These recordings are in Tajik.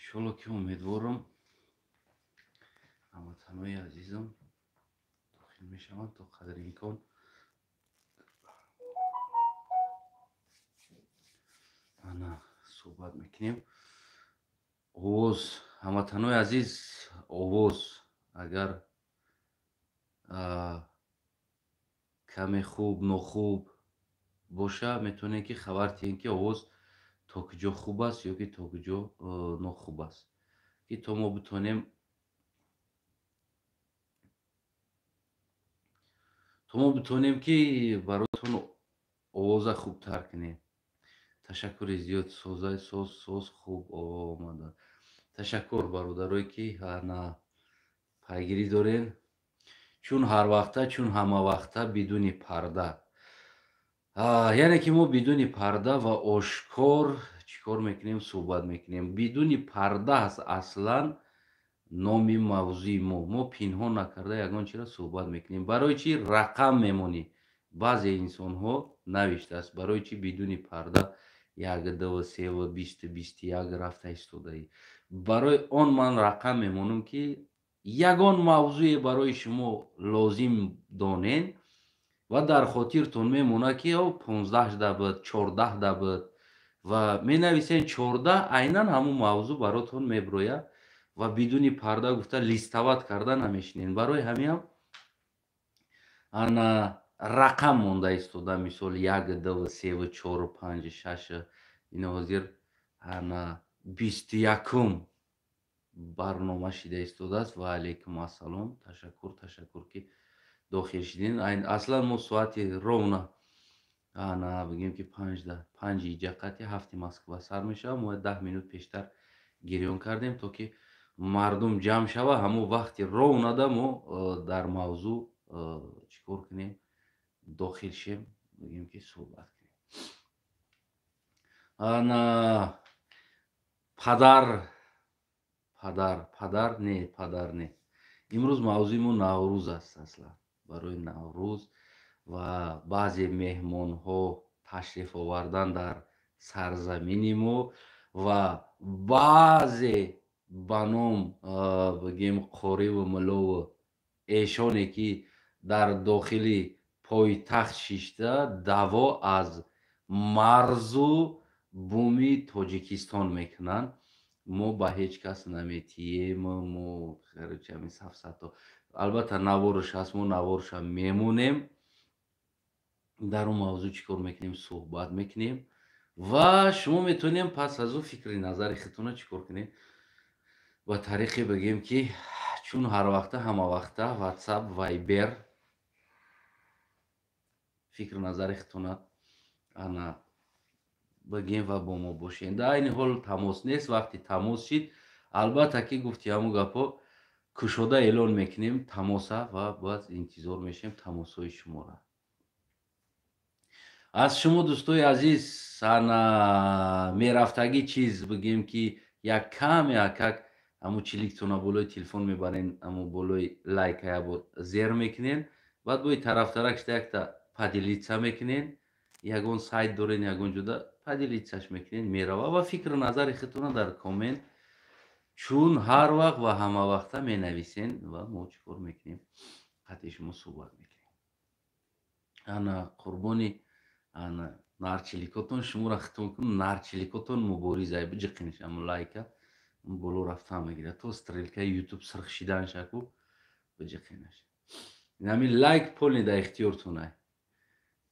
Иншолло ки умедворам ҳамватанои азизам дохил мешаванд то қадри имкон. Ана суҳбат мекунем. Овоз, ҳамватанои азиз, овоз агар каме хуб нохуб боша, метавонем ки хабар диҳем ки овоз то куҷо хуб аст ё ки то куҷо нохуб аст, ки то мо битонем ки баротон овоза хубтар кунем. Ташаккури зиёд. Созай соз соз хуб омада. Ташаккур бародарое ки ана пайгирӣ дорен. Чун ҳар вақта, чун ҳама вақта бидуни парда, яъне ки мо бидуни парда ва ошкор чӣ кор мекунем? Суҳбат мекунем. Бидуни парда аст аслан номи мавзӯи мо. Мо пинҳон накарда ягон чиро суҳбат мекунем. Барои чӣ рақам мемонӣ? Баъзе инсонҳо навиштааст, барои чӣ бидуни парда 1, 2, 3, 20, 21 рафта истодаӣ? Барои он ман рақам мемонам ки ягон мавзӯе барои шумо лозим донен ва дар хотиртон мемонад ки 15 да буд, 14 да буд ва менависен 14, айнан ҳамун мавзӯъ баротон меброяд ва бидуни парда гуфта листават карда намешинен. Барои ҳамиам ана рақам монда истода, мисол 1, 2, 3, 4, 5, 6. Ина ҳозир ана 21-ум барнома шида истодааст. Ва алайкум ассалом. Ташаккур, ташаккур ки дохил шидин. Аслан мо соати ровно ана бигем ки 5 иҷақати 7 Москва сар мешавад. Мо 10 минут пештар гирён кардем то ки мардум ҷамъ шава. Ҳамон вақти ровнада мо дар мавзӯъ чӣ кор кунем? Дохил шем, бигем ки суҳбат кунем. Ана падар, падар, падар не, падар не. Имрӯз мавзӯи мо Наврӯз аст. Аслан барои Наврӯз ва баъзе меҳмонҳо ташриф овардан дар сарзамини мо ва баъзе ба ном бигем қориву мулову эшоне ки дар дохили пойтахт шишта даъво аз марзу буми Тоҷикистон мекунанд. Мо ба ҳеҷ кас наметием. Мо ҳамин сафсато, албатта наворш ҳаст, мо наворша мемонем. Дар он мавзӯъ чӣ кор мекунем? Суҳбат мекунем ва шумо метавонем пас аз ӯ фикри назари худтона чӣ кор кунем? Ба тариқе бигем ки чун ҳар вақта ҳама вақта WhatsApp, Viber фикри назари худтона ана бигем ва бо мо бошем. Дар айни ҳол тамос нест. Вақти тамос шид, албатта ки гуфти ҳамун гапҳо кушода эълон мекунем тамоса ва бояд интизор мешем тамосҳои шуморо. Аз шумо дӯстои азиз ана мерафтагӣ чиз бигем ки як каме акак ҳамун чиликтона болои телефон мебарен, ҳамун болои лайка ябор зер мекунен, баъд бои тарафтарак шида якта поделиться мекунен, ягон сайт дорен, ягон ҷода поделиться мекунен, мерава ва фикру назари худтона дар коммент чун ҳар вақт ва ҳама вақта менависен ва мо чӣ кор мекунем? Қатъи шумо суҳбат мекунем. Ана қурбони ана нарчиликотон шуморо хитон кун, нарчиликотон муборизай биҷиқиниш ҳамун лайка боло рафтан мегирад то стрелкаи ютуб сирх шидан шаку биҷиқинаш. Ҳамин лайк полный дар ихтиёртонай.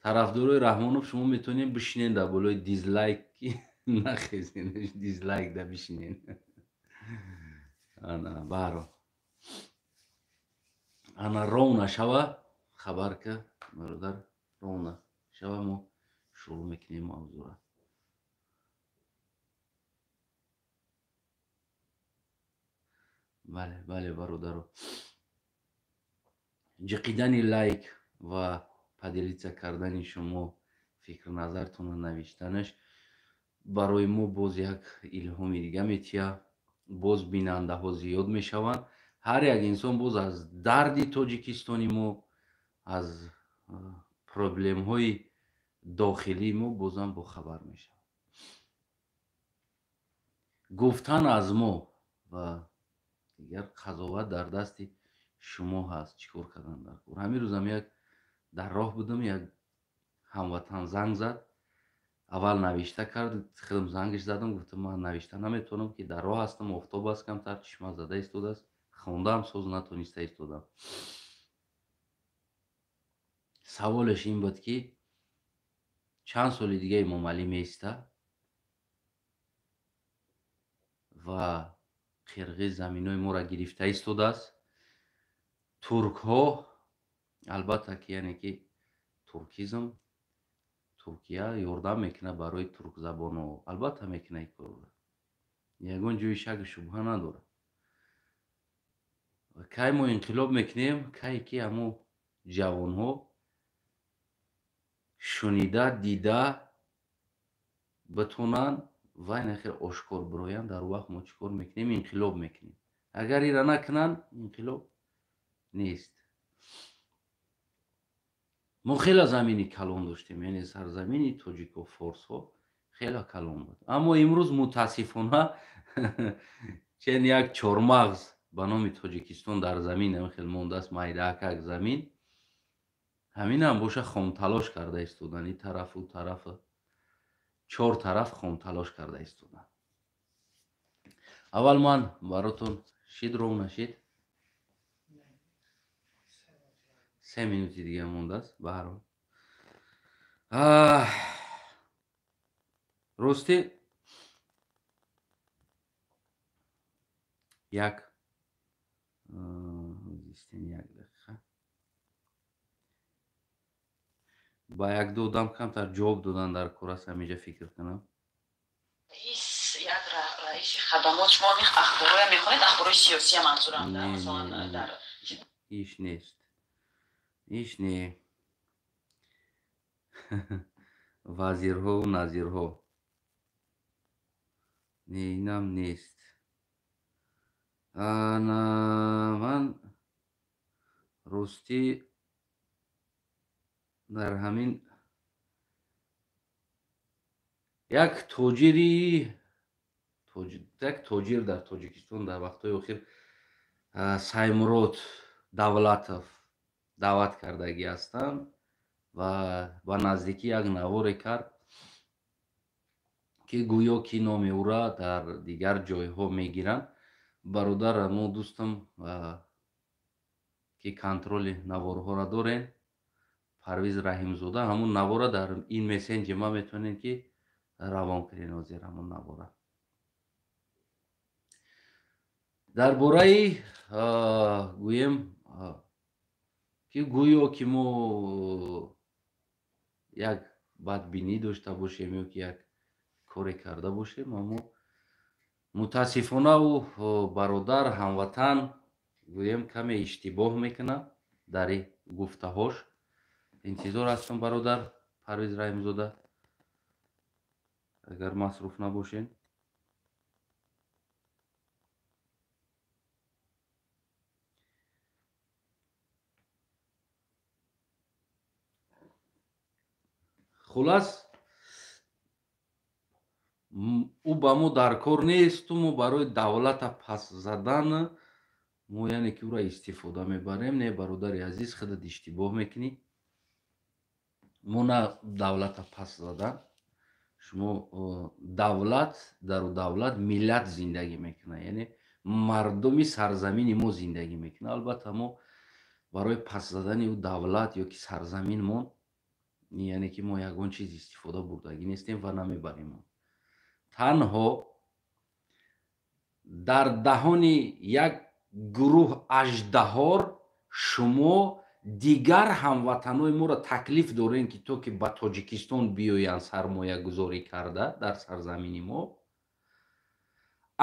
Тарафдорои Раҳмонов шумо метавонед бишинен дар болои дизлайк ки нахезен, дизлайк да бишинен. Ана баҳро ана ровна шава, хабар ка бародар, ровна шава, мо шурӯъ мекунем мавзӯъро. Бале, бале бародаро, ҷиқидани лайк ва поделиться кардани шумо, фикру назартонро навиштанаш барои мо боз як илҳоми дига метиҳад. Боз бинандаҳо зиёд мешаванд. Ҳар як инсон боз аз дарди Тоҷикистони мо, аз проблемҳои дохилии мо бозам бохабар мешавад. Гуфтан аз мо ва дигар қазоват дар дасти шумо ҳаст, чӣ кор кардан дар кор. Ҳамин рӯзам як дар роҳ будам, як ҳамватан занг зад. Аввал навишта кард, худам зангаш задам, гуфтам ман навишта наметавонам, ки дар роҳ ҳастам, офтоб аст, камтар чишма зада истодааст, хондаам соз натониста истодам. Саволеш ин буд, ки чанд соли дига Эмомалӣ меиста ва қирғиз заминҳои моро гирифта истодааст. Туркҳо албатта ки яъне ки туркизм, Туркия ёрдам мекунад барои туркзабонҳо, албатта мекунад ин корро, ягон ҷои шаку шубҳа надорад. Кай мо инқилоб мекунем, кай ки ҳамо ҷавонҳо шунида, дида битонанд ва инахел ошкор бироянд, дар вақт мо чӣ кор мекунем? Инқилоб мекунем. Агар ира накунанд, инқилоб нест. Мо хеле замини калон доштем, яъне сарзамини тоҷико форсҳо хеле калон буд. Аммо имрӯз мутаассифона чен як чормағз ба номи Тоҷикистон дар замин хел мондааст, майдаакак замин. Ҳаминам боша хомталош карда истодан, ин тараф, ӯ тараф, чор тараф хомталош карда истодан. Аввал ман баротон шид ров нашид, 3 минути дига мондааст. Ба ҳар ҳол ростӣ як дақиқа ба як-ду одам камтар ҷавоб додан дар кор аст, ҳаминҷа фикр кунам. Як раиси хадамот, шумо ахборҳоя мехонед, ахборҳои сиёсия манзурам, дар иш нест, иш не. Вазирҳову назирҳо не, инам нест. Ана ман ростӣ дар ҳамин як тоҷири як тоҷир дар Тоҷикистон дар вақтҳои охир Саймурод Давлатов даъват кардагӣ ҳастанд ва ба наздикӣ як наворе кард, ки гӯё ки номи ӯра дар дигар ҷойҳо мегиранд. Бародар, мо дӯстам, ки контроли наворҳоро дорем, Парвиз Раҳимзода, ҳамун навора дар ин мессенҷер ма метавонед ки равон кунед ҳозир ҳамун навора. Дар бораи гӯем ки гӯё ки мо як бадбинӣ дошта бошем ё ки як коре карда бошем, аммо мутаассифона ӯ бародар ҳамватан гӯем каме иштибоҳ мекунад дар гуфтаҳош. Интизор ҳастам бародар Парвиз Раҳимзода, агар масруф набошед. Хулас, ӯ ба мо дар кор несту мо барои давлата пас задан мо яъне ки ӯра истифода мебарем. Не, бародари азиз, худат иштибоҳ мекунӣ. Мо на давлата пас задан, шумо давлат дару давлат миллат зиндагӣ мекунад, яъне мардуми сарзамини мо зиндагӣ мекунад. Албатта мо барои пас задани ӯ давлат ё ки сарзаминмон, яъне ки мо ягон чиз истифода бурдагӣ нестем ва намебарем. Танҳо дар даҳони як гурӯҳ аждаҳор шумо дигар ҳамватанҳои моро таклиф дорем, ки то ки ба Тоҷикистон биёянд сармоягузорӣ карда дар сарзамини мо,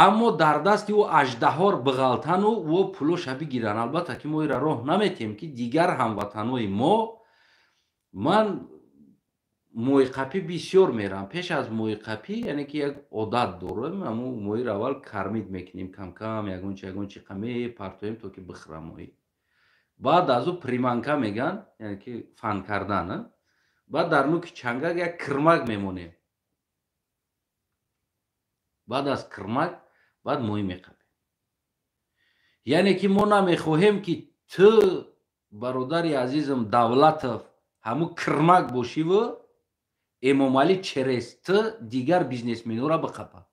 аммо дар дасти ӯ аждаҳор биғалтану ӯ пулоша бигиранд. Албатта ки мо ира роҳ наметиҳем, ки дигар ҳамватанҳои мо. Ман моҳиқапӣ бисёр мерам. Пеш аз моҳиқапӣ яъне ки як одат дорем, аммо моҳиро аввал кармид мекунем, камкам ягончи ягончи мепартоем то ки бихӯра моҳӣ. Баъд аз ӯ приманка меган, яъне ки фан кардан. Баъд дар нуки чангак як кирмак мемонем. Баъд аз кирмак баъд моҳӣ меқапем. Яъне ки мо намехоҳем, ки ту, бародари азизам Давлатов, ҳамун кирмак бошиву Эмомалӣ через ту дигар бизнесменора биқапад.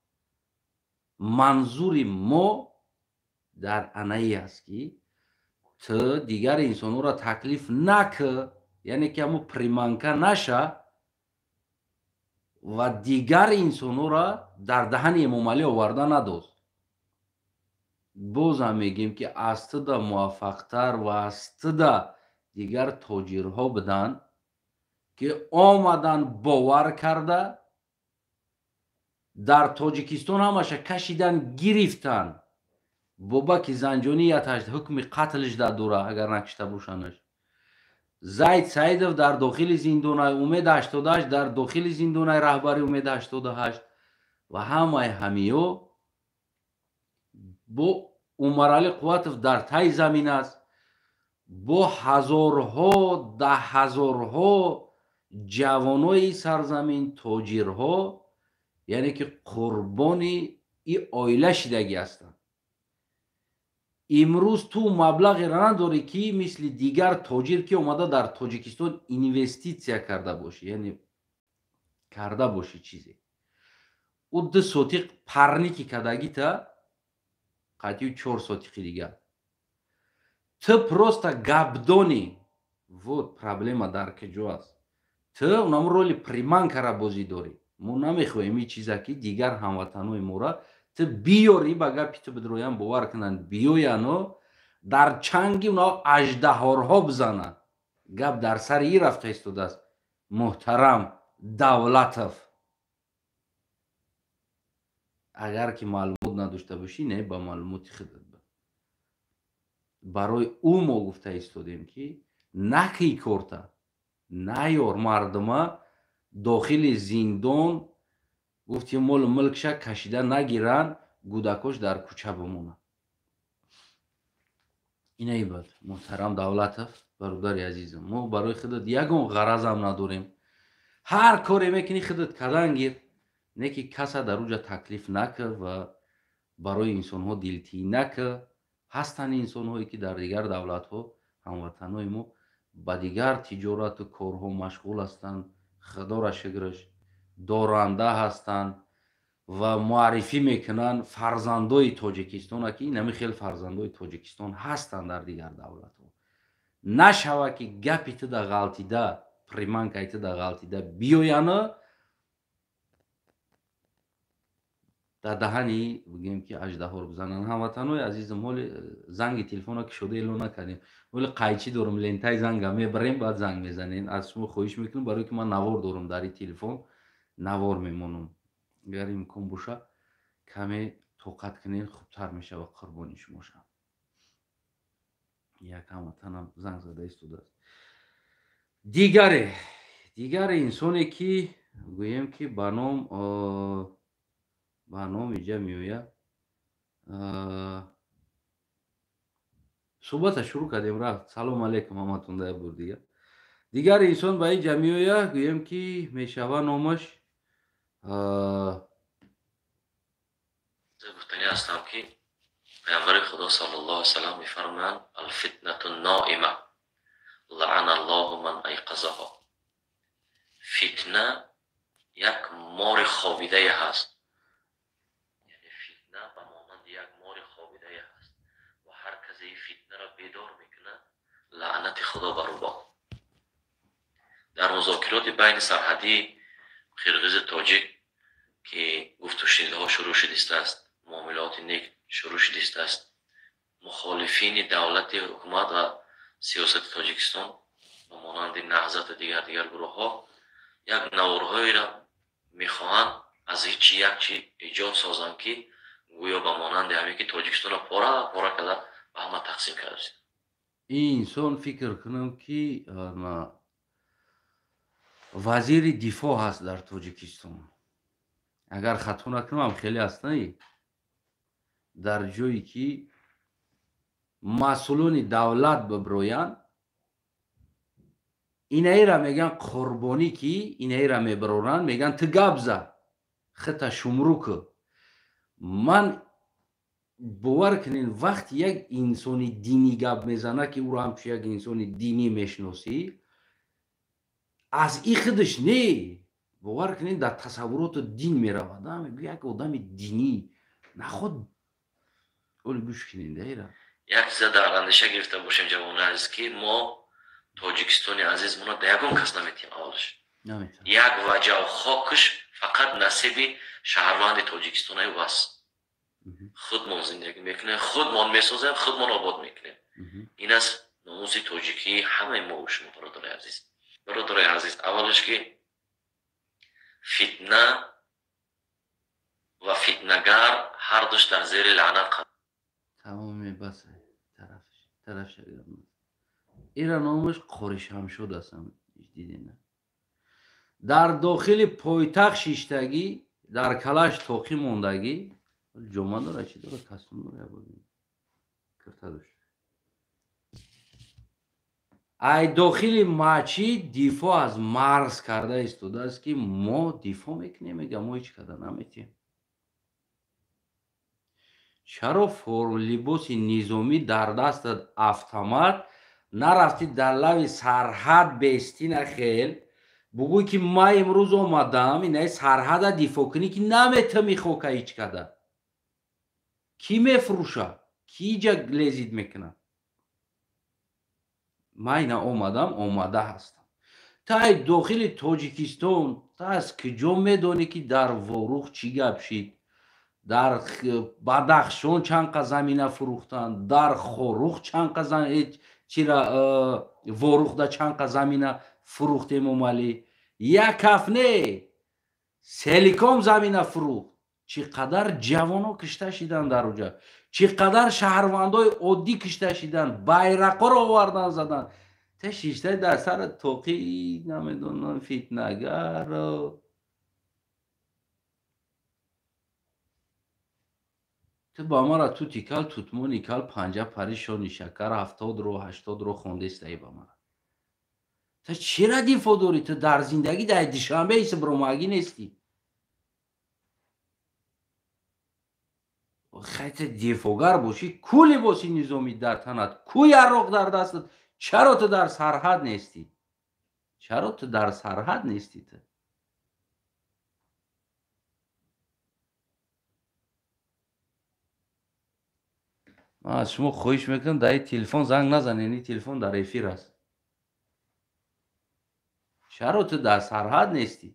Манзури мо дар анаи аст, ки ту дигар инсонҳоро таклиф накӣ, яъне ки ҳамун приманка наша ва дигар инсонҳоро дар даҳани Эмомалӣ оварда надоз. Бозам мегӯем, ки аз туда муваффақтар ва аз туда дигар тоҷирҳо буданд, ки омадан, бовар карда, дар Тоҷикистон ҳамаша кашидан гирифтан. Бобаки Занҷонӣ яташ ҳукми қатлш дар дора, агар накишта бошанаш. Зайд Саидов дар дохили зиндонай, Умед 88 дар дохили зиндонай, раҳбари Умед 88 ва ҳамаи ҳамиё бо Умаралӣ Қувватов дар таи замин аст, бо ҳазорҳо, даҳҳазорҳо ҷавонои сарзамин, тоҷирҳо, яъне ки қурбони и оила шидагӣ ҳастанд. Имрӯз ту маблағеро надорӣ, ки мисли дигар тоҷир, ки омада дар Тоҷикистон инвеститсия карда бошӣ, яъне карда бошӣ чизе. Ӯ 2 сотиқ парники кардагита қатъию 4 сотиқи дигар. Ту просто гапдонӣ. Вот проблема дар куҷо аст. Ту унам роли приманкара бозӣ дорӣ. Мо намехоҳем ин чиза, ки дигар ҳамватанои мора ту биёрӣ, ба гапи ту бидроян, бовар кунанд, биёяну дар чанги уна аждаҳорҳо бизананд. Гап дар сари ин рафта истодааст, муҳтарам Давлатов. Агар ки маълумот надошта бошӣ, не, ба маълумоти худат. Барои ӯ мо гуфта истодем, ки накӣ корта наёр мардума дохили зиндон, гуфтем, молу мулкша кашида нагиранд, гудакош дар кӯча бимонад. Инаи бад, муҳтарам Давлатов, бародари азизам, мо барои худат ягон ғаразам надорем. Ҳар коре мекунӣ, худат кардан гир, не ки каса дар уҷа таклиф накар ва барои инсонҳо дилтӣ накар. Ҳастанд инсонҳое, ки дар дигар давлатҳо ҳамватанои мо ба дигар тиҷорату корҳо машғул ҳастанд, худоро шукраш, доранда ҳастанд ва муаррифӣ мекунанд фарзандои Тоҷикистона, ки инами хел фарзандои Тоҷикистон ҳастанд дар дигар давлатҳо. Нашава, ки гапи туда ғалтида, приманкаи туда ғалтида биёяну дар даҳани, бигӯем, ки аждаҳор бизананд. Ҳамватанои азизам, ҳоли занги телефонро кушода эълон накардем. Ҳоли қайчӣ дорум, лентаи занга мебарем, баъд занг мезанем. Аз шумо хоҳиш мекунам, барое ки ман навор дорум, дар ин телефон навор мемонам. Агар имкон боша, каме тоқат кунед, хубтар мешавад, қурбони шумо шавам. Як ҳамватанам занг зада истодааст. Дигаре инсоне, ки гӯем, ки ба ном иҷа меояд. Суҳбата шурӯъ кардем, рафт. Салом алейкум ҳаматон да як бор дигар. Дигар инсон ба инҷа меояд, гӯем, ки мешава номаш Гуфтанӣ ҳастам, ки паёмбари Худо саллаллоҳу алайҳи васаллам мефармоянд: الفتنة نائمة لعن الله من أيقظها. Фитна як мори хобидае ҳаст, яъне фитна ба монанди як мори хобидае ҳаст ва ҳар касе фитнаро бедор мекунад, лаънати Худо бар ӯ бод. Дар музокироти байни сарҳадии қирғизу тоҷик, ки гуфтушунидҳо шурӯъ шудистааст, муомилоти нек шурӯъ шудистааст, мухолифини давлати ҳукумат ва сиёсати Тоҷикистон ба монанди Наҳзату дигар гурӯҳҳо як наворҳоеро мехоҳанд аз ҳичи як чи эҷод созанд, ки гӯё ба монанди ҳамин ки Тоҷикистонро пора пора карда, ба ҳама тақсим карда. Ин инсон, фикр кунам, ки вазири дифоъ ҳаст дар Тоҷикистон, агар хато накунам, хеле аст, не? Дар ҷое ки масъулони давлат биброянд, инаира мегӯянд қурбонӣ, ки инаира мебароранд, мегӯянд: «Ту гап зад, хита шумру кӯ». Ман бовар кунед, вақти як инсони динӣ гап мезана, ки ӯро ҳамчун як инсони динӣ мешиносӣ, аз и худаш не, бовар кунед, дар тасаввуроту дин меравад. Як одами динӣ наход оли гӯш кунед. Як чиза дар андеша гирифта бошем, ҷавони азиз, ки мо Тоҷикистони азизмонро да ягон кас наметиҳем. Аввалаш як ваҷав хокаш фақат насиби шаҳрванди Тоҷикистонаю бас. Худмон зиндагӣ мекунем, худмон месозем, худмон обод мекунем. Ин аст номуси тоҷикии ҳамаи мо шумо, бародарои азиз. Бародарои азиз, аввалаш ки фитна ва фитнагар ҳардуш дар зери лаънат. Тамоми бас тараф ира номаш Қори Шамшод аст. Дидена дар дохили пойтахт шиштагӣ, дар калаш тоқӣ мондагӣ, ҷома дора, чи дора, костюм дора, кирта дошт. Ай дохили масҷид дифоъ аз марз карда истодааст, ки мо дифоъ мекунем, мега мо ҳеҷ када наметиҳем. Чаро либоси низомӣ дар дастат, автомат, нарафтӣ дар лави сарҳад бестӣ, нахел бугӯй, ки ман имрӯз омадам инаи сарҳада дифоъ кунӣ, ки наметами хока ҳеҷ када? Кӣ мефурӯша? Кӣ иҷа лезид мекунад? Ман ина омадам, омада ҳастам. Та ай дохили Тоҷикистон, та аз куҷо медонӣ, ки дар Ворух чӣ гап шид, дар Бадахшон чанд қа замина фурӯхтанд, дар Хорух чанд қа, чира, Ворухда чанд қа замина фурӯхт Эмомалӣ? Як ҳафт не, селиком замина фурӯхт. Чӣ қадар ҷавоно кишта шиданд дар уҷа, чӣ қадар шаҳрвандои оддӣ кишта шиданд, байрақҳоро овардан заданд. Та шишта дар сара тоқӣ, намедонам, фитнагаро. Ту ба мара тути кал, тутмони кал, панҷа пари, шони шакар, 70 ро, 80 ро хондестаи ба мара. Ту чира дифоъ дорӣ? Ту дар зиндагӣ дар Душанбе исбромагӣ нестӣ. Хайта дифоъгар бошӣ, ку либоси низомӣ дар танат, ку ярроқ дар дастат? Чаро ту дар сарҳад нестӣ? Чаро ту дар сарҳад нестӣ? Ту ман аз шумо хоҳиш мекунам, дар ин телефон занг назанед, ин телефон дар эфир аст. Чаро ту дар сарҳад нестӣ?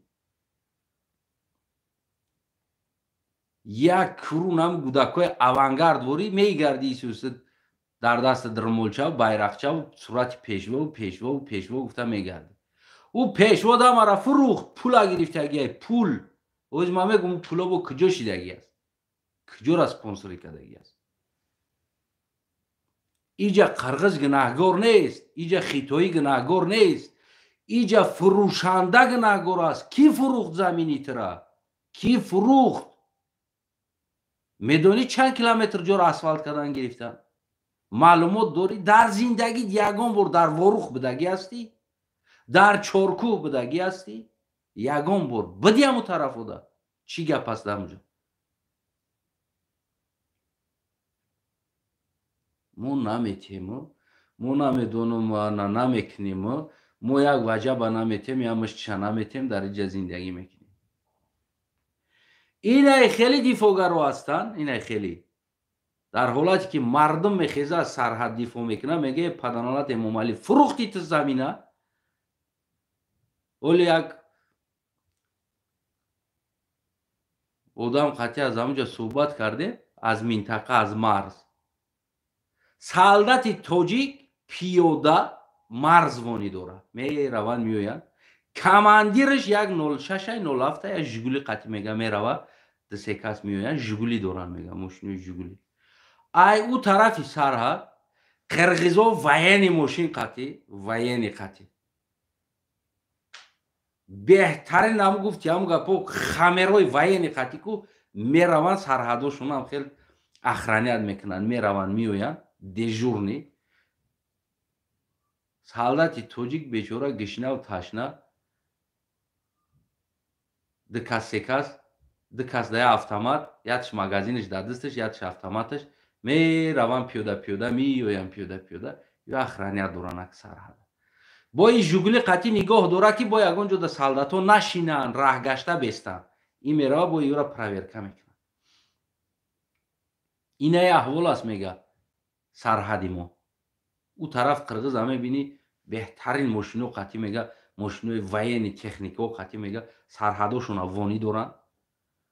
Як курунам гудакҳои авангард ворӣ мегардӣ, исуса дар даста румолчаву байрақчаву сурати пешвову пешвову пешво гуфта мегардӣ. Ӯ пешво дамара фурӯхт, пула гирифтагиай, пул. Оз ман мегӯм, ӯ пуло бо куҷо шидагӣ аст, куҷора спонсорӣ кардагӣ аст? Иҷа қирғиз гунаҳгор нест, иҷа хитоӣ гунаҳгор нест, иҷа фурӯшанда гунаҳгор аст. Кӣ фурӯхт замини тура? Кӣ фурӯхт? Медонӣ, чанд километр ҷоро асфалт кардан гирифтан? Маълумот дорӣ? Дар зиндагит ягон бор дар Ворух будагӣ ҳастӣ? Дар Чоркӯҳ будагӣ ҳастӣ? Ягон бор биди ҳамун тарафода, чӣ гап аст дар онҷо? Мо наметиҳему, мо намедонам, намекунем, мо як ваҷаба наметиҳем, як муштиша наметиҳем, дар инҷа зиндагӣ мекунем. Инай хеле дифоъгаро ҳастанд, инай хеле дар ҳолате ки мардум мехеза, аз сарҳад дифоъ мекунад, мега: «Паданалат Эмомалӣ, фурӯхти ту замина». Оли як одам қатъи аз ҳамонҷо суҳбат кардем, аз минтақа, аз марз. Солдати тоҷик пиёда марзвонӣ дорад, мераванд, меоянд. Командираш як 06, 07, як Жигули қатъи, мега, мерава, ду-се кас меоянд, Жигули доранд, мега, мошинои Жигули. Ай ӯ тарафи сарҳад қирғизо военный мошин қатъи, военный қатъи, беҳтарин ҳаму гуфти, ҳаму гапо, хамерои военный қатъи ку мераванд, сарҳадошонам хел охранять мекунанд, мераванд, меоянд, дежурный. Солдати тоҷик бечора гишнаву ташна, ду кас, се кас. Ду кас да я автомат, якш магазинаш дар дасташ, якш автоматаш, мераванд пиёда пиёда, меоянд пиёда пиёда, ё охранять доранд ак сарҳад. Бо ин Жигули қатъӣ нигоҳ дора, ки бо ягон ҷо да солдатҳо нашинанд, раҳгашта бестанд. Ин мерава, бо юра проверка мекунад. Инаи аҳвол аст, мега, сарҳади мо. Ӯ тараф қирғиза мебинӣ, беҳтарин мошино қатъӣ, мега, мошинои военный техникао қатъӣ, мега, сарҳадошона вонӣ доранд,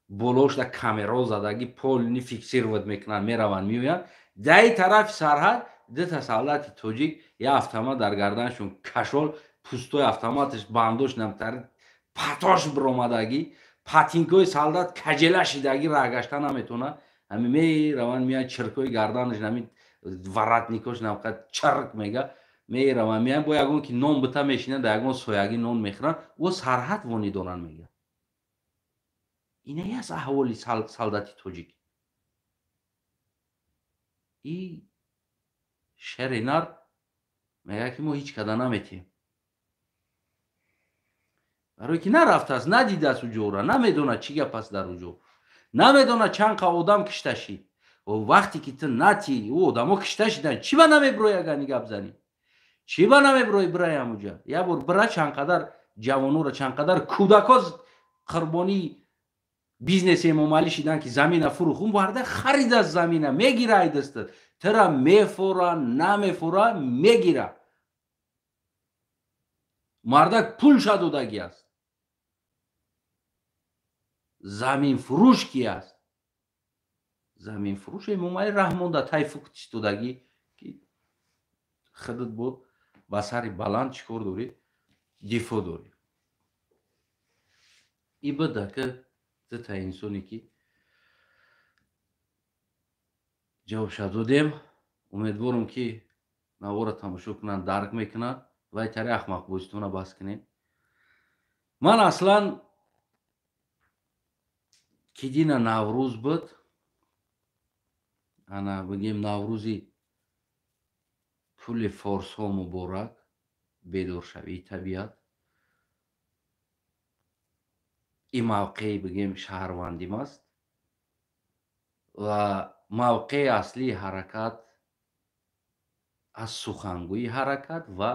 болошда камерао задагӣ, полный фиксировать мекунанд, мераванд, меоянд. Даи тарафи сарҳад дута солдати тоҷик, я автомат дар гарданашон, кашол, пустой автоматаш, бандош намтари патош биромадагӣ, патинкои солдат каҷела шидагӣ, раҳгашта наметавонад. Ҳами мераванд, меянд, чиркои гарданаш, нами воротникош намқад чирк, мега, мераванд, меянд, бо ягон ки нон бита, мешинанд, дар ягон соягӣ нон мехӯранд, ӯ сарҳад вонӣ доранд, мега. Инае аст аҳволи солдати тоҷик. И шери нар мега, ки мо ҳеҷ када наметиҳем, барое ки нарафтааст, надидааст уҷора, намедонад, чӣ гап аст дар уҷо, намедонад, чанд қа одам кишта шид. Вақте ки ту натӣ, ӯ одамо кишта шиданд, чӣ ба намебирои? Агар ни гап занӣ, чӣ ба намебирои? Бирай ҳамуҷа, як бор бира, чанд қадар ҷавонора, чанд қадар кӯдако қурбонии бизнеси Эмомалӣ шидан, ки замина фурӯх, он варда харидааст замина, мегира ай дастат, тира мефура, намефура, мегира. Мардак пулша додагӣ аст. Заминфурӯш ки аст? Заминфурӯш Эмомалӣ Раҳмон да тай фукт додагӣ, ки худат бо ба сари баланд чӣ кор дорӣ, дифоъ дорӣ. И буда ки дута инсоне, ки ҷавобша додем. Умедворам, ки навора тамошо кунанд, дарк мекунанд. Вай тари ахмақбозитона бас кунем. Ман аслан ки дина Наврӯз буд, ана бигем, Наврӯзи кулли форсҳо муборак, бедоршавии табиат. Ин мавқеи, бигем, шаҳрвандим аст ва мавқеи аслии ҳаракат аз сухангӯи ҳаракат ва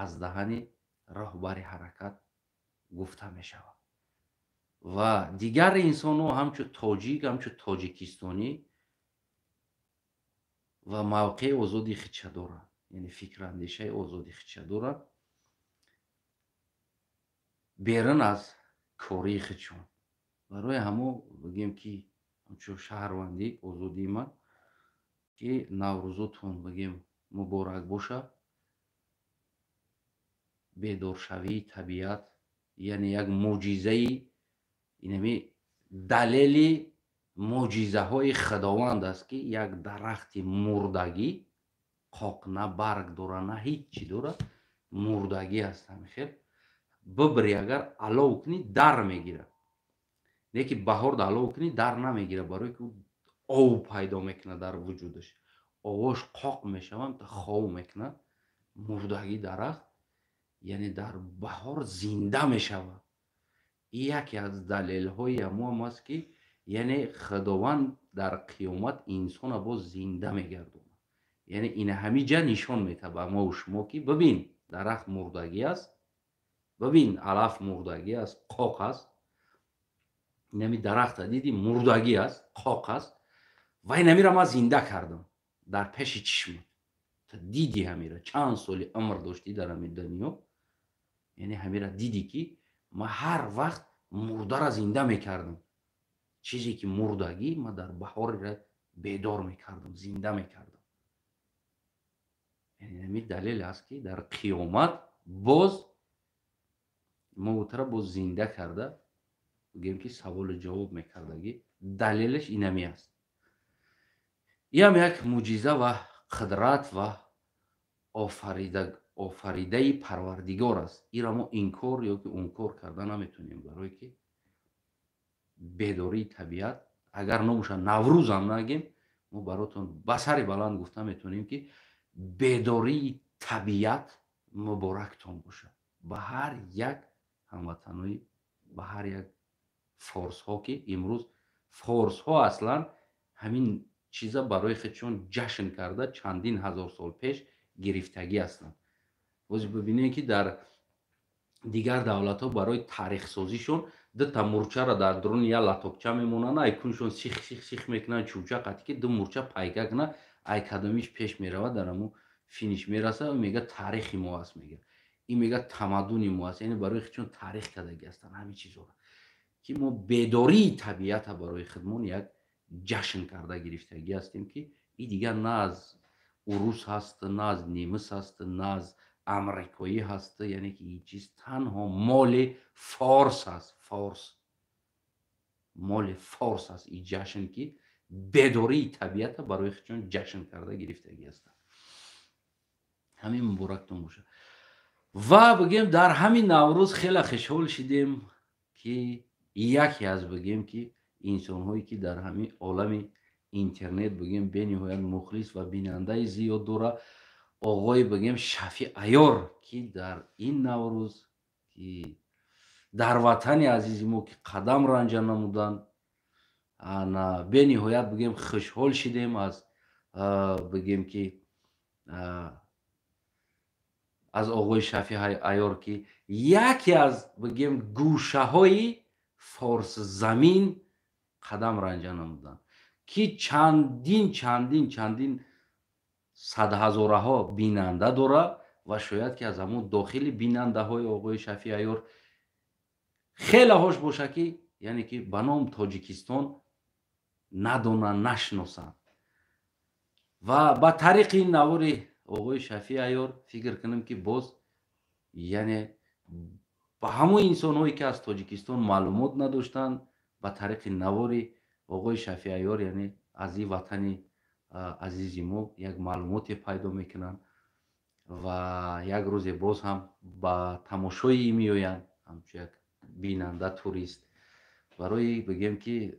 аз даҳани роҳбари ҳаракат гуфта мешавад. Ва дигар инсонҳо ҳамчун тоҷик, ҳамчун тоҷикистонӣ ва мавқеи озоди худша доранд, яъне фикру андешаи озоди худша доранд берун аз кории худшон. Барои ҳамо бигем, ки ҳамчун шаҳрвандӣ озодии ман, ки Наврӯзотон, бигем, муборак бошад. Бедоршавии табиат, яъне як мӯъҷизаи, инами далели мӯъҷизаҳои Худованд аст, ки як дарахти мурдагӣ, қоқ, на барг дора, на ҳеҷ чӣ дора, мурдагӣ аст, ҳамихел бибири, агар алов кунӣ, дар мегирад. Не ки баҳорда алов кунӣ, дар намегирад, барое ки ов пайдо мекунад дар вуҷудаш, овош қоқ мешаванд, хов мекунад. Мурдагӣ дарахт, яъне дар баҳор зинда мешавад. Ин яке аз далелҳои ҳамоам аст, ки яъне Худованд дар қиёмат инсона боз зинда мегардонад. Яъне ина ҳамин ҷа нишон метаҳад ба мову шумо, ки бибин, дарахт мурдагӣ аст, бибин, алаф мурдагӣ аст, қоқ аст. Инами дарахта диди, мурдагӣ аст, қоқ аст, ва инамира ман зинда кардам дар пеши чишмат. Диди ҳамира, чанд соли умр доштӣ дар ҳамин дунё, яъне ҳамира дидӣ, ки ман ҳар вақт мурдара зинда мекардам. Чизе ки мурдагӣ, ман дар баҳорира бедор мекардам, зинда мекардам. Яъне ҳамин далел аст, ки дар қиёмат боз мо боз зинда карда, бигем, ки саволу ҷавоб мекардагӣ, далелаш инами аст. Иам як мӯъҷиза ва қудрат ва офаридаи Парвардигор аст. Инро мо инкор ё ки ункор карда наметавонем, барое ки бедории табиат, агар нобошад, Наврӯзам нагем, мо баротон ба сари баланд гуфта метавонем, ки бедории табиат муборактон бошад, ба ҳар як ҳамватанои, ба ҳар як форсҳо, ки имрӯз форсҳо аслан ҳамин чиза барои худшон ҷашн карда чандин ҳазор сол пеш гирифтагӣ ҳастанд. Боз бибинем, ки дар дигар давлатҳо барои таърихсозишон дута мурчаро дар дуруни як латокча мемонанд, айкуншон сих сих сих мекунанд, чӯча қатӣ, ки ду мурча пайка кунад, ай кадомиш пеш меравад, дар ҳамун финиш мерасад. Мега таърихи мо аст, мега ин мега тамаддуни мо аст. Яъне барои худшон таърих кардагӣ ҳастанд ҳамин чизҳоро, ки мо бедории табиата барои худмон як ҷашн карда гирифтагӣ ҳастем, ки и дигар на аз урус ҳаст, на аз немис ҳаст, на аз амрикоӣ ҳаст. Яъне ки ин чиз танҳо моли форс аст, форс, моли форс аст ин ҷашн, ки бедории табиата барои худшон ҷашн карда гирифтагӣ ҳастанд. Ҳамин муборактон бошад. Ва бигем, дар ҳамин Наврӯз хеле хушҳол шидем, ки яке аз, бигем, ки инсонҳое, ки дар ҳамин олами интернет, бигем, бениҳоят мухлис ва бинандаи зиёд дора, оғои, бигем, Шафи Аёр, ки дар ин Наврӯз, ки дар ватани азизи мо, ки қадам ранҷа намуданд, ана бениҳоят, бигем, хушҳол шидем аз, бигем, ки аз оғои Шафи Аёр, ки яке аз, бигем, гӯшаҳои форсзамин қадам ранҷа намуданд, ки чандин чандин чандин садҳазораҳо бинанда дора ва шояд ки аз ҳамон дохили бинандаҳои оғои Шафи Аёр хелаҳош боша, ки яъне ки ба ном Тоҷикистон надонанд, нашиносанд. Ва ба тариқи ин навори оғои Шафи Аёр фикр кунем, ки боз, яъне ба ҳамон инсонҳое, ки аз Тоҷикистон маълумот надоштанд, ба тариқи навори оғои Шафи Аёр, яъне аз ин ватани азизи мо як маълумоте пайдо мекунанд ва як рӯзе боз ҳам ба тамошои меоянд ҳамчун як бинанда, турист. Барои, бигем, ки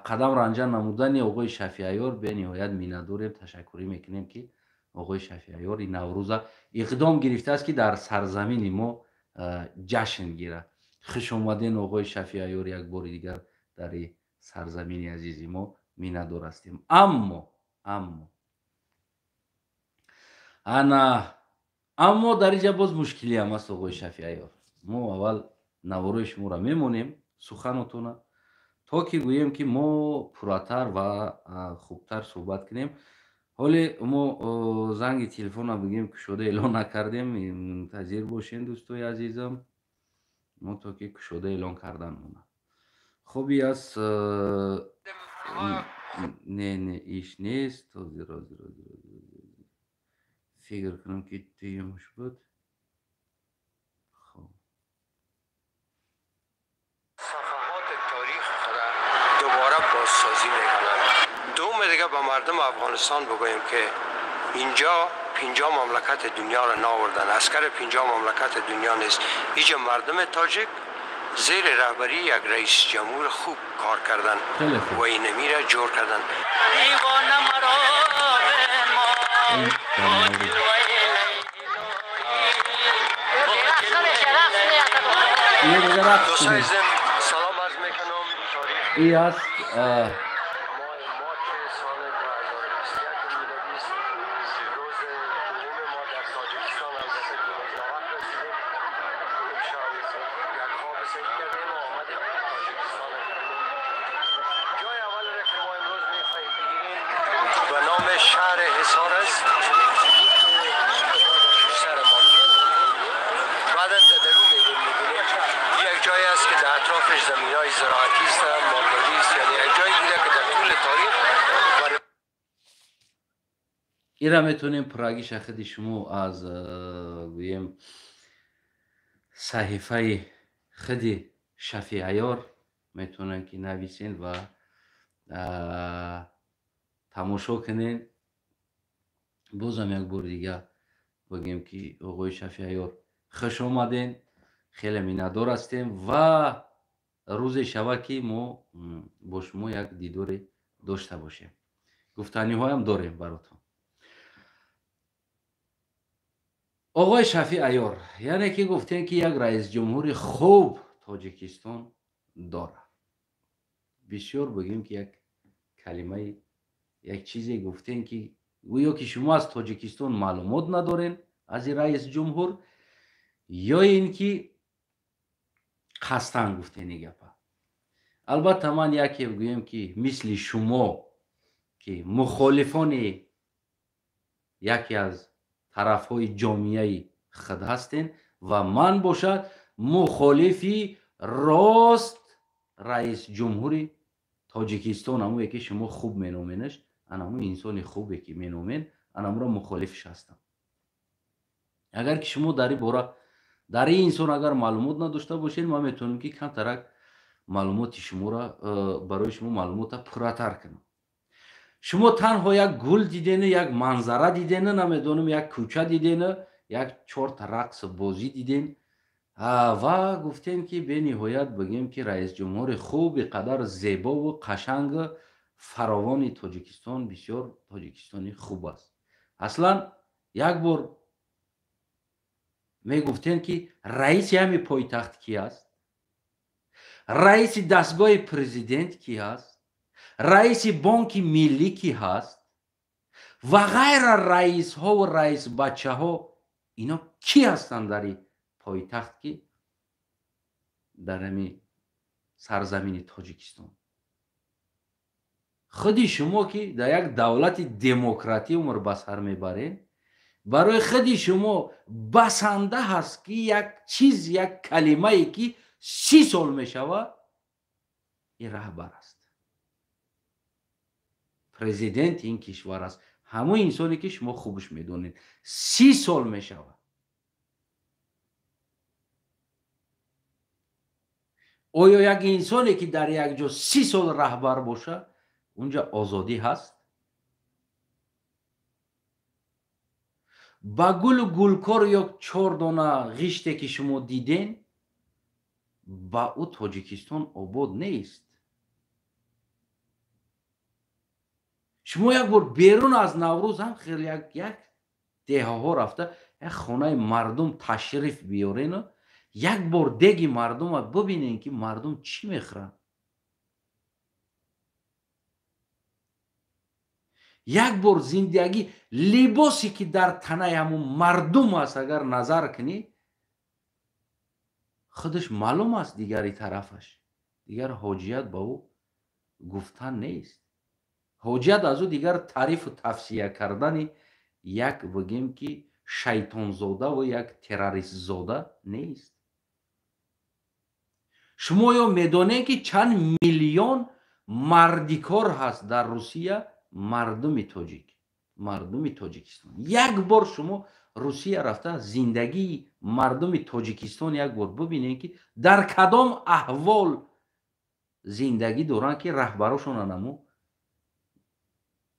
қадам ранҷа намудани оғои Шафи Аёр бениҳоят миннатдорем, ташаккурӣ мекунем, ки оғои Шафи Аёр ин Наврӯза иқдом гирифтааст, ки дар сарзамини мо ҷашн гирад. Хуш омаден, оғои Шафи Аёр, як бори дигар дар сарзамини азизи мо, миннатдор ҳастем. Аммо ана аммо дар инҷа боз мушкилиам аст, оғои Шафи Аёр. Мо аввал наворои шуморо мемонем, суханотона, то ки гӯем, ки мо пурратар ва хубтар суҳбат кунем. Ҳоле мо занги телефонро, бигем, кушода эълон накардем. Мунтазир бошем, дӯстои азизам, мо то ки кушода эълон кардан монад. Хуби аст. Не, не, иш нест. Ҳозир, ҳозир, ҳозир, фикр кунам, ки дуюмш буд. Хоб, صفحات تاریخ خود دوباره بازسازی میکنند. دوم دیگه به مردم افغانستان بگوییم که اینجا 50 مملکت دنیا را ناوردن، عسکر 50 مملکت دنیا نیست. اینجا مردم تاجیک زیر رهبری یک رئیس جمهور خوب کار کردن خیلی خوب. و این را جور کردن. این در مورد یه دیگه رقص دوستان کنیم. عزیزم، سلام عرض میکنم. تاریخ ای است ماه مارچ سال 2021 میلادی است. روز دوم ما در تاجیکستان. البته دیروز وقت رسیدیم، امشب یک خواب سید کردیم و آمدیم تاجیکستان. جای اول را که ما امروز میخواهیم بگیریم به نام شهر حصار است. سر ما بعدا در درون میریم میبینیم یک جایی است که در اطرافش زمین های زراعتی است، مالداری است، یعنی یک جایی بوده که در طول تاریخ برای ира метавонем пуррагиша худи шумо аз, гӯем, саҳифаи худи Шафи Аёр метавонем, ки нависен ва тамошо кунен. Бозам як бори дига бигем, ки оғои Шафи Аёр, хуш омаден, хеле миннатдор ҳастем ва рӯзе шавад, ки мо бо шумо як дидоре дошта бошем. Гуфтаниҳоям дорем баротон. Оғои Шафи Аёр, яъне ки гуфтем, ки як раисҷумҳури хуб Тоҷикистон дорад. Бисёр бигӯем ки як калимаи як чизе гуфтем ки гӯё ки шумо аз Тоҷикистон маълумот надорен аз ин раис ҷумҳур, ё ин ки қасдан гуфтен ин гапа. Албатта ман яке бигӯем ки мисли шумо ки мухолифони яке аз тарафҳои ҷомеаи худ ҳастен ва ман бошад мухолифи рост раис ҷумҳури Тоҷикистон, ҳамое ки шумо хуб меноменаш, ана ҳамун инсони хубе ки меномен, анамуро мухолифш ҳастам. Агар ки шумо дар ин бора дар ин инсон агар маълумот надошта бошед, ман метавонам ки камтарак маълумоти шуморо барои шумо маълумота пурратар кунам. Шумо танҳо як гул дидену, як манзара дидену, намедонам, як кӯча дидену, як чорта рақс бозӣ диден ва гуфтем ки бениҳоят бигем ки раисҷумҳури хуби қадар зебову қашангу фаровони Тоҷикистон бисёр Тоҷикистони хуб аст. Аслан як бор мегуфтем ки раиси ҳами пойтахт ки аст, раиси дастгоҳи президент ки ҳаст, раиси бонки миллӣ ки ҳаст ва ғайра раисҳову раисбачаҳо ино ки ҳастанд дар ин пойтахт, ки дар ҳами сарзамини Тоҷикистон. Худи шумо ки дар як давлати демократӣ умр ба сар мебаред, барои худи шумо басанда ҳаст ки як чиз, як калимае ки 30 сол мешавад, ин раҳбар аст, президенти ин кишвар аст, ҳамон инсоне ки шумо хубш медонед, 30 сол мешавад. Оё як инсоне ки дар як ҷо 30 сол раҳбар бошад, унҷа озодӣ ҳаст? Ба гулу гулкор ё чор дона ғиште ки шумо диден, ба ӯ Тоҷикистон обод нест. Шумо як бор берун аз Наврӯз ҳам хеле як деҳаҳо рафта, як хонаи мардум ташриф биёрену як бор деги мардума бибинен ки мардум чӣ мехӯранд. Як бор зиндагӣ либосе ки дар танаи ҳамун мардум аст, агар назар кунӣ, худаш маълум аст дигари тарафаш, дигар ҳоҷият ба ӯ гуфтан нест. Ҳоҷият аз ӯ дигар таърифу тавсия кардани як бигем ки шайтонзода ва як террористзода нест. Шумо ё медонед ки чанд миллион мардикор ҳаст дар Русия мардуми тоҷик, мардуми Тоҷикистон. Як бор шумо Русия рафта зиндагии мардуми Тоҷикистон як бор бибинед ки дар кадом аҳвол зиндагӣ доранд, ки раҳбарошон анаму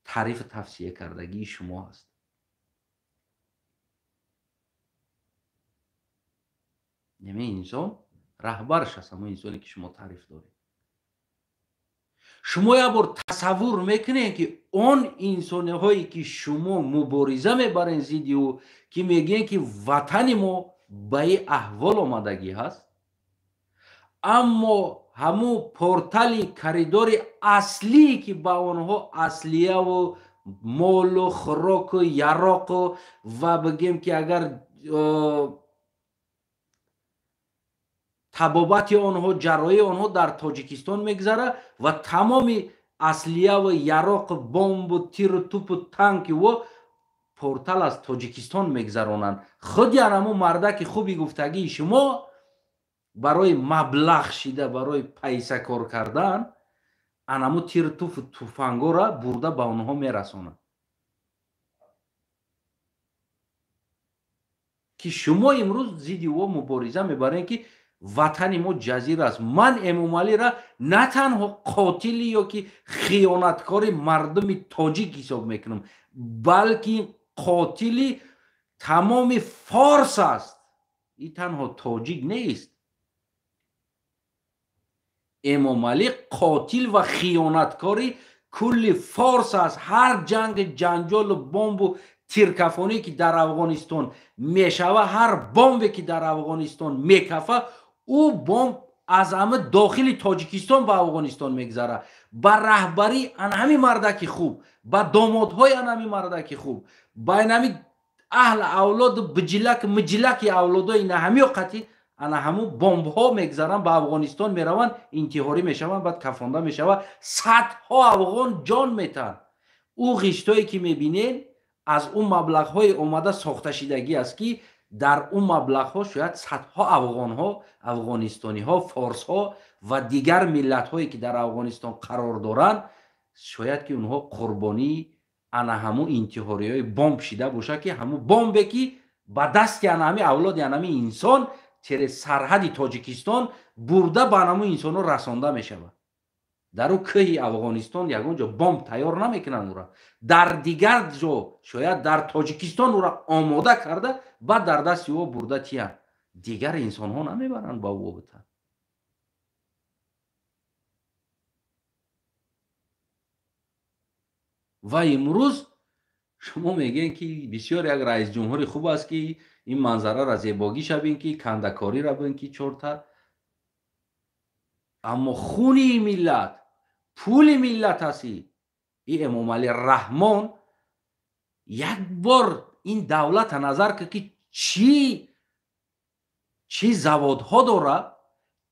таърифу тавсия кардагии шумо ҳаст. Ҳамин инсон раҳбараш аст, ҳамон инсоне ки шумо таъриф доред. Шумо як бор тасаввур мекунед ки он инсонҳое ки шумо мубориза мебаред зидди ӯ, ки мегӯянд ки ватани мо ба ин аҳвол омадагӣ ҳаст, аммо ҳамун портали коридори аслие ки ба онҳо аслияву молу хӯроку яроқу ва бигем ки агар табобати онҳо, ҷарроҳии онҳо дар Тоҷикистон мегузарад ва тамоми аслияву яроқу бомбу тиру тупу танки во портал аз Тоҷикистон мегузаронанд. Худи ҳамун мардаки хуби гуфтагии шумо барои маблағ шида, барои пайса кор кардан анаму тиру туфу туфангора бурда ба онҳо мерасонад, ки шумо имрӯз зидди ӯ мубориза мебаред ки ватани мо ҷазира аст. Ман Эмомалиро на танҳо қотили ё ки хиёнаткори мардуми тоҷик ҳисоб мекунам, балки қотили тамоми форс аст. Ин танҳо тоҷик нест. Эмомалӣ қотил ва хиёнаткори кулли форс аст. Ҳар ҷанги ҷанҷолу бомбу тиркафонӣ ки дар Афғонистон мешава, ҳар бомбе ки дар Афғонистон мекафа, ӯ бомб аз ҳама дохили Тоҷикистон ба Афғонистон мегзара. Ба раҳбарии ана ҳами мардаки хуб, ба домодҳои ана ҳами мардаки хуб, ба ин ҳами аҳл авлоду биҷилак миҷилаки авлодои ина ҳамиё қатӣ ана ҳамун бомбҳо мегзаранд, ба Афғонистон мераванд, интиҳорӣ мешаванд, баъд кафонда мешавад. Садҳо афғон ҷон метаҳанд. Ӯ ғиштое ки мебинед, аз ӯ маблағҳои омада сохташидагӣ аст, ки дар ӯ маблағҳо шояд садҳо афғонҳо, афғонистониҳо, форсҳо ва дигар миллатҳое ки дар Афғонистон қарор доранд, шояд ки онҳо қурбонии ана ҳамун интиҳориҳои бомб шида бошад, ки ҳамун бомбе ки ба дасти ана ҳами авлоди ана ҳами инсон через сарҳади Тоҷикистон бурда ба ҳамун инсонҳо расонда мешавад. Дар ӯ кӯҳи Афғонистон ягон ҷо бомб тайёр намекунанд ӯра. Дар дигар ҷо шояд дар Тоҷикистон ӯра омода карда, баъд дар дасти ӯ бурда тиянд. Дигар инсонҳо намебаранд ба ӯ битанд. Ва имрӯз шумо мегӯед, ки бисёр як раисҷумҳури хуб аст, ки ин манзараро зебогиша бин, ки кандакориро бин, ки чорта. Аммо хуни миллат, пули миллат аст. И Эмомалӣ Раҳмон як бор ин давлата назар кард, ки чӣ заводҳо дора,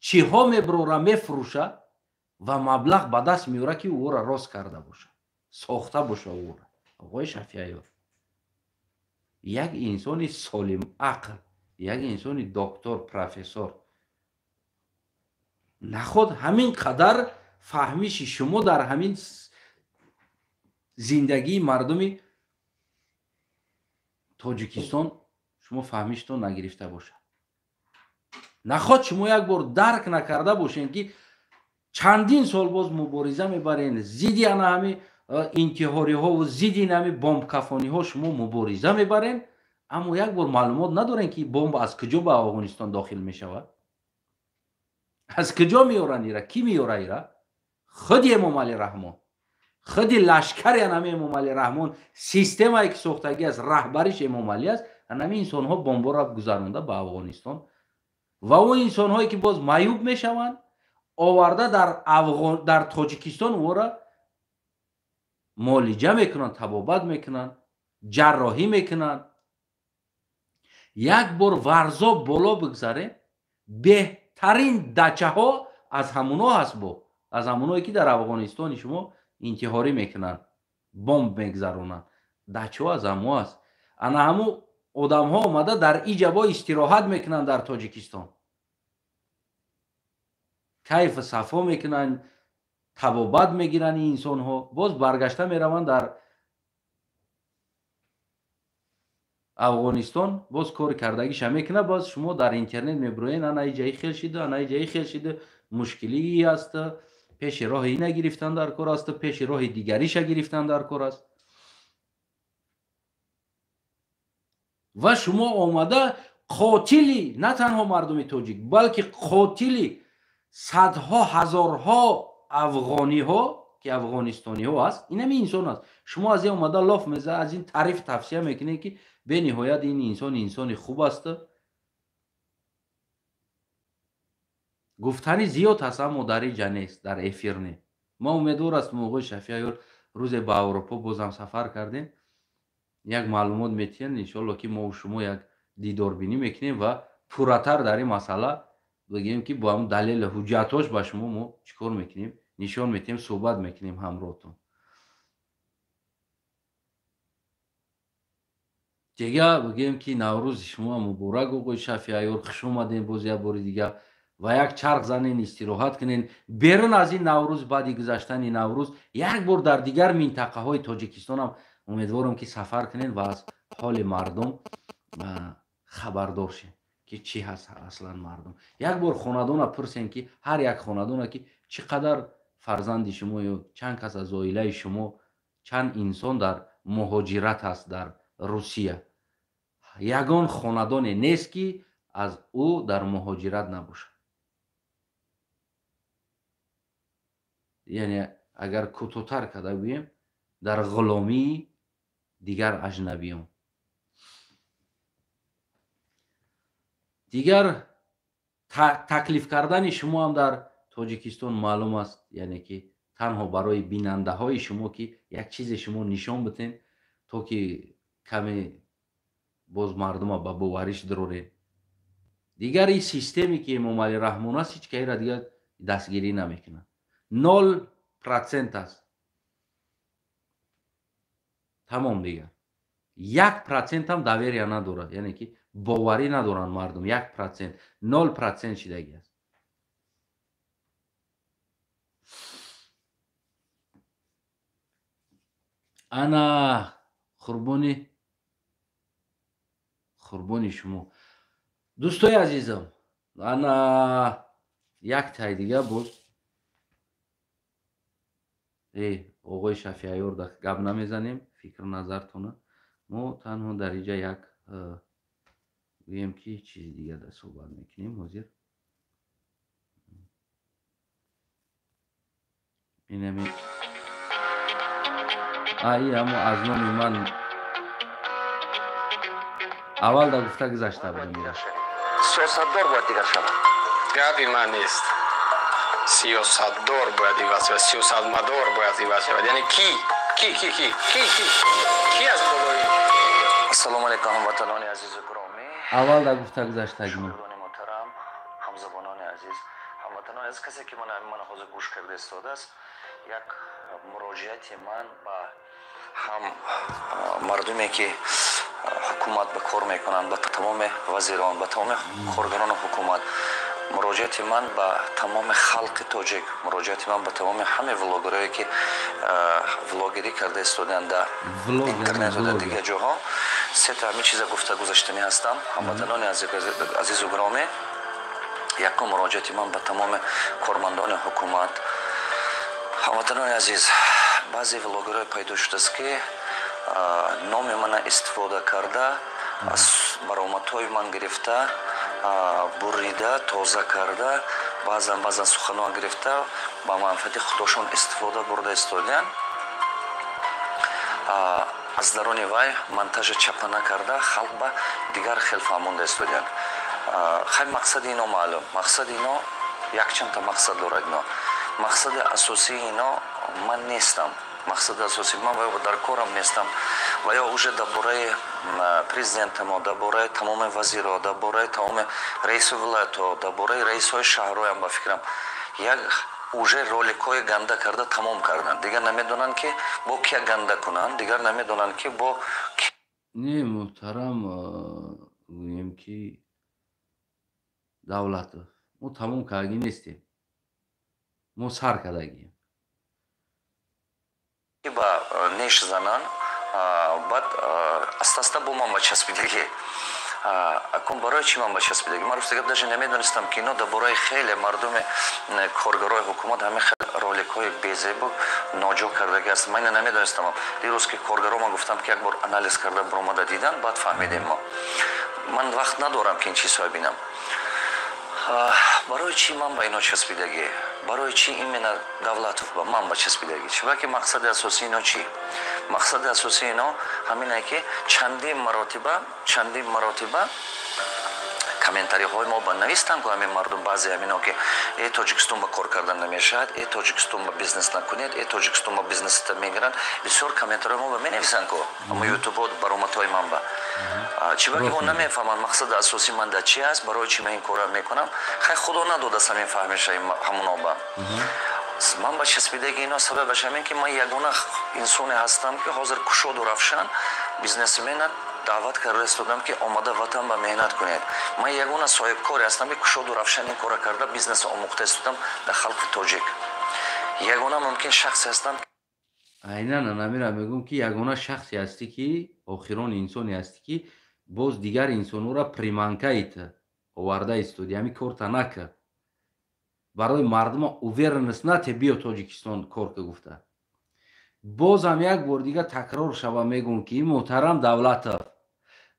чиҳо меброра, мефурӯша ва маблағ ба даст меора, ки ӯро рост карда боша, сохта боша ӯро. Оғои Шафиаёр як инсони солим ақл, як инсони доктор, профессор. Наход ҳамин қадар фаҳмиши шумо дар ҳамин зиндагии мардуми Тоҷикистон шумо фаҳмиштон нагирифта бошад. Наход шумо як бор дарк накарда бошед, ки чандин сол боз мубориза мебарен зидди ана ҳами интиҳориҳову зидди ҳами бомбкафониҳо шумо мубориза мебарен, аммо як бор маълумот надорен, ки бомб аз куҷо ба Афғонистон дохил мешавад, аз куҷо меоранд ира, кӣ меора ира? Худи Эмомалӣ Раҳмон, худи лашкари анами Эмомалӣ Раҳмон, системае ки сохтагӣ аст, раҳбариш Эмомалӣ аст. Анами инсонҳо бомборо гузаронда ба Афғонистон ва он инсонҳое ки боз маъюб мешаванд, оварда дар Тоҷикистон ӯро муолиҷа мекунанд, табобат мекунанд, ҷарроҳӣ мекунанд. Як бор Варзоб боло бигзарем, беҳтарин дачаҳо аз ҳамуно ҳаст, бо аз ҳамуное ки дар Афғонистони шумо интиҳорӣ мекунанд, бомб мегзаронанд, дачаҳо аз ҳамо аст. Ана ҳаму одамҳо омада дар иҷабо истироҳат мекунанд дар Тоҷикистон, кайфу сафо мекунанд, табобат мегиранд ин инсонҳо, боз баргашта мераванд дар Афғонистон, боз кори кардагиша мекунад. Боз шумо дар интернет мебироед, ана иҷаи хел шида, ана иҷаи хел шида, мушкилӣ аст, пеши роҳи ина гирифтан дар кор аст, пеши роҳи дигариша гирифтан дар кор аст. Ва шумо омада қотили на танҳо мардуми тоҷик, балки қотили садҳо ҳазорҳо афғониҳо ки афғонистониҳо аст, ин ҳами инсон аст. Шумо аз ин омада лоф мезанед, аз ин таъриф тавсия мекунед, ки бениҳоят ин инсон инсони хуб аст. Гуфтани зиёд ҳаст, аммо дар инҷа нест, дар эфир не. Ма умедвор ҳастам, оғои Шафиаёр, рӯзе ба Аврупо бозам сафар кардем, як маълумот метиҳанд, иншоалло, ки мо шумо як дидорбинӣ мекунем ва пурратар дар ин масъала бигӯем, ки бо ҳамн далелу ҳуҷҷатҳош ба шумо мо чӣ кор мекунем, нишон метиҳем, суҳбат мекунем ҳамроҳтон. Дига бигӯем, ки Наврӯзи шумо муборак, оғои Шафиаёр, хуш омадем боз як бори дига ва як чарх занен, истироҳат кунен. Берун аз ин Наврӯз, баъди гузаштани Наврӯз, як бор дар дигар минтақаҳои Тоҷикистонам умедворам, ки сафар кунен ва аз ҳоли мардум хабардор шен, ки чӣ ҳаст аслан мардум. Як бор хонадона пурсен, ки ҳар як хонадона ки чӣ қадар фарзанди шумо ё чанд кас аз оилаи шумо, чанд инсон дар муҳоҷират аст дар Русия. Ягон хонадоне нест, ки аз ӯ дар муҳоҷират набошад. Яъне агар кӯтоҳтар карда гӯем, дар ғуломии дигар аҷнабиён. Дигар Таклиф кардани шумо ҳам дар Тоҷикистон маълум аст, яъне ки танҳо барои бинандаҳои шумо, ки як чизе шумо нишон битен, то ки каме боз мардума ба бовариш дурорен. Дигар ин системе ки Эмомалӣ Раҳмон аст, ҳеҷ кайра дигар дастгирӣ намекунад. 0% аст. Тамом дигар. 1% ҳам доверия надорад, яъне ки боварӣ надоранд мардум. 1%, 0% шидаги аст. Ана қурбони шумо. Дӯстои азизам, ана як тай дига боз. Оғои Шафиайёр гап намезанем, фикр назартона. Мо танҳо дар инҷа як гӯем ки чизи дига да суҳбат мекунем ҳозир. Инами амо аз номи ман аввал да гуфта гузашта будам. Сиёсатдор бояд дигар шавад. Гапи ман нест. Сиёсатдор бояд иваз шавад, сиёсатмадор бояд иваз шавад. Яъне ки? Ки ки ки ки ки ки аз болои. Ассалому алайкум ҳамватанони азизу гиромӣ. Аввал да гуфта гузаштагӣ. Шогирдони муҳтарам, ҳамзабонони азиз, ҳамватанони азиз, касе ки ман ҳозир гӯш карда истодааст, як муроҷиати ман ба ҳам мардуме ки ҳукумат ба кор мекунанд, ба тамоми вазирон, ба тамоми коргарони ҳукумат, муроҷиати ман ба тамоми халқи тоҷик, муроҷиати ман ба тамоми ҳамаи влогерое ки влогерӣ карда истодаанд дар интернету дар дигар ҷоҳо, сета ҳамин чиза гуфта гузаштанӣ ҳастам. Ҳамватанони азизу гиромӣ, якум муроҷиати ман ба тамоми кормандони ҳукумат. Ҳамватанони азиз, баъзе влогерое пайдо шудааст ки номи мана истифода карда, аз баромадҳои ман гирифта, бурида, тоза карда, баъзан баъзан суханон гирифта ба манфиати худошон истифода бурда истодаанд. Аз даруни вай монтажа чапана карда, халқ ба дигар хел фаҳмонда истодаанд. Хай, мақсади ино маълум. Мақсади ино якчандта мақсад дорад ино. Мақсади асосии ино ман нестам. Мақсади асосии ман ва дар корам нестам. Ва ё уже дар бораи президентамо, дар бораи тамоми вазирҳо, дар бораи тамоми раиси вилоятҳо, дар бораи раисҳои шаҳрҳоям ба фикрам як уже роликҳои ганда карда тамом карданд. Дигар намедонанд ки бо кия ганда кунанд, дигар намедонанд ки бо не. Муҳтарам, гӯем ки Давлатов, мо тамом кардагӣ нестем, мо сар кардагием. Ба неш зананд, баъд аста-аста бо ман ба часпидагӣ. Акун барои чӣ ман ба часпидагӣ? Ман рости гап даже намедонистам ки ино дар бораи хеле мардуми коргарои ҳукумат ҳамин хел роликҳои безебу ноҷо кардагӣ аст. Ман ина намедонистам. Дирӯз ки коргаро ман гуфтам ки як бор анализ карда баромада дидан, баъд фаҳмидем мо. Ман вақт надорам ки ин чизҳоя бинам. Барои чӣ ман ба ино часпидагӣ? Барои чӣ именно Давлатов ба ман ба часпидагӣ? Чунки мақсади асосии ино чӣ? Мақсади асосии ино ҳамине ки чандин маротиба комментариҳои мо ба навистанд ку ҳамин мардум, баъзе ҳамино ки э Тоҷикистон ба кор кардан намешавад, э Тоҷикистон ба бизнес накунед, э Тоҷикистон ба бизнеста мегиранд. Бисёр комментариҳои мо ба менависанд ку ама ютубо баромадҳои ман ба. Чиба ки мо намефаҳманд мақсади асосии ман дар чи аст, барои чи ман ин корро мекунам. Хай, Худо надодааст ҳамин фаҳмиша ҳамоно ба. Ман ба часпидаги ино сабабаш ҳамин ки ман ягона инсоне ҳастам ки ҳозир кушоду равшан бизнесмена даъват карда истодам ки омада ватан ба меҳнат кунед. Ман ягона соҳибкоре ҳастам ки кушоду равшан ин корро карда, бизнес омӯхта истодам дар халқи тоҷик. Ягона мумкин шахсе ҳастам. Айнан анамира мегӯм ки ягона шахсе ҳастӣ ки охирон инсоне ҳастӣ ки боз дигар инсонҳоро приманкаит оварда истоди. Ҳамин корта накард. Барои мардума уверенность нате, биё Тоҷикистон кор ка гуфта. Бозам як бор дига такрор шава мегӯм ки муҳтарам Давлатов,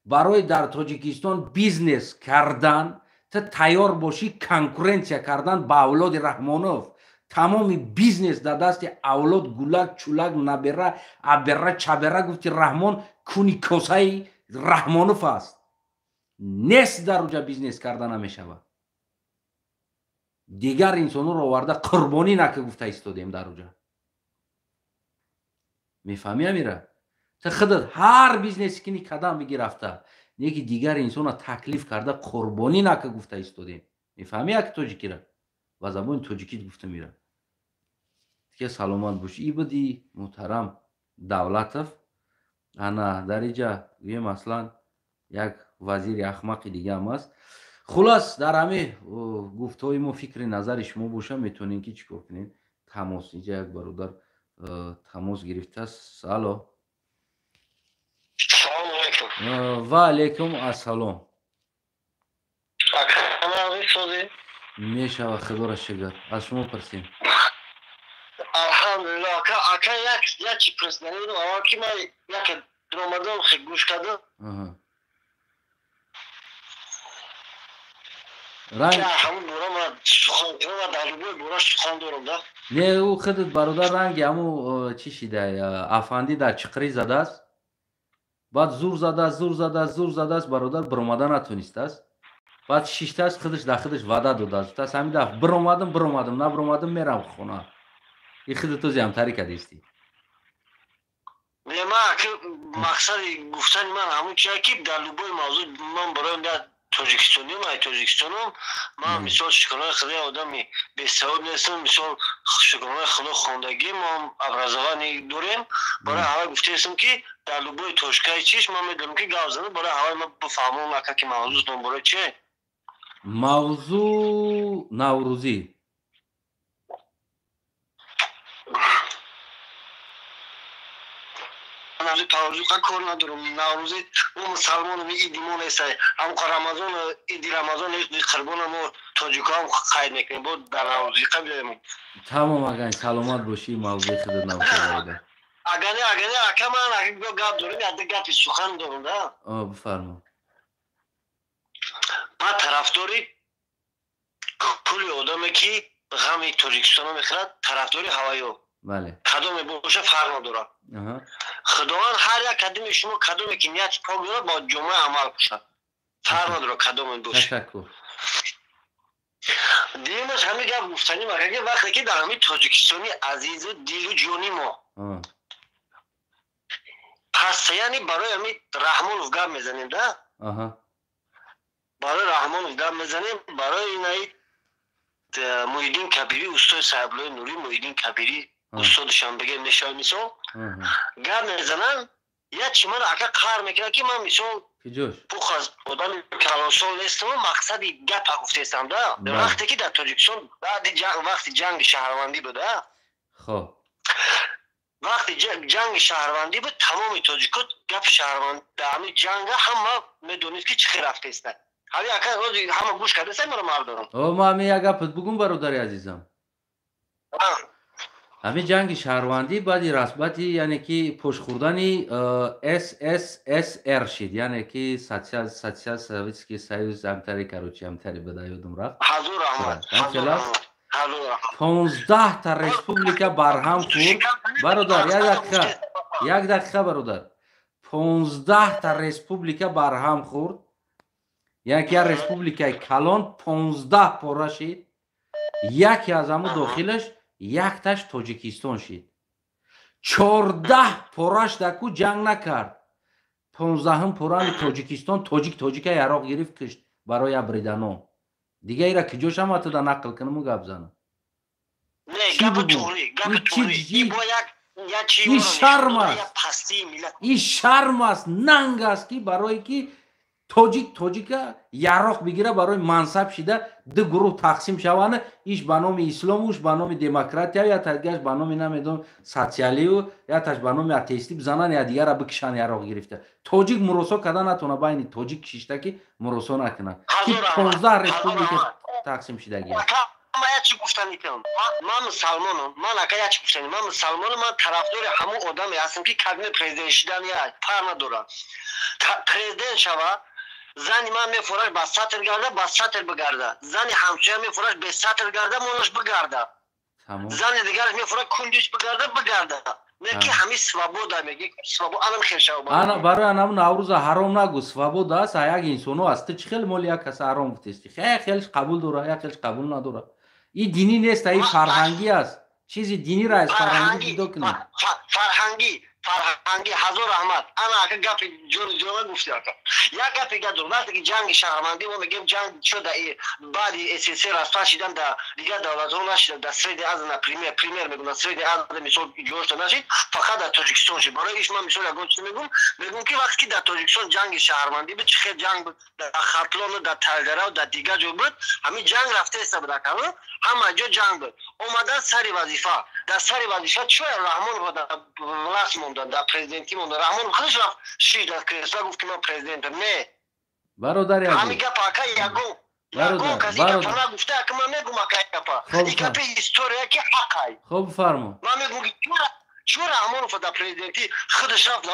барои дар Тоҷикистон бизнес кардан ту тайёр бошӣ конкуренсия кардан ба авлоди Раҳмонов. Тамоми бизнес дар дасти авлод гулак чулак набера абера чабера гуфти Раҳмон куни косаи Раҳмонов аст. Нест, дар уҷа бизнес карда намешавад. Дигар инсонҳоро оварда қурбонӣ нака гуфта истодем дар уҷа. Мефаҳмӣ амира? Ту худат ҳар бизнеси кини кадам биги рафта, не ки дигар инсона таклиф карда қурбонӣ нака гуфта истодем. Мефаҳмӣ як тоҷикира? Ба забони тоҷикӣ гуфта мира. Ки саломат бош. И буди муҳтарам Давлатов. Ана дар иҷа гӯем аслан як вазири ахмақи дигаам аст. Хулас дар ҳамин гуфтҳои мо фикри назари шумо боша, метавонем ки чӣ кор кунем? Тамос. Иҷа як бародар тамос гирифтааст. Алло. Салом алейкум. Ва алейкум ассалом. Мешава, худоро шукр. Аз шумо пурсем. Алҳамдулиллоҳ. Ака, ака як чи пурсиданӣ дорам. Аввал ки ман як омадам, хе гӯш кардам. Ранг ҳамун бора ман сухан дорам, дар любой бора сухан дорам, да? Не, ӯ худат бародар ранги ҳаму чӣ шида, афандӣ дар чиқрӣ задааст. Баъд зур задааст, зур задааст, зур задааст, бародар биромада натонистааст. Баъд шиштааст, худаш дар худаш ваъда додааст. Гуфтааст ҳамин дафъ биромадам, биромадам, набиромадам мерам хона. И худат ози ҳамтарӣ кардисти. Не, ман мақсади гуфтани ман ҳамун чия ки дар любой мавзӯъ ман барои як тоҷикистоним, ай тоҷикистонам, ман мисол шукронаи худои одами бесавод нестам, мисол шукронаи худо хондагӣ, мо образование дорем. Барои ҳавай гуфтаестам ки дар любой точкаи чиш ман медонам ки гап занам, барои ҳавай ман бифаҳмам ака ки мавзӯътон барои че? Мавзӯъ наврӯзӣ. Наврӯзӣ павзуқа кор надорам. Наврӯзӣ мо мусалмонам, иди мо нест. Ҳамқа Рамазон, иди Рамазон, иди Қурбона мо тоҷикоам қайд мекунем. Бо дар наврӯзӣ қабилем. Тамом, агар саломат бошӣ, мавзӯи худат набошад, бародар. Агар не, ака ман гап дорам, як гапи сухан дорам, да? Бифармо. Ман тарафдори кулли одаме ки ғами Тоҷикистонро мехӯрад, тарафдори ҳавайё. Бале. Кадоме боша фарқ надорад. Худованд ҳар як кадоми шумо кадоме ки нияти пок дорад бо ҷомаи амал кушад. Фарқ надорад кадоме боша. Ташаккур. Дуюмаш ҳамин гап гуфтанӣ мака вақте ки дар ҳамин Тоҷикистони азизу дилу ҷони мо пас яъне барои ҳамин Раҳмонов гап мезанем, да? Барои Раҳмонов гап мезанем, барои инаи Муҳиддин Кабирӣ, устоди Сайфуллои Нурӣ, Муҳиддин Кабирӣ, устодашам бигем мешавад мисол, гап мезананд, як чи ман ака қаҳр мекунад ки ман мисол пух аз одами калонсол нестам, мақсади гапа гуфтаестам, да? Вақте ки дар Тоҷикистон баъди вақти ҷанги шаҳрвандӣ буд, хоб вақти ҷанги шаҳрвандӣ буд, тамоми тоҷико гапи шаҳрванд дар ҳамин ҷанга ҳама медонист ки чӣ хел рафтаеста. Ҳамин ака ҳама гӯш кардаста маро мардум. Ман ҳамин як гапат бугум, бародари азизам. Ҳамин ҷанги шаҳрвандӣ баъди расбати, яъне ки пошхӯрдани СССР шид, яъне ки Социал Советский Союз, ҳамтари, короче, ҳамтари бада ёдум рафт. 15та республика барҳам хӯрд. Бародар, як дақиқа, як дақиқа, бародар. 15та республика барҳам хӯрд. Яъне ки як республикаи калон 15 пора шид. Яке аз ҳамун дохилаш якташ Тоҷикистон шид. 14 пораш даку ҷанг накард. 15-ум порами Тоҷикистон тоҷик тоҷика яроқ гирифт, кишт барои абридано. Дига ира киҷош ҳама туда нақл кунаму гап занам. И шарм аст, и шарм аст, нанг аст ки барое ки тоҷик тоҷика яроқ бигира барои мансаб шида ду гурӯҳ тақсим шаванд, иш ба номи ислому, иш ба номи демократия, яташ ба номи намедонам социалию, яташ ба номи атеистӣ бизананд, якдигара бикишанд яроқ гирифта. Тоҷик муросо карда натавона, байни тоҷик кишишта ки муросо накунад. Ки 15 республика тақсим шидагиа. Ман як чи гуфтанитам. Ман мусалмонам. Ман ака як чи гуфтани. Ман мусалмонам, ман тарафдори ҳамон одаме ҳастам ки кадми президент шидан я фарқ надорад. Президент шава, зани ман мефураш ба сатр гарда, ба сатр бигарда. Зани ҳамсоя мефураш бе сатр гарда, монаш бигарда. Зани дигараш мефураш кундиш бигарда, бигарда. Меки ҳами свобода меги, свобода анам хел шава. Ана барои анам Наврӯза ҳаром нагу, свобода аст, як инсоно аст. Ту чӣ хел моли як каса ҳаром гуфтести? Хелш қабул дора, як хелш қабул надора. И динӣ нест, и фарҳангӣ аст. Чизи диниро аз фарҳангӣ ҷудо кунед. Фарҳангӣ, фарҳангӣ, ҳазор раҳмат. Ана, ака, гапи ҷони ҷона гуфти, ака. Як гапи гап дорам. Вақте ки ҷанги шаҳрвандӣ, мо мегӯем, ҷанг шуда, баъди СССР распад шидан, дар дигар давлатҳо нашида, дар Средняя Азия, например, пример мегӯм, дар Средняя Азия, мисол, ҷошта нашид, фақат дар Тоҷикистон шид. Барои иш ман, мисол, ягон чиз мегӯм, мегӯм, ки вақте ки дар Тоҷикистон ҷанги шаҳрвандӣ буд, чӣ хел ҷанг буд дар Хатлону, дар Талгарав, дар дигар ҷо буд, ҳамин ҷанг рафтаеста буд, ака, ҳама ҷо ҷанг буд. Омадан сари вазифа, дар сари вазифа чӯ Раҳмонов дар власть мондан, дар президентӣ мондан. Раҳмонов худаш рафт шид дар кресло, гуфт, ки ман президентам. Не, бародари азиз, ҳамин гап, ака, ягон каси гапа нагуфта, ака. Ман мегум, ака, гапа, и гапи история, ки ҳақай. Хоб, фармо. Ман мегум, ки чӯ Раҳмонов дар президентӣ худаш рафт?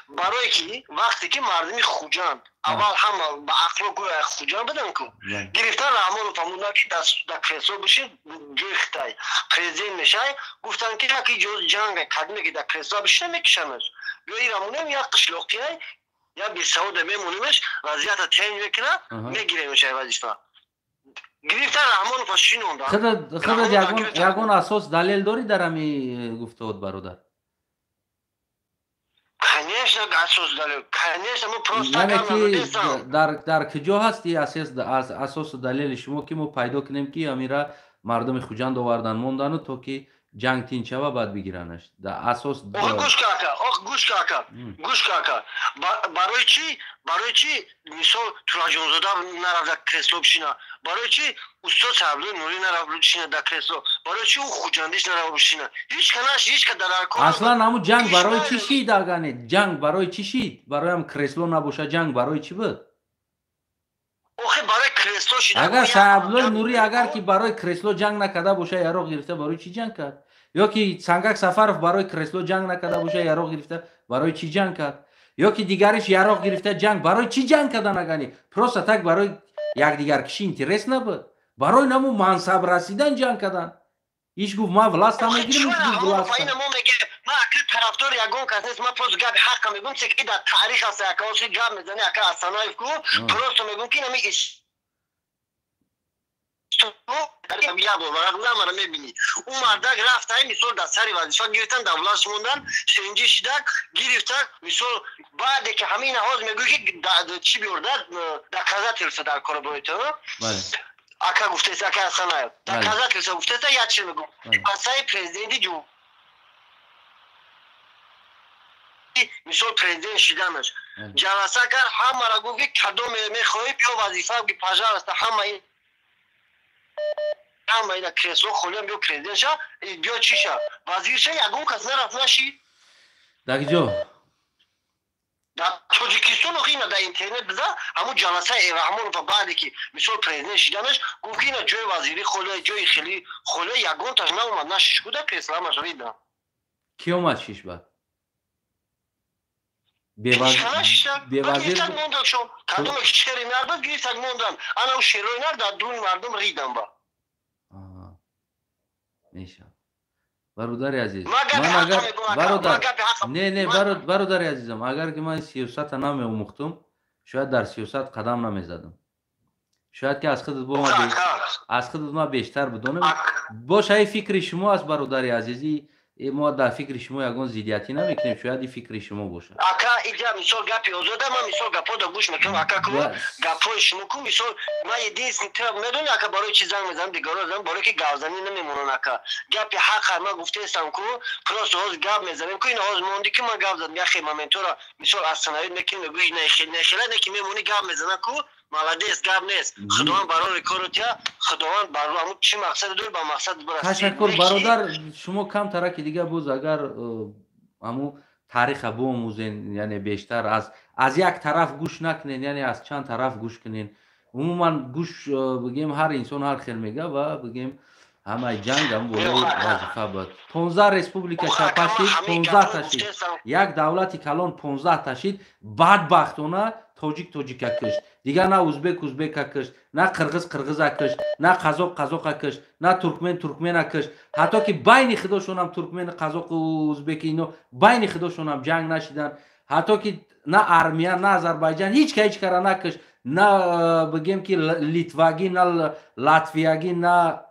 Барое ки вақте ки мардуми Хуҷанд аввал ҳама ба ақло гӯя Хуҷанд будан ку, гирифтан Раҳмонов фамуда, ки дар кресло бишин, ҷои хитай президент мешай. Гуфтанд, ки яки ҷанга кадме ки дар кресло бишина, мекишанаш. Биё, ира монем, як қишлоқияй, як бесавода мемонемеш, вазъията тенҷ мекуна, мегиремеш ай вазифа. Гирифтан Раҳмонова, шинонда. Худат ягон асос, далел дорӣ дар ҳами гуфтаот, бародар? Конечно, асос далел, конечно, мо просто Яъне ки дар куҷо ҳасти асосу далели шумо, ки мо пайдо кунем, ки амира мардуми Хуҷанд овардан мондану, то ки ҷанг тинч шава, баъд бигиранаш? Асос. Гӯш ка, ака, ох, гӯш ка, ака, гӯш ка, ака. Барои чӣ, барои чӣ, мисол, Тураҷонзода нарафт дар кресло бишина? Барои чӣ устод Сабдуи Нурӣ нарафт бишина дар кресло? Барои чӣ ӯ хуҷандиш нарафт бишина? Ҳеч ка наш, ҳеч ка дар Аслан ҳамун ҷанг барои чӣ шид? Агане ҷанг барои чӣ шид? Барои ҳам кресло набоша, ҷанг барои чӣ буд? Охи, барои кресло шида. Агар Саабдуллои Нурӣ, агар ки барои кресло ҷанг накарда боша, яроқ гирифта барои чӣ ҷанг кард? Ё ки Сангак Сафаров барои кресло ҷанг накарда боша, яроқ гирифта барои чӣ ҷанг кард? Ё ки дигариш яроқ гирифта ҷанг барои чӣ ҷанг кардан? Агани просто так барои якдигаркишӣ интерес набуд, барои наму мансаб расидан ҷанг кардан. Иш гуфт, ман власта мегирим, иш гуфт, власта. Ман, ака, тарафдори ягон кас нест, ман просто гапи ҳаққа мегӯм, ки дар таърих аст, ака. Оси гап мезани, ака Асанаев ку, просто мегӯм, ки нами як бор варақ мара мебинӣ. Ӯ мардак рафта, мисол, дар сари вазифа гирифтан, дар власть мондан, сенҷӣ шидак гирифта, мисол, баъде ки ҳамин ҳоз мегӯй, ки чӣ биёрда, доказательство дар кора боиту, ака, гуфтест, ака Асанаев, доказательство гуфтеста. Як чиз мегӯм: масаи президенти ҷумҳур, мисол, президент шиданаш ҷаласа кард, ҳамаро гуфт, ки кадоме мехоҳӣ, биё вазифа, пожалуйста, ҳама ин, ҳама ина кресло холиам, биё президент ша, биё чӣ ша, вазир ша. Ягон кас нарафт, нашид. Дар ҷо? Дар Тоҷикистон. Охи, ина дар интернет биза, ҳамун ҷаласаи Раҳмонова, баъде ки, мисол, президент шиданаш, гуфт, ки ина ҷои вазирӣ холия, ҷои хеле холия, ягонташ наомад, нашиш куда кресло, ҳамаш рида. Ки омад шиш баъд? Бевазир кадоме ки шери нар буд, гирифтак мондан, ана ӯ шерои нар дар дуни мардум ридан ба. Мешавад, бародари азиз. Ман агар, бародар, не, не, бародари азизам, агар ки ман сиёсата намеомӯхтум, шояд дар сиёсат қадам намезадам. Шояд ки аз худат ма бештар бидонем. Боша, и фикри шумо аст, бародари азизи. Мо дар фикри шумо ягон зиддиятӣ намекунем, шояд и фикри шумо бошад. Ака, иҷа, мисол, гапи озода, ман, мисол, гапҳода гӯш мекунам, ака, ку гапҳои шумо ку. Мисол, ман единственный медони, ака, барои чи занг мезанам, дигаро занг, барои ки гавзанӣ намемонам, ака. Гапи ҳақа ман гуфтаестам ку, просто ҳоз гап мезанем ку, ина ҳоз монди, ки ман гап задам, яхе моментора, мисол, остановить мекунем, мегӯи нехела, не ки мемонӣ, гап мезанам ку. Молодец, гап нест. Худованд барори кору тия, Худованд бар ҳамун чӣ мақсаде дори, ба мақсад бирасӣ. Ташаккур, бародар. Шумо камтараки дига боз агар ҳамун таъриха биомӯзен, яъне бештар аз як тараф гӯш накунен, яъне аз чанд тараф гӯш кунен. Умуман гӯш бигем, ҳар инсон ҳар хел мега ва бигем, ҳамаи ҷанг ҳам болои вазифа буд. 15 республика чапа шид, 15 ташид, як давлати калон 15 ташид. Бадбахтона тоҷик тоҷика кишт, дигар на узбек узбека кишт, на қирғиз қирғиза кишт, на қазоқ қазоқа кишт, на туркмен туркмена кишт. Ҳатто ки байни худошонам, туркмен, қазоқу узбеки, ино байни худошонам ҷанг нашидан. Ҳатто ки на армия, на Азарбайҷан, ҳеч ка ҳеч кара накишт, на бигем ки литвагӣ, на латвиягӣ, на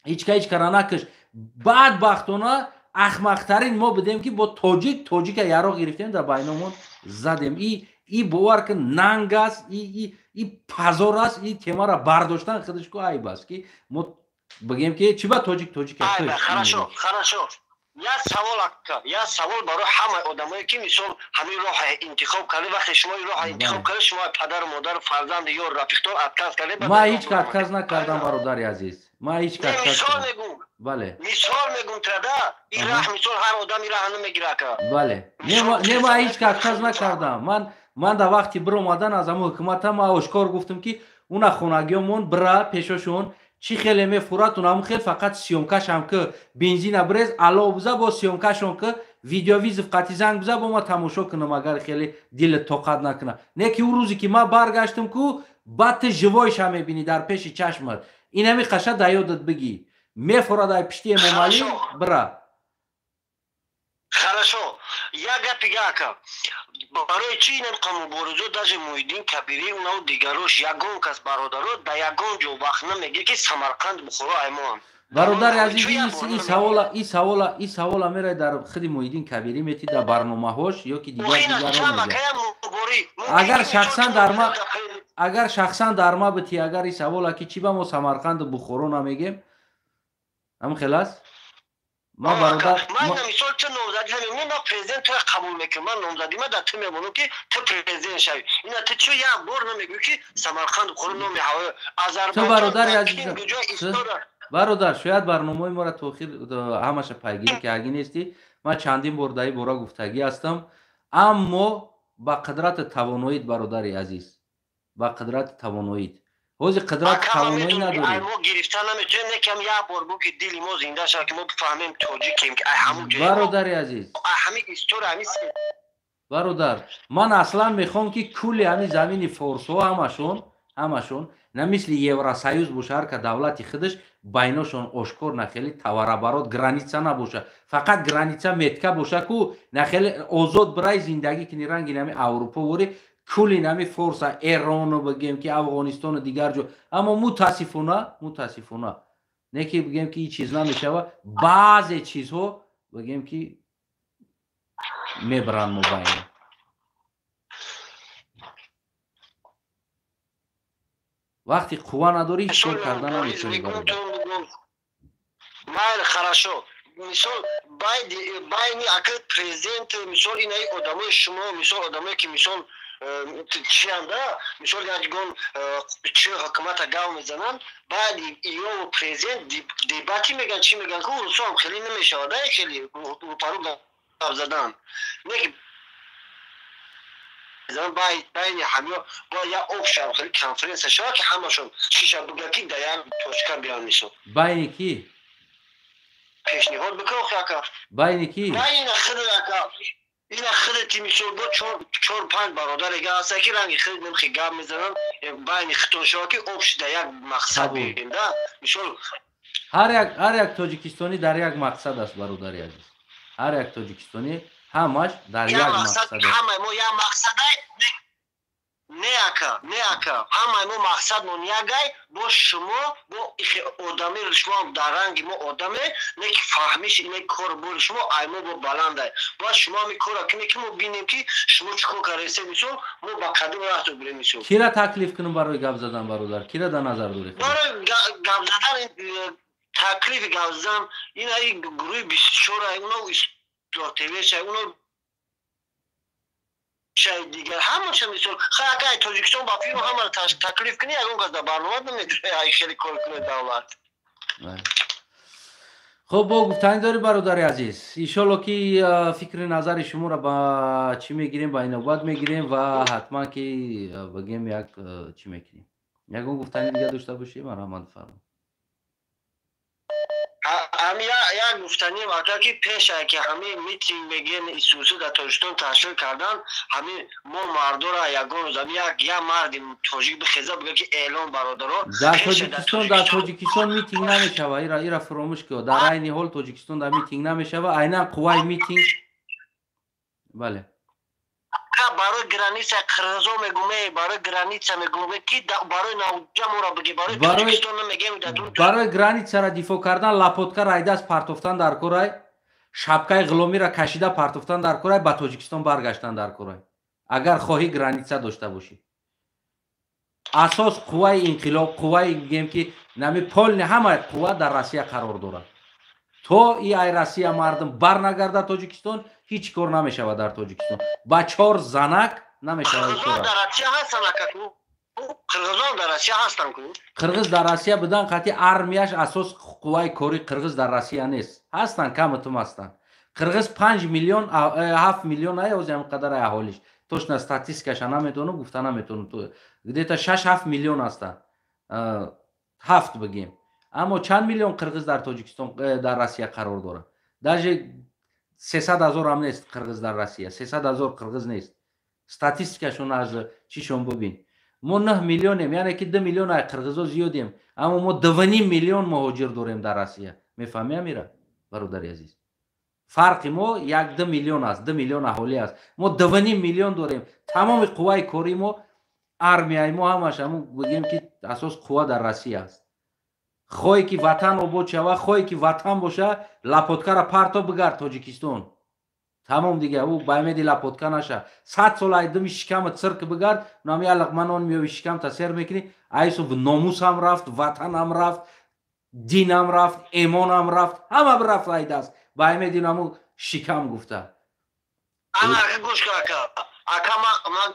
Ҳеч ка ҳеч кара накаш. Бадбахтона, ахмақтарин мо будем, ки бо тоҷик тоҷика яроқ гирифтем, дар байномон задем. И бовар кун, нанг аст, и позор аст. И темара бардоштан худаш ку айб аст, ки мо бигем, ки чӣ ба тоҷик тоҷика. Хорошо, хорошо. Як савол, ака, як савол барои ҳамаи одамое, ки мисол ҳамин роҳа интихоб карда. Вақте шумо ин роҳа интихоб карда, шумо падару модар, фарзанди ё рафиқтон отказ карда? Ман ҳеҷ ка отказ накардам, бародари азиз, ман ҳеҷ ка. Мисол мегум. Бале. Мисол мегум тада, ин раҳ, мисол, ҳар одам ин раҳа намегира, ака. Бале, не, ман ҳеҷ ка отказ накардам. Ман дар вақти биромадан аз ҳамон ҳукумата ман ошкор гуфтам, ки уна хонагиёмон бира пешошон, чӣ хеле мефурад, унаму хел, фақат съёмка шам ки, бензина бирез, ало биза, бо съёмка шон ки, видеовызов қати занг биза, бо ма тамошо кунам, агар хеле дилат тоқат накуна. Не ки ӯ рӯзе ки ман баргаштам ку, баъд ту живой ша мебинӣ дар пеши чашмат. Инами қаша да ёдат бигӣ, мефурад ай пишти Эмомалӣ бира. Хорошо, як гапи ака: барои чӣ инам муборизо, даже Муҳиддин Кабирӣ, унау дигарош, ягон кас, бародаро, да ягон ҷо вақт намегир, ки Самарқанд, Бухоро аймон? Бародари азиз, ин савола мерай дар худи Муҳиддин Кабирӣ метӣ, дар барномаҳош ё ки дигар дигаро. Агар шахсан дар ма битӣ, агар ин савола, ки чӣ ба мо Самарқанду Бухоро намегем, ҳамин хел аст. Ма бародар, ман мисол, ту номзадӣ ҳамин, ман президент тура қабул мекунам, ман номзадӣ ма дар ту мемонам, ки ту президент шавӣ. Ина ту чӣ як бор намегӯӣ, ки Самарқанд, Бухоро номи ҳавои Азарбайҷон? Бародари азиз, бародар, шояд барномаи моро то охир ҳамаша пайгирӣ кардагӣ нестӣ. Ман чандин бор дар ин бора гуфтагӣ ҳастам, аммо ба қудрати тавоноит, бародари азиз, ба қудрати тавоноит, ҳозир қудрати тавоноӣ надорем. Мо гирифта наметавонем, некам як бор бу, ки дили мо зинда шавад, ки мо бифаҳмем тоҷикем, ки ҳамун ҷой. Бародари азиз, ҳамин история, ҳамин. Бародар, ман аслан мехоҳам, ки кулли ҳамин замини форсҳо ҳамашон на мисли Евросоюз боша, ҳар ка давлати худаш, байношон ошкор нахели товарооборот, граница набоша, фақат граница метка боша ку, нахели озод бирай зиндагӣ кини, ранги нами Аврупо вори, кулли нами форса, Эрону бигем, ки Афғонистону дигар ҷо. Аммо мутаассифона, не ки бигем, ки ин чиз намешава, баъзе чизҳо, бигем, ки мебаранд мобайно. Вақти қувва надорӣ, ҳеҷ кор карда наметавонӣ, бародар. Майли, хорошо. Мисол, байни ака президент, мисол, инаи одамои шумо, мисол, одамое ки, мисол, чианда, мисол, ягон чи ҳукумата гав мезананд, баъд ё президент дебати меган, чӣ меган ку, русоам хеле намешавад, хеле рӯпарӯ гап задан. Байни ҳамё бояд як общая хеле конференсия шавад, ки ҳамашон чиша бигӯяд, ки дар як точка биён, мисол. Байни ки? Пешниҳод бикун, охи, ака. Байни ки? Ина худ, ака, ина худати, мисол, бо чор панҷ бародарега ҳаста, ки ранги худ немхи гап мезананд, байни худтон шавад, ки общий дар як мақсад бигем да, мисол. Ҳар як тоҷикистонӣ дар як мақсад аст, бародари азиз, ҳар як тоҷикистонӣ ҳамаш дар як мақсад. Ҳамаи мо як мақсадай. Не, ака, не, ака, ҳамаи мо мақсадмон ягай. Бо шумо, бо одами, шумо дар ранги мо одаме, не ки фаҳмиш, не кор бори шумо ай мо бо баландай. Бояд шумо ҳами кора кунед, ки мо бинем, ки шумо чӣ кор кардасе, мисол, мо ба кадом раҳто бирем, мисол. Кира таклиф кунем барои гап задан, бародар? Кира дар назар дорӣ? Барои гап задан, таклифи гап задан, ин аи гурӯҳи 24, уно ТВ, уно шай дигар ҳамаша, мисол, хай, Тоҷикистон ба филм ҳамаро таклиф кунӣ, ягон кас дар барнома наметавонад, ай хеле кор кунад давлат. Хуб, бо гуфтанӣ дорӣ, бародари азиз? Иншолло, ки фикри назари шуморо ба чӣ мегирем, ба инобат мегирем ва ҳатман ки бигем, як чӣ мекунем. Ягон гуфтани дига дошта бошӣ, марҳамат, фармо. Ҳами як гуфтаним, ака, ки пеша ки ҳамин митинг мегӯем, исусу дар Тоҷикистон ташкил кардан, ҳамин мо мардора ягон рӯз ҳами як марди тоҷик бихеза, бигӯя, ки эълон, бародаро. Дар Тоҷикистон митинг намешава, ира фуромӯш ки. Дар айни ҳол Тоҷикистон дар митинг намешава, айнан қувваи митинг, бале. Барои граница қирғизо мегум, барои граница мегум, ки барои навҷа моро биги, барои Тоҷикистон намегем. Барои границара дифоъ кардан лапоткара айдаст партофтан дар корай, шапкаи ғуломиро кашида партофтан дар корай, ба Тоҷикистон баргаштан дар корай, агар хоҳӣ граница дошта бошӣ. Асос қувваи инқилоб, қувваи гем ки нами полни ҳама қувва дар Россия қарор дорад. То и ай Россия мардум барнагарда Тоҷикистон, ҳеҷ кор намешавад дар Тоҷикистон. Ба чор занак намешавад. Қирғиз дар Россия будан қатъи армияш асос қувваи кори қирғиз дар Россия нест. Ҳастанд, каматум ҳастанд. Қирғиз 5 миллион, 7 миллион ай ози ҳам қадар аҳолиш. Точно статистикаша наметонам, гуфта наметонам. Где-то 6-7 миллион ҳастанд. 7 бигем. Аммо чанд миллион қирғиз дар Тоҷикистон, дар Россия қарор дорад? Даже 300 ҳазор ҳам нест қирғиз дар Россия. 300 ҳазор қирғиз нест. Статистикашон аз чишон бубин. Мо 9 миллионем, яъне ки 2 миллион ай қирғизо зиёдем, аммо мо 2,5 миллион муҳоҷир дорем дар Россия. Мефаҳмӣ, Амира, бародари азиз? Фарқи мо 1-2 миллион аст, 2 миллион аҳолӣ аст. Мо 2,5 миллион дорем. Тамоми қувваи кори мо, армияи мо ҳамаш ҳамун бигем ки асос қувва дар Россия аст. Хоҳе ки ватан обод шава, хоҳе ки ватан боша, лапоткара парто, бигард Тоҷикистон. Тамом дига, ӯ баймеди лапотка наша. 100 сол айдими шикама цирк бигард, нами як луқма нон меёви, шикамта сер мекунӣ, айсу номусам рафт, ватанам рафт, динам рафт, эмонам рафт, ҳама рафт айдаст. Баймеди наму шикам гуфта. Ана ака, гӯш кун, ака. Ака, ман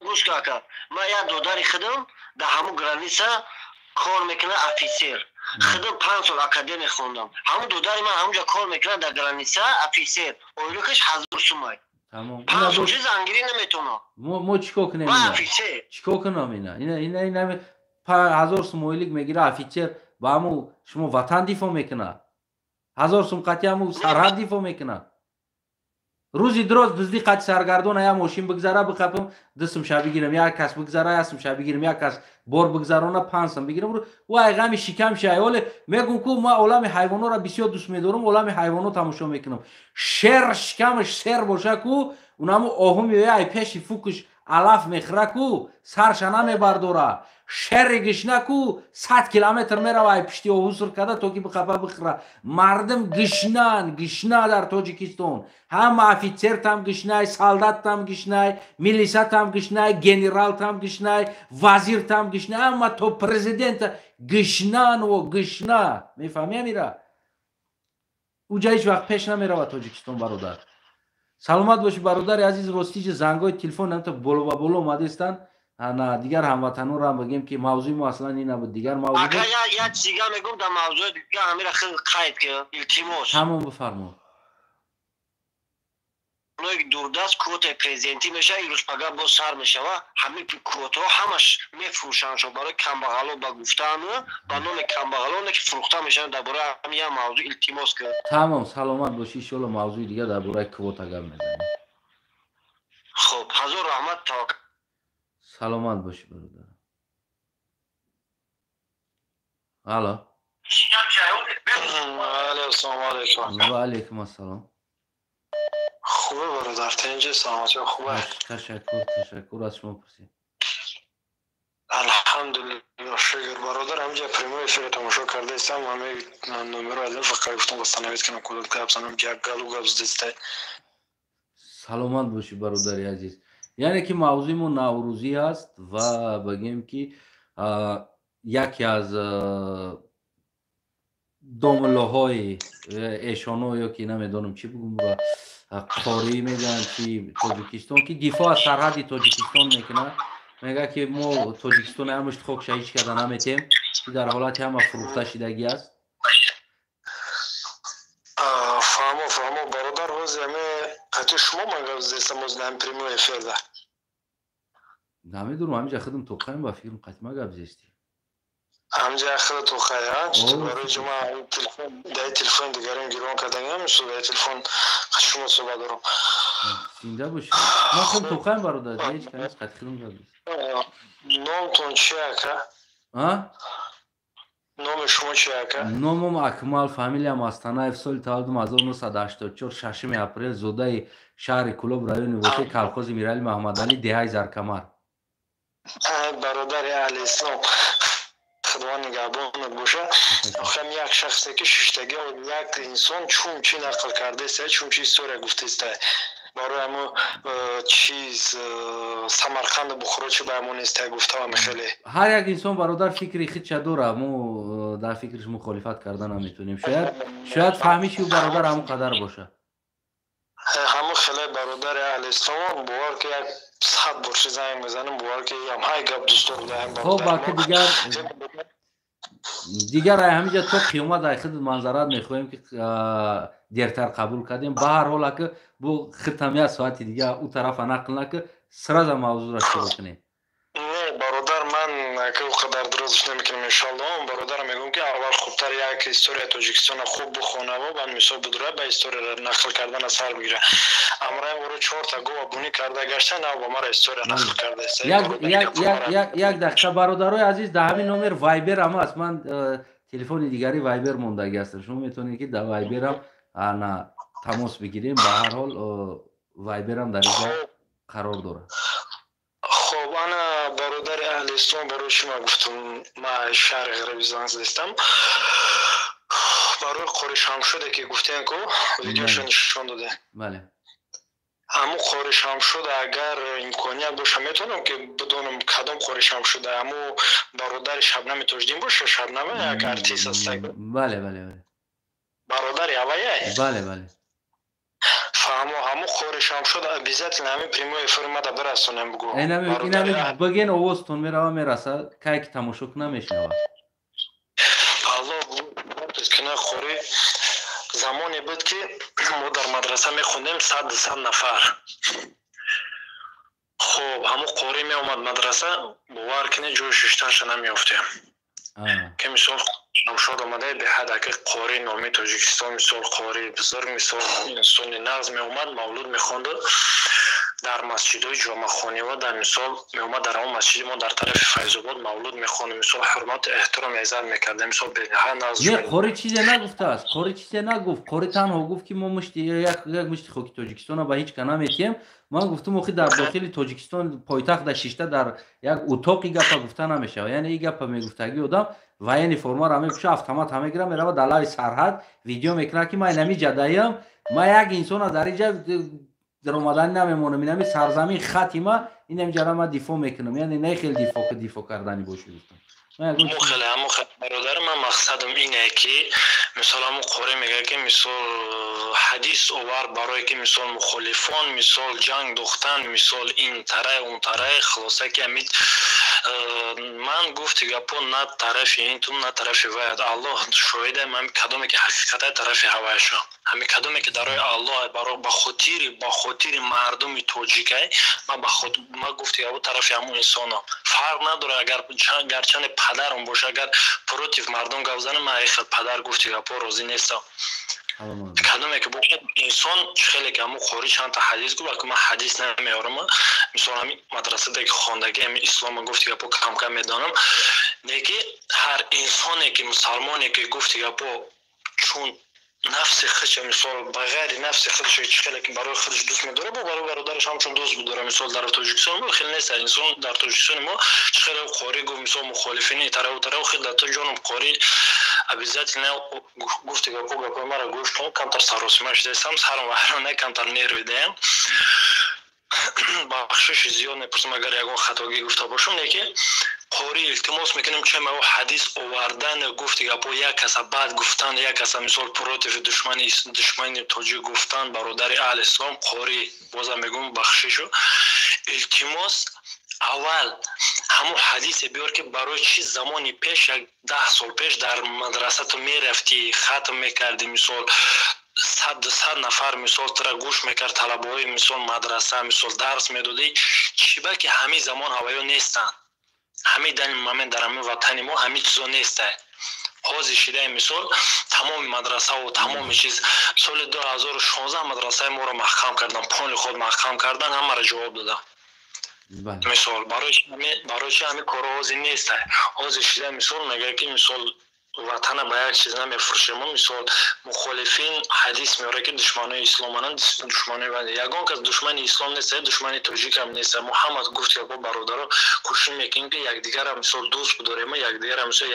гӯш кун, ака. Ман як додари худам дар ҳамун граница кор мекунад, офицер. Худам 5 сол академия хондам. Ҳамун додари ман ҳамунҷа кор мекунад дар граница, офицер. Ойлукаш 1000 сумай. Тамом. 5 сол чиз ангирӣ наметонам. Мо чӣ кор кунем? Офицер. Чӣ кор кунам ина? Ина 1000 сум ойлик мегира офицер, ба ҳаму шумо ватан дифоъ мекунад. 1000 сум қатъи ҳаму сарҳад дифоъ мекунад. Рӯзи дроз дуздӣ қатъи саргардона, як мошин бигзара, биқапам, 2 сум ша бигирам, як кас бигзара, 1 сум ша бигирам, як кас бор бигзарона, 5 сум бигирам. Ӯ ай ғами шикам шай. Оле мегум ку ма олами ҳайвонотро бисёр дӯст медорам, олами ҳайвонот тамошо мекунам. Шер шикамаш сер боша ку, унаму оҳу меоя, ай пеши фукаш алаф мехӯра ку, сарша намебардора. Шери гишна ку 100 километр мерава ай пишти оҳу сур карда, то ки биқапа, бихӯра. Мардум гишнан, гишна дар Тоҷикистон. Ҳама офицертам гишнай, солдаттам гишнай, милисатам гишнай, генералтам гишнай, вазиртам гишнай, ҳама то президента гишнан о гишна. Мефаҳмӣ, Амира? Уҷа ҳеҷ вақт пеш намерава Тоҷикистон, бародар. Саломат бошӣ, бародари азиз. Ростиҷи зангҳои телефон намта боло ба боло омадастанд. На дигар ҳамватанонро ҳам бигем ки мавзӯи мо аслан ин набуд, дигар мавзӯ. Ака, як чиз дига мегум дар мавзӯи дига, ҳамира хел қайд ки, илтимос. Тамом, бифармо. Оное ки дурдаст квотаи президентӣ мешава, ирӯз пага боз сар мешава, ҳамин квотаҳо ҳамаш мефурӯшандшо барои камбағало, ба гуфтану ба номи камбағалоне ки фурӯхта мешаванд. Дар бораи ҳамин як мавзӯъ илтимос ки. Тамом, саломат бошӣ. Иншоалло, мавзӯи дигар дар бораи квота гап мезанем. Хуб, ҳазор раҳмат, таваккал. Саломат бошӣ, бародар. Алло. Алло, ассалому алайкум. Ва алайкум ассалом. Хубе, бародар, тинҷи, саломатӣ хубе? Ташаккур, ташаккур, аз шумо пурсем. Алҳамдулилло, шукр, бародар. Ҳамҷа прямой эфир тамошо кардаистам, ҳамаи номеро аз фақат гуфтам восстановить кунам, кудат гап занам, як галу гап задистай. Саломат бошӣ, бародари азиз. Яъне ки мавзӯи мо наврӯзӣ аст ва бигем ки яке аз домуллоҳои эшоно ё ки намедонам чӣ бигум, қорӣ мегӯянд чи Тоҷикистон, ки дифоъ аз сарҳади Тоҷикистон мекунад, мегӯяд ки мо Тоҷикистони ҳамашт хокша ҳеҷ карда наметем, ки дар ҳолати ҳама фурӯхта шидагӣ аст. Фаҳмо, фаҳмо, бародар. Боз ҳаме қати шумо ман гап задистам, боз дар прямой эфирда. Намедонам, ҳамиҷа худам тоқаем, ба фикрам қатима гап зестӣ. Ҳамҷа худа тоқая барои ҷума телефон дай телефон дигарим гирон карданям, дай телефон шумо суҳбат дорам. Зинда бошӣ. Ман худам тоқаем, бародар, ҳеҷ кас қати худам гап зест. Номтон чи, ака? Номи шумо чи, ака? Номам Акмал, фамилиям Астанаев, соли таваллудам 1984, 6 апрел, зодаи шаҳри Кӯлоб, райони Восе, колхози Мирали Маҳмадалӣ, деҳаи Заркамар. Бародари аҳли ислом, Худованд нигаҳбонат боша. Охам як шахсе ки шиштаги, як инсон чун чӣ нақл кардааст, чун чи история гуфтааст, барои ҳамо чиз Самарқанду Бухоро чи ба ҳамон неста гуфтаам хеле. Ҳар як инсон, бародар, фикри худша дора, мо дар фикраш мухолифат карда наметавонем. Шояд фаҳмиши ӯ, бародар, ҳамон қадар боша. Ҳамон хеле, бародари аҳли ислом, бовар ки як 100 бор чи занг мезанем, бовар ки ям ҳай гап дӯстдор будаем. Хоб, ака, дигар ай ҳамиҷа то қиёмат ай худ манзарат мехоҳем, ки дертар қабул кардем. Ба ҳар ҳол, ака, бу худтам як соати дига ӯ тарафа нақл нака, сразу мавзӯъро шурӯъ кунем. Не, бародар, ман ки қадар дурозш намекунам, иншоалло. Бародарам, мегӯям, ки аввал хубтар як история Тоҷикистона хуб бихонава, баъд мисол бидура, ба историяро нақл кардана сар бигира. Амраем оро чорта гова бунӣ карда гашта, нав ба мара история нақл карда. Як дақиқа, бародарои азиз, дар ҳамин номер Вайбер ҳам аст. Ман телефони дигари Вайбер мондагӣ ҳастам, шумо метавонед, ки дар Вайберам ана тамос бигирем. Ба ҳар ҳол, Вайберам дар инҷа қарор дорад. Хоб, ана, бародари аҳли ислом, барои шумо гуфтум, ман шаҳри ғарби занг задистам барои Қори Шамшуде, ки гуфтем, ку видеошо нишон додем. Бале. Ҳамун Қори Шамшуда, агар имконият боша, метавонам ки бидонам, кадом Қори Шамшуда? Ҳаму бародари Шабнами Тоҷиддин боша? Шабнама як артист аст. Бале. Бародари аваяй? Бале. Фаҳмо, ҳамун Қори Шамшуда обязательно ҳамин прямой эфир мада бирасонем, бугӯ. Инами бигин, овозтон мерава, мераса, кай ки тамошо куна, мешунавад. Алло кина, Қори замоне буд, ки мо дар мадраса мехондем, 100 нафар. Хоб, ҳамун қорӣ меомад мадраса, бовар кунед, ҷои шиштанша намеёфтем, ки мисол Шамшод омада. Беҳад аки қори номи Тоҷикистон, мисол қори бузург, мисол инсони нағз меомад, мавлуд мехонду дар масҷидҳои ҷомахонива. Дар мисол меомад дар ҳамон масҷиди мо дар тарафи Файзобод, мавлуд мехонд, мисол ҳурмату эҳтиром, иззат мекардем, мисол бениҳоят нағз. Не, қори чизе нагуфтааст, қори чизе нагуфт. Қори танҳо гуфт, ки мо мушти як мушти хоки Тоҷикистона ба ҳеҷ ка наметиҳем. Ман гуфтум, охи, дар дохили Тоҷикистон, пойтахта шишта, дар як утоқи гапа гуфта намешавад. Яъне и гапа мегуфтагӣ одам военный формаро мепӯша, автомат ҳа мегира, мерава дар лави сарҳад, видео мекунад, ки ман инами ҷадаям, ман як инсона дар инҷа даромаданӣ намемонам, инами сарзамин хати ма, инами ҷара ман дифоъ мекунам. Яъне не хел дифоъ кардани боши, гуфтам. Хеле ҳамон хеле, бародар, ман мақсадам ине, ки мисол ҳамон қорӣ мегӯяд, ки мисол ҳадис овар, барое ки мисол мухолифон мисол ҷанг дохтан, мисол ин тарай, он тарай. Хулоса, ки ҳамид ман гуфти гапо, на тарафи интум, на тарафи ваят. Аллоҳ шоҳида, ман кадоме ки ҳақиқата, тарафи ҳаваяшо. Ҳами кадоме ки дарои Аллоҳ ба хотири мардуми тоҷикай, ман ба худ ма гуфти гапо, тарафи ҳамон инсоно. Фарқ надорад, агар гарчанде падарам боша, агар против мардум гап занам, ман хел падар, гуфти гапо, розӣ нестам. Кадоме ки бошад инсон, хеле ки ҳамун қори чандта ҳадис гуфт, аку ман ҳадис намеорам. Мисол, ҳами мадрасада ки хондагӣ, ҳами ислома, гуфти гапо, камкам медонам. Не ки ҳар инсоне ки мусалмоне ки, гуфти гапо, чун нафси худша, мисол, ба ғайри нафси худш, чи хеле ки барои худш дӯст медорад, бо барои бародараш ҳамчун дӯст бидорад. Мисол, дар Тоҷикистон мо хеле нест инсон, дар Тоҷикистони мо чи хеле қорӣ гуфт, мисол, мухолифини тарафу тараф хел дар ҷонум. Қорӣ, обязательно, гуфти гапо, гапои мара гӯш кун. Камтар саросима шудастам, сарам вайрона, камтар нерви даям, бахшиши зиёд мепурсам, агар ягон хатогӣ гуфта бошам. Не ки, қорӣ, илтимос мекунем, чем ав ҳадис овардан, гуфти гапо, як каса бад гуфтан, як каса мисол против душмани тоҷик гуфтан. Бародари аҳли ислом қорӣ, бозам мегӯм, бахшишу илтимос, аввал ҳамун ҳадисе биёр, ки барои чи замони пеш, як 10 сол пеш, дар мадраса ту мерафтӣ, хатм мекардӣ, мисол 100 нафар мисол тура гӯш мекард, талабаҳои мисол мадраса, мисол дарс медодӣ. Чӣ ба ки ҳамин замон ҳаваё нестанд? Ҳамин дани момент дар ҳамин ватани мо ҳамин чизо нестай. Ҳозир шидаи, мисол, тамоми мадрасаву тамоми чиз. Соли 2016 мадрасаи моро маҳкам кардан, пони худ маҳкам кардан, ҳамаро ҷавоб додам. Мисол, барои чи ҳамин корҳо ҳозир нестай? Ҳозир шида, мисол, мегӯяд, ки мисол Ватана ба як чиз намефурӯшем. Мисол, мухолифин ҳадис меорад, ки душманои исломананд, душманои, ягон кас душмани ислом нест, душмани тоҷикам нест. Муҳаммад гуфт, ки бародаро, кӯшиш мекунем, ки якдигарам, мисол, дӯст бидорем, якдигарам, мисол,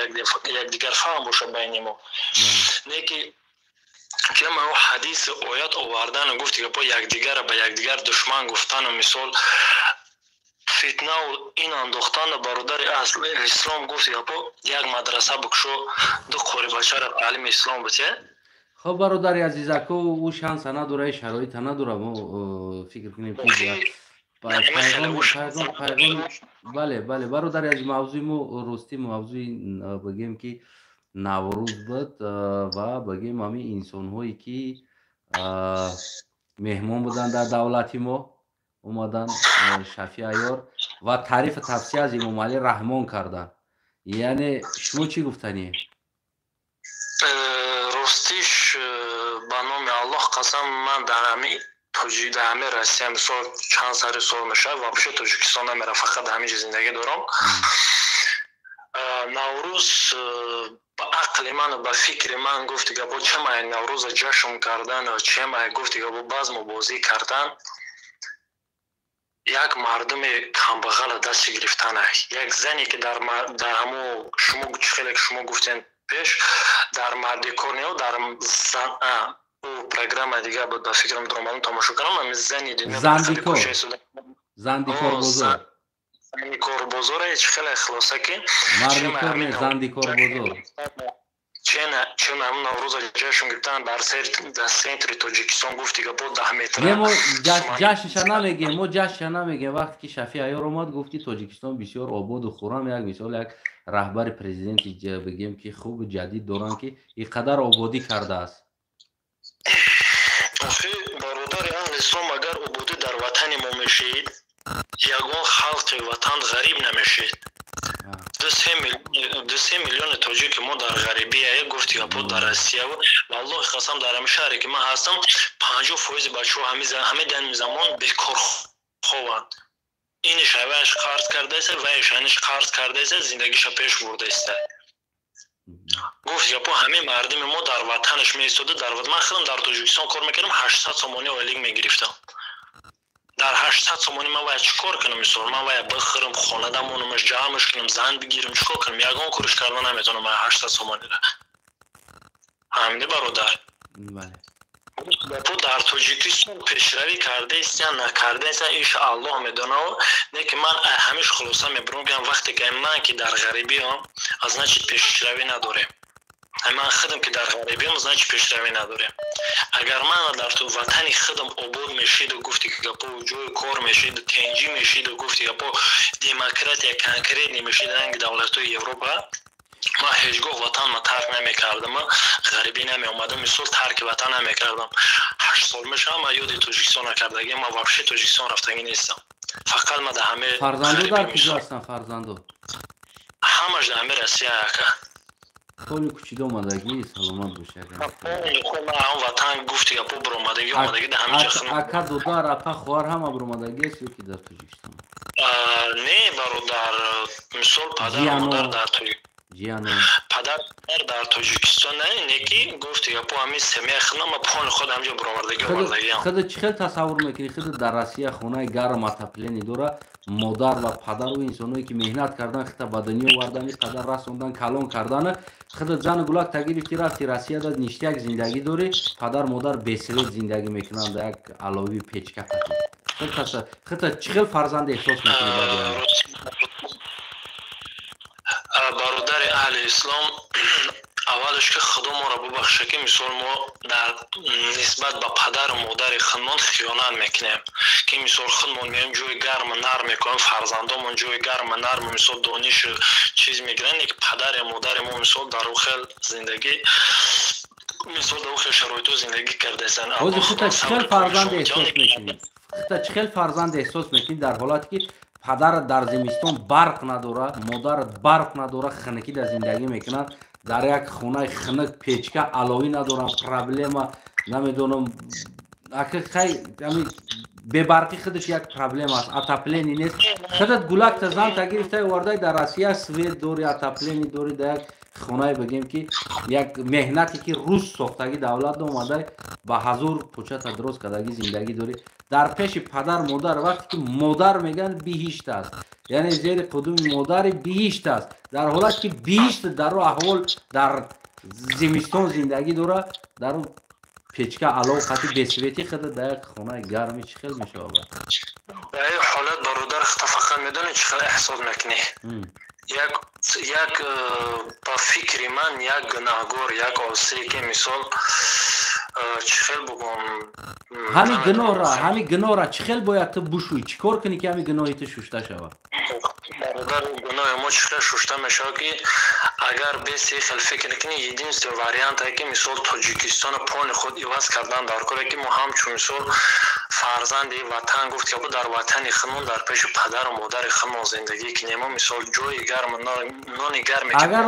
якдигар фаҳм бошад байни мо. Не ки чема ҳадиси оят овардану гуфти гапо, якдигара ба якдигар душман гуфтану, мисол, фитнау ин андохтану. Бародари ислом, гуфти гапо, як мадраса бикушо, ду қори бачара таълими ислом бите. Хоб, бародари азизако, ӯ шанса надора, шароита надора. Мо фикр кунем, ки пайғом. Бале, бародари азиз, мавзӯи мо, ростӣ, мавзӯи, бигем, ки Наврӯз буд ва, бигем, ҳамин инсонҳое ки меҳмон буданд дар давлати мо, омаданд, Шафи Айёр ва таърифу тавсия аз Эмомалӣ Раҳмон карданд. Яъне шумо чӣ гуфтанӣ? Ростиш, ба номи Аллоҳ қасам, ман дар ҳамин Россия, мисол, чанд сари сол мешавад, вообще Тоҷикистон намера, фақат ҳамин ҷо зиндагӣ дорам. Наврӯз, ба ақли ману ба фикри ман, гуфти гапо, чемай Наврӯза ҷашн кардан, чемай, гуфти гапо, базму бозӣ кардан, як мардуми камбағала дасти гирифтана, як зане ки дар ҳамо, шумо чӣ хеле ки шумо гуфтен пеш, дар мардикор не, дар ӯ программа дигар буд, ба фикрам, дуромадам, тамошо кардам, ами зани Зандикор, Зандикор бозор. Зандикор бозор, чӣ хеле хулоса ки Мардикор не, Зандикор бозор. Чена ҳамн Наврӯза ҷашн гирифтан дар центри Тоҷикистон, гуфти гапо, 10 метра. Не, мо ҷашнша намегем, мо ҷашнша намегем. Вақте ки Шафи Айёр омад, гуфт, ки Тоҷикистон бисёр ободу хуррам. Як мисол, як раҳбари президенти, бигем, ки хуби ҷадид доранд, ки ин қадар ободӣ кардааст. Охи, бародари аҳли ислом, агар ободӣ дар ватани мо мешид, ягон халқи ватан ғариб намешид. 2-3 миллиони тоҷики мо дар ғарибия, гуфти гапо, дар Россия. Валлоҳи қасам, дар ҳами шаҳре ки ман ҳастам, 50 фоизи бачаҳо ҳами дани замон бекор хованд. Иниш ваяш қарз кардаеста, ваяш аниш қарз кардаеста, зиндагиша пеш бурдаеста. Гуфти гапо, ҳамин мардуми мо дар ватанаш меистода. Дар ман худам дар Тоҷикистон кор мекардам, 800 сомонӣ ойлик мегирифтам. Дар 800 сомонӣ ман вая чӣ кор кунам? Мисол, ман вая бихӯрам, хонада монамаш, ҷамъш кунам, зан бигирам, чӣ кор кунам? Ягон кориш карда наметавонам ман 800 сомонира. Ҳамиди, бародар, дар Тоҷикистон пешравӣ кардаистя, накардаистя, иш Аллоҳ медонав. Не ки ман ҳамиш хулоса мебурам, ки вақте ки ман ки дар ғарибиам, а значит, пешравӣ надорем. Ман худам ки дар ғарибиам, значит, пешравӣ надорем. Агар ман дар ватани худам обод мешиду, гуфти гапо, ҷои кор мешиду, тенҷӣ мешиду, гуфти гапо, демократия конкретный мешид, ранги давлатҳои Европа, ман ҳеҷ гоҳ ватанма тарк намекардам, ғарибӣ намеомадам, мисол, тарки ватан намекардам. 8 сол мешавам, ман ёди Тоҷикистон накардагӣ, ман вообще Тоҷикистон рафтагӣ нестам, фақат ман дар ҳаме Фарзандо дар куҷо ҳастанд, фарзандо? Ҳамаш дар ҳаме Россия, ака. Холи кучида омадагӣ, саломат бошӣ. Он ватан, гуфти гапо, буромадагӣ, омадагӣ дар ҳамин ҷа. Ака, додар, апа, хоҳар ҳама буромадагӣ аст ё ки дар Тоҷикистон? Не, бародар, мисол, падар, модар дар Ҷияно? Падар дар Тоҷикистон не, ки, гуфти гапо, ҳамин семья худам ма пони худ ҳамҷо буромадагӣ, омадагиам. Худ чӣ хел тасаввур мекунӣ? Худ дар Россия хонаи гарм, отопление дора, модар ва падару инсоное ки меҳнат кардан, хита ба дунё овардан, ин қадар расондан, калон кардана, худат зану гулак тагирифти, рафти Россияда, ништяк зиндагӣ дорӣ, падар, модар бе свет зиндагӣ мекунанд, як алови печка. Худта чӣ хел фарзанд эҳсос мекунӣ? Бародари аҳли ислом, аввалаш ки Худо моро бубахша, ки, мисол, мо дар нисбат ба падару модари худмон хиёнат мекунем, ки, мисол, худмон меоем, ҷои гарму нарм мекунем, фарзандомон ҷои гарму нарму, мисол, донишу чиз мегиранд, ки падари модари мо, мисол, дар хел зиндагӣ, мисол, дар хел шароитҳо зиндагӣ кардаистанд. Ҳозир хута чӣ хел фарзанд эҳсос мекунӣ? Хута чӣ хел фарзанд эҳсос мекунӣ дар ҳолате ки падарат дар зимистон барқ надорад, модарат барқ надорад, хунукӣ дар зиндагӣ мекунад, дар як хонаи хунук, печка, аловӣ надорам, проблема намедонам, ака, хай, ами бебарқӣ худаш як проблема аст, отопление нест. Худат гулакта, занта гирифта овардай, дар Россия свет дори, отопление дори, дар як Хонае бигем, ки як меҳнате ки рӯз сохтагӣ давлат омада, ба ҳазур пучата дроз кардагӣ зиндагӣ дорӣ дар пеши падар модар. Вақте ки модар мегӯянд, биҳишт аст, яъне зери қудуми модари биҳишт аст. Дар ҳолате ки биҳишт дар аҳвол дар зимистон зиндагӣ дора, дар печка алов қати бе свет и худа дар як хонаи гарми чӣ хел мешавад? Дар ин ҳолат, бародар, фақат медонӣ чӣ хел эҳсос мекунӣ? Як ба фикри ман, як гунаҳгор, як осе ки мисол чӣ хел бугум. Ҳамин гуноҳра чӣ хел бояд ту бушӯй? Чӣ кор кунӣ, ки ҳамин гуноҳи ту шушта шавад? Бародар, гуноҳи мо чӣ хел шушта мешавад, ки агар беси хел фикр кунӣ, единственный вариант ки мисол Тоҷикистоно полный худ иваз кардан дар коре, ки мо ҳамчун мисол фарзанди ватан, гуфт ки дар ватани худмон, дар пеши падару модари худмон зиндагӣ кунем, мисол ҷои гарм, нони гарме. Агар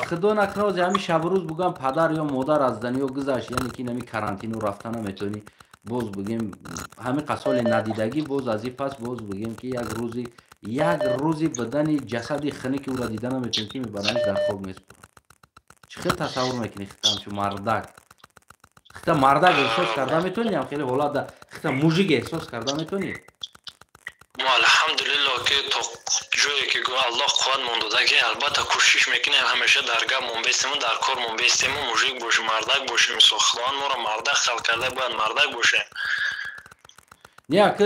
худо накунад, ози ҳамин шабу рӯз бугам, падар ё модар аз дунё гузашт, яъне ки нами карантину рафта наметавонӣ, боз бигем, ҳамин қасоли надидагӣ, боз аз ин пас боз бигем, ки як рӯзи бадани ҷасади хунуки ӯро дида наметавонӣ, ки мебаранаш, дар хок меспорад. Чӣ хел тасаввур мекунӣ хита ҳамчун мардак? Хита мардак эҳсос карда метавонӣ? Ҳам хеле ҳолат хита мужик эҳсос карда метавонӣ? Мо, алҳамдулилло, ки то ҷое ки Аллоҳ қувват мон дода, ки албатта кӯшиш мекунем, ҳамеша дар гап мон бестему, дар кор мон бестему, мужик бошем, мардак бошем. Мисол, Худованд моро мардак халқ карда, бояд мардак бошем. Не, ака,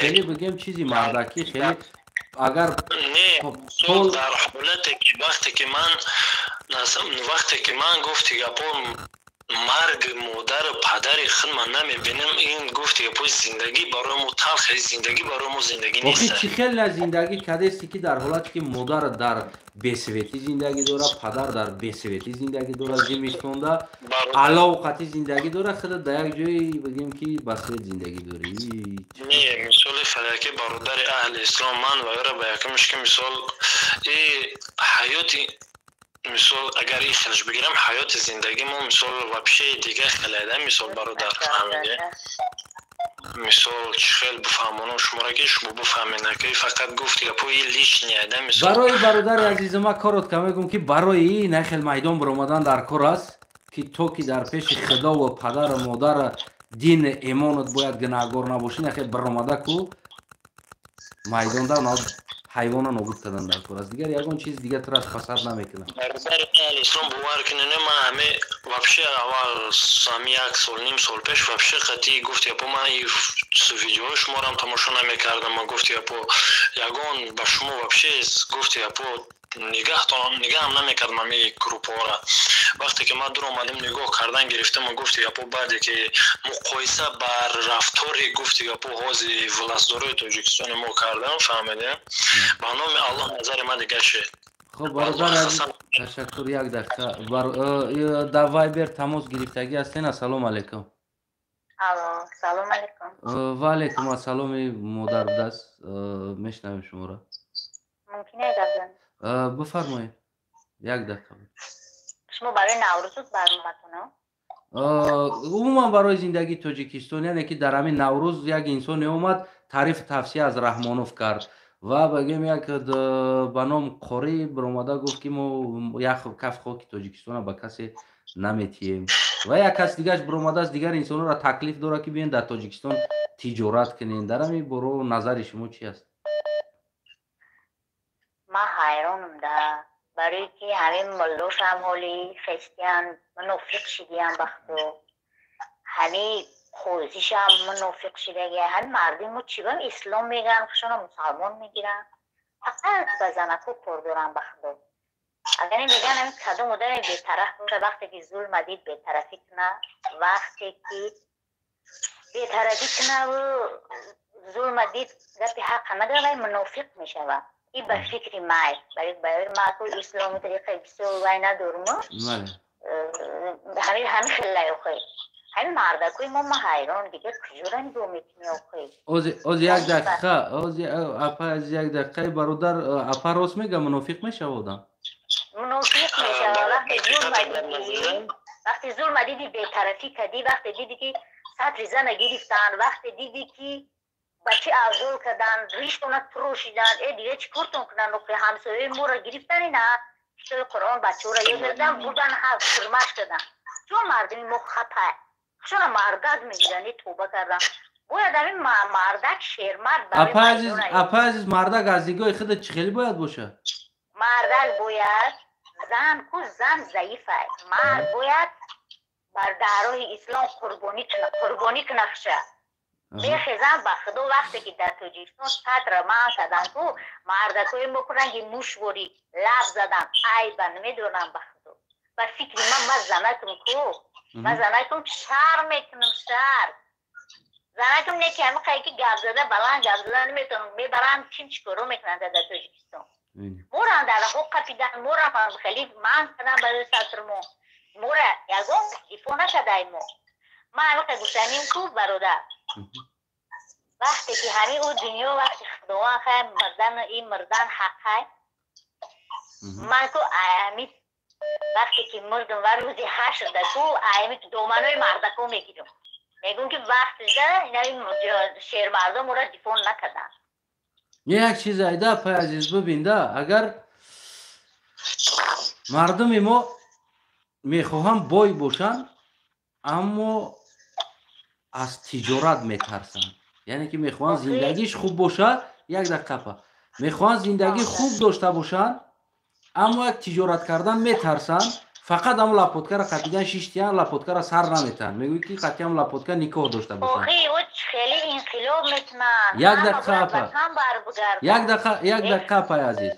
хеле бигем, чизи мардакӣ хеле агар Не, дар ҳолате ки вақте ки ман, гуфти гапо, марги модару падари худ ман намебинам, ин, гуфти гапои, зиндагӣ барои мо талх, зиндагӣ барои мо зиндагӣ охи нест. Чӣ хел на зиндагӣ кадесте, ки дар ҳолате ки модар дар бе свет ӣ зиндагӣ дора, падар дар бе свет ӣ зиндагӣ дора, зимистонда аловқати зиндагӣ дора, худа дар як ҷое, бигем, ки ба свет зиндагӣ дорӣ? Не, мисоли фалаки, бародари аҳли ислом, ман вайра ба якумш ки мисол и ҳаёти, мисол, агар и хелш бигирам, ҳаёти зиндагӣ мо мисол вообще дига хеледа. Мисол, бародар, фаҳмиде, мисол, чӣ хел бифаҳмонам шуморо, ки шумо бифаҳмед, ки фақат гуфти гапои лишний да мисол. Барои бародари азизу ма коротко мегӯм, ки барои на хел майдон баромадан дар кор аст, ки то ки дар пеши худову падару модара, дин имонат бояд гунаҳгор набошӣ. На хел баромада ку майдонда ҳайвона нобуд кардан дар кор аст, дигар ягон чиз дигар туро аз пасад намекунад. Бародари ислом, бовар кунед, ман ҳаме вообще аввал ҳами як сол ним сол пеш вообще қати, гуфти гапо, ман видеои шуморо тамошо намекардам. Ман, гуфти гапо, ягон ба шумо вообще, гуфти гапо, нигаҳам намекардам ҳами группаҳоро. Вақте ки ман дур омадем, нигоҳ кардан гирифтам, гуфти гапо, баъде ки муқоиса бар рафтори, гуфти гапо, ҳози властдорои Тоҷикистони мо кардам, фаҳмидем, ба номи Аллоҳ, назари ман дигар шуд. Хуб, бародар, ташаккур. Як дақиқа, дар Вайбер тамос гирифтагӣ ҳастен. Ассалому алайкум. Салом алейкум. Ва алайкум ассаломи, модар будааст, мешунавем шуморо. Мумкин е гап занем? Бифармоед, як дақиқа. Шумо барои Наврӯзуд барноматона? Умуман барои зиндагии Тоҷикистон, яъне ки дар ҳамин Наврӯз як инсоне омад, таърифу тавсия аз Раҳмонов кард ва бигем, як ба ном Қорӣ баромада гуфт, ки мо як каф хоки Тоҷикистона ба касе наметиҳем, ва як кас дигараш баромадааст, дигар инсонҳоро таклиф дорад, ки биёен дар Тоҷикистон тиҷорат кунем. Дар ҳамин боро назари шумо чи аст? Ман ҳайронам да, барои ки ҳамин муллошам ҳоли христиан мунофиқ шидиям, бахто ҳамин қозишам мунофиқ шидаги. Ҳамин мардуми мо чӣ бам ислом мегӯянд, хушона мусалмон мегиранд, фақат ба занако кор доранд. Ба Худо, агар ин мегӯян, ҳамин кадом одаме бетараф боша, вақте ки зулма дид, бетарафӣ куна, вақте ки бетарафӣ кунаву зулма дид, гапи ҳақа нагӯя, вай мунофиқ мешавад. И ба фикри май, барои ма ку исломи тариқаи бисёр вай надоруму ҳамин хеллай. Охи, ҳамин мардакои мо, ма ҳайрон, дигар куҷора нигоҳ мекунӣ, охи? Ози як дақиқа, ози апа, як дақиқаи бародар, апа рост мега, мунофиқ мешава одам? Мунофиқ мешава. Вақте зулма дидӣ, вақте зулма дидӣ, бетарафӣ кардӣ, вақте дидӣ, ки сатри зана гирифтанд, вақте дидӣ, ки ба чӣ авзол карданд, риштона турошиданд, э, дига чӣ кортон кунанд, охи? Ҳамсояи моро гирифтани на. Китоби Қуръон бачаҳоро ёд додам, бурдан ҳар хурмаш кардам. Чун мардуми мо хапа, хушона мардак мегиранд, тоба кардам. Бояд ҳамин мардак шермард. Апа азиз, мардак аз нигоҳи худат чӣ хеле бояд бошад? Мардак бояд, зан ку зан заифа, мард бояд бар дар роҳи ислом қурбонӣ куна, қурбонӣ куна хуша. Мехезам ба худо, вақте ки дар Тоҷикистон сатра ман кардам ку, мардакҳои мо ранги мушворӣ лаб задан, айба намедонам, ба худо. Ба фикри ман, ман занакам ку, ман занакам, шарм мекунам, шарм. Занакам не ки ҳами қай ки гап зада, баланд гап зада наметавонам, мебаранд, чим чӣ коро мекунанд дар Тоҷикистон. Морам дарҳо қапидан, морам хеле ман кардам барои сатрмо. Мора ягон дифоъ накардай мо. Ман ҳамиқа гуфтаним ку, бародар. Вақте ки ҳамин ӯ дунё, вақти худованд хай, мурдану ин мурдан ҳаққай. Ман ку ами вақте ки мурдум ва рӯзи ҳашрда ку ами доманои мардако мегирам. Мегӯм ки вақтида инаи шермардо моро дифоъ накарданд. Як чиз айда, апай азиз, бибинда, агар мардуми мо мехоҳанд бой бошанд, аммо аз тиҷорат метарсанд. Яъне ки мехоҳанд зиндагиш хуб бошад, як дақиқа апа, мехоҳанд зиндагӣ хуб дошта бошанд, аммо як тиҷорат кардан метарсанд. Фақат ҳамн лапоткара қатидан шиштиян, лапоткара сар наметаҳанд. Мегӯяд ки қатиам лапотка никоҳ дошта бошанд. Як дақиқа апа, як дақиқа, як дақиқа, апай азиз.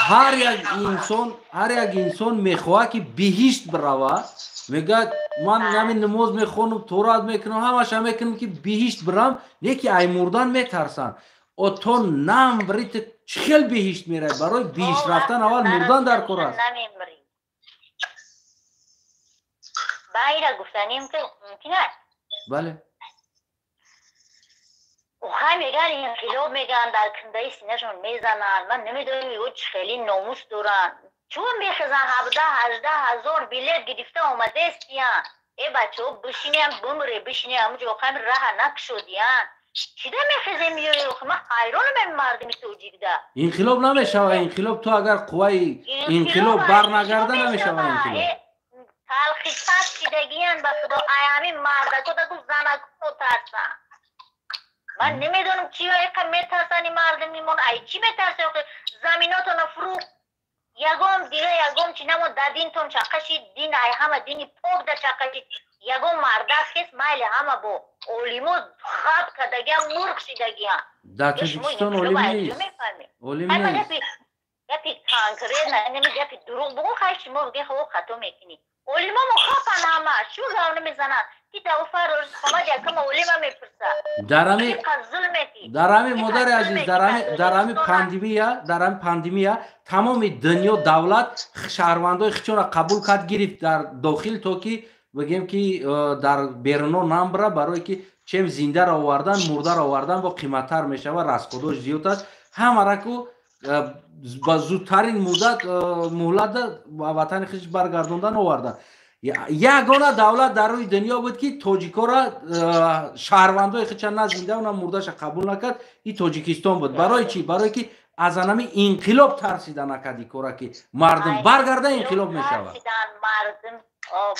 Ҳар як инсон, ҳар як инсон мехоҳад ки биҳишт биравад. Мегӯяд, ман ҳамин намоз мехонам, торат мекунам, ҳамаша мекунам ки биҳишт бирам, не ки ай мурдан метарсанд. О то намбри, ту чӣ хел биҳишт меравӣ? Барои биҳишт рафтан аввал мурдан дар кор аст. Байра гуфтанем ки мумкин аст? Бале. Охай мегӯянд, инқилоб мегӯянд, дар кундаи синашон мезананд. Ман намедонам ё чӣ хеле номус доранд. Чун мехезанд, 17-18 ҳазор билет гирифта омадестиян. Э бачаҳо, бишинем, бумре, бишинем ҳамуҷо, охай раҳа накушодиян. Чида мехезем миёи? Ман ҳайронам ин мардуми тоҷикда. Инқилоб намешава, инқилоб ту агар қувваи инқилоб барнагарда, намешава инқилоб. Талхи шидагиян, ба худо, ай ҳамин мардако даку занако тарсанд. Ман намедонам чи иқа метарсанд ин мардумимон, ай чӣ метарсе? Заминотона фурӯхт, ягон дига ягон чи намо, да динтон чақашид, дин ай ҳама дини пок да чақашид. Ягон мардак хес, майли, ҳама бо олимо хаб кардагиам, мурғ шидагиам. Дар Тоҷикистон олим нест, олим нест. Гапи конкретно, неми гапи дурӯғ бугӯ, хай, шумо бигӯ, хо хато мекунӣ. Олимомо хапан, ҳама шу гав намезананд. Дарами, модари азиз, дарами пандемия, дарами пандемия тамоми дунё давлат шаҳрвандои хичонро қабул кард, гирифт дар дохил, то ки бигем ки дар беруно намбра, барое ки чем зиндаро овардан, мурдаро овардан бо қиматтар мешавад, расходош зиёд аст. Ҳамараку ба зудтарин муддат муҳлат ба ватани худш баргардондан овардан. Ягона давлат дар рӯи дунё буд ки тоҷикора, шаҳрвандои худша на зинда, на мурдаша қабул накард, и Тоҷикистон буд. Барои чӣ? Барое ки аз анами инқилоб тарсида накард и кора, ки мардум баргарда, инқилоб мешавад.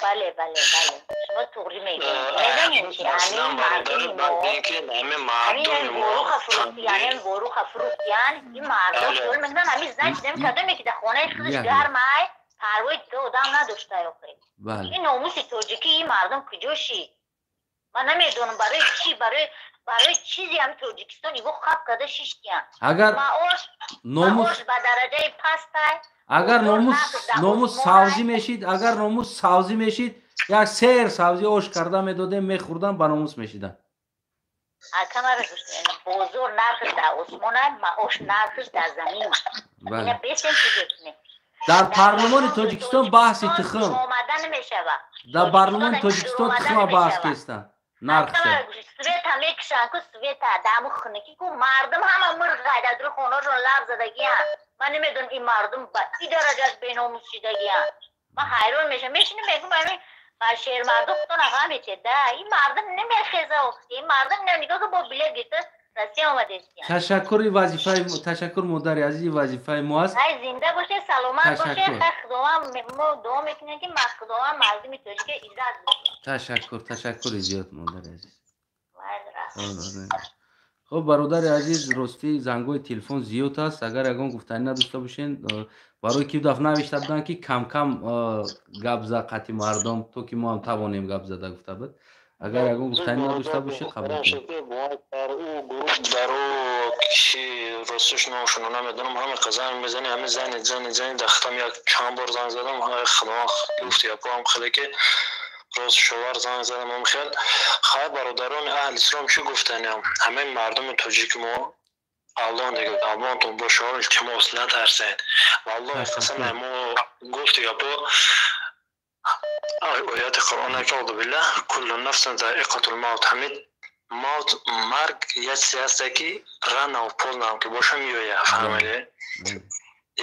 Бале, бале, бале, шумо туғри мегӯед. Медонед чи, ҳамин мардуми мо ҳамин воруха фурӯхтиян, воруха фурӯхтиян. Ин мардум хиёл мекунанд, ҳамин зан чидем кардаме ки дар хонаи худаш гармай, парвои дига одам надошта. Охе, ин номуси тоҷикӣ ин мардум куҷо шид? Ман намедонам барои чӣ, барои чизе ҳами Тоҷикистон иво хаб карда шиштиян. Агар маош номус ба дараҷаи пастай. Агар номус савзӣ мешид, агар номус савзӣ мешид, як сер савзӣ ош карда медодем, мехӯрдам, ба номус мешидам. Акамара, бозор нархш дар осмон, маош нархш дар замин. Ина бесем фикр кунем. Дар парлумони Тоҷикистон баҳси тухм омада намешавад. Дар парлумони Тоҷикистон тухма баҳс кестанд, нархша. Света мекушанд ку, света даму хунукӣ ку, мардум ҳама мурғай, дар дури хонашон лаб задагиянд. Ман намедонам ин мардум ба и дараҷаш беномус шидагиянд. Ман ҳайрон мешавам, мешинам, мегӯм, ами ба шермарду худтон аға мечед да, ин мардум намехеза. Ин мардум нигоҳ ки бо билет гирифта. рухсатӣ омадестиям. Ташаккури вазифаи, ташаккур, модари азиз, вазифаи мо аст. Ай, зинда боше, саломат боше. Худованд, мо дуо мекунем, ки Худованд мардуми тоҷика иззат бидиҳад. Ташаккур, ташаккури зиёд, модари азиз. Хуб, бародари азиз, ростӣ, зангҳои телефон зиёд аст. Агар ягон гуфтанӣ надошта бошен, барои ки дафъ навишта буданд, ки камкам гап за қати мардум, то ки мо ҳам тавонем гап зада, гуфта буд. Агар ягон гуфтанӣ надошта бошед, қабул кунед. Дар ӯ киши, ростиш, номашонро намедонам, ҳаме занг мезани, ҳаме зани, зани, зани, дахтам як чанд бор занг задам. Худованд, гуфти япоам хеле ки рост шовар занг задам. Ам хел хай, бародарони аҳли ислом, чӣ гуфтаниям? Ҳамаи мардуми тоҷики мо, Аллоҳ нигаҳбонтон боша, илтимос, натарсед. Валлоҳи қасам, мо гуфти гапо, ояти Қуръон, аъузу биллаҳ, куллу нафсин заиқатул мавт. Ҳамид мавт, марг як чизе ҳаста, ки рано поздно ки бошам, меояд, фаҳмидӣ?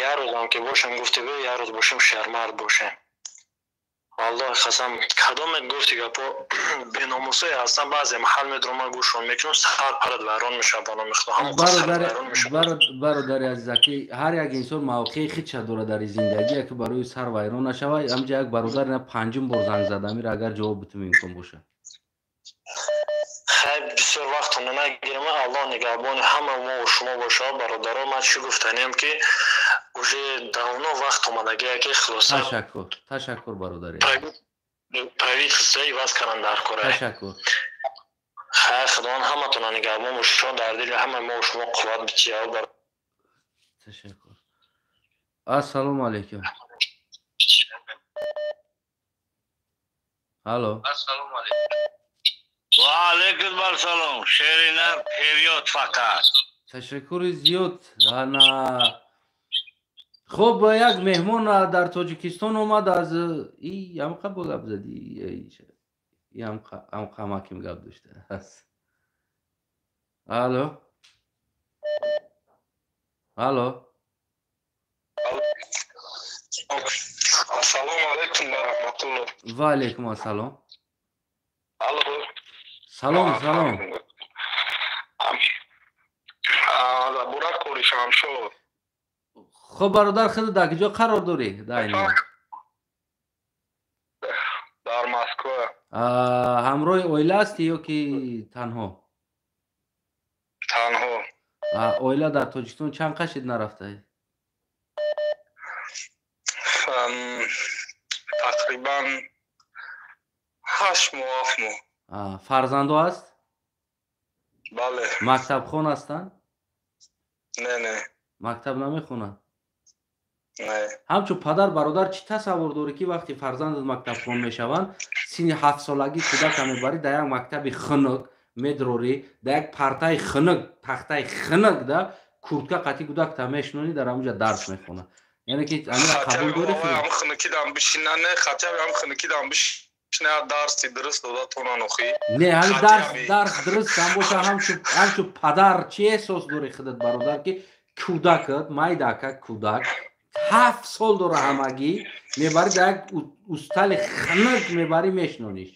Як рӯзам ки бошам, гуфти бе, як рӯз бошем, шермард бошем. Валлоҳи қасам, кадомет, гуфти гапо, беномусое ҳастан, баъзе маҳал медурам, ман гӯшон мекунам, сар парад вайрон мешавад, ба номи Худо, ҳамон сар вайрон мешавад. Бародари азизаки, ҳар як инсон мавқеи худша дорад дар зиндагӣ, яке барои сар вайрон нашавад. Ҳамҷа як бародар ина панҷум бор занг зада, амир, агар ҷавоб битум, имкон бошад. Хайр, бисёр вақтона нагирам. Аллоҳ нигаҳбони ҳама мо шумо бошад. Бародаро, ман чӣ гуфтанем, ки уже давно вақт омадагия, ки хулоса. Ташаккур, ташаккур, бародари. Правительство иваз кардан дар кора. Ташаккур. Хайр, Худованд ҳаматона нигаҳбон бошад, дар дили ҳамаи мо шумо қувват бития. Ташаккур. Ассалому алайкум. Алло. Ассалому алайкум. Ва алайкум ассалом. Шерина период фақат. Ташаккури зиёд. Ана, хуб, як меҳмон дар Тоҷикистон омад аз и ҳамқа бо гап зади, ҳамқа маким гап дошта. Алло, алло. Ассалому алайкум ва раҳматуллоҳ. Ва алайкум ассалом. Алло. Салом, салом. Бурак Қори Шамшод. Хуб, бародар, худ дар куҷо қарор дорӣ дар ин ҳол? Дар Москва. Ҳамроҳи оила ҳастӣ ё ки танҳо? Танҳо. Оила дар Тоҷикистон чанд қашид нарафтаед? Тақрибан 8 моҳ, 7 моҳ. Фарзандо ҳаст? Бале. Мактабхон ҳастанд? Не, не. Мактаб намехонанд? Не. Ҳамчун падар, бародар, чӣ тасаввур дорӣ, ки вақте фарзандат мактабхон мешаванд, синни ҳафтсолагӣ кӯдака мебарӣ, дар як мактаби хунук медрорӣ, дар як партаи хунук, тахтаи хунук, да куртка қатӣ кӯдакта мешинонӣ, дар ҳамунҷа дарс мехонад, яъне ки амира қабул дорӣ? Хунукидам бишинане, хотя бы ҳам хунукидам бишина, дарси дуруст дода тонан охи. Не, ҳами дарс дуруст ҳам боша, ҳамчун падар чӣ эҳсос дорӣ худат, бародар, ки кӯдакат, майдака, кӯдак 7 сол дора ҳамагӣ, мебарӣ, дар як устали хунук мебарӣ, мешинониш?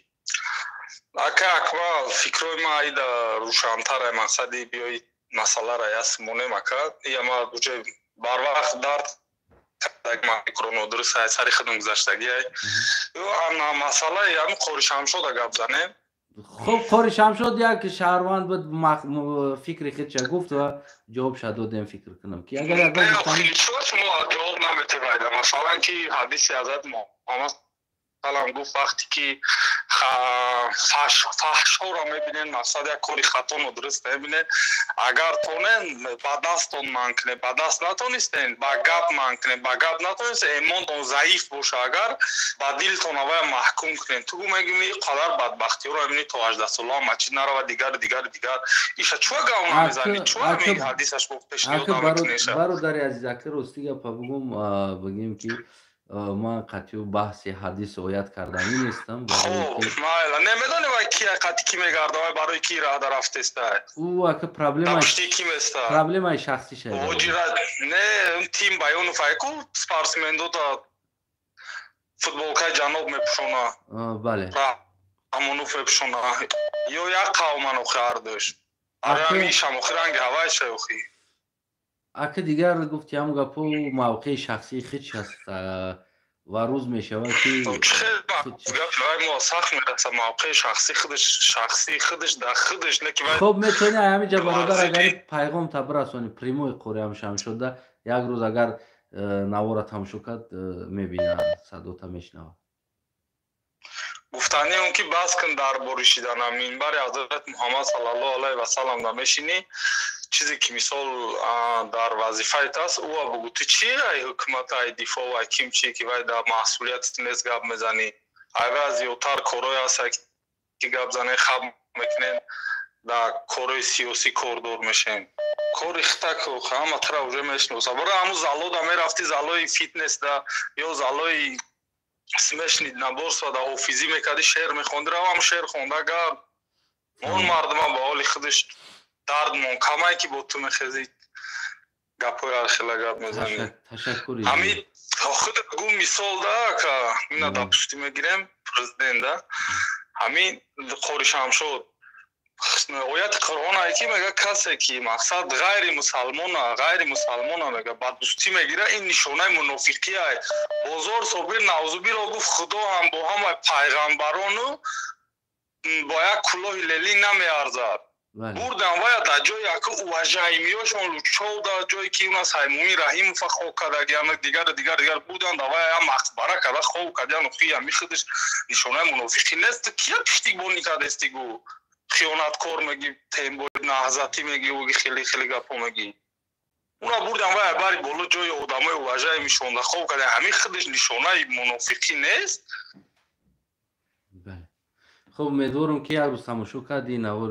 Ака Акмал, фикрҳои ман аида рӯшантара. Мақсади биёи масъалара ясмонем, ака. Ия ма уже барвақт дард фикро нодуруст сари худам гузаштагиай. Масъалаи ҳами Қори Шамшода гап занем. Хуб, Қори Шамшод як шаҳрванд буд, фикри худша гуфт ва ҷавобша додем. Фикр кунам, ки агар шумо ҷавоб наметавайда, масалан, ки ҳадиси ҳазрат Муҳаммад салам гуфт, вақте ки фаҳшоро мебинед, мақсад, як кори хато, нодуруст мебинед, агар тонен, ба дастон манъ кунед, ба даст натонистен, ба гап манъ кунед, ба гап натонистен, имонтон заиф боша агар, ба дилтон авая маҳкум кунед. Ту мегӯӣ, қадар бадбахтиҳоро мебинӣ, то 18 сола масҷид нарава, дигар, дигар, дигар, иша чӯа гав намезанӣ, чӯа ҳадисаш пешниҳод намекунеша? Бародари азиз, ака, рости гапа бугум, бигем, ки ман қатъию баҳси ҳадис оят карданӣ нестам. Майла, намедонӣ, вай ки қатъи ки мегарда, вай барои ки раҳда рафтеста? Ӯ ака проблемаи шахсӣ шуда. Не, тим Баёнов айку, спортсмендода футболкаи ҷаноб мепӯшона. Бале. Раҳмонов мепӯшона, ё як қавман охи ҳардуш. Арамишам охи ранги ҳавай шай охи. Ака, дигар гуфти ҳам гапо мавқеи шахсии хич аст ва рӯз мешавад ки Гапи мо сахт мераса, мавқеи шахсии худаш, шахсии худаш дар худаш не ки. Хоб, метавони ҳамиҷа, бародар, агари пайғом та бирасони прямой қориам Шамшода, як рӯз агар навора тамошо кард, мебина, садота мешунавад. Гуфтани он ки бас кун дар боришидана минбари ҳазрат Муҳаммад саллаллоҳу алайҳи васалам намешинӣ. Чизе ки мисол дар вазифаят аст, ӯа бугӯ. Ту чи ай ҳукумат, ай дифоъ, ай ким чи ки вай дар масъулиятат нест гап мезанӣ? Айва зиёдтар корое ҳаст ки гап занем, хаб мекунем, дар корои сиёсӣ кордор мешем. Кори хита ҳама тра уже мешиноса. Бора ҳамун залода мерафтӣ, залои фитнесда ё залои смешанный единоборства да ҳофизӣ мекардӣ, шеър мехонди, рав ҳам шеър хонда гап. Он мардума ба ҳоли худаш дардмон камай ки бо ту мехезӣ, гапҳои ҳархела гап мезанӣ. Ҳами худ гу мисол да ка ина дапустӣ мегирем президент да ҳамин Қори Шамшод, ояти Қуръон ай ки мега, касе ки мақсад ғайри мусалмона, ғайри мусалмона мега ба дӯстӣ мегира, ин нишонаи мунофиқӣ ай. Бозор Собир навзубиро гуфт, Худо ҳам бо ҳамаи пайғамбарону бо як кулоҳи лелӣ намеарзад. Бурдан вая дар ҷои яку уважаемый ёшон лучов, дар ҷое ки уна Саймумин Раҳимова хоб кардагиан, дигар, дигар, дигар буданд, да вая як мақбара карда хоб кардиан. Охи, ами худаш нишонаи мунофиқӣ нест? Кия пиштибонӣ кардасти гу хиёнаткор меги, тембои наҳзатӣ меги, уги хеле хеле гапҳо меги. Уна бурдан вая бари боло, ҷои одамои уважаемый шонда хоб кардиан. Ҳамин худаш нишонаи мунофиқӣ нест? Хуб, умедворам ки як рӯз тамошо карди навор,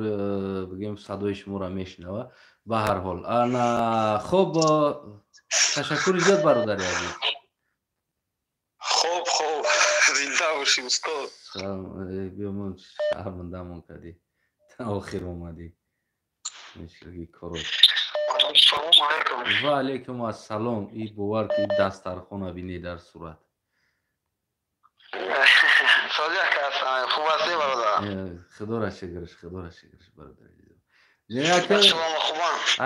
бигем, садои шуморо мешунава. Ба ҳар ҳол, ана хуб, ташаккури зиёд, бародари азиз. Хуб, хуб, зинда бошӣ, устод. Биёмон, шармандамон кардӣ, охир омадӣ. Коро. Ва алайкум ассалом. И бовар ки дастархона бинӣ дар сурат. Сози ака, хуб ҳастӣ, бародар? Худоро шукраш, худоро шукраш, бародар.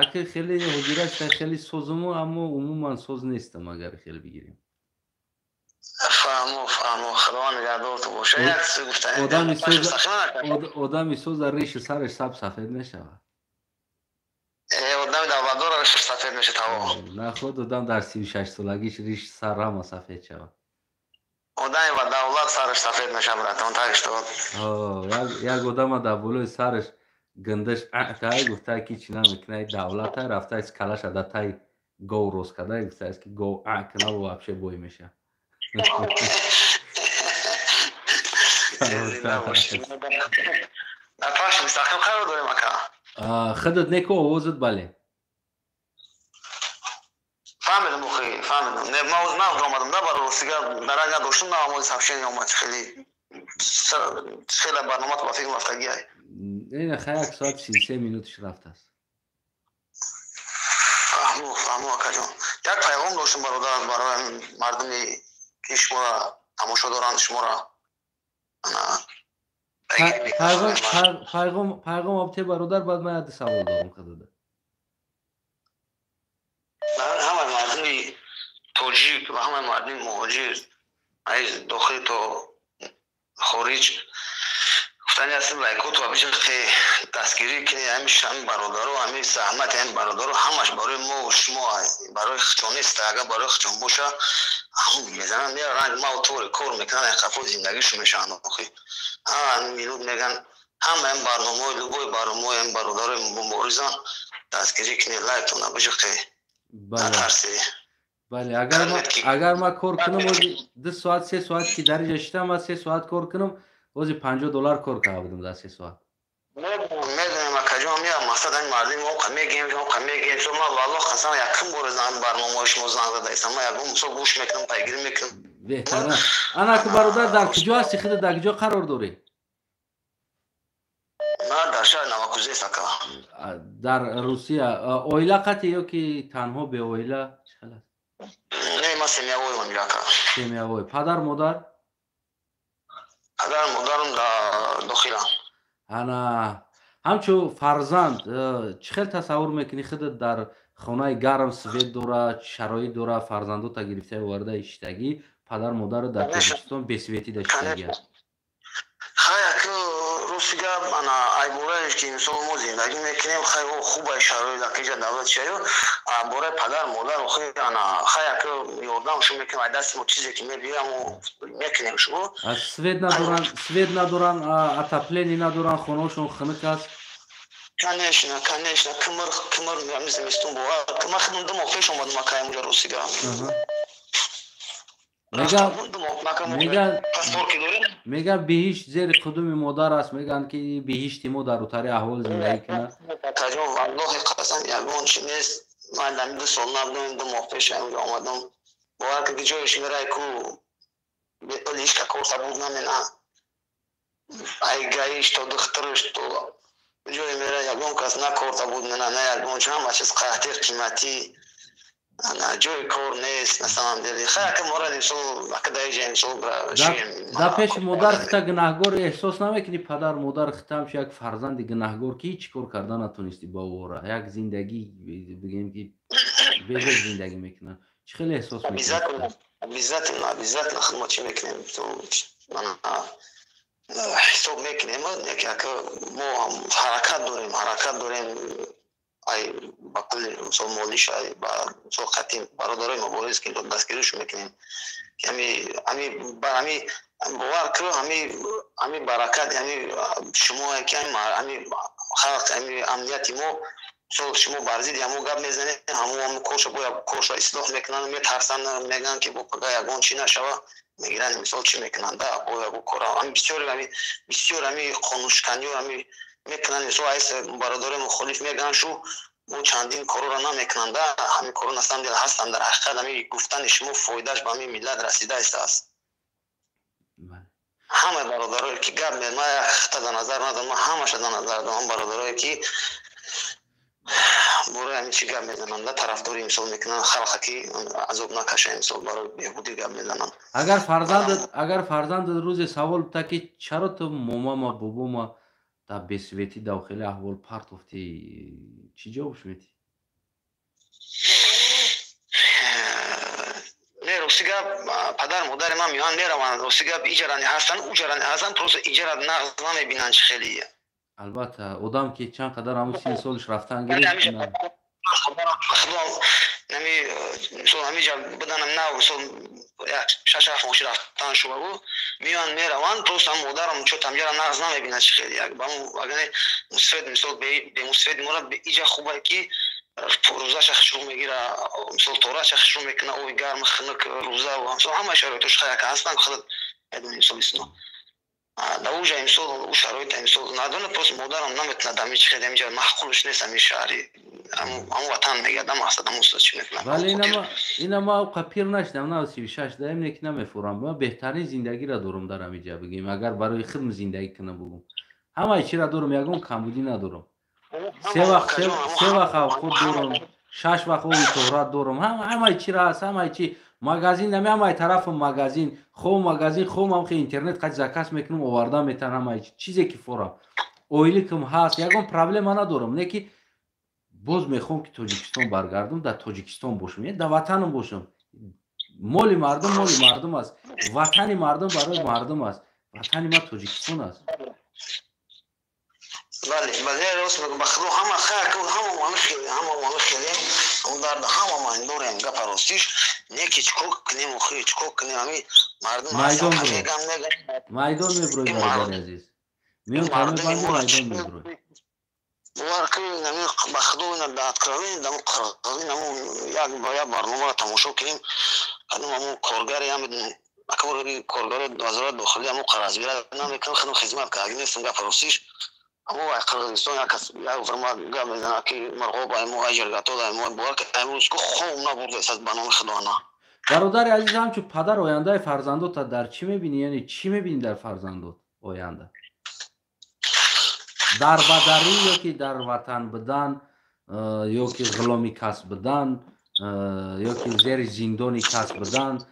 Ака, хеле ҳуҷраш хеле созуму, аммо умуман соз нестам, агар хеле бигирем. Фаҳму, фаҳму, Худованд нигаҳдорту боша. Як чиз гуфтани. Одами соза риши сараш саб сафед мешавад. Одами давлатдор ришаш сафед мешавад, таво. Наход одам дар 36 солагиш риш сар ҳама сафед шавад. Одами ба давлат сараш сафед мешавад, братан, так что. Як одама дар болои сараш гандаш тай гуфта ки чӣ намекунай, давлата рафта калаша дар тай гов рост карда, гуфтааст ки гов а кунаву вообще бой меша. Дар пахши мустақим қарор дорем, ака? Худат неку овозат, бале. Фаҳмидам, охи, фаҳмидам. Не, ман нағз омадам да, баро ростига дарак надоштам, на омоди сообщение омад, хеле хеле барномат ба фикр рафтагиай. Ина хай, 1 соат 33 минуташ рафтааст. Фаҳму, фаҳму, акаҷон. Як пайғом доштам, бародар, барои мардуме ки шуморо тамошо доранд, шуморо. Пайғом обте, бародар, баъд ман яде савол дорам худада. Ҳамаи мардуми тоҷик ва ҳамаи мардуми муҳоҷир аз дохил то хориҷ гуфтани ҳастем, лайкоту биҷақе дастгирӣ кунед. Ҳами ҳами бародаро, ҳами заҳмати ҳами бародаро ҳамаш барои мо, шумо, барои худшон нест. Агар барои худшон боша, мезананд, мераванд, ма тори кор мекунанд, қафо зиндагишон мешаванд. Охи, ҳама минут меган, ҳама ҳам барномаҳои, любой барномаҳои ҳам бародарои муборизан дастгирӣ кунед, лайктона биҷақе, натарсед. Бале, агар ма кор кунам, ози 2 соат, 3 соат ки дар инҷа шитам, ма 3 соат кор кунам, ози 50 доллар кор карда будам дар 3 соат. Медонем, акаҷон, я мақсад ҳамин мардуми оқа мегем, оқа мегем. Со ма валлоҳ қасам, якум бор барномаҳои шумо занг задаистам. Ма ягон мисол гӯш мекунам, пайгирӣ мекунам. Беҳтарин. Ана ки, бародар, дар куҷо ҳасти худа, дар куҷо қарор дорӣ? Ман дар шаҳри Новокузнецк, ака. Дар Русия. Оила қатъи ё ки танҳо, беоила, чӣ хел аст? Не, ман семьявой ам, ака. Семьявой. Падар, модар? Падар, модарам дар дохилам. Ана Ҳамчун фарзанд чӣ хел тасаввур мекунӣ худат дар хонаи гарм, свет дора, шароит дора, фарзандота гирифта оварда иштагӣ, падар модарро дар Тоҷикистон бесветӣ даштагӣ аст? Хай, аку, рости гап, ана ай бораеш ки мисол мо зиндагӣ мекунем, хай, хуб ай шароит акиҷа давлат чаю, бораи падар модар охи, ана хай, аку, ёрдамшо мекунем, ай дасти мо чизе ки мебиям мекунем шумо. Свет надоран, свет надоран, отопление надоран, хонаошон хунук аст. Конечно, конечно, кимир, кимир, ами зимистон бовар, ман худам 2 моҳ пеш омадам акай муҷа, рости гап. Меган, биҳишт зери қудуми модар аст. Мегӯянд, ки биҳишти мо дар утари аҳвол зиндагӣ кунад. Акаҷон, валлоҳи қасам, ягон чи нест. Ман дами 2 сол набудам, 2 моҳ пеш ҳаминҷо омадам. Бовар ки ҷоеш мерай ку лишка корта буд намена, ай гаиш то духтараш то ҷое мера, ягон кас на корта буд мена, на ягон чи, ҳама чиз қаҳтӣ, қиматӣ, ҷои кор нест. На самом деле, хай, ака, мора мисол, ака, даиҷа мисол. Да пеши модар хита гунаҳгор эҳсос намекунӣ? Падар модар хитам як фарзанди гунаҳгор, ки ҳеҷ кор карда натонистӣ ба овора, як зиндагӣ бигем, ки безеб зиндагӣ мекунад. Чӣ хеле эҳсос? Обязательно, обязательно. Хидмат чӣ мекунем, ҳисоб мекунем, ака, мо ҳаракат дорем, ҳаракат дорем, ай ба пули мисол молиш, ай ба мисол хати бародарои мубориз ки дастгиришо мекунем. Ами ами ами бовар ку, ами баракат ами шумо, ки ами халқ, ами амнияти мо, мисол шумо бар зидди ҳамо гап мезанед, ҳамо корша бояд корша ислоҳ мекунанд, метарсанд, мегӯянд, ки бо пага ягон чӣ нашава, мегиранд, мисол чӣ мекунанд да бо ягон кора. Ами бисёр, ами бисёр ами қонуншиканиё ами мекунанд. Мисол, айс бародарои мухолиф мегӯянд, шу мо чандин корро намекунанд да, ҳамин корро на самом деле ҳастанд. Дар ҳақиқат, ҳамин гуфтани шумо фоидааш ба ҳамин миллат расида истааст. Ҳамаи бародарое ки гап, ман якта дар назар надорам, ман ҳамаша дар назар дорам, бародарое ки бораи ҳамин чӣ гап мезананд да, тарафдори мисол мекунанд, халқа ки азоб накаша, мисол барои беҳбудӣ гап мезананд. Агар фарзандат рӯзе савол бита, ки чаро ту момама, бобома дар бесветӣ, дар хеле аҳвол партофтӣ, чӣ ҷавобш медиҳӣ? Не, рости гап, падар модари ман меоянд, мераванд. Рости гап, иҷарани ҳастанд, уҷарани ҳастанд, просто иҷара нағз намебинанд, чӣ хеле. Албатта, одам ки чанд қадар ҳамун сини солиш рафтан гирифт. Нами мисол ҳамиҷа буданам, нав мисол як 6-7 моҳ рафтан шувагу, меоянд, мераванд. Просто ҳам модарам чо тамҷара нағз намебинад, чӣ хеле як ба агане мусфед, мисол бемусфед мора иҷа хубае, ки рӯзаша хушрӯ мегира, мисол тораша хушрӯ мекуна, оби гарм, хунук, рӯза, мисол ҳамаи шароитош хаяк ҳастанд. Худат медонӣ, мисол исно да уҷа, мисол ӯ шароита мисол надона. Просто модарам наметунад ами чӣ хеле амиҷа маъқулш нест, ами шаҳри, ҳамун ватан мегардам, мақсад ҳамун чӣ мекунам. Вале ина ма оқа пир нашидам, на 36 даем, не ки намефурам. Ма беҳтарин зиндагиро дорум дар ҳамиҷа. Бигем, агар барои худм зиндагӣ кунам, бугум, ҳамаи чиро дорум, ягон камбудӣ надорум. Се вақт авқот дорум, шаш вақт оби тоҳрат дорум, ҳамаи чиро ҳаст, ҳамаи чи, магазин нами, ҳамаи тарафу магазин, хо магазин, хо мамхе интернет қати заказ мекунам, оварда метан, ҳамаи чизе ки форам, ойликам ҳаст, ягон проблема надорам. Не ки боз мехоҳам, ки Тоҷикистон баргардам, дар Тоҷикистон бошам, дар ватанам бошам. Моли мардум моли мардум аст, ватани мардум барои мардум аст. Ватани ман Тоҷикистон аст. Бале, бале, рост мегӯм, ба худо, ҳама хайр, ҳама мо хеле, ҳама мо хеле он дард ҳама мо дорем. Гапа ростиш, не ки чикор кунем, охи, чикор кунем, ами мардум. Майдон, майдон мебурой, бародари азиз, миён тамебанди, майдон мебурой. Бовар кунед, ами ба худо, ина да откровение, даму қирғизӣ, наму як барномаро тамошо кунем, кадом ҳамун коргаре, ҳам коргари вазорати дохилӣ, ҳамун қаразбира намекунам, худам хизмат карда нестам. Гапа ростиш, аммо ай Қирғизистон як кас як фирма гап мезанад, ки Марғоб аймо айҷаргатод аймо, бовар ки аймрӯз ку хоб набурда ба номи худо на. Бародари азиз, ҳамчун падар ояндаи фарзандота дар чӣ мебинӣ? Яъне чӣ мебинӣ дар фарзандот оянда? Дар бадарӣ ё ки дар ватан будан, ё ки ғуломи кас будан, ё ки зери зиндони кас будан,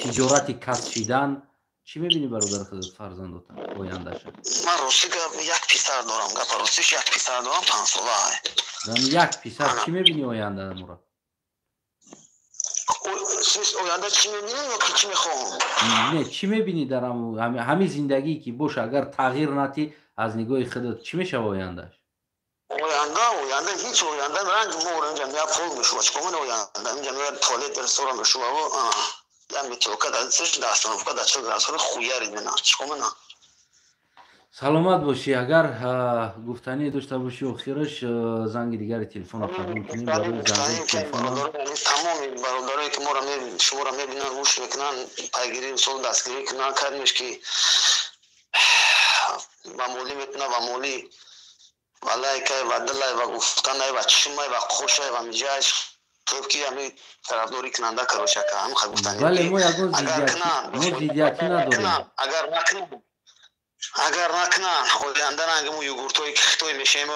тиҷорати кас шидан? Чӣ мебинӣ, бародари худат, фарзандота, ояндаша? Ман рости гап, як писар дорам, гапа ростиш, як писар дорам, 5 сола. Як писар, чӣ мебинӣ оянда мура? Оянда чӣ мебинам ё ки чӣ мехоҳам? Не, чӣ мебинӣ дар ҳамин зиндагие ки боша, агар тағйир натӣ, аз нигоҳи худат чӣ мешава ояндаш? Оянда ҳеҷ, оянда ранг мор инҷа я пол мешува, чикор мена оянда? Инҷа меояд, туалет, ресторан мешува, я метелка дар сеш, дар остановка дар 40 градус хуяри мена, чикор мена? Саломат бошӣ. Агар гуфтанӣ дошта бошӣ, охираш занги дигари телефонро қабул кунем. Барои занги телефон. Тамоми бародарое ки моро, шуморо мебинанд, гӯш мекунанд, пайгирӣ, мисол, дастгирӣ кунанд, кардемеш ки ба молӣ метуна, ба молӣ, ва лайкай, ва дилай, ва гуфтанай, ва чишмай, ва қошай, ва миҷаш хуб ки ҳами тарафдорӣ кунанда, короче, ака, ҳам гуфтани. Бале, мо ягон зиддиятӣ надорем. Агар накунанд, агар накунанд, оянда ранги мо югуртои хитой мешем,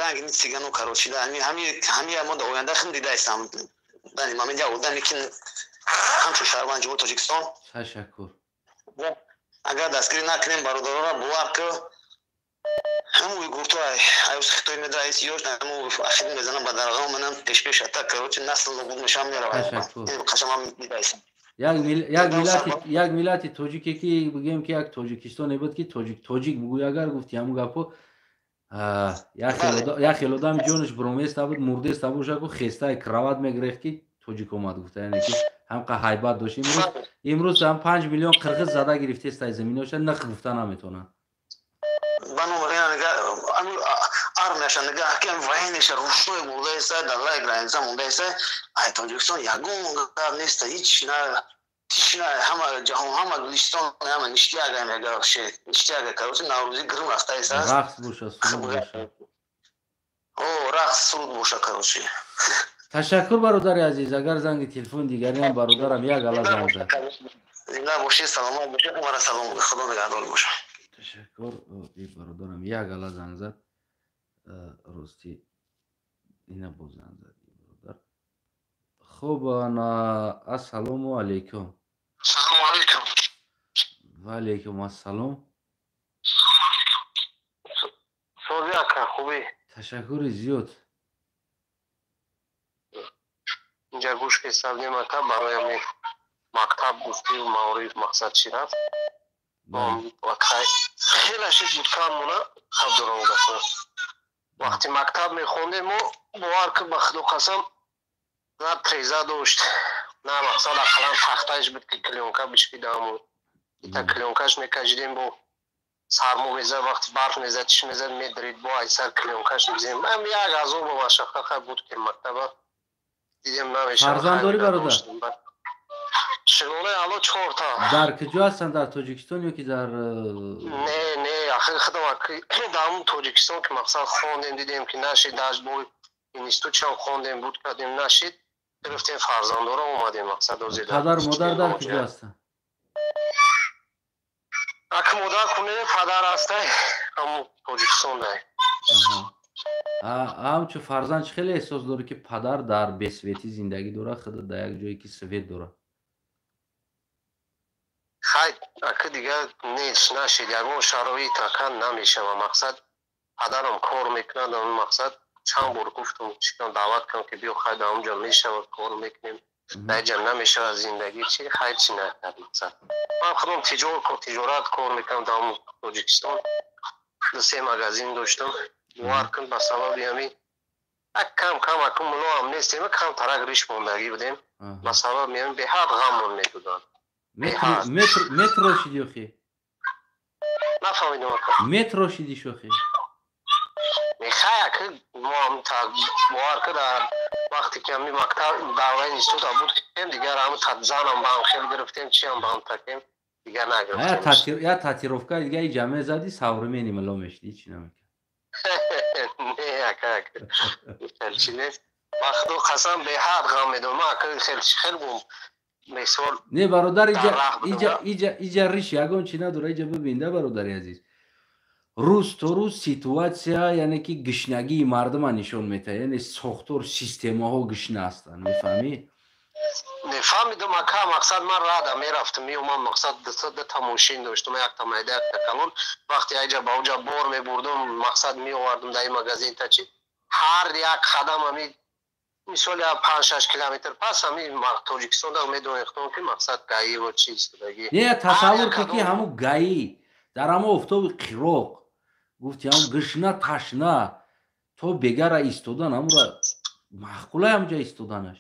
ранги ни цыгану, короче, ҳами мо да оянда хим дидаистам. Дани ман я одаме ки ҳамчун шаҳрванд ҷумҳури Тоҷикистон. Ташаккур. Агар дастгирӣ накунем бародарора, бовар ки, ҳам уйгурто аюс хитой медаис ёш ҳаму ахир мезанам ба дарғам манам пешпеш ата, короче, насл нобуд мешам, меравад. Қашамам дидаистам. Як миллати тоҷике ки бигӯем ки як Тоҷикистоне буд, ки тоҷик тоҷик бугӯй, агар гуфти ҳамун гапо, як хел одами ҷонаш буроместа буд, мурдеста боша, ку хестаи кровать мегирехт, ки тоҷик омад гуфта, яъне ки ҳамқа ҳайбат дошт. Имрӯз ҳам 5 миллион қирғиз зада гирифтестай заминоша, нақ гуфта наметавонад. Армияша нигаҳ ки военныйша рушной бурдаеста, дар лай граница мондаеста. Ай Тоҷикистон ягон гап неста, ҳеч на тишна, ҳама ҷаҳон, ҳама Гулистон, ҳама ништяга мега, ништяга, короче, наврӯзӣ гирм рафтаеста. Рақс боша, суруд боша. О, рақс, суруд боша, короче. Ташаккур, бародари азиз. Агар занги телефон дигариам, бародарам як ала занг зад. Зинда бошед, саломат бошед, умара салом, худо нигаҳдор боша. Ташаккур. Бародарам як ала занг зад, ростӣ ина боз занг зад бародар. Хуб, ассалому алайкум. Салому алайкум. Ва алайкум ассалом. Сози, ака, хубӣ? Ташаккури зиёд. Инҷа гӯш кесабдем, ака, барои ҳамин мактаб гуфтию маориф, мақсад чӣ рафт, хеле шид буд, кам мона хаб дорам гафо. Вақти мактаб мехондем мо, бовар ки, ба худо қасам, на треза дошт, на мақсад ақаллан тахтааш буд, ки клёнка бишкидаму ита клёнкаш мекашидем, бо сармо мезад, вақти барф мезад, чиш мезад, медрид, бо айсар клёнкаш мезем. Як азобу машаққат буд, ки мактаба дидем намешавад. Фарзанд дорӣ, бародар? Шигонаи Алло, чорта. Дар куҷо ҳастанд, дар Тоҷикистон ё ки дар? Не, ахир худам дар ҳамун Тоҷикистон, ки мақсад хондем, дидем, ки нашид, бо институтшам хондем, буд кардем, нашид, гирифтем фарзандора, омадем, мақсад озир. Падару модар дар куҷо ҳастанд? Аки модар куне, падар ҳастай, ҳамун Тоҷикистон дай. Ҳамчун фарзанд чӣ хеле эҳсос дорӣ, ки падар дар бесветӣ зиндагӣ дорад, худат дар як ҷое ки свет дорад? Хай, аки, дигар нест, нашид, ягон шароит, ака, намешава. Мақсад падарам кор мекунад, мақсад чанд бор гуфтум, чикам даъват кардам, ки биё, хай, дар онҷо мешавад, кор мекунем, дар ҷа намешавад зиндагӣ, чи хайр, чи накард. Мақсад ман худам тиҷорат кор мекунам дар Тоҷикистон, ду се магазин доштам. Бовар кун, ба сабаби ҳамин як кам кам, аку мулоам нестем, кам тарак риш мондагӣ будем, ба сабаби ҳамин беҳад ғаммон медоданд. Метро шиди охи? Нафаҳмидам, ака. Метро шиди шохи? Мехай, ака, моам бовар ки, дар вақте ки ҳами мактаб, давраи института буд, дигар ҳами занам ба ҳам хел гирифтем, чиам ба ҳам такем, дигар нагирифтем. Я татуировка дига иҷа мезади, современный мило мешди, чи намекард? Не, ака, чи нест, ба худо қасам, беҳад ғам медодам ман, ака, хел хел бум мисол. Не, бародар, иҷа риш ягон чи надора, иҷа бибин да, бародари азиз, рӯз то рӯз ситуация, яъне ки гишнагии мардума нишон метаҳад, яъне сохтор, системаҳо гишна ҳастанд, мефаҳмӣ? Фаҳмидам, ака, мақсад ман рада мерафтам, меомам, мақсад дута мошин доштам, якта майда, якта калон. Вақте айҷа ба оҷа бор мебурдум, мақсад меовардум дар ин магазин та чи ҳар як қадам ами мисол 5-6 километр пас ами Тоҷикистон да медонехтам, ки мақсад ГАИ ва чи истодагӣ. Не, тасаввур кун, ки ҳамун ГАИ дар ҳамо офтоби қироқ, гуфти, ҳамун гушна, ташна то бегара истодан, ҳамура маъқулай ҳамҷа истоданаш?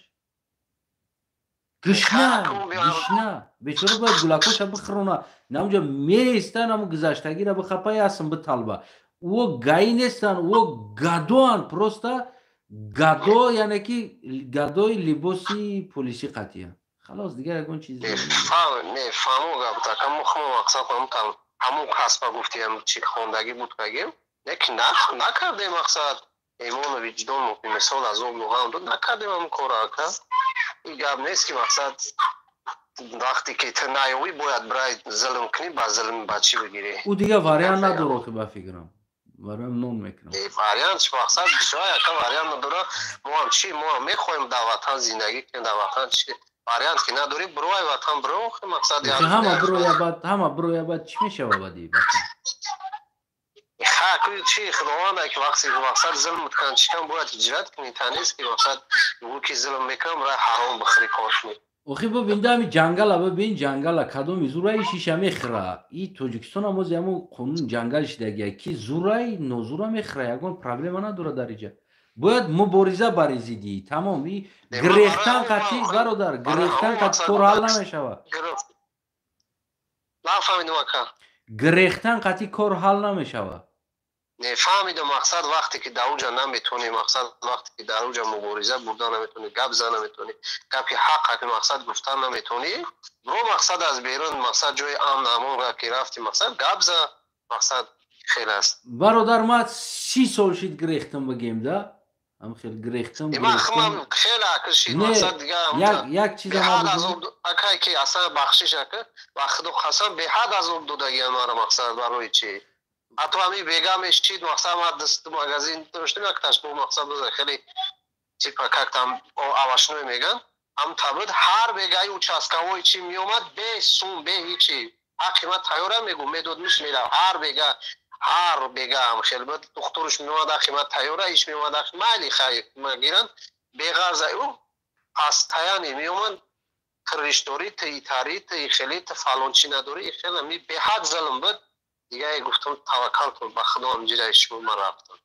Гушна, гушна, бечора бояд гулакоша бихӯрона, намуҷа меистан, ҳаму гузаштагира бихапай, астм биталба. Ӯ ГАИ нестан, ӯ гадоан, просто гадо, яъне ки гадои либоси полисӣ қатъиян. Халос, дигар ягон чиз. Не, фаҳмо гап, мақсад ҳамун касба гуфтиам, чи хондагӣ буд кагем, лекин накардем, мақсад имону виҷдон мисол азоб луғам дод, накардем ҳамун кора, ака. Ин гап нест, ки мақсад вақте ки ту наёвӣ, бояд бирай зулм кунӣ, ба зулм ба чӣ бигирӣ. Ӯ дигар вариант надорад, охи, ба фикрам, бароям нон мекунам. Вариант чи, мақсад бисёр яка вариант надора. Мо ҳам чи, мо ҳам мехоҳем дар ватан зиндагӣ кунем, дар ватан чи вариант ки надорӣ, бирой ватан, биро, охи, мақсад. Ҳама бироя, баъд ҳама бироя, баъд чӣ мешава баъди ватан? Чи, худованда ки вақти мақсад зулм кан, чикан бояд ҳиҷрат кунӣ, та нест ки мақсад ӯ ки зулм мекунам, рай ҳаром бихӯри, кор кунӣ. Охи, бибин, ами ҷангала, бибин, ҷангала кадоми зурай шиша мехӯра. И Тоҷикистон ҳам ози ҳамун қонун ҷангал шидагия, ки зурай нозура мехӯра, ягон проблема надорад. Дар иҷа бояд мубориза бари зиддӣ, тамом. И гирехтан қатъи, бародар, гирехтан қатъи кор ҳал намешавад. Нафаҳмидам, ака. Гирехтан қатъи кор ҳал намешавад. Не, фаҳмидам, мақсад вақте ки дар уҷа наметонӣ, мақсад вақте ки дар уҷа мубориза бурда наметонӣ, гап зан наметонӣ, гапи ҳақ ки мақсад гуфтан наметонӣ, бро, мақсад аз берун, мақсад ҷои амн, амонра ки рафти, мақсад гап за, мақсад хел аст. Бародар, ман 30 сол шид гирехтам, бигем да, ам хел гирехтам. Хеле акл шид, мақсад дига. Як чиза. Акай, ки аслан бахшиш, ака, ба худо қасам, беҳад азоб додагиам мара, мақсад барои чӣ? Ҳатто ҳамин бега мешчид, мақсад ма дасту магазин доштем, якташ бо мақсад хеле типа как там овощной меган, ҳам табуд, ҳар бегаи участковой чи меомад, бе сум, бе ҳичи, ҳаққи ма тайёра мегу, медод, миш мерав. Ҳар бега, ҳар бега ҳам хел буд, духтурш меомад, ҳаққи ма тайёра, иш меомад, ҳаққи майли хай гиранд, беғарза ӯ постоянно меомад, крыш дорӣ, ту итарӣ, ту хеле, ту фалончи надорӣ, хеле ми беҳад зулм буд. Дига гуфтам, таваккал кун ба худо, ҳамҷираи шумо ман рафтам.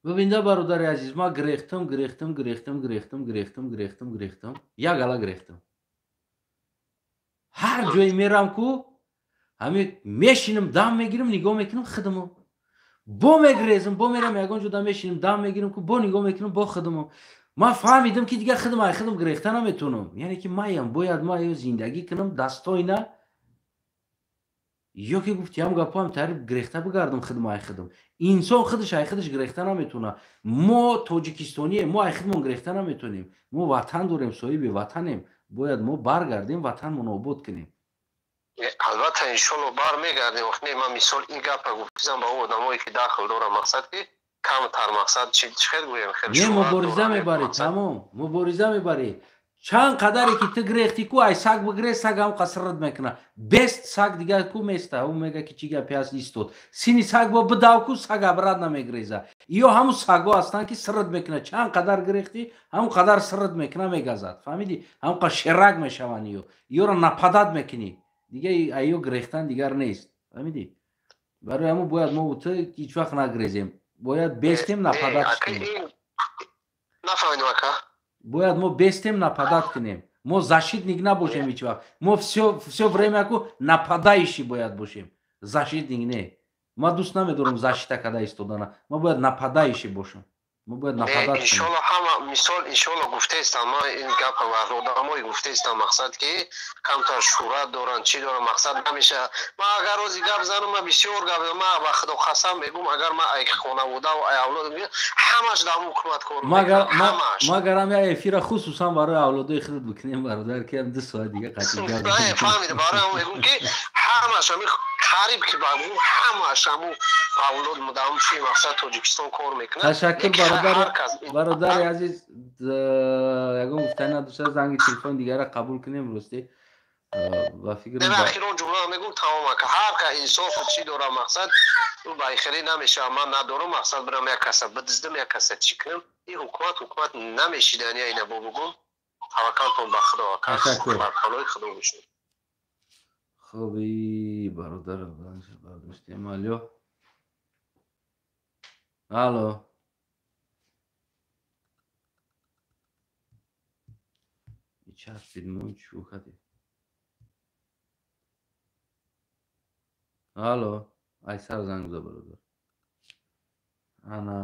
Бибинда, бародари азиз, ман гирехтам, гирехтам, гирехтам, гирехтам, гирехтам, гирехтам, гирехтам, як ала гирехтам. Ҳар ҷое мерам ку, ҳами мешинам, дам мегирам, нигоҳ мекунам худмо, бо мегирезам, бо мерам ягон ҷо, дам мешинам, дам мегирам ку, бо нигоҳ мекунам, бо худмо. Ман фаҳмидам, ки дигар худм ай худм гирехта наметавонам, яъне ки маям бояд ма ё зиндагӣ кунам достойно, ё ки гуфти ҳам гапоам тариб гирехта бигардам худм ай худм. Инсон худаш ай худаш гирехта наметавона. Мо тоҷикистонием, мо ай худмон гирехта наметавонем. Мо ватан дорем, соҳиби ватанем, бояд мо баргардем, ватанмон обод кунем. Албатта, иншолло, бармегардем. Не, ман мисол ин гапа гуфтам ба одамое ки дахл дорам, мақсад ки камтар, мақсад чи хел гӯем. Не, мубориза мебарӣ, тамом, мубориза мебарӣ. Чанд қадаре ки ту гирехтӣ ку, ай саг бигирез, саг ҳам қасрат мекуна, бест, саг дигар ку места, ӯ мега ки чӣ гапи ҳаст, истод. Сини саг бо бидав ку, саг обратно мегиреза. Ё ҳамун сагҳо ҳастанд, ки сирт мекуна. Чанд қадар гирехтӣ, ҳамун қадар сирт мекуна, мегазад, фаҳмидӣ? Ҳамун қадар шерак мешаванд. Ёро нападать мекунӣ, дига айё гирехтан дигар нест, фаҳмидӣ? Барои ҳамун бояд мо ту ҳеҷ вақт нагирезем, бояд бестем, нападать кунем. Нафаҳмидам, ака. Бояд мо бестем, нападать кунем, мо защитник набошем ҳеҷ вақт. Мо все время ку нападающий бояд бошем, защитник не. Ма дӯст намедорам защита када истодана, ма бояд нападающий бошам, мо бояд нападать. Иншолло, ҳама мисол, иншолло, гуфтаистам, ма ин гапа ва одамое гуфтаистам, мақсад ки камтар шӯҳрат доранд, чӣ доранд, мақсад намеша. Ма агар рози гап занам, ма бисёр гап, ма ба худо қасам мегӯм, агар ма ай хонаводаву ай авлод, ҳамаш дар ҳукумат кор. Магарам я эфира хусусан барои авлодои худат бикунем, бародар, ки 2 соат дига қатъи гап. Фаҳмида, барои ҳам мегӯм, ки ҳамаш ҳами Қариб ки ба ҳамааш ҳамун авлод мудам чи мақсад Тоҷикистон кор мекунад. Ташаккур бародари азиз, ягон гуфтани надошта, занги телефони дигара қабул кунем. Рости ба фикрам охирон ҷумла мегӯм, тамом ака. Ҳар ка инсофу чӣ дора, мақсад ӯ байхелӣ намешава. Ман надорам мақсад бирам як каса бидиздам, як каса чӣ кунам. Ин ҳукумат ҳукумат намешидани, ина бо бугум. Таваккалтон ба Худо ака, бар паноҳи Худо бошед. Хоби бародар бардоштем. Алло, алло, часпид мон чӯ кади. Алло, ай сар занг зад бародар. Ана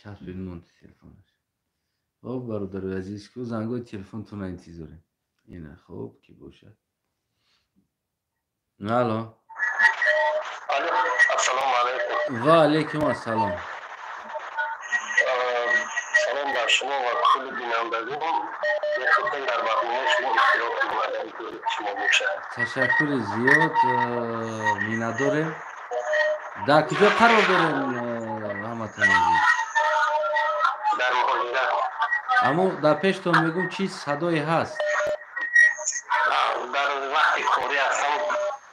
часпид монд телефонаш. Хоб бародари азиз, ку зангои телефонтона интизорем. Ина хоб ки бошад. Алло. Алло, ассалому алайкум. Ва алайкум ассалом. Салом бар шумо ва кулли бинандагон. Мехостем дар барномаи шумо иштирок кунем, шумо бошад. Ташаккури зиёд, миннатдорем. Дар куҷо қарор дорем ҳаматон азиз? Дар муҳоҷират. Аммо дар пештон мегӯм, чӣ садое ҳаст? Дар вақти корӣ ҳастам,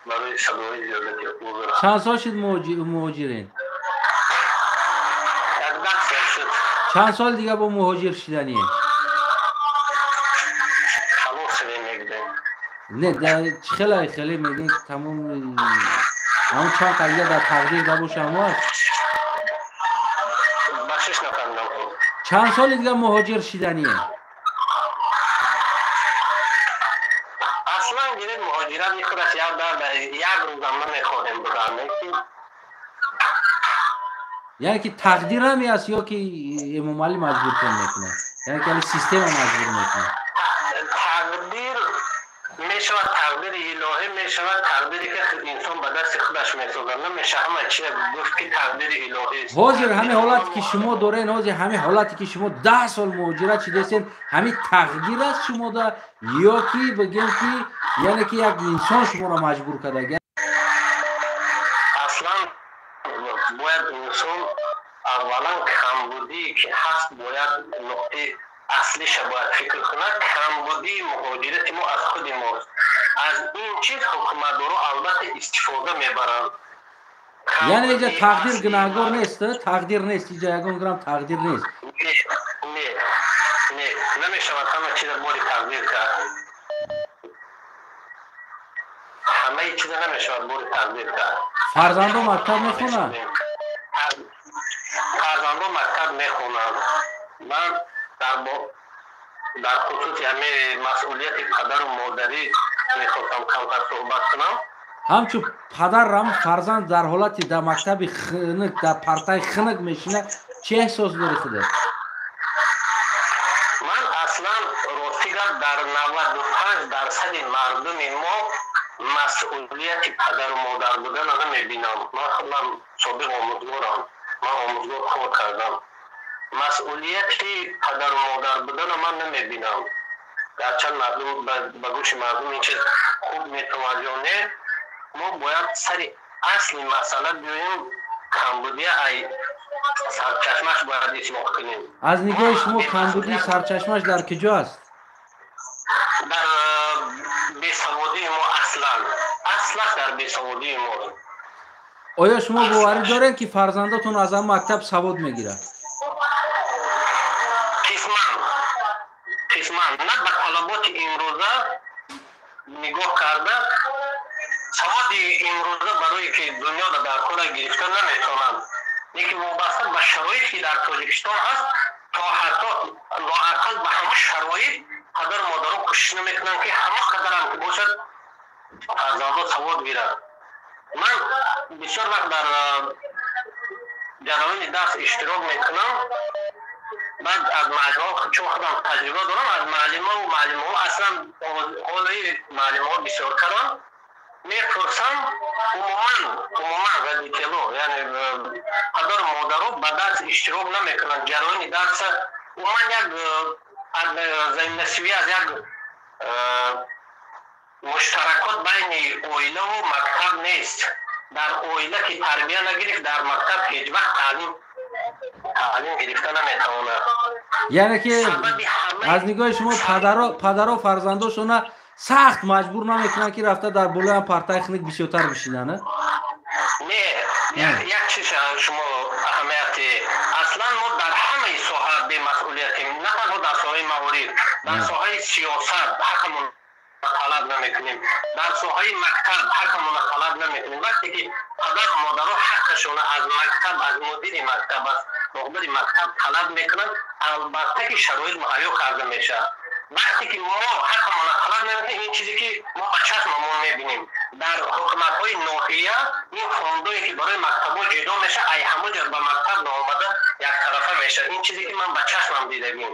барои садои зиёдати узр. Чанд сол шуд муҳоҷирен? 10 сол шуд. Чанд сол дига бо муҳоҷир шидание? Халос шудем мегӯем. Не, чӣ хеле хеле мегӯем, тамом ҳамон чанд қадига дар тақдир набоша, ҳамо аст? Бахшиш, нафаҳмидам. Чанд соли дига муҳоҷир шидание? Аслан гиред, муҳоҷират худаш як дард, як рӯзам намехоҳем будан. Яъне ки тақдир ҳаме аст ё ки Эмомалӣ маҷбуртон мекунад? Яъне ки ҳами система маҷбур мекунад? Тақдир мешавад, тақдири илоҳӣ мешавад, тақдире ки инсон ба дасти худаш месозад. Намеша ҳама чиз гуфт ки тақдири илоҳист. Ҳозир ҳамин ҳолате ки шумо дорен, ҳозир ҳамин ҳолате ки шумо 10 сол муҳоҷират шидастен, ҳамин тақдир аст шумода ё ки бигем ки яъне ки як инсон шуморо маҷбур карда? Аслан бояд инсон аввалан камбудие ки ҳаст, бояд нуқтаи аслиша бояд фикр кунад. Камбудии муҳоҷирати мо аз худи мост. Аз ин чиз ҳукуматдоро албатта истифода мебаранд. Яъне иҷа тақдир гунаҳгор нест, тақдир нест, иҷа ягон грамм тақдир нест. Не, не, намешавад ҳама чиза бори тақдир кард. Ҳамаи чиза намешавад бори тақдир кард. Фарзандо мактаб мехонанд? Фарзандо мактаб мехонанд. Ман дар хусуси ҳамин масъулияти падару модарӣ мехостам камтар суҳбат кунам. Ҳамчун падар ҳам фарзанд дар ҳолати дар мактаби хунук, дар партаи хунук мешинад, чӣ эҳсос дори худат? Ман аслан рости гап, дар 95% мардуми мо масъулияти падару модар буданро намебинам. Ман худам собиқ омӯзгорам, ман омӯзгор кор кардам. Масъулияти падару модар буданро ман намебинам. Гарчанд мардум ба гӯши мардум ин чиз хуб метавад ё не, мо бояд сари асли масъала биёем, камбудия ай сарчашмаш бояд ислоҳ кунем. Аз нигоҳи шумо камбудии сарчашмаш дар куҷо аст? Дар бесаводии мо, аслан аслаш дар бесаводии мо. Оё шумо боварӣ доред ки фарзандотон аз ҳам мактаб савод мегирад? Қисман, қисман, на ба талаботи имрӯза нигоҳ карда, саводи имрӯза барое ки дунёро дар кора гирифта наметавонанд, лекин вобаста ба шароите ки дар Тоҷикистон ҳаст, то ҳатто лоақал ба ҳама шароит падару модарон кӯшиш намекунанд ки ҳама қадарам ки бошад фарзандо савод гирад. Ман бисёр вақт дар ҷараёни дарс иштирок мекунам. Баъд аз муаллимҳо, чун худам таҷриба дорам, аз муаллимаву муаллимҳо, аслан ҳолаи муаллимҳо бисёртаранд, мепурсам, умуман умуман родитело, яъне падару модаро ба дарс иштирок намекунанд. Ҷараёни дарса умуман як взаимосвязь, як Муштаракот байни оилаву мактаб нест. Дар оила ки тарбия нагирифт, дар мактаб ҳеҷ вақт таълим гирифта наметавонад. Яъне ки аз нигоҳи шумо падаро фарзандошона сахт маҷбур намекунанд, ки рафта дар болои партаи хунук бисёртар бишинанд? Не, як чиз шумо аҳамияти, аслан мо дар ҳамаи соҳа бемасъулиятем, на танҳо дар соҳаи маориф, дар соҳаи сиёсат ҳаққамон талаб намекунем, дар соҳаи мактаб ҳаққамонро талаб намекунем. Вақте ки падару модаро ҳаққашонро аз мактаб, аз мудири мактаб, аз роҳбари мактаб талаб мекунанд, албатта ки шароит муҳайё карда мешавад. Вақте ки мо ҳаққамонро талаб намекунем, ин чизе ки мо ба чашмамон мебинем дар ҳукуматҳои ноҳия, ин фондое ки барои мактабҳо ҷудо мешавад, ай ҳамон ҷо ба мактаб наомада яктарафа мешавад. Ин чизе ки ман ба чашмам дидагим.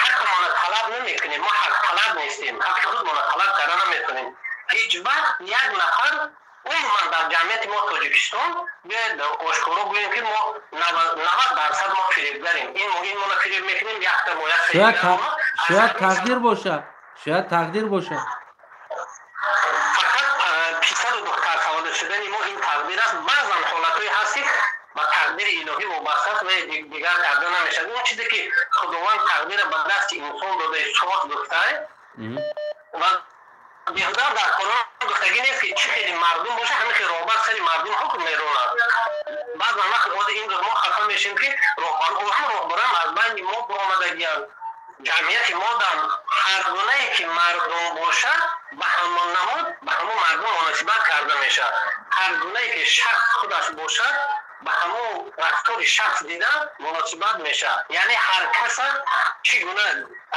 Ҳаққамонро талаб намекунем, мо ҳақталаб нестем, ҳаққи худмонро талаб карда наметавонем. Ҳеҷ вақт як нафар умуман дар ҷамъияти мо Тоҷикистон, биёед ошкоро гӯем, ки мо 90% мо фиребгарем. Ин моро фиреб мекунем, якта мо як. Шояд тақдир бошад, шояд тақдир бошад. Фақат писару духтар таваллуд шудани мо ин тақдир аст. Баъзан ҳолатҳое ҳаст, ки ба тақдири илоҳӣ вобаста аст ва дигар карда намешавад. Он чизе ки Худованд тақдира ба дасти инсон додае, соз гуфтае, ва беҳуда дар Қуръон гуфтагӣ нест, ки чӣ хеле мардум бошад, ҳамин хел роҳбар сари мардум ҳукм меронад. Баъзан вақт ҳозир имрӯз мо хафа мешем, ки ҳам роҳбарам аз байни мо баромадагианд, ҷамъияти мо дар ҳар гунае ки мардум бошад, ба ҳамон намуд ба ҳамон мардум муносибат карда мешавад. Ҳар гунае ки шахс худаш бошад, ба ҳамон рафтори шахс дида муносибат мешавад. Яъне ҳар каса чӣ гуна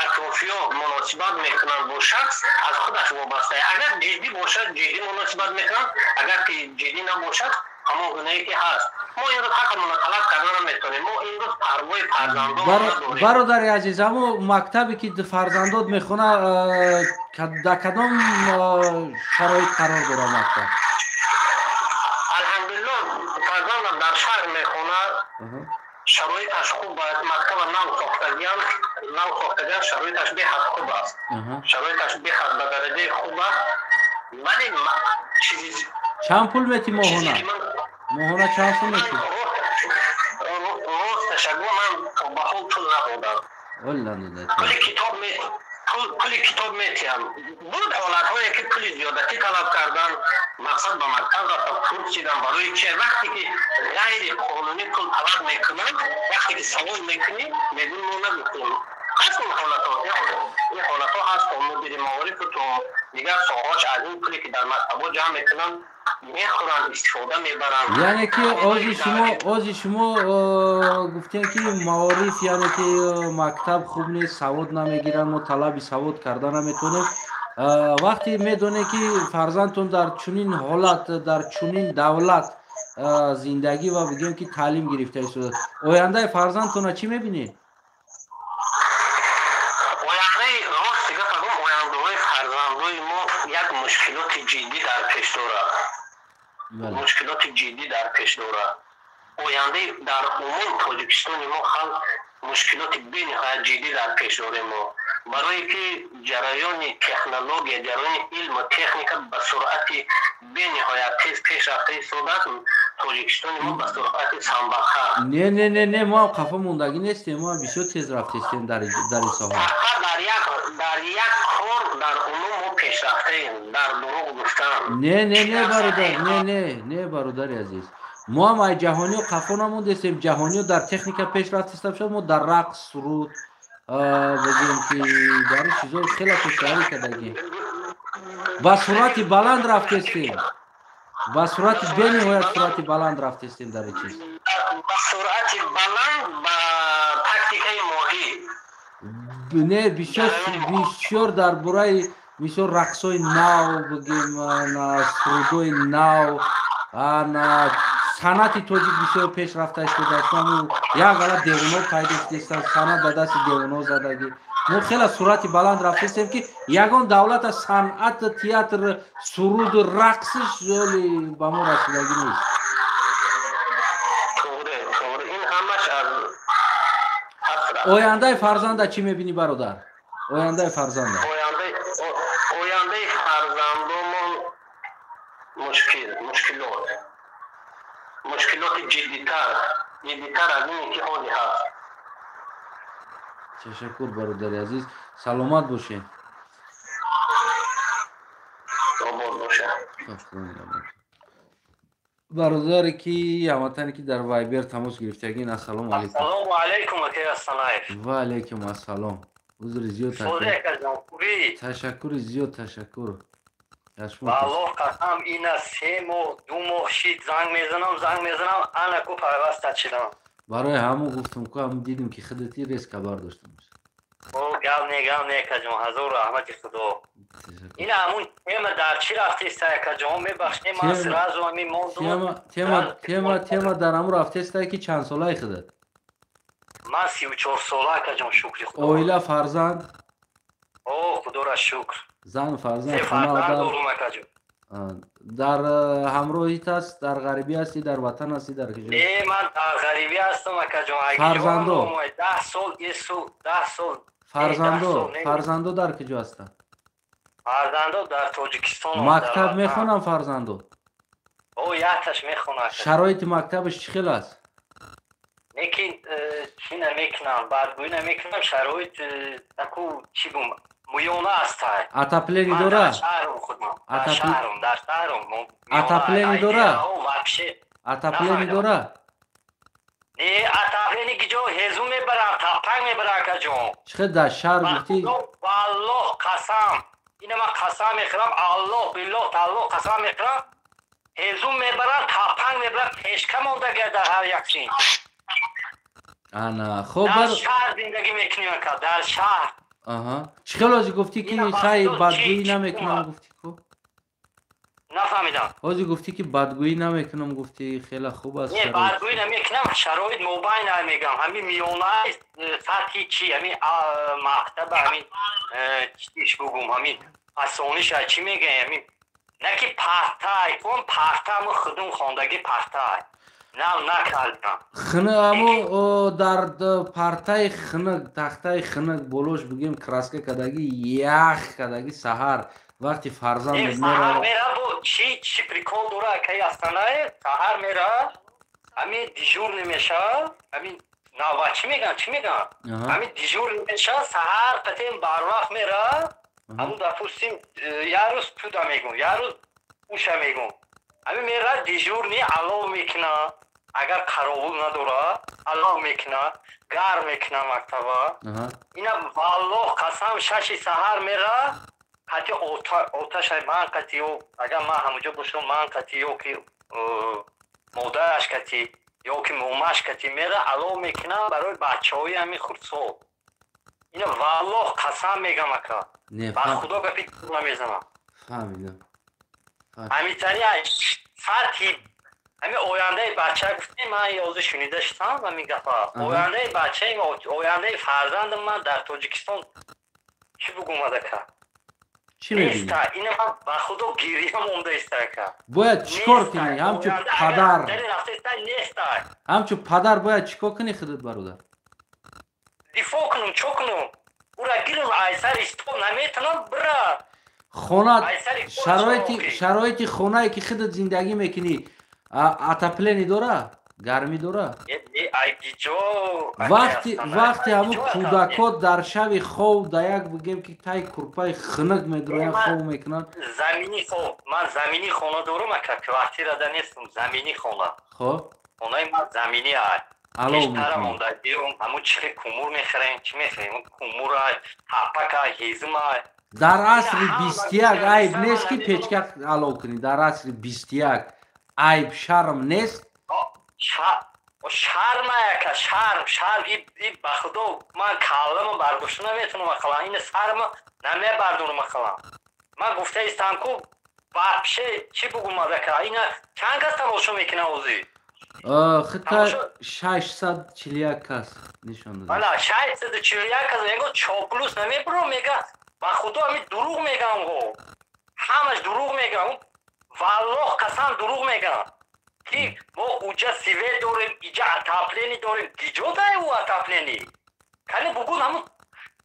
атрофиё муносибат мекунанд бо шахс, аз худаш вобаста. Агар ҷиддӣ бошад, ҷиддӣ муносибат мекунанд, агар ки ҷиддӣ набошад, ҳамон гунае ки ҳаст. Мо имрӯз ҳаққамонро талаб карда наметавонем. Мо имрӯз парвои фарзандон надорем. Бародари азиз, ҳамон мактабе ки фарзандот мехона, дар кадом шароит қарор дорад мактаб? Алҳамдулиллоҳ, фарзандам дар шаҳр мехонад, шароиташ хуб аст. Мактаба нав сохтагиам, нав сохтагиам, шароиташ беҳад хуб аст, шароиташ беҳад ба дараҷаи хуб аст. Вале чизи чанд пул метӣ моҳона? Моҳона чанд сум метӣ? Росташа гӯ, ман ба ҳол пул надодам. Пули китоб метиҳам. Буд ҳолатҳое ки пули зиёдатӣ талаб кардан, мақсад ба мактаб рафтам, пурсидам барои чи. Вақте ки ғайри қонунӣ пул талаб мекунанд, вақте ки савол мекунӣ, мегӯн мо нагуфтем. Ҳаст ин ҳолатҳо, ин ҳолатҳо ҳаст. То мудири маорифу то дигар соҳаҳош аз ин пуле ки дар мактабҳо ҷамъ мекунанд мехӯранд, истифода мебаранд. Яъне ки ози шумо гуфтем, ки маориф, яъне ки мактаб хуб нест, савод намегиранд, мо талаби савод карда наметавонем. Вақте медонем, ки фарзандтон дар чунин ҳолат, дар чунин давлат зиндагӣ ва бигӯем, ки таълим гирифта истодааст, ояндаи фарзандтонро чӣ мебинед? Ояндаи, рости гапа гӯм, ояндаҳои фарзандои мо як мушкилоти ҷиддӣ дар пеш дорад, мушкилоти ҷиддӣ дар пеш дорад. Ояндаи дар умум Тоҷикистони мо халқ мушкилоти бениҳоят ҷиддӣ дар пеш дорем мо, барое ки ҷараёни технология, ҷараёни илму техника ба суръати бениҳоят тез пеш рафта истодааст. Тоҷикистони мо ба суръати самбаха. Не, не, не, не, мо ҳам қафо мондагӣ нестем, мо ҳам бисёр тез рафтестем дар ин соҳа. Фақат дар як кор дар умум мо пешрафтаем, дар дурӯғ гуфтан. Не, не, не, бародар, не, не, не, бародари азиз, мо ҳам ай ҷаҳониё қафо намондестем. Ҷаҳониё дар техника пеш рафтеста шуд, мо дар рақс, суруд, бигӯем ки дар ин чизҳо хеле пешравӣ кардагӣ, ба суръати баланд рафтестем, ба суръати бениҳоят суръати баланд рафтестем дар ин чиз. Ба суръати баланд, ба тактикаи моҳӣ. Не, бисёр бисёр дар бораи мисол рақсҳои нав бигем, сурудҳои нав, санъати тоҷик бисёр пеш рафта истодааст. Як ғалат девоно пайдо шудастанд, санъат ба дасти девоно задагӣ. Мо хеле суръати баланд рафтастем, ки ягон давлата санъат, театр, суруду рақсиш ҳоли ба мо расидагӣ нест. Ин ҳамаш аз Ояндаи фарзанда чӣ мебинӣ, бародар? Ояндаи фарзанда? Ояндаи фарзанд мушкил, мушкилоти ҷиддитар аз ине ки ҳозир ҳаст. Ташаккур, бародари азиз, саломат бошед. Обод бошед. Бародаре ки ҳамватане ки дар Вайбер тамос гирифтагин, ассалому алайкум. Ассалому алайкум, акай Астанаев. Ва алайкум ассалом. Узри зиёд. Ташаккури зиёд, ташаккур. Валлоҳ қасам, ина 3 моҳ, 2 моҳ шид, занг мезанам, ана ку пайваста шидам. Барои ҳамон гуфтум ку, ҳам дидим ки худати резко бардоштам. О, гап не, гап не, акаҷон, ҳазор раҳмати худо. Ина ҳамун тема дар чӣ рафтеста, акаҷон? Мебахшед, ман сразу ҳамин мондум. Тема дар ҳамун рафтеста, ки чанд солаи худат? Ман 34 сола, акаҷон, шукри худо. Оила, фарзанд? О, худоро шукр. Зан, фарзанд? Фарзанд дорум, акаҷон. Дар ҳамроҳит аст? Дар ғарибӣ ҳастӣ, дар ватан ҳастӣ, дар куҷо? Не, ман дар ғарибӣ ҳастам, акаҷон. Фарзандо? 10 сол есу, 10 сол. Фарзандо дар куҷо ҳастанд? Фарзандо дар Тоҷикистон. Мактаб мехонам фарзандо? О, якташ мехонад. Шароити мактабаш чӣ хел аст? Лекин чӣ намекунам, бадгӯӣ намекунам, шароит таку чӣ гум, миёна астай. Отопление дора? Шаҳрум, дар шаҳрум. Отопление дора? Вообще. Отопление дора? Не, отопление гиҷо, ҳезум мебарам, тапак мебарам, акаҷон. Чӣ хел дар шаҳр гуфтӣ? Валлоҳ қасам, ина ман қасам мехӯрам, аллоҳ, биллоҳ, таллоҳ, қасам мехӯрам, ҳезум мебарам, тапанг мебарам, пешка монда дар ҳар як син. Ана хоб. Дар шаҳр зиндагӣ мекунем, ака, дар шаҳр. Аҳа, чӣ хел ҳозир гуфтӣ, ки хай, бадгӯӣ намекунам, гуфтӣ ку? Нафаҳмидам. Ҳозир гуфтӣ, ки бадгӯӣ намекунам, гуфтӣ, хеле хуб аст. Не, бадгӯӣ намекунам, шароит мобайн мегам, ҳамин миёна сатҳи чи, ҳамин мактаба, ҳамин чиш бугум, ҳамин асониша чӣ мегӯям, ҳамин на ки партай кун, парта мо худум хондагӣ, партай нав накардам. Хинак, амо дар партаи хинак, тахтаи хинак, болош бигем, краска кадаги, ях кадаги, саҳар вақти фарзанд Саҳар мера, бо чи прикол дора, акаи Астанае, саҳар мера, ҳамин дежурный мешава, ҳамин нава чӣ меган, чӣ меган, ҳамин дежурный мешава, саҳар қатем барвақт мера, ҳамун, допустим, як рӯз туда мегум, як рӯз уша мегум, ҳамин мера, дежурный алов мекуна, агар қаровул надора, алов мекуна, гарм мекуна мактаба. Ина валлоҳ қасам, 6-и саҳар мера, қати оташа, ман қати ё агар ман ҳамуҷо бошам, ман қати ё ки модараш қати ё ки момаш қати мера, алов мекуна барои бачаҳои ҳамин хурдсол. Ина валлоҳ қасам мегам, ака, ба худо гапи намезанам. Фаҳмидам. Ҳамитари сатҳи ҳамин ояндаи бача гуфтем, ман ёзу шунида шудам ҳамин гапа. Ояндаи бачаи, ояндаи фарзандам ман дар Тоҷикистон чӣ бугум, адака? Чӣ мебинӣ? Ина ман ба худо гирья монда истака. Бояд чӣ кор кунӣ ҳамчун падар? Ҳамчун падар бояд чӣ кор кунӣ худат, бародар? Дифоъ кунум, чо кунум? Ура гирм, айсари стол наметонам бира. Хона, шароити хонае ки худат зиндагӣ мекунӣ, отопление дора, гармӣ дора? Вақти ҳамун кӯдакот дар шаби хов да як, бигем ки, тай курпаи хунук медроянд, хов мекунанд. Заминӣ хов, ман заминӣ хона дорум, ака, квартирада нестум, заминӣ хона. Хоб. Хонаи ман заминӣ ай. Пештара монда берун, ҳамун чихе кумур мехарем, чӣ мехарем, кумурай, тапакай, ҳезумай. Дар асри 21 айб нест, ки печка алов кунӣ? Дар асри 21 айб, шарм нест? Шарма, яка, шарм, шарм. И ба худо, ман каллама бардошта наметавонам, ақаллан ина сарма намебардонам, ақаллан ман гуфта истам ку, вообще чӣ бугум, адака, ина чанд кас тамошо мекунад ҳозир? Хита 641 кас нишон дод. Ала 641 кас мего, чоплус намебуро, мега, ба худо, ҳамин дурӯғ мегам, го ҳамаш дурӯғ мегам, валлоҳ қасам, дурӯғ мегам, ки мо уҷа свет дорем, иҷа отопление дорем. Гиҷо дай ӯ отопление? Кани бугун, ҳамун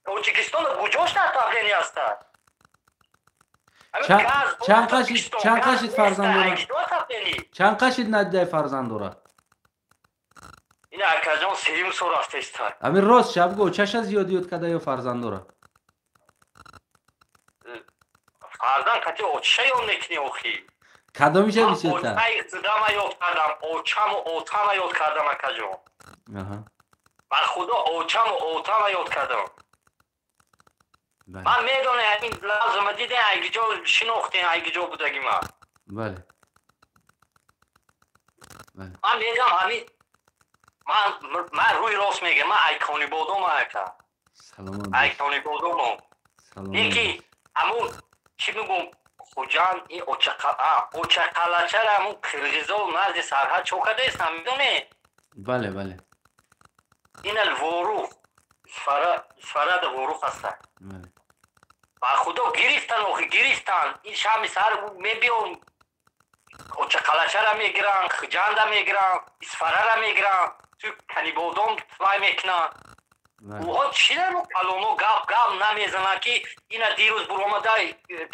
Тоҷикистон гуҷошта отопление аста? Чанд қашид фарзанд дора? Чанд қашид надидай фарзанд дора? Ина акаҷон сеюм сол рафтаиста. Ами рост шаб гӯ, чаша зиёд ёд када ё фарзанд дора? Фарзанд кати оча ёд мекунӣ охи. Кадомиша бисёртар? Очаи худама ёд кардам, очаму отама ёд кардам акаҷон. Ба худо очаму отама ёд кардам. Ман медонам ҳамин лафзама дидем, айгиҷо шинохтем, айгиҷо будаги ман. Бале. Ман мегам ҳамин ман рӯи рост мегам, ман айконибодом ака. Саломат. Айконибодомам. Неки ҳамун чӣ мегӯм Хуҷанд ин очақалачара ҳамун қирғизо назди сарҳад чо кардаистам, медонӣ? Бале, бале. Ина Ворух, Исфарада Ворух ҳастанд. Ба худо гирифтан, охи гирифтан. Ин шами саҳар мебиён очақалачара мегиранд, Хуҷанда мегиранд, Исфарара мегиранд, ту Канибодом вай мекунанд. Уҳо чӣ намо калоно гап гап намезананд ки ина дирӯз буромадай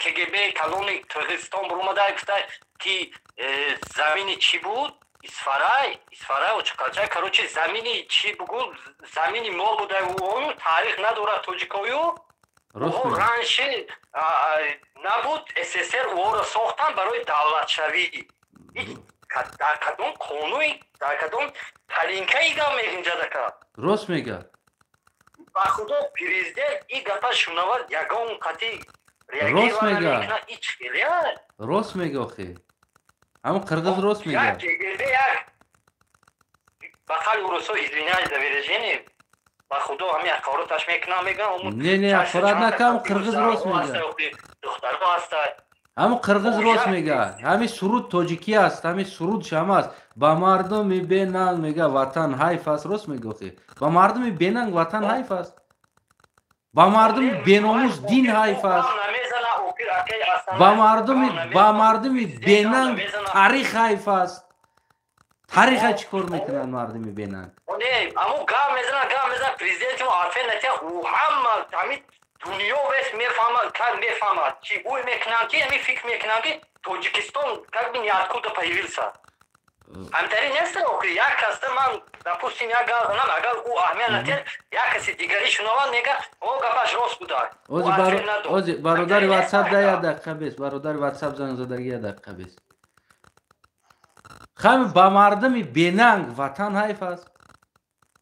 КГБ калони Қирғизистон буромадай гуфта ки замини чӣ буд? Исфарай, Исфарай очақалача, короче замини чӣ бугу, замини мо будай уону таърих надорад тоҷикою. Уҳо раньше набуд, СССР уҳоро сохтан барои давлатшавӣ. Дар кадом қонуи, дар кадом талинкаи гап мегинҷадака? Рост мегӯяд. Ба худо президент ин гапа шунавад ягон қатъи реагира намекунад. Ич хеле рост мега охи. Ҳамун қирғиз рост мегӯяд. Як як ба қавли урусо извиняюсь за выражение, ба худо ҳамин ҳақороташ мекунам, мегӯям. Не, не, ҳақорат накам, қирғиз рост мегӯяд. Духтарҳо ҳастанд. Ҳамун қирғиз рост мегӯяд. Ҳамин суруд тоҷикӣ аст, ҳамин суруд шам аст. Ба мардуми бенанг мега ватан ҳайф аст, рост мега охи. Ба мардуми бенанг ватан ҳайф аст. Ба мардуми беномус дин ҳайф аст. Ба мардуми бенанг таърих ҳайф аст. Тариха чӣ кор мекунанд мардуми бенанг? Не, аммо гап мезанад, гап мезанад, президенти мо арфе натия, ӯ ҳама ҳамин дунё вес мефаҳмад, как мефаҳмад, чӣ ӯй мекунанд ки ҳамин фикр мекунанд ки Тоҷикистон как бы ниоткуда появился. Ҳамтари нест охи, як касда ман допустим як гап занам, агар ӯ аҳамият натиҳад, як каси дигари шунавад мега, о гапаш рост буда. Ози бародари WhatsApp да як дақиқа бес, бародари WhatsApp занг задаги як дақиқа бес. Хами ба мардуми бенанг ватан ҳайф аст,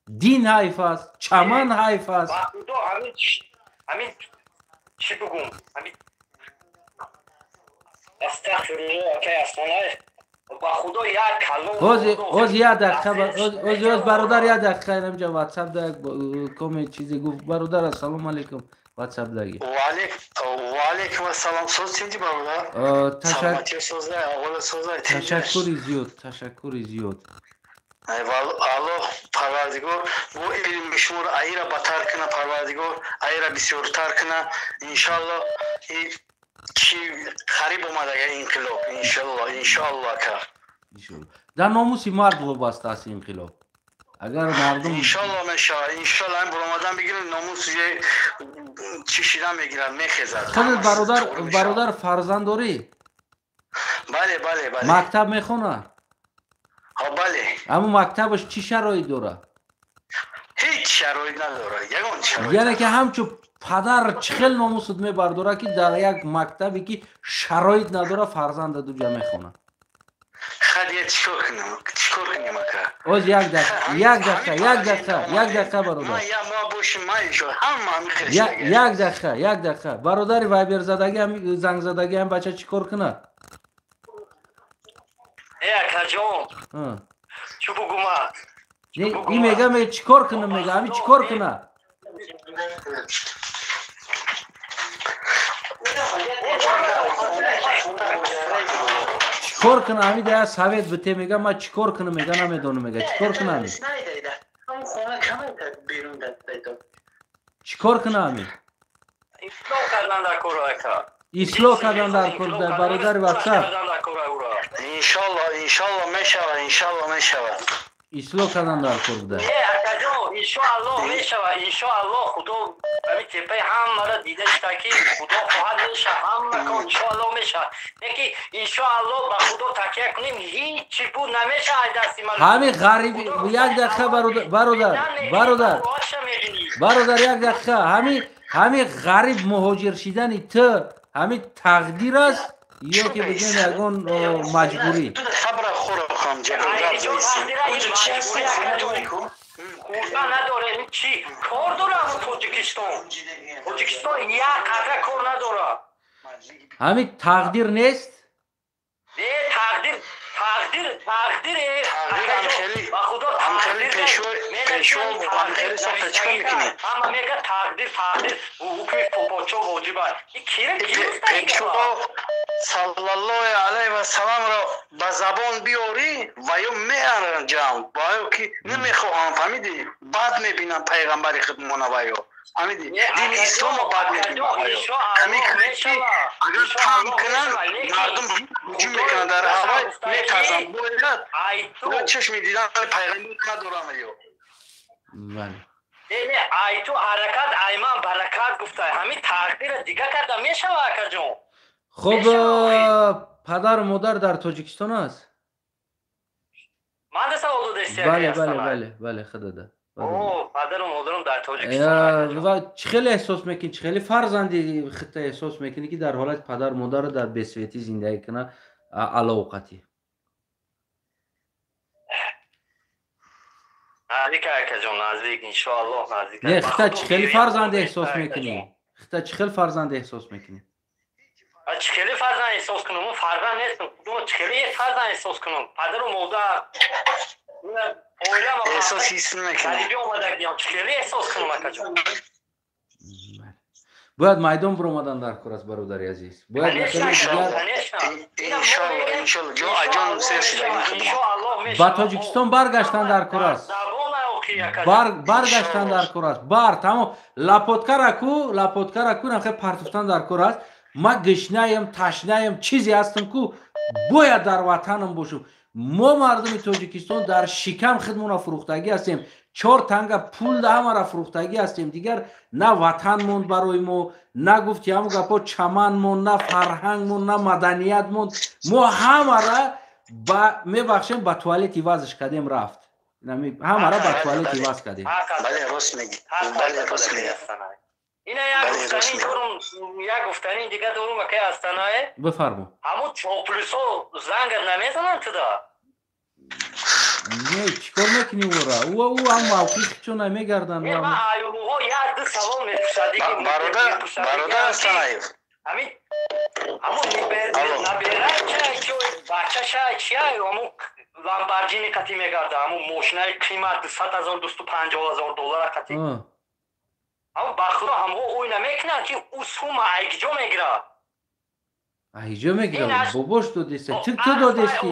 дин ҳайф аст, чаман ҳайф аст. Ба худо ҳамин чӣ бигӯм, ҳамин астағфируллоҳ акай Аслонаев, ба худо як калом. Ози як дақиқа, ози оз бародар як дақиқа инамҷа WhatsApp да як коме чизе гуфт. Бародар ассалому алайкум, WhatsApp даги. Ва алайкум ассалом. Соз тинҷи бародар? Саломатӣ созай, аҳвол созай. Ташаккури зиёд, ташаккури зиёд. Аллоҳ Парвардигор бо илми шуморо айра батар куна, Парвардигор айра бисёртар куна. Иншаллоҳ чи қариб омадага инқилоб, иншаллоҳ, иншаллоҳ ака. Дар номуси мард вобаста аст инқилоб. Агар мардум иншаллоҳ мешавад, иншаллоҳ ин буромадан бигирад, номус чӣ шидан мегирад, мехезад. Худат бародар, бародар фарзанд дорӣ? Бале, бале, бале. Мактаб мехонад? Ҳа, бале. Аммо мактабаш чӣ шароит дорад? Ҳеҷ шароит надорад, ягон шароит. Яъне ки ҳамчун падар чӣ хел номусат мебардорад ки дар як мактабе ки шароит надорад фарзанда дуҷа мехонад? Хадия чикор кунам? Чикор кунем ака? Оз як дақиқа, як дақиқа, як дақиқа, як дақиқа бародар. Ма бошим, ма ишо, ҳама ҳамин хел. Як дақиқа, як дақиқа. Бародари вайбер задаги ҳам занг задаги ҳам бача чикор кунад? Э акаҷон. Чӣ бугума? Ин мега ме чикор кунам мега, ҳамин чикор кунад? Чикор кунам? Ҳамин да совет бите мега, ман чикор кунам мега, намедонам мега, чикор кунам? Чикор кунам ҳамин? Ислоҳ кардан дар кор ака. Ислоҳ кардан дар кор бародари WhatsApp. Иншаллоҳ, иншаллоҳ мешавад, иншаллоҳ мешавад. Ислоҳ кардан дар кор буда. Э акаҷон, Иншоаллоҳ мешава, иншоаллоҳ. Худо ҳамин тепаи ҳамаро дида шуда, ки Худо хоҳад, меша ҳама кор, иншоаллоҳ меша. Леки иншоаллоҳ ба Худо такя кунем, ҳеҷ буд намеша ай дасти ман. Ҳамин ғариби, як дақиқа, бародар, бародар, бародар, як дақиқа. Ҳамин ғариб муҳоҷир шидани ту ҳамин тақдир аст ё ки бигӯем ягон маҷбурӣ? Хурда надорем, чӣ кор дорам Тоҷикистон? Тоҷикистон як қатра кор надорад. Ҳамин тақдир нест? Не, тақдир, тақдир, тақдир. Ба Худо, ҳама мега тақдир, тақдир, ҳукми подшоҳ воҷиб аст. Пешво саллаллоҳу алайҳи васалламро ба забон биёрӣ ва ё меаранҷам, ва ё ки намехоҳам, фаҳмидӣ? Бад мебинам пайғамбари худмона, ва ё фаҳмидӣ, дини исломо бад мебинам. Агар там кунанд, мардум ҳуҷум мекунанд, дар ҳавай метарсанд, бояд чашми дидани пайғамбар надорам. Ё не, ай ту ҳаракат, ай ман баракат гуфта, ҳамин тақдира дига карда мешава, акаҷон. Хуб, падару модар дар Тоҷикистон аст? Ман савол додастӣ? Бале, бале, бале, бале, худода. Падару модарам дар Тоҷикистон. Ва чӣ хеле эҳсос мекунӣ, чӣ хеле фарзанди худта эҳсос мекунӣ, ки дар ҳолати падару модарро дар бесветӣ зиндагӣ куна, аловқатӣ? Наздик, акаҷон, наздик, иншоаллоҳ наздик. Не, худта чӣ хеле фарзанд эҳсос мекунӣ? Худта чӣ хел фарзанд эҳсос мекунӣ? Чӣ хеле фарзанд эҳсос кунам? Ман фарзанд нестам. Чӣ хеле фарзанд эҳсос кунам? Падару модар, эҳсос ҳис намекунам. Чӣ хеле эҳсос кунам, акаҷон? Бояд майдон биромадан дар кор аст, бародари азиз. Бояд ба Тоҷикистон баргаштан дар кор аст, баргаштан дар кор аст. Бар тамом лапоткара ку, лапоткара ку, нахе партуфтан дар кор аст. Ма гишнаем, ташнаем, чизе ҳастам ку, бояд дар ватанам бошам. Мо мардуми Тоҷикистон дар шикам хидмона фурӯхтагӣ ҳастем, чор танга пул ҳамаро фурӯхтагӣ ҳастем. Дигар на ватан монд барои мо, на гуфти ҳамон гапҳо чаман монд, на фарҳанг монд, на маданият монд. Мо ҳамара мебахшем, ба туалет ивазш кардем, рафт. Ҳамара ба туалет иваз кардем. Ина як гуфтани дига дорум, акай Астанае. Бифармо. Ҳамун чоплюсо зангат намезананд туда? Не, чӣ кор мекунӣ ӯра? Ӯ ҳам мавқиф чун намегарданд. Ман аюлуҳо як ду савол мепурсад. Бародар Астанаев. Ҳамин ҳамун набера бачаша чия, ҳамун Ламборҷини қатӣ мегарда, ҳамун мошинаи қимат 200 000, 250 000 доллара қатӣ. Ама ба Худо, ҳамҳо ӯй намекунанд, ки ӯ сума айгиҷо мегирад? Айгиҷо мегирад? Бобош додеста, ту додести,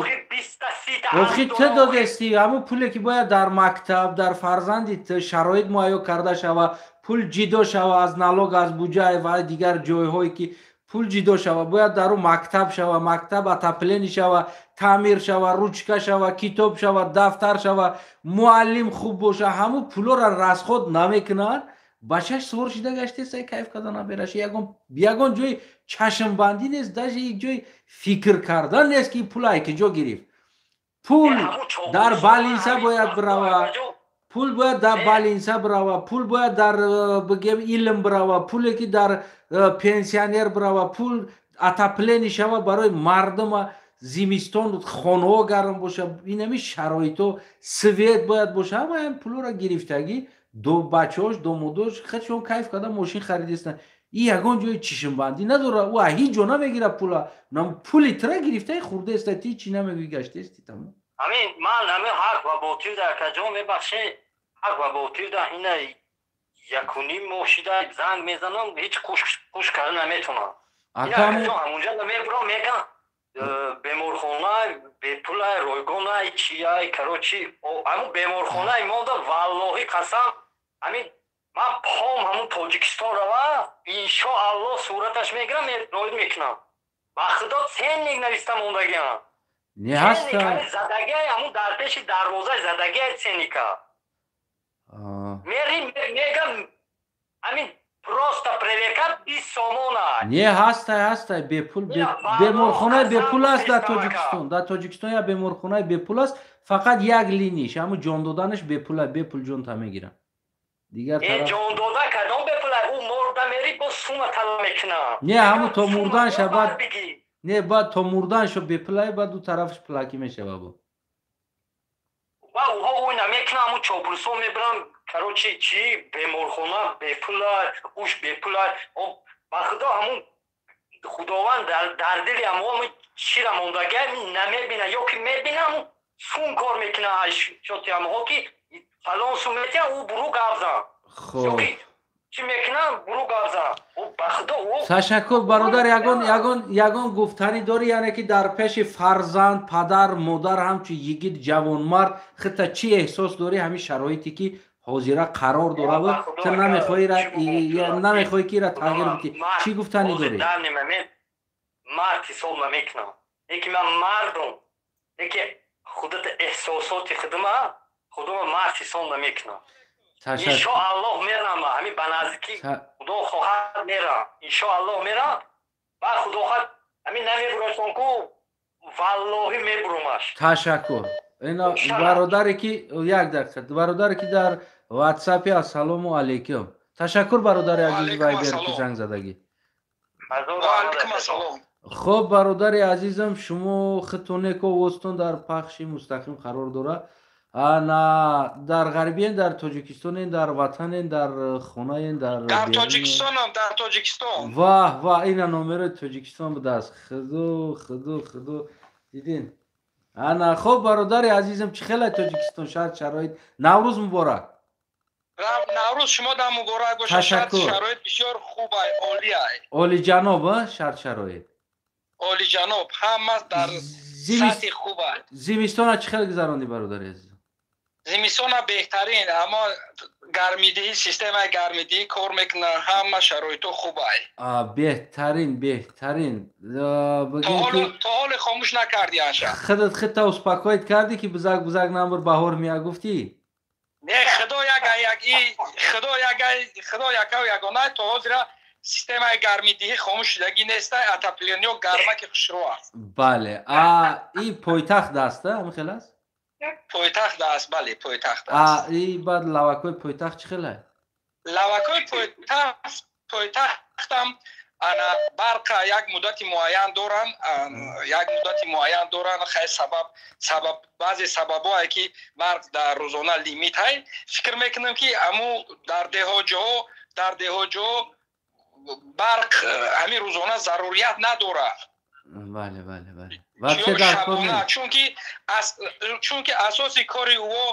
охи ту додести. Ҳамун пуле ки бояд дар мактаб, дар фарзанди ту шароит муҳайё карда шава, пул ҷидо шава аз налог, аз буҷа ва дигар ҷойҳое ки пул ҷидо шава, бояд дар ӯ мактаб шава, мактаб отопление шава, таъмир шава, ручка шава, китоб шава, дафтар шава, муаллим хуб боша. Ҳамун пулоро расход намекунанд. Бачаш сувор шида гаштеса, кайф карда набераш. Ягон ҷои чашмбандӣ нест, даже як ҷои фикр кардан нест, ки пул ай киҷо гирифт. Пул дар балинса бояд бирава, пул бояд дар балинса бирава, пул бояд дар бигем илм бирава, пуле ки дар пенсионер бирава, пул отопление шава барои мардума, зимистон хонаҳо гарм боша, инами шароито, свет бояд боша. Ҳама ҳам пулоро гирифтагӣ, ду бачаҳош, домодош худшон кайф карда мошин харидистанд. И ягон ҷои чишмбандӣ надора, ӯ ҳеҷ ҷо намегира пула. Пули тира гирифтаи хурдаеста, ти чӣ намегӯӣ, гаштаести, тамом. Ҳамин ман ҳамин ҳақ ва ботил да, акаҷон, мебахшед, ҳақ ва ботил да ина якуним моҳ шида занг мезанам, ҳеҷ қуш карда наметавонам. Акаҷон, ҳамунҷа мебурам, мегам беморхона бепулай, ройгонай, чияй, короче, ҳамун беморхонаи монда, валлоҳи қасам, ҳамин ман пом ҳамун Тоҷикистон рава, иншоаллоҳ сураташ мегирам, роид мекунам. Ба Худо, ценник нависта мондагиам. Не ҳаста. Задагиай ҳамун дар пеши дарвозаи задагиай ценника. Мери мегам ҳамин просто проверка 20 сомона. Не, ҳастай, ҳастай бепул, беморхонаи бепул аст дар Тоҷикистон. Дар Тоҷикистон як беморхонаи бепул аст, фақат як линиш, ҳамун ҷон доданаш бепула, бепул ҷонта мегиранд. Дигар тараф ҷон дода кадом бепула? Ӯ мурда мери, бо сума талаб мекунад. Не, ҳамун то мурданша баъд, не, баъд то мурданшо бепулай, баъд ду тарафаш пулакӣ мешава бо. Ва ӯҳо ӯ намекунад, ҳамун чоплусо мебаранд. Короче, чи беморхона бепула, уш бепула. Ба худо, ҳамун Худованд дар дили ҳамон чира мондага намебина, ё ки мебина, ҳамун сум кор мекуна, шоти ҳамҳо ки фалон сум метиҳа, ӯ буру гап зан. Хоб, чӣ мекунам, буру гап зан. Ба худо. Ташаккур, бародар. Ягон, ягон, ягон гуфтанӣ дорӣ, яъне ки дар пеши фарзанд, падар, модар, ҳамчун йигит, ҷавонмард хита чӣ эҳсос дорӣ, ҳамин шароите ки ҳозира қарор дорад, ту намехоҳӣ ки ира тағйир бидӣ, чӣ гуфтанӣ дорӣ? Мард ҳисоб намекунам, леки ман мардум, леки худата эҳсосоти худма, худома мард ҳисоб намекунам. Иншоаллоҳ мерам, ҳамин ба наздикӣ, Худо хоҳад, мерам, иншоаллоҳ мерам. Ба Худо хоҳад, ҳамин намебуросон ку, валлоҳӣ мебурумаш. Ташаккур. Ина бародаре ки, як дақиқа, бародаре ки дар Ватсапи, ассалому алайкум. Ташаккур, бародари азиз, Вайбер ки занг задагӣ. Хуб, бародари азизам, шумо хитонеко овозтон дар пахши мустақим қарор дорад. Ана дар ғарбиен, дар Тоҷикистонен, дар ватанен, дар хонаен, дар Дар Тоҷикистонам, дар Тоҷикистон. Ваҳ, ваҳ, ина номерои Тоҷикистон будааст. Худо, худо, худо, дидин. Ана хуб, бародари азизам, чӣ хелай Тоҷикистон, шарт, шароит? Наврӯз муборак. Наврӯз шумо дам муборак бошад. Шароит бисёр хубай, олиай. Олиҷаноб шарт, шароит. Олиҷаноб, ҳама дар сатҳи хубай. Зимистона чӣ хел гузарондӣ, бародари азизам? Зимистона беҳтарин, аммо гармидиҳӣ, системаи гармидиҳӣ кор мекунад, ҳама шароито хубай. Беҳтарин, беҳтарин. То ҳоле хомӯш накардӣ аша. Худат худта успокоить кардӣ ки бузак, бузак намбур, баҳор мея гуфтӣ? Не, худо яга як, худо яга, худо якав ягона, то ҳозира системаи гармидиҳӣ хомӯш шудагӣ нестай, отопление гармаки хушрӯ аст. Бале, а и пойтахт аст, ҳамин хел аст? Пойтахт аст, бале, пойтахт аст. И баъд лавакҳои пойтахт чӣ хелай? Лавакҳои пойтахтам ана барқа як муддати муайян доранд, як муддати муайян доранд. Хай, сабаб, баъзе сабабҳое ки барқ дар рӯзона лимит ҳай. Фикр мекунам, ки аму дар деҳоҷоҳо барқ ҳамин рӯзона зарурият надорад. Бале, бале, бале. Чунки асоси кори ӯ,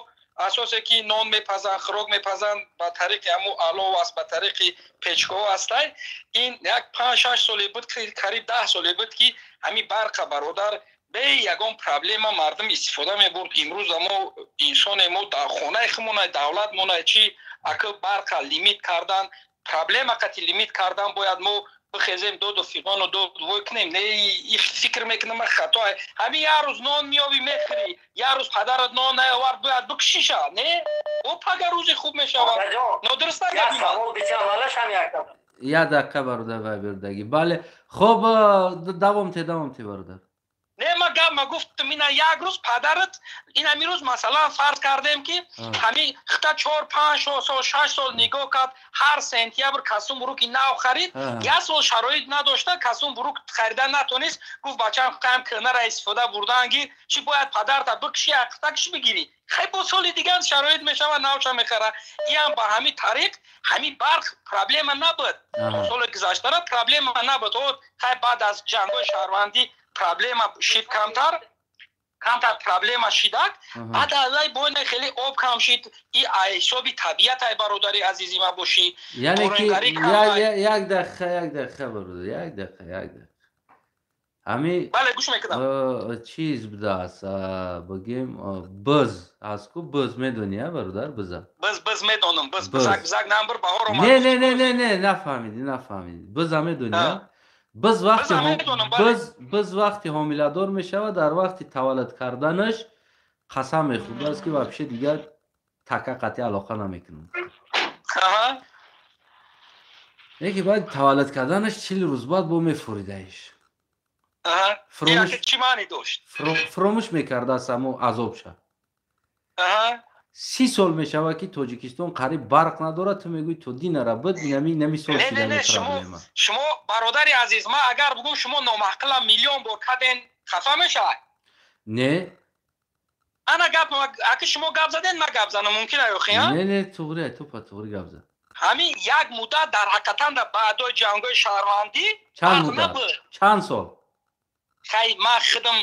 асосе ки нон мепазанд, хӯрок мепазанд, ба тариқи ҳамун алов аст, ба тариқи печкаҳо ҳастай. Ин як 5-6 соле буд, қариб 10 соле буд, ки ҳамин барқа, бародар, бе ягон проблема мардум истифода мебурд. Имрӯз мо инсоне, мо дар хонаи хумонай, давлат монай, чи ака барқа лимит кардан, проблема қати лимит кардан, бояд мо бихезем, доду фиғону доду вой кунем. Не, фикр мекунам, хато. Ҳамин як рӯз нон меёбӣ, мехӯрӣ, як рӯз падарат нон наёвард, бояд бикушиша? Не, о пага рӯзи хуб мешавад. Нодуруст нагапи? Як дақиқа, бародар вайбердагӣ. Бале, хуб, давом те, давом те, бародар. Не, ма гап ма гуфтам, ина як рӯз падарат, ин ҳамин рӯз, масалан, фарз кардем, ки ҳамин хита 4, 5 сол, 6 сол нигоҳ кард, ҳар сентябр касум буруки нав харид, як сол шароит надошта, касум бурук харида натонист, гуфт: «Бачам, қаям кӯҳнара истифода бурдан гир». Чӣ бояд падарта бикуши, хитакш бигирӣ? Хай, бо соли дигар шароит мешавад, навша мехара. Иам ба ҳамин тариқ ҳамин барқ проблема набуд. Соли гузаштара проблема набуд. Хай, баъд аз ҷангҳои шаҳрвандӣ проблема шид, камтар камтар проблема шидак. Баъд аз ай бойна хеле об кам шид, и ҳисоби табиат ай, бародари азизи ма, бошӣ. Яъне ки як дақиқа, як дақиқа, бародар, як дақиқа, як дақиқа. Ҳами Бале, гӯш мекунам. Чиз будааст, бигем, биз аст ку, биз медонӣ, а, бародар, биза? Биз, биз медонам, биз, бизак, бизак намбр баҳор омад. Не, не, не, не, не, нафаҳмидӣ, нафаҳмидӣ. Биза медонӣ, а? Биз вақти биз вақти ҳомиладор мешавад, дар вақти таваллуд карданаш қасам мехӯрдааст, ки вообще дигар Така қатъи алоқа намекунам. Яке баъд таваллуд карданаш 40 рӯз баъд бо мефуридаиш. Чӣ маънӣ дошт? Фуромӯш мекардааст амо азобша. 30 сол мешавад, ки Тоҷикистон қариб барқ надорад, ту мегӯӣ то динара буд, инами сол шидани проблема. Шумо, бародари азиз, ман агар бугум, шумо номаъқулам миллион бор каден, хафа мешавад? Не. Ана гап, аки шумо гап заден, ман гап занам мумкин аюхи? Не, туғри, ту па туғри гап зад. Ҳамин як муддат дар ҳақиқатан дар баъдои ҷангҳои шаҳрвандӣ. Чанд муддат, чанд сол? Хай, ман худам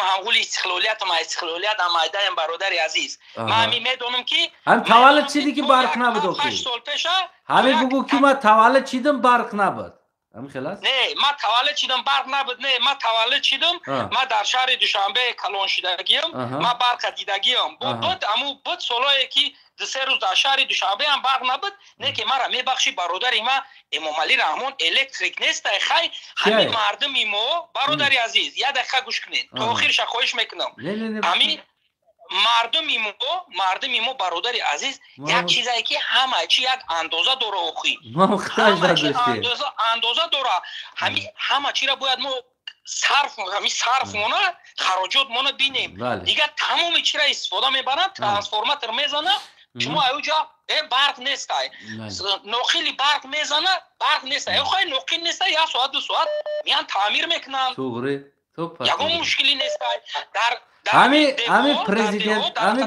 ҳамғули истиқлолиятам, истиқлолиятам майдаям, бародари азиз. Ман ҳамин медонам, ки ҳам таваллуд чиди, ки барқ набуд охи. 8 сол пеша. Ҳамин бугӯ, ки ман таваллуд чидам, барқ набуд, ҳамин хел аст? Не, ман таваллуд чидам, барқ набуд, не, ман таваллуд чидам, ман дар шаҳри Душанбе калон шудагиам, ман барқа дидагиам. Буд, аму буд солое, ки 2-3 рӯз дар шаҳри Душанбе ҳам барқ набуд. Не, ки мара мебахшӣ, бародари ма, Эмомалӣ Раҳмон электрик нестай. Хай, ҳамин мардуми мо, бародари азиз, як дақиқа гӯш кунед, то охирша хоҳиш мекунам. Ҳамин мардуми мо, бародари азиз, як чизае, ки ҳама чи як андоза дора охи, андоза дора. Ҳама чира бояд мо сарф, ҳами сарфмона, хароҷотмона бинем. Дигар тамоми чира истифода мебаранд, трансформатор мезана, шумо аюҷа барқ нестай, ноқили барқ мезана, барқ нестай. Хай, ноқил нестай, як соат, 2 соат миян, таъмир мекунанд, ягон мушкилӣ нестай дар Ҳами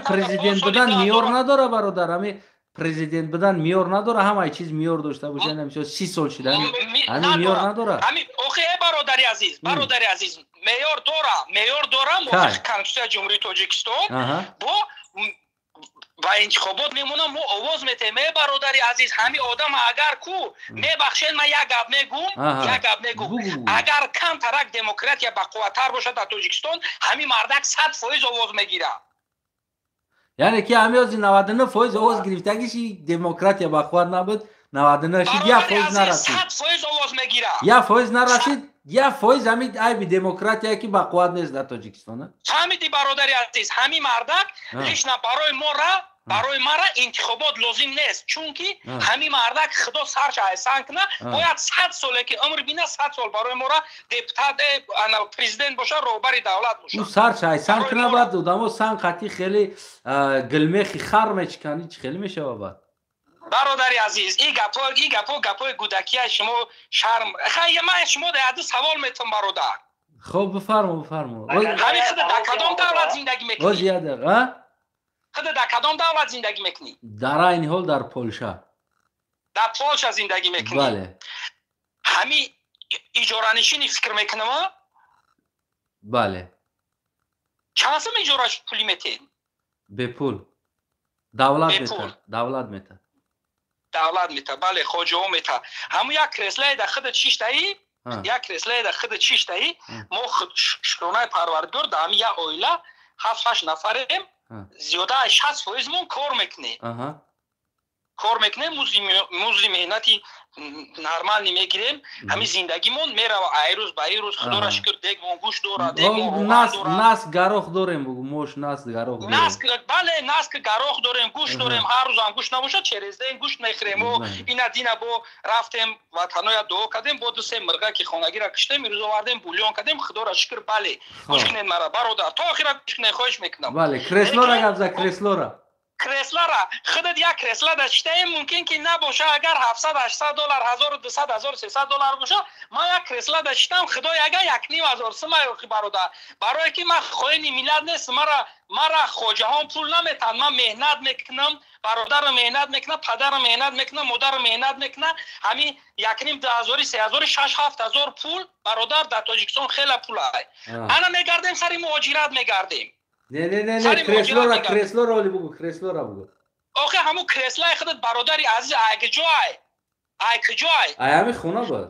президент будан меъёр надора, бародар, ҳами президент будан меъёр надора. Ҳамаи чиз меъёр дошта боша. 30 сол шида, ҳами меъёр надора. Охи, э, бародари азиз, бародари азиз, меъёр дора, меъёр дора. Мувофиқи Конститутсияи Ҷумҳурии Тоҷикистон бо ва интихобот мемонам, мо овоз метаҳем. Э, бародари азиз, ҳами одам агар ку, мебахшед, ман як гап мегум, як гап мегум. Агар камтарак демократия бақувваттар бошад дар Тоҷикистон, ҳами мардак 100% овоз мегирад. Яъне ки ҳами ози 99% овоз гирифтагиши демократия бақувват набуд, 99 шид, 1% нарасид. 100% овоз мегирад. 1% нарасид, 1% ҳами айби демократия, ки бақувват нест дар Тоҷикистон. Фаҳмиди, бародари азиз, ҳами мардак лично барои мора, барои мара интихобот лозим нест, чунки ҳами мардак, худо сарша айсан куна, бояд 100 соле ки умр бина, 100 сол барои мора депутат, президент боша, роҳбари давлат боша. Ӯ сарша айсан куна, баъд одамо сан қатӣ хеле гилмехи хар мечикани, чӣ хеле мешава баъд? Бародари азиз, и гапо, и гапо гапои гудакия. Шумо шарм. Хай, ман шумо яду савол метавон, бародар. Хоб, бифармо, бифармо. Ҳами худа дар кадом давлат зиндагӣ мекунӣ? Худа дар кадом давлат зиндагӣ мекунӣ? Дар айни ҳол дар Полша. Дар Полша зиндагӣ мекунӣ? Бале. Ҳами иҷоранишинӣ, фикр мекунам? Бале. Чанд сум иҷора пулӣ метиҳед? Бепул, давлат мета, давлат мета. Давлат мета, бале, хоҷаҳо мета. Ҳамун як креслае дар худа чиштаӣ, як креслае дар худа чиштаӣ. Мо, шукронаи Парвардигор, дар ҳами як оила ҳафт ҳашт нафарем, зиёда аз 60 фоизмон кор мекунем, кор мекунем, музди меҳнати нормальный мегирем. Ҳамин зиндагимон мерава ай рӯз ба ин рӯз, худоро шукр, дегмон гӯшт дорад. Нас гарох дорем, бугу, мош нас гарох. Бале, наск гарох дорем, гӯшт дорем. Ҳар рӯзам гӯшт набошад, через день гӯшт мехӯрем. Ина дина бо рафтем ватаноя, дуо кардем, бо ду се мирға ки хонагира киштем, ирӯз овардем, бульон кардем, худоро шукр. Бале, гӯш кунед мара, бародар, то охира гӯш кунед, хоҳиш мекунам. Бале, креслора гап за, креслора. Креслара худат як кресла даштаем, мумкин ки набоша. Агар 700, 800 доллар, 1200, 1300 доллар боша, ман як кресла даштам, худо яга 1500 сума. Ёхи, бародар, барое ки ман хоини миллат нест, мара хоҷаҳон пул наметанд, ман меҳнат мекунам, бародарам меҳнат мекунад, падарам меҳнат мекунад, модарам меҳнат мекунад. Ҳамин якним, 2000, 3000, 6-7 ҳазор пул, бародар, дар Тоҷикистон хеле пул ай. Ана мегардем, сари муҳоҷират мегардем. Не, не, не, не, креслора, креслора оли бугу, креслора бугу. Охи, ҳамун креслаи худат, бародари азиз, ай куҷоай? Ай куҷоай? Ай ҳами хона буд.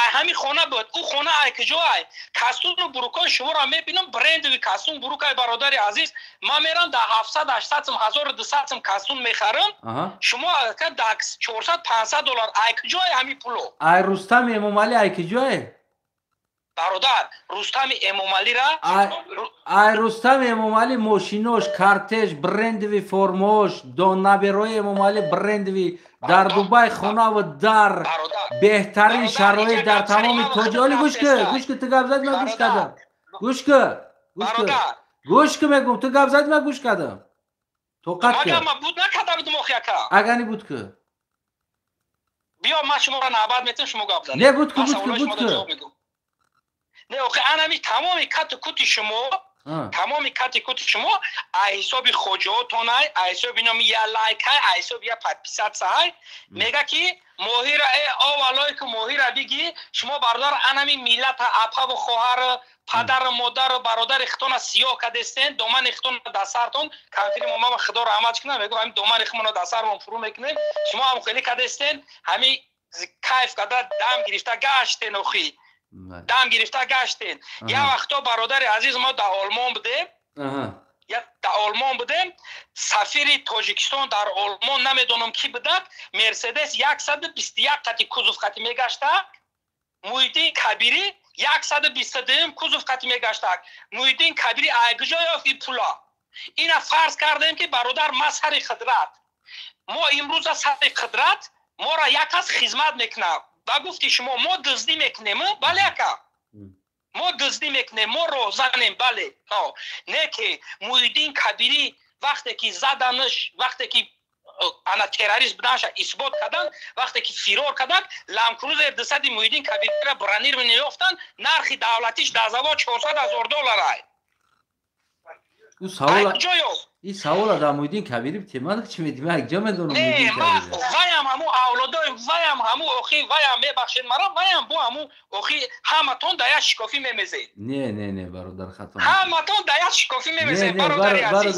Ай ҳами хона буд. Ӯ хона ай куҷоай? Костюму брюкои шуморо мебинам, брендовый костюм, брюкай, бародари азиз. Ман мерам дар 700, 800 сум, 1200 сум костюм мехарам. Шумо дар 400, 500 доллар. Ай куҷоай ҳами пуло? Ай Рустам Эмомалӣ ай куҷоай? Бародар, Рустами Эмомалира ай Рустами Эмомалӣ мошинош, кортеж, брендовый формаош, наберои Эмомалӣ брендовый дар Дубай хонаву дар беҳтарин шароит дар тамоми тоҷоли. Гӯш ки, гӯш ки, ту гап зади, ман гӯш кардам. Гӯш ки, гӯш ки, гӯш ки, мегӯм, ту гап зади, ман гӯш кардам. Тоқат ки. Агани буд ки. Биё, ман шуморо навбат метам, шумо гап занед. Не, буд ки, буд ки, буд ки. Не, охи, анами тамоми кату кути шумо, тамоми кати кути шумо а ҳисоби хоҷаотонай, а ҳисоби номи я лайкай, а ҳисоби я подписаться-ай. Мега ки моҳира э овалое ки моҳира биги. Шумо, бародар, анами миллата, апаву хоҳару, падару модару, бародари хитона сиёҳ кадестен, домани хитона дар сартон. Кампири момама, худо раҳмат кунам, мегӯ ҳами домани химона дар сармон фурӯ мекунем. Шумо ҳам хеле кадестен, ҳами кайф када дам гирифта гаштен, охи, дам гирифта гаштен. Як вақто, бародари азиз, мо дар Олмон будем, дар Олмон будем, сафири Тоҷикистон дар Олмон, намедонам ки будад, Мерседес 121 қати кузов қати мегаштак. Муҳиддин Кабирӣ 122-м кузов қати мегаштак. Муҳиддин Кабирӣ ай куҷо ёфт и пула? Ина фарз кардем ки, бародар, ма сари қудрат, мо имрӯза сари қудрат, моро як кас хизмат мекунад. Ба гуфти шумо, мо дуздӣ мекунем, бале, ака, мо дуздӣ мекунем, мо роҳзанем, бале. Не ки Муҳиддин Кабирӣ вақте ки заданаш, вақте ки ана террорист буданша исбот кардан, вақте ки фирор кардан, Ландкрузер 200-и Муҳиддин Кабириро бронированный ёфтан, нархи давлатиш дар завод 400 000 доллар ай. Ҷо ёфт? Ин савола дар Муҳиддин Кабирӣ темада чӣ медӣ? Ман якҷо медонам. Не, ваям ҳаму авлодои ваям, ҳаму охи ваям, мебахшед мара, ваям бо ҳаму охи ҳаматон дар як шикофӣ мемезед. Не, не, не, бародар, хато. Ҳаматон дар як шикофӣ мемезед, бародари азиз.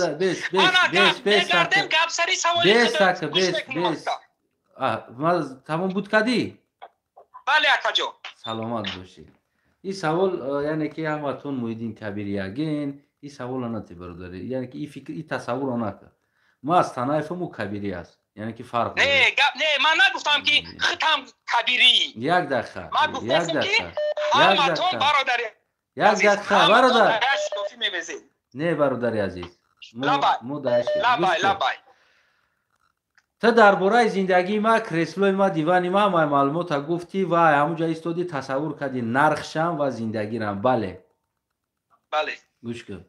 Мегардем гапсари саволи. Бес така, бес, бес, тамом буд кадӣ? Бале, акаҷон. Саломат бошӣ. Ин савол, яъне ки ҳаматон Муҳиддин Кабири ягин, ин савола нати, бародари, яъне ки ин фикр, ин тасаввурро накар. Ма аз Танаевам, ӯ Кабирӣ аст, яъне ки фарқ. Не, гап не, ман нагуфтам ки хитам Кабирӣ. Як дақиқа. Ман гуфтам ки ҳаматон, бародари. Як дақиқа, бародар. Не, бародари азиз, мо лабай, лабай. Ту дар бораи зиндагии ма, креслои ма, дивани ма ҳамаи маълумота гуфтӣ ва ҳамунҷа истоди, тасаввур кардӣ нархшам ва зиндагирам, бале? Бале. Гӯш кун,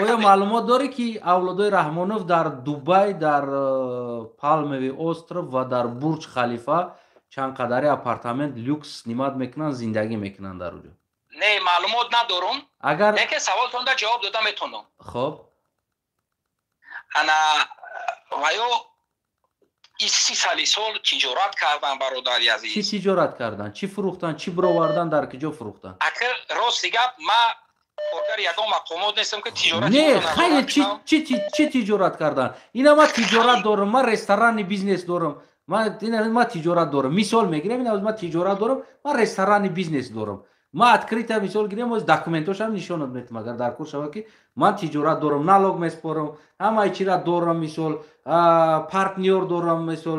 оё маълумот дорӣ, ки авлодои Раҳмонов дар Дубай, дар Палмовый остров ва дар Бурҷ Халифа чанд қадари апартамент люкс снимать мекунанд, зиндагӣ мекунанд дар уҷо? Не, маълумот надорум. Агар лекин саволтонда ҷавоб дода метонам. Хоб. Ана ваё 30 сали сол тиҷорат кардан, бародари азиз. Чӣ тиҷорат кардан? Чӣ фурӯхтан? Чӣ бировардан? Дар куҷо фурӯхтан? Акр, рости гап, ма коргари ягон мақомот нестам, ки тиҷорат. Не, хайр, чӣ тиҷорат кардан? Ина ма тиҷорат дорам, ма ресторанный бизнес дорам, ма тиҷорат дорам, мисол мегирем, ина ма тиҷорат дорам, ма ресторанный бизнес дорам, ма открыто мисол гирем, оз документошам нишонат метам, агар дар кор шава, ки ман тиҷорат дорам, налог меспорам, ҳамаи чира дорам, мисол, партнёр дорам, мисол,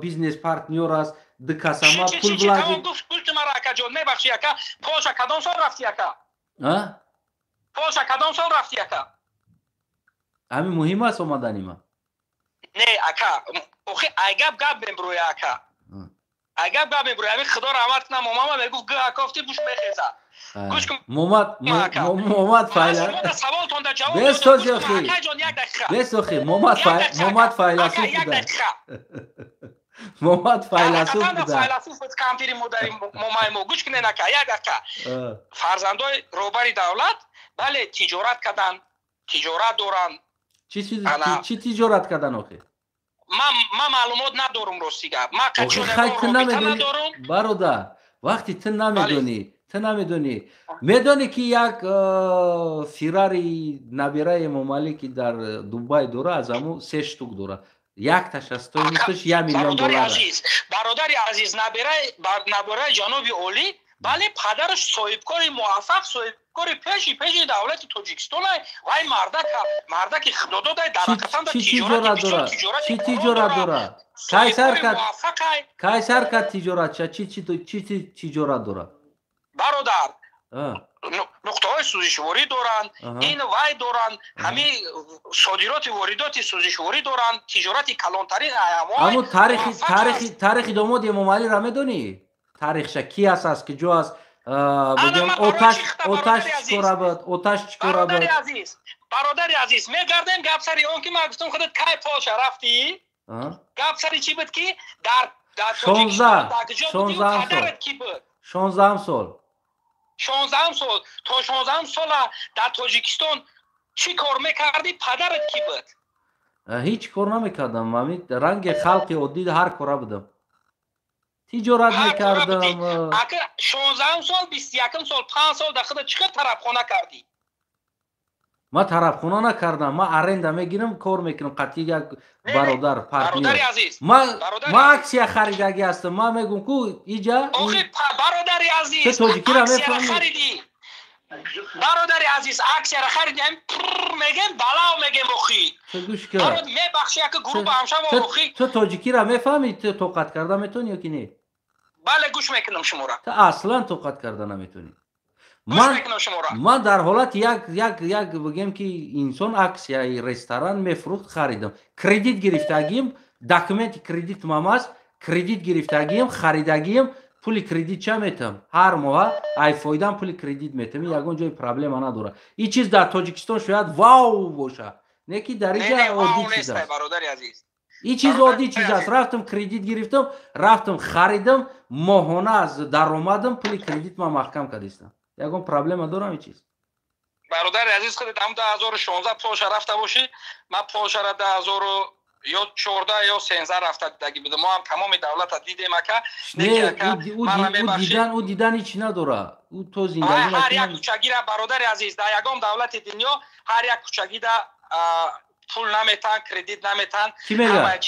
бизнес партнёр аст, дукасама пул. Акаҷон, мебахши, ака, Полша кадом сол рафти, ака? Полша кадом сол рафти, ака? Ҳамин муҳим аст омадани ман? Не, ака, охи, ай гап гап мебурӯя, ака, ай гап гап мебурӯя. Ҳамин худо раҳмат кунам, момама мегуфт: «Г акофти гӯш мехеза». Гӯш кун. Момад, момад файла. Саволтонда ҷавоб. Бес, охи. Акаҷон, як дақиқа. Бес, охи, момад, момад файласуф буда, момад файласуф буда. Файласуф буд кампири модари момаи мо. Гӯш кунен, ака, як дақиқа. Фарзандои роҳбари давлат, бале, тиҷорат кардан, тиҷорат доранд. Чӣ тиҷорат кардан, охи? Ман маълумот надорум, рости гап, ман надорум. Бародар, вақте ту намедонӣ, ту намедонӣ, медонӣ, ки як Феррари набираи Эмомалӣ, ки дар Дубай дора, аз ҳамун се штук дора, якташа стоимостьш 1 миллион доллар. Бародари азиз, набираи ҷаноби олӣ Бале, падараш соҳибкори муваффақ, соҳибкори пеши давлати Тоҷикистон ай. Вай мардаки худододай, дар ҳақиқатан чӣ тиҷорат дорад? Чӣ тиҷорат дорад? Кай сар кард тиҷоратша? Чӣ тиҷорат дорад? Бародар, нуқтаҳои сӯзишворӣ доранд, ин вай доранд, ҳамин содироти воридоти сӯзишворӣ доранд, тиҷорати калонтарин. Аммо таърихи домоди Эмомалиро медонӣ? Таърихша ки аст, аз куҷо аст? Оташ чӣ кора буд? Оташ чӣ кора буд? Бародари азиз, мегардем гап сари он ки ман гуфтам худат кай Полша рафтӣ? Гап сари чӣ буд ки дар Тоҷикистон дар куҷо будӣ? Падарат кӣ буд? 16 сол. 16 сол. То 16 сола дар Тоҷикистон чӣ кор мекардӣ? Падарат кӣ буд? Ҳеҷ кор намекардам. Ҳамин ранги халқи оддӣ ҳар кора будам. Тиҷорат мекардам. Ака 16 сол, 21 сол, 5 сол дар худат чӣ қадр тарабхона кардӣ? Ман тарабхона накардам. Ман аренда мегирам, кор мекунам қатъи як бародар, партнёр. Ман аксия харидагӣ ҳастам. Ман мегӯм ку иҷа. Охи бародари азиз, тоҷикиро мефаҳмӣ? Бародари азиз, аксияро харидем, мегем, балав мегем охи. Гӯш кун. Мебахши яка гурӯҳ ҳамшава охи. Ту тоҷикиро мефаҳмӣ? Ту тоқат карда метавонӣ ё ки не? Бале, гӯш мекунам шуморо. Ту аслан тоқат карда наметавонӣ. Ман дар ҳолати як бигем ки инсон аксияи ресторан мефурӯхт, харидам. Кредит гирифтагием, документи кредитмам аст, кредит гирифтагием, харидагием, пули кредит ча метам? Ҳар моҳа ай фоидам пули кредит метам. Ягон ҷои проблема надорад. Ин чиз дар Тоҷикистон шояд вау боша, не ки дар инҷа оддӣ чиз аст. Ин чиз оддӣ чиз аст. Рафтам кредит гирифтам, рафтам харидам, моҳона аз даромадам пули кредитман маҳкам кардистам. Ягон проблема дорам ин чиз? Бародари азиз, худат ҳам 2016 Полша рафта бошӣ, ман Полшаро 2014 ё 13 рафта дидагӣ будам. Мо ҳам тамоми давлата дидем ака. Не, ӯ дидан ҳеч надора. Ӯ то зиндагӣ ҳар як кӯчагира, бародари азиз, дар ягон давлати дунё ҳар як кӯчагида пул наметан, кредит наметан. Кӣ мега?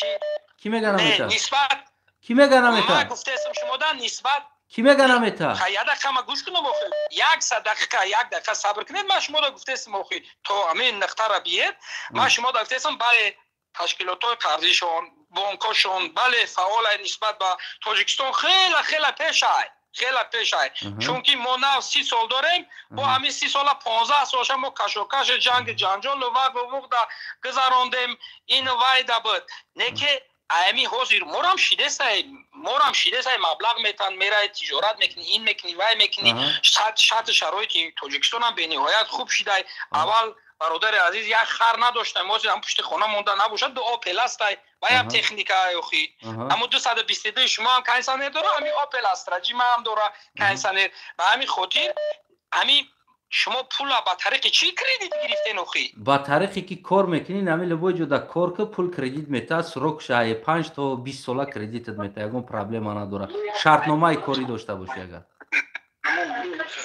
Кӣ мега наметан? Нисбат Кӣ мега наметан? Ман гуфтаистам шумода нисбат Кӣ мега намета? Як дақиқа ма гӯш кунам охи. Як дақиқа, як дақиқа сабр кунед. Ман шумода гуфтаистам охи, то ҳамин нуқтаро биед. Ман шумода гуфтаистам, бале, ташкилотҳои қарзишон, бонкҳошон, бале, фаъолай нисбат ба Тоҷикистон хела хела пешай. Хела пешай. Чунки мо нав 30 сол дорем, бо ҳамин 30 сола 15 солша мо кашокаши ҷанги ҷанҷолу вағу вуғда гузарондем, ин вайда буд. Не ки ами ҳозир морам шидесай, морам шидесай, маблағ метан, мерай тиҷорат мекунӣ, ин мекунӣ, вай мекунӣ. Шарти шароити Тоҷикистон ҳам бениҳоят хуб шидай. Аввал бародари азиз як хар надоштам, ҳозир ҳам пушти хона монда набошад, ду Опел астай, вай ҳам техника охи. Аммо 222 шумо ҳам кондитсионер дора, ҳамин Опел Астра ҷима ҳам дора кондитсионер. Ба ҳамин хотир ҳамин шумо пула ба тариқи чӣ кредит гирифтен охи? Ба тариқе ки кор мекунӣ, ҳамин любой ҷода кор ки пул кредит метаҳад, срокша 5 то 20 сола кредитат метаҳад, ягон проблема надорад. Шартномаи корӣ дошта бошӣ агар.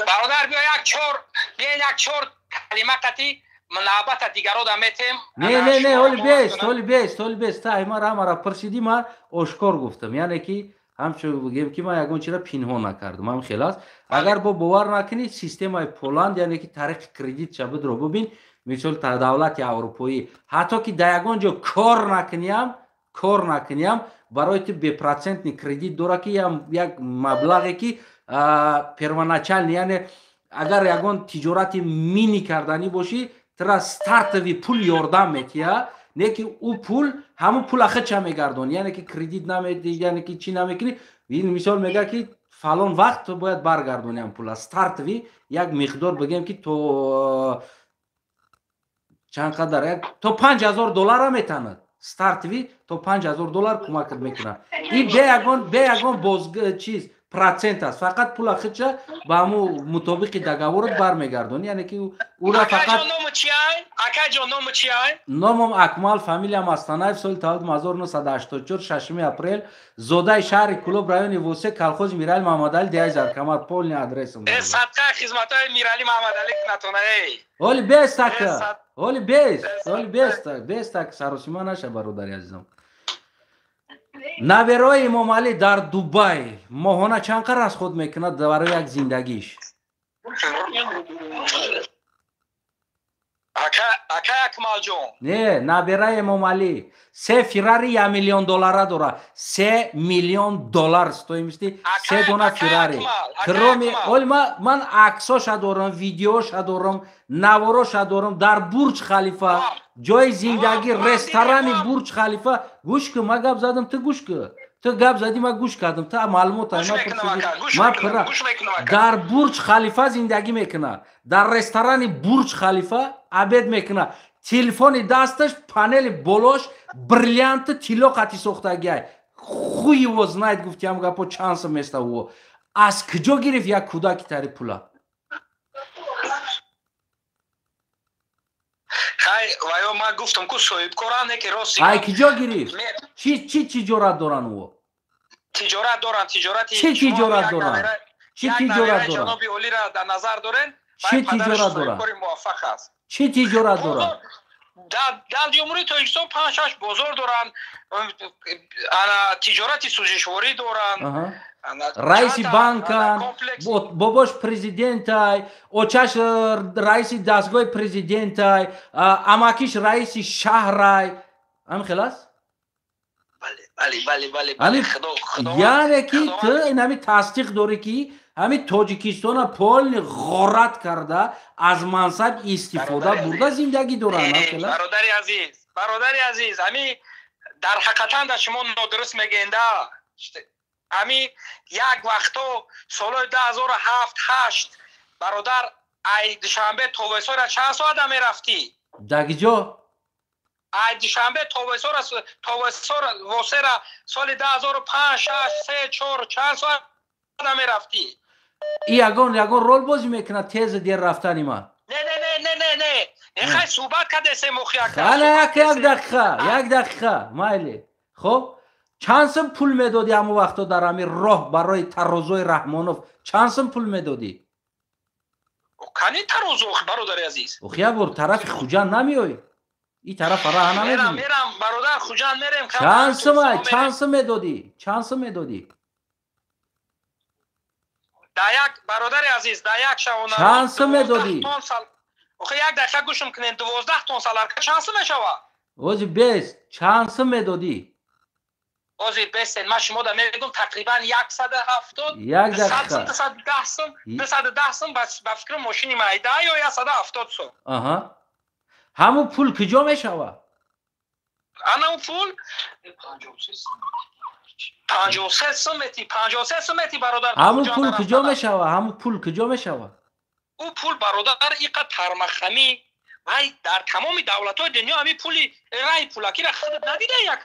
Бародар, биё як чор, биё як чор калима қатӣ навбата дигаро да метем. Не, не, не, ҳоли бест, ҳоли бест, ҳоли бест. Та аймара ҳамара пурсидӣ, ман ошкор гуфтам. Яъне ки ҳамчун бигем ки ман ягон чиро пинҳон накардам, ҳам хел аст. Агар бо бовар накунӣ, системаи Поланд, яъне ки тариқи кредит шабудро бубин, мисол давлати аврупоӣ, ҳатто ки дар ягон ҷо кор накуниам, кор накуниам, барои ту бепроцентный кредит дора ки як маблағе ки первоначальный, яъне агар ягон тиҷорати мини карданӣ бошӣ, тура стартовый пул ёрдам метиҳад, не ки ӯ пул ҳамун пула худша мегардонӣ, яъне ки кредит намедиҳӣ, яъне ки чӣ намекунӣ. Ин мисол мегӯяд ки фалон вақт ту бояд баргардонӣ ҳам пула. Стартовый як миқдор бигем ки то чанд қадар, то 5000 доллара метанад. Стартовый то 5000 доллар кӯмакат мекунад. Ин бе ягон боз чиз процент аст, фақат пула худша ба ҳамун мутобиқи договорат бармегардонӣ, яъне ки ӯра фақат. Номам Акмал, фамилиям Астанаев, соли таваллудам 1984, 6 апрел, зодаи шаҳри Кӯлоб, райони Восе, колхози Мирали Маҳмадалӣ, деҳаи Заркамар, полный адресам. Садқа хизматҳои Мирали Маҳмадалӣ кунатона, эй. Ҳоли бест ака, ҳоли бест, ҳоли бест, бест ака, саросима наша, бародари азизам. Набераи Эмомалӣ дар Дубай моҳона чанд қадр расход мекунад барои як зиндагиш? Ака Акмалҷон. Не, набераи Эмомалӣ се Феррари 1 миллион доллара дора. 3 миллион доллар стоимости се дона Феррари. Кроме ол ман аксоша дорам, видеоша дорам, навороша дорам дар Бурҷ Халифа, ҷои зиндагӣ, ресторани Бурҷ Халифа. Гӯш кун, ман гап задам, ту гӯш кун. Ту гап задӣ, ман гӯш кардам. Ту маълумот ман пура. Дар Бурҷ Халифа зиндагӣ мекунад. Дар ресторани Бурҷ Халифа обед мекунад. Телефони дасташ, панели болош бриллианти тилло қати сохтагиай. Хуй его знает, гуфтиам гапо чанд сум места ӯ. Аз куҷо гирифт як кӯдаки тари пула? Хай, ваё ман гуфтам ку соҳибкорам, не ки рост. Ай куҷо гирифт? Чӣ тиҷорат доранд ӯ? Тиҷорат доранд, тиҷорати. Чӣ тиҷорат доранд? Чӣ тиҷорат доранд? Ҷаноби олиро дар назар дорен? Чӣ тиҷорат доранд? Чӣ тиҷорат доранд? Дар Ҷумҳурии Тоҷикистон 5-6 бозор доранд, тиҷорати сӯзишворӣ доранд. Раиси банканд, бобош президентай, очаш раиси дастгоҳи президентай, амакиш раиси шаҳрай. Ҳамин хел аст? Яъне ки ту ин ҳамин тасдиқ дорӣ ки ҳамин Тоҷикистона полни ғорат карда аз мансаб истифода бурда зиндагӣ доранд. Бародари азиз, бародари азиз, ҳамин дар ҳақиқатан да шумо нодуруст мегӯенда. Ҳамин як вақто солҳои 2007-8 бародар ай Душанбе то Весора чанд соата мерафтӣ? Дагиҷо? Ай Душанбе то Весора, то Весора, Восера соли 2005, 6, 3, 4 чанд соата мерафтӣ? И ягон рол бозӣ мекунад тези дер рафтани ман? Не, не, не, не, не, не. Хай суҳбат кардесем охи ака. Ана як дақиқа, як дақиқа, майли. Хоб, чанд сум пул медодӣ ҳамон вақто дар ҳамин роҳ барои Тарозои Раҳмонов? Чанд сум пул медодӣ? Кани Тарозо, бародари азиз? Охи як бор тарафи Хуҷанд намеоӣ? Ин тарафа раҳ намедонӣ? Мерам, бародар, Хуҷанд мерем. Чанд сум, чанд сум медодӣ? Чанд сум медодӣ? Да як, бародари азиз, да як шабона чанд сум медодӣ? Охи як дақиқа гӯшам кунем, 12 тон саларка чанд сум мешавад? Ози бес, чанд сум медодӣ? Ози бесен, ман шумо да мегӯм тақрибан 170, як дақиқа, 210 сум, 210 сум ба фикри мошини майда ё 170 сум. Аҳа. Ҳамун пул куҷо мешавад? Ана он пул 53 сум мети, 53 сум мети бародар. Ҳамун пул куҷо мешавад? Ҳамун пул куҷо мешавад? Ӯ пул бародар иқа тармахамӣ вай дар тамоми давлатҳои дунё ҳамин пули раи пулакиро худат надида як?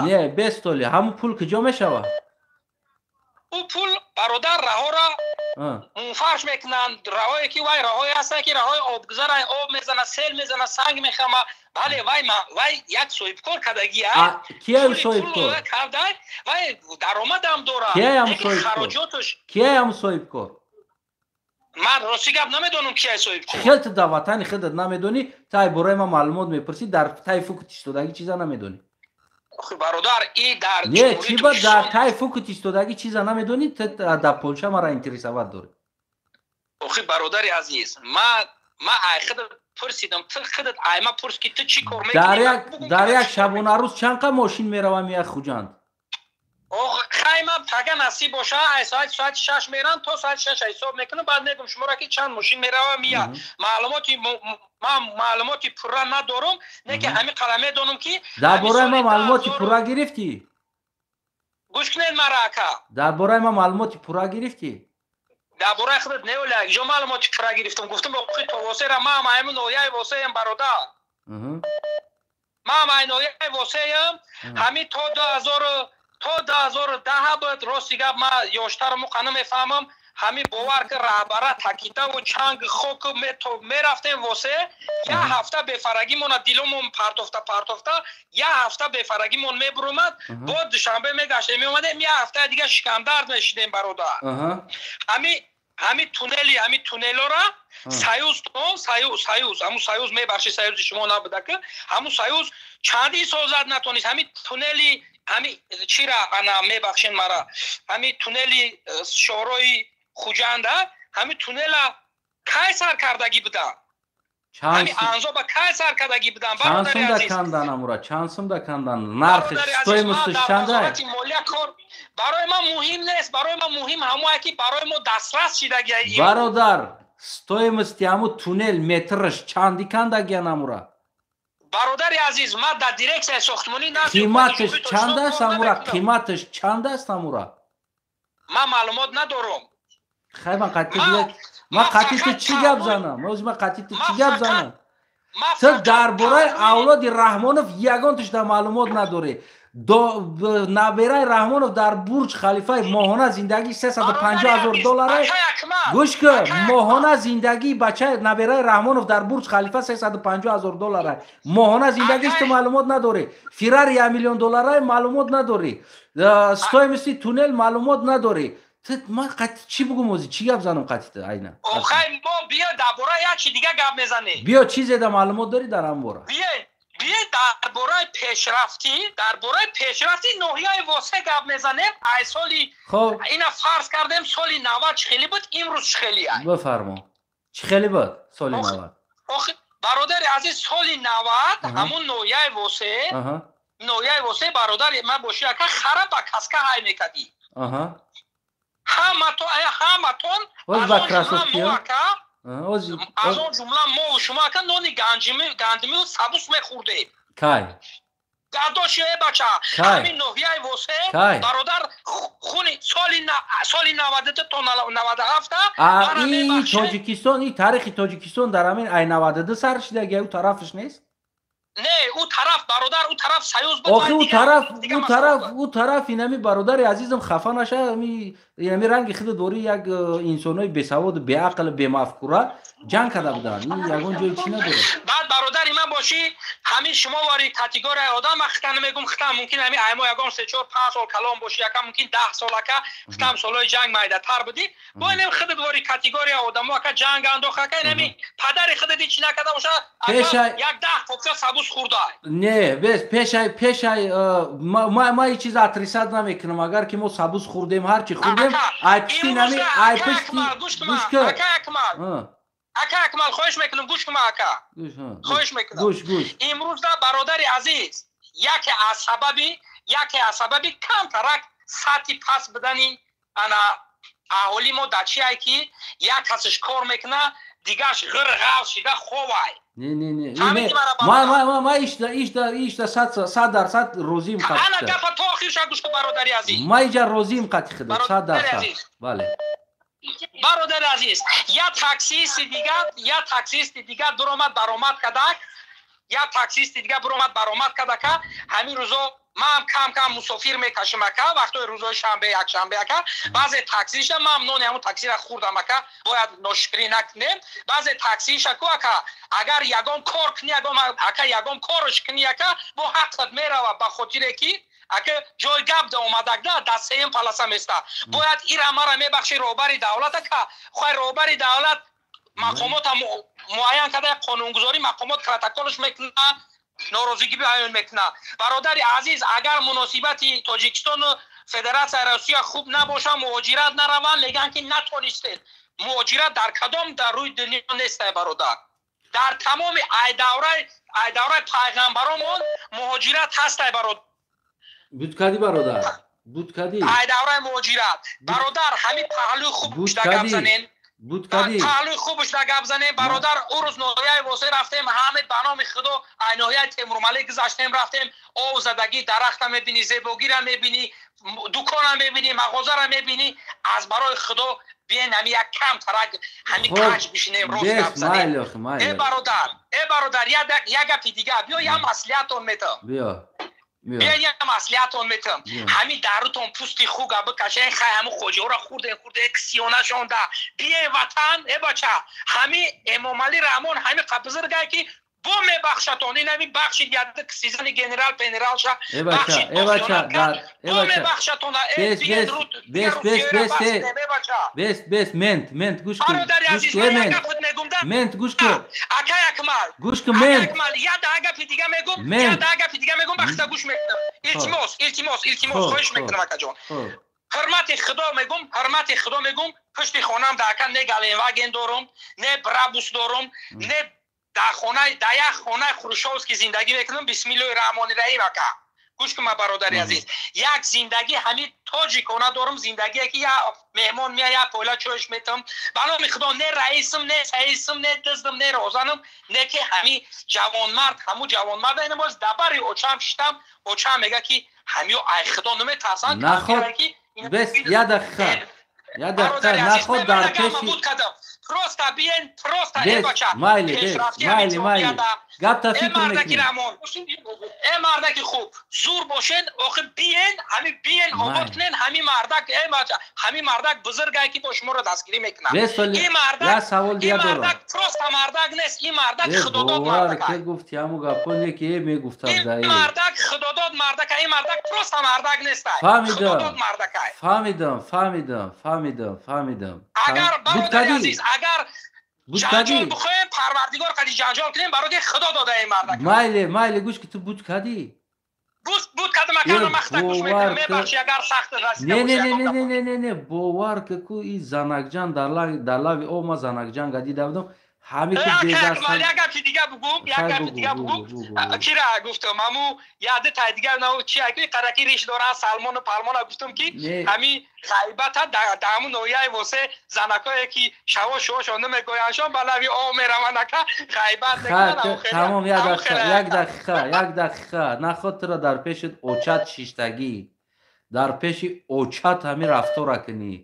Не, бестоли, ҳамун пул куҷо мешавад? Ӯ пул бародар раҳоро мунфарш мекунанд, раҳое ки вай раҳое ҳастанд ки раҳои обгузара, об мезана, сел мезана, санг мехама. Бале, вай як соҳибкор кардагия. Киям соҳибкор? Вай даромадам дорад. Кияам соҳибкор? Кияам соҳибкор? Ман рости гап намедонам кияй соҳибкор. Хел ту дар ватани худат намедонӣ, тай бораи ман маълумот мепурсӣ, дар тай фукут истодаги чиза намедонӣ. Охи бародар, и дар Не, чӣ ба дар тай фукут истодаги чиза намедонӣ, ту дар Полша мара интересоват дорӣ. Охи бародари азиз, ман ай худат пурсидам, ту худат ай ма пурс ки ту чӣ кор мекунӣ? Дар як шабонарӯз чанд қа мошин мерава меяд Хуҷанд? Хай, ман пага насиб боша, ай соати 6 мерам, то соати 6 ҳисоб мекунам, баъд мегӯм шуморо ки чанд мошин мерава меяд. Маълумоти ман маълумоти пурра надорам, не ки ҳамин қадр медонам ки дар бораи ман маълумоти пурра гирифтӣ? Гӯш кунед мара ака. Дар бораи ман маълумоти пурра гирифтӣ? Дар бораи худат не, оля ҷо маълумоти пурра гирифтам. Гуфтам охи то Восера ман ҳамин ноҳияи Восеям бародар. Ман ҳамин ноҳияи Восеям, ҳамин то 2000 то 2010 буд, рости гап ман ёштарам муқа намефаҳмам. Ҳамин бовар ки раҳбара такидаву чанг хок мерафтем Восе, як ҳафта бефарагимона диломон партофта партофта, як ҳафта бефарагимон мебурумад, бо Душанбе мегаштем меомадем, як ҳафтаи дига шикамдард мешидем бародар. Ҳами туннели, ҳами туннелора Союз то Союз, Союз, ҳамун Союз, мебахши, Союзи шумо набуда ки, ҳамун Союз чандин сол зад натонист. Ҳами туннели, ҳами чира, ана, мебахшин мара, ҳами туннели шоҳрои Хуҷанда, ҳами туннела кай сар кардагӣ буда? Ҳами Анзоба кай сар кардагӣ будан? Чанд сумда кандан амура? Чанд сумда кандан? Нархиш, стоимостиш чандай? Барои ман муҳим нест, барои ман муҳим ҳамое ки барои мо дастрас шидаги. Бародар, стоимости ҳаму туннел метраш чанди кандагиян амура? Бародари азиз, ман дар дирексияи сохтмонӣ Қиматаш чанд аст амура? Қиматаш чанд аст амура? Ман маълумот надорам. Хай, ман қатъи ман қатъи ту чӣ гап занам? Ози ман қатъи ту чӣ гап занам? Ту дар бораи авлоди Раҳмонов ягон тушда маълумот надорӣ. Набераи Раҳмонов дар Бурҷ Халифаи моҳона зиндагӣ 350 000 доллара. Гӯш кун, моҳона зиндагии бача набераи Раҳмонов дар Бурҷ Халифа 350 000 доллара моҳона зиндагиш, ту маълумот надорӣ. Феррари 1 миллион доллара маълумот надорӣ. Стоимости туннел маълумот надорӣ. Ман қатъи чӣ бугум ози? Чӣ гап занам қатъи ту айна? Охай, мо биё, дар бораи як чи дига гап мезанем. Биё, чизе да маълумот дорӣ дар ҳам бора? Биё, биё, дар бораи пешрафти ноҳияи Восе гап мезанем. Ай соли ина фарз кардем, соли 90 чӣ хеле буд, имрӯз чӣ хеле ай? Бифармо, чӣ хеле буд соли 90? Бародари азиз, соли 90 ҳамун ноҳияи Восе, ноҳияи Восе, бародари ман боши, ака, хара ба каска ҳай мекардӣ. Ҳаматон, аз он ҷумла мову шумо, ака, нони гандимию сабус мехӯрдем. Кай? Гадоши, э бача, ҳамин ноҳияи Восе, бародар, хуни соли 92 то 97-та. Тоҷикистон, и таърихи Тоҷикистон дар ҳамин ай 92 сар шидаги, ӯ тарафаш нест. Не, ӯ тараф, бародар, ӯ тараф Союз буд. Охи, ӯ тараф инами, бародари азизам, хафа наша, инами ранги хида дори, як инсонои бесаводу, беақл, бемафкура ҷанг карда буданд. Ин ягон ҷои чӣ надорад. Баъд, бародари ман бошӣ, ҳамин шумо вори категорияи одам, ман хитан мегум, хитан мумкин ҳамин аймо ягон 3, 4, 5 сол калон бошӣ, яка, мумкин 10 сол, ака, хитам солҳои ҷанг майдатар будӣ. Бо инем худат вори категория одамо, ака, ҷанг андох, ака, инами падари худат ҳеч накарда боша, як 10 қопча сабус хӯрдай. Не, бес, пешай ма ҳеч чиз отрицать намекунам. Агар ки мо сабус хӯрдем, ҳар чи хӯрдем, ай пишти нами, ай пишти гӯш кун, ака Акмал, хоҳиш мекунам, гӯш кун, ака, хоҳиш мекунам. Гӯш, гӯш. Имрӯза, бародари азиз, яке аз сабаби камтарак сатҳи паст будани ана аҳоли мо дар чие, ки як касаш кор мекуна, дигараш ғир ғав шида ховай. Не, не, не, ма ишта 100% розиим. Ана гапа то охирша гӯш кун, бародари азиз. Ма иҷа розиим қатъи худо 100%, бале. Бародари азиз, як таксисти дигар дуромад баромад кардак, як таксисти дигар буромад баромад кардака. Ҳамин рӯзо ман кам кам мусофир мекашам, ака, вақтои рӯзои шанбе, якшанбе, ака. Баъзе таксиша ман нони ҳамун таксира хӯрдам, ака, бояд ношукрӣ накунем. Баъзе таксиша ку, ака, агар ягон кор кунӣ, ягон, ака, ягон корш кунӣ, ака, бо ҳаққат мерава, ба хотире ки, ака, ҷой гап да омадак да дар сеюм полоса места. Бояд ира мара мебахши, роҳбари давлат, ака, хой, роҳбари давлат мақомота муайян карда, қонунгузорӣ, мақомот протоколш мекуна, норозигӣ баён мекуна. Бародари азиз, агар муносибати Тоҷикистону Федератсияи Россия хуб набоша, муҳоҷират нараванд, мегӯянд ки натонистед. Муҳоҷират дар кадом дар рӯи дунё нестай, бародар? Дар тамоми ай давраи пайғамбаромон муҳоҷират ҳастай, бародар. Буд кадӣ, бародар, буд кадӣ. Ай давраи муҳоҷират, бародар, ҳамин паҳлӯи хуб гап занен. Буд кадӣ. Паҳлӯи хубш да гап занем, бародар. Ӯ рӯз ноҳияи Восе рафтем, ҳамед, ба номи Худо, ай ноҳияи Темурмалик гузаштем, рафтем, ов задагӣ, дарахта мебинӣ, зебогира мебинӣ, дукона мебинӣ, мағозара мебинӣ. Аз барои Худо, биен, ҳами як кам тарак ҳами каҷ бишинем, рост гап занем. Э бародар, э бародар, як гапи дига, биё, як маслиҳатон метам. Биё. Биё, як маслиҳатон метам. Ҳами дарутон пусти хуга бикашен, хай, ҳаму хоҷиҳоро хурден, хурден, кисиёнашонда биен ватан. Э бача, ҳами Эмомалӣ Раҳмон ҳами қабзиргай ки Бо мебахшатон, инами бахшид яд ксизани генерал пенералша. Бача, э бача, дар э бача. Мебахшатон, бес бес бес бес бес бес бес мент мент гӯш кун. Бародари азиз, ман як гап мегум да. Мент гӯш кун. Акай Акмал. Гӯш кун мент. Акмал, я да гапи дига мегум, я да гапи дига мегум, бахта гӯш мекунам. Илтимос, илтимос, илтимос, хоҳиш мекунам акаҷон. Ҳурмати Худо мегум, ҳурмати Худо мегум, пушти хонам да ака не Галенваген дорум, не Брабус дорум, не дар хона, дар як хонаи Хрущёвский зиндагӣ мекунам. Бисмиллоҳи раҳмони раҳим ака. Гӯш кун, ма бародари азиз, як зиндагӣ ҳамин тоҷикона дорум, зиндагие ки я меҳмон мея, я пойла чоиш метам. Ба номи Худо не раисм, не саисм, не дуздам, не розанам, не ки ҳамин ҷавонмард, ҳамун ҷавонмард ина боз дабари очам шиштам, очам мега ки ҳамиё ай Худо наметарсанд. Наход бес я дақиқа, я дақиқа, наход дар пеши просто биен, просто э бача. Майли, бес, майли, майли. Гапта фикр мекунем. Э мардаки хуб, зур бошен, охи биен, ҳами биен обод кунен, ҳами мардак, э бача, ҳами мардак бузургае ки бо шуморо дастгирӣ мекунад. Ин мардак, я савол дия дорам. Ин мардак просто мардак нест, ин мардак худодод мардак. Ке гуфти ҳаму гапо не ки э мегуфтад да. Ин мардак худодод мардак, ин мардак просто мардак нест. Худодод мардак. Фаҳмидам, фаҳмидам, фаҳмидам, фаҳмидам. Агар бародари азиз, агар ҷанҷол бихоҳем, Парвардигор қади ҷанҷол кунем, барои Худо дода ин мардак. Майли, майли, гӯш ки ту буд кадӣ? Буд кадам ака, махта гӯш мекунам, мебахши агар сахт расида. Не, не, не, не, не, не, не, бовар ки ку и занакҷан дар лави об ма занакҷан гадида будам. Ҳами ку безаст. Як гапи дига бугум, як гапи дига бугум. Кира гуфтам, ҳаму яде тай дига на чи аки қараки риш дора Салмону Палмона гуфтам ки ҳами ғайбата дар ҳаму ноҳияи восе занакое ки шаво шуошон намегӯяндшон ба лави об мераванд ака, ғайбат мекунанд. Тамом, як дақиқа, як дақиқа, як дақиқа. Наход туро дар пеши очат шиштагӣ, дар пеши очат ҳами рафтора кунӣ.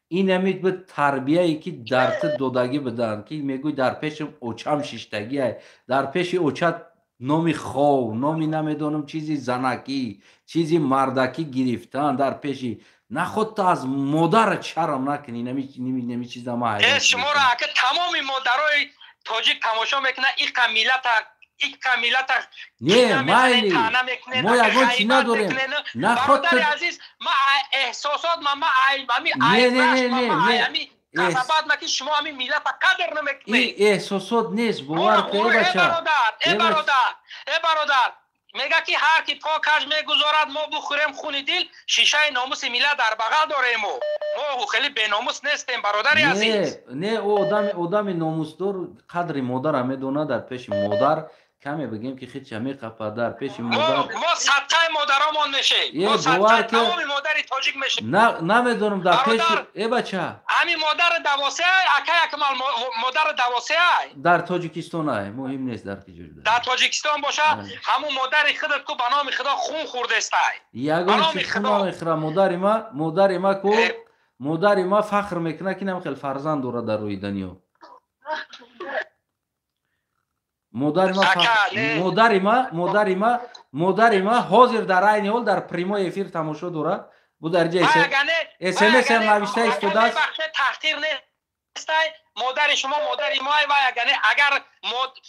Ин ҳамид буд тарбияе ки дар ту додагӣ буданд, ки мегӯй дар пеши очам шиштагиай, дар пеши очат номи хов, номи намедонам чизи занакӣ, чизи мардакӣ гирифтан дар пеши. Наход ту аз модарат шарм накунӣ, нами чиза ма ҳайрон. Шуморо ака тамоми модарои тоҷик тамошо мекунад, иқа миллата, иқа миллата. Не, майли, мо ягон чӣ надорем. Наход бародари азиз, ма эҳсосот, ма ами не, не, не, не, не, қасабат ма ки шумо ами миллата қадр намекунед. Ин эҳсосот нест, бовар кун, э бача. Э бародар, э бародар, мега ки ҳар ки покаш мегузорад, мо бухӯрем хуни дил, шишаи номуси миллат дар бағал дорем. Мо хеле беномус нестем, бародари азиз. Не, ӯ одами номусдор қадри модара медонад, дар пеши модар каме бигем ки хича меқапад дар пеши модар. Мо садқаи модаромон мешем. Мо садқаи тамоми модари тоҷик мешем. Намедонам дар пеши э бача. Ҳами модари давосеай, акай Акмал, модари давосеай. Дар Тоҷикистон ай, муҳим нест дар ки ҷой. Дар Тоҷикистон боша, ҳамун модари худат ку ба номи Худо хун хӯрдестай. Ягон чи хун намехӯра модари ма, модари ма ку, модари ма фахр мекунад ки нам хел фарзанд дорад дар рӯи дунё. Модари ма, модари ма, модари ма, модари ма ҳозир дар айни ҳол дар прямой эфир тамошо дорад. Бу дар ҷа СМС ҳам навишта истодааст. Таҳқир нестай, модари шумо модари мо ай, вай агар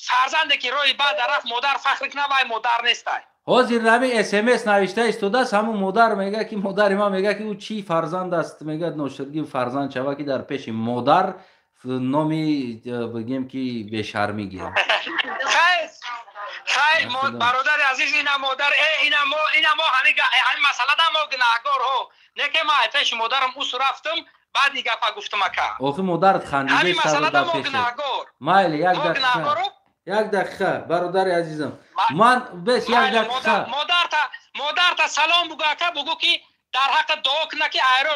фарзанде ки роҳи бад рафт, модар фахр кунад, вай модар нестай. Ҳозир ҳами СМС навишта истодааст, ҳамун модар мега ки модари ма мега ки ӯ чӣ фарзанд аст, мега ноширги фарзанд шава ки дар пеши модар номи бигем ки бешармӣ гирад. Хай, бародари азиз, ина модар, ина мо, ина мо ҳамин масъала мо гунаҳгор ҳо. Не ки ма пеши модарам ус рафтам, баъд ин гапа гуфтам ака. Охи модарат хандида сар дар пеши. Майли, як дақиқа. Як дақиқа, бародари азизам. Ман бес як дақиқа. Модарта салом бугу ака, бугу ки дар ҳаққи дуо куна ки айро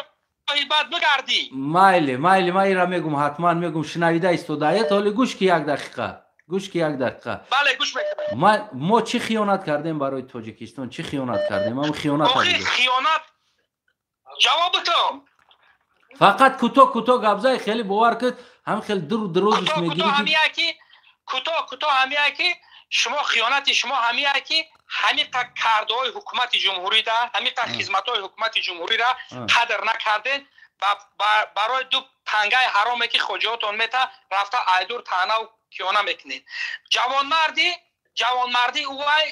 баъд бигардӣ. Майли, майли, ман инро мегум, ҳатман мегум, шунавида истодаед, ҳоли гӯш ки як дақиқа. Гӯш ки як дақиқа. Бале, гӯш мекунам. Мо чӣ хиёнат кардем барои Тоҷикистон? Чӣ хиёнат кардем? Мо хиёнат кардем. Хиёнат ҷавоб битам. Фақат кӯтоҳ кӯтоҳ гап зай, хеле бовар кун, ҳам хеле дур дурӯзш мегирӣ. Кӯтоҳ ҳамия ки кӯтоҳ кӯтоҳ ҳамия ки шумо хиёнати шумо ҳамия ки ҳамин кардаҳои ҳукумати ҷумҳурида, ҳамин хизматҳои ҳукумати ҷумҳуриро қадр накарден, барои ду тангаи ҳароме ки хоҷиҳотон мета рафта айдур таънаву киёна мекунед. Ҷавонмардӣ ҷавонмардӣ ӯвай,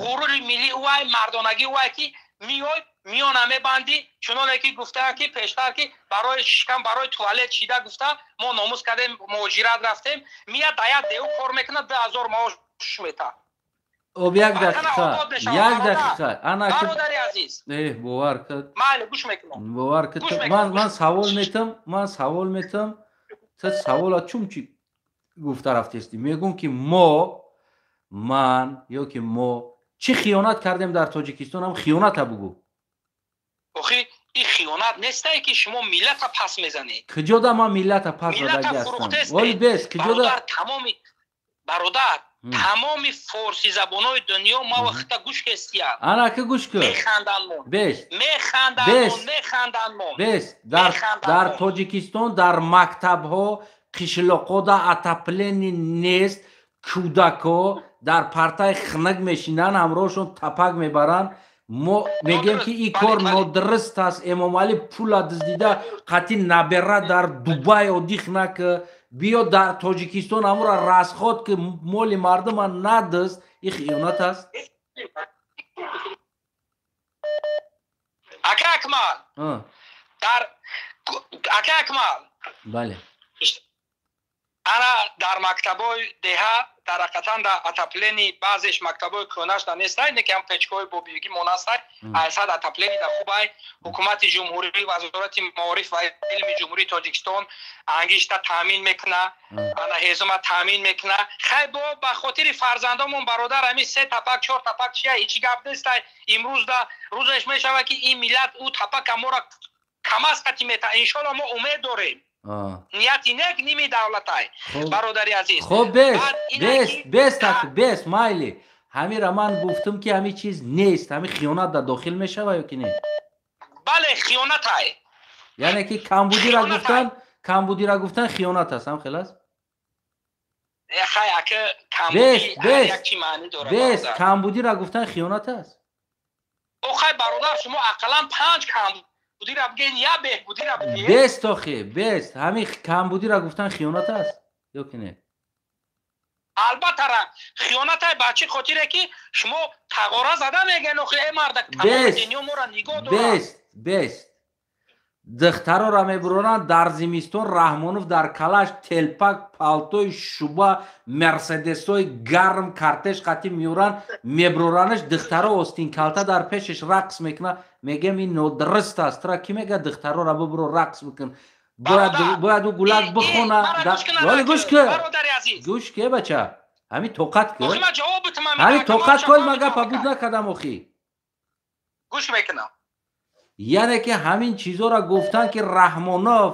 ғурури миллӣ ӯвай, мардонагӣ ӯвай, ки миёй миёна мебандӣ, чуноне ки гуфтаанд, ки пештар, ки барои шикам, барои туалет шида гуфта, мо номус кардем, муҳоҷират рафтем. Мия дая деу кор мекунад, 2000 маош мета. Об, як дақиқа, як дақиқа, ана. Бародари азиз. Э, бовар кад. Майли, гӯш мекунам. Бовар кад, ман савол метам, ман савол метам, ту савола чун чи гуфта рафтести. Мегӯм, ки мо, ман ё ки мо чӣ хиёнат кардем дар Тоҷикистон? Ҳам хиёната бугӯ. Охи, ин хиёнат нестае, ки шумо миллата пас мезанед? Куҷода ман миллата пас задаги ҳастам? Оли, бес, куҷода? Тамоми, бародар, тамоми форсизабонои дунё ма вақта гӯш кестия. Ана ки гӯш кун. Механданд. Бес. Механданд, механданд. Бес, дар Тоҷикистон дар мактабҳо, қишлоқода отопление нест, кӯдако дар партаи хунак мешинанд, ҳамроҳшон тапак мебаранд. Мо мегӯем, ки ин кор нодуруст аст. Эмомалӣ пула дуздида, қатъи набера дар Дубай отдых нака, биё дар Тоҷикистон ҳамура расход ки, моли мардума надузд. Ин хиёнат аст? Ака Акмал, дар, ака Акмал. Бале. Ана, дар мактабҳои деҳа дар ҳақиқатан дар отопление баъзеш мактабҳои кӯҳнашда нестай, не ки ҳам печкаҳои бобигӣ монастай, айсад отопление да хубай. Ҳукумати ҷумҳурӣ, Вазорати маориф ва илми Ҷумҳурии Тоҷикистон ангишта таъмин мекуна, ана ҳезума таъмин мекуна. Хай, бо ба хотири фарзандомон, бародар, ҳамин се тапак, чор тапак чия, ҳеҷ гап нестай. Имрӯз да рӯзеш мешавад, ки ин миллат ӯ тапака мора камаз қати мета. Иншолло, мо умед дорем. Нияти нек ними давлатай, бародари азиз. Хоб, бес, бес, бес, так, бес, майли. Ҳамира ман гуфтам, ки ҳамин чиз нест. Ҳамин хиёнат дар дохил мешава ё ки не? Бале, хиёнатай. Яъне ки камбудира гуфтан, камбудира гуфтан хиёнат аст, ҳам хел аст? Хай, ака. Бес, бес, як чи маънӣ дорад. Бес, камбудира гуфтан хиёнат аст? Охай, бародар, шумо ақаллан панҷ камбудира бигӯен, я беҳбудира бигӯен. Бест, охи, бест, ҳамин камбудира гуфтан хиёнат аст ё ки не? Албатта, хиёнатай. Ба чӣ хотире, ки шумо тағора зада мегӯен, охи, э мардак, тамоми дунё моро нигоҳ дорад. Бест, бест, духтарора мебуронанд дар зимистон, Раҳмонов дар калаш телпак, палтои шуба, мерседесҳои гарм, кортеж қатӣ меёранд, мебуроранаш, духтаро остинкалта дар пешаш рақс мекунад. Мегӯям, ин нодуруст аст. Тура кӣ мегӯяд, духтарора бибуро, рақс бикун? Бояд ӯ гулак бихона. Вале гӯш кун, гӯш ке, бача, ҳамин тоқат кун, ҳамин тоқат кун, ман гапа буд накардам охи. Гӯш мекунам. Яъне ки ҳамин чизоро гуфтан, ки Раҳмонов,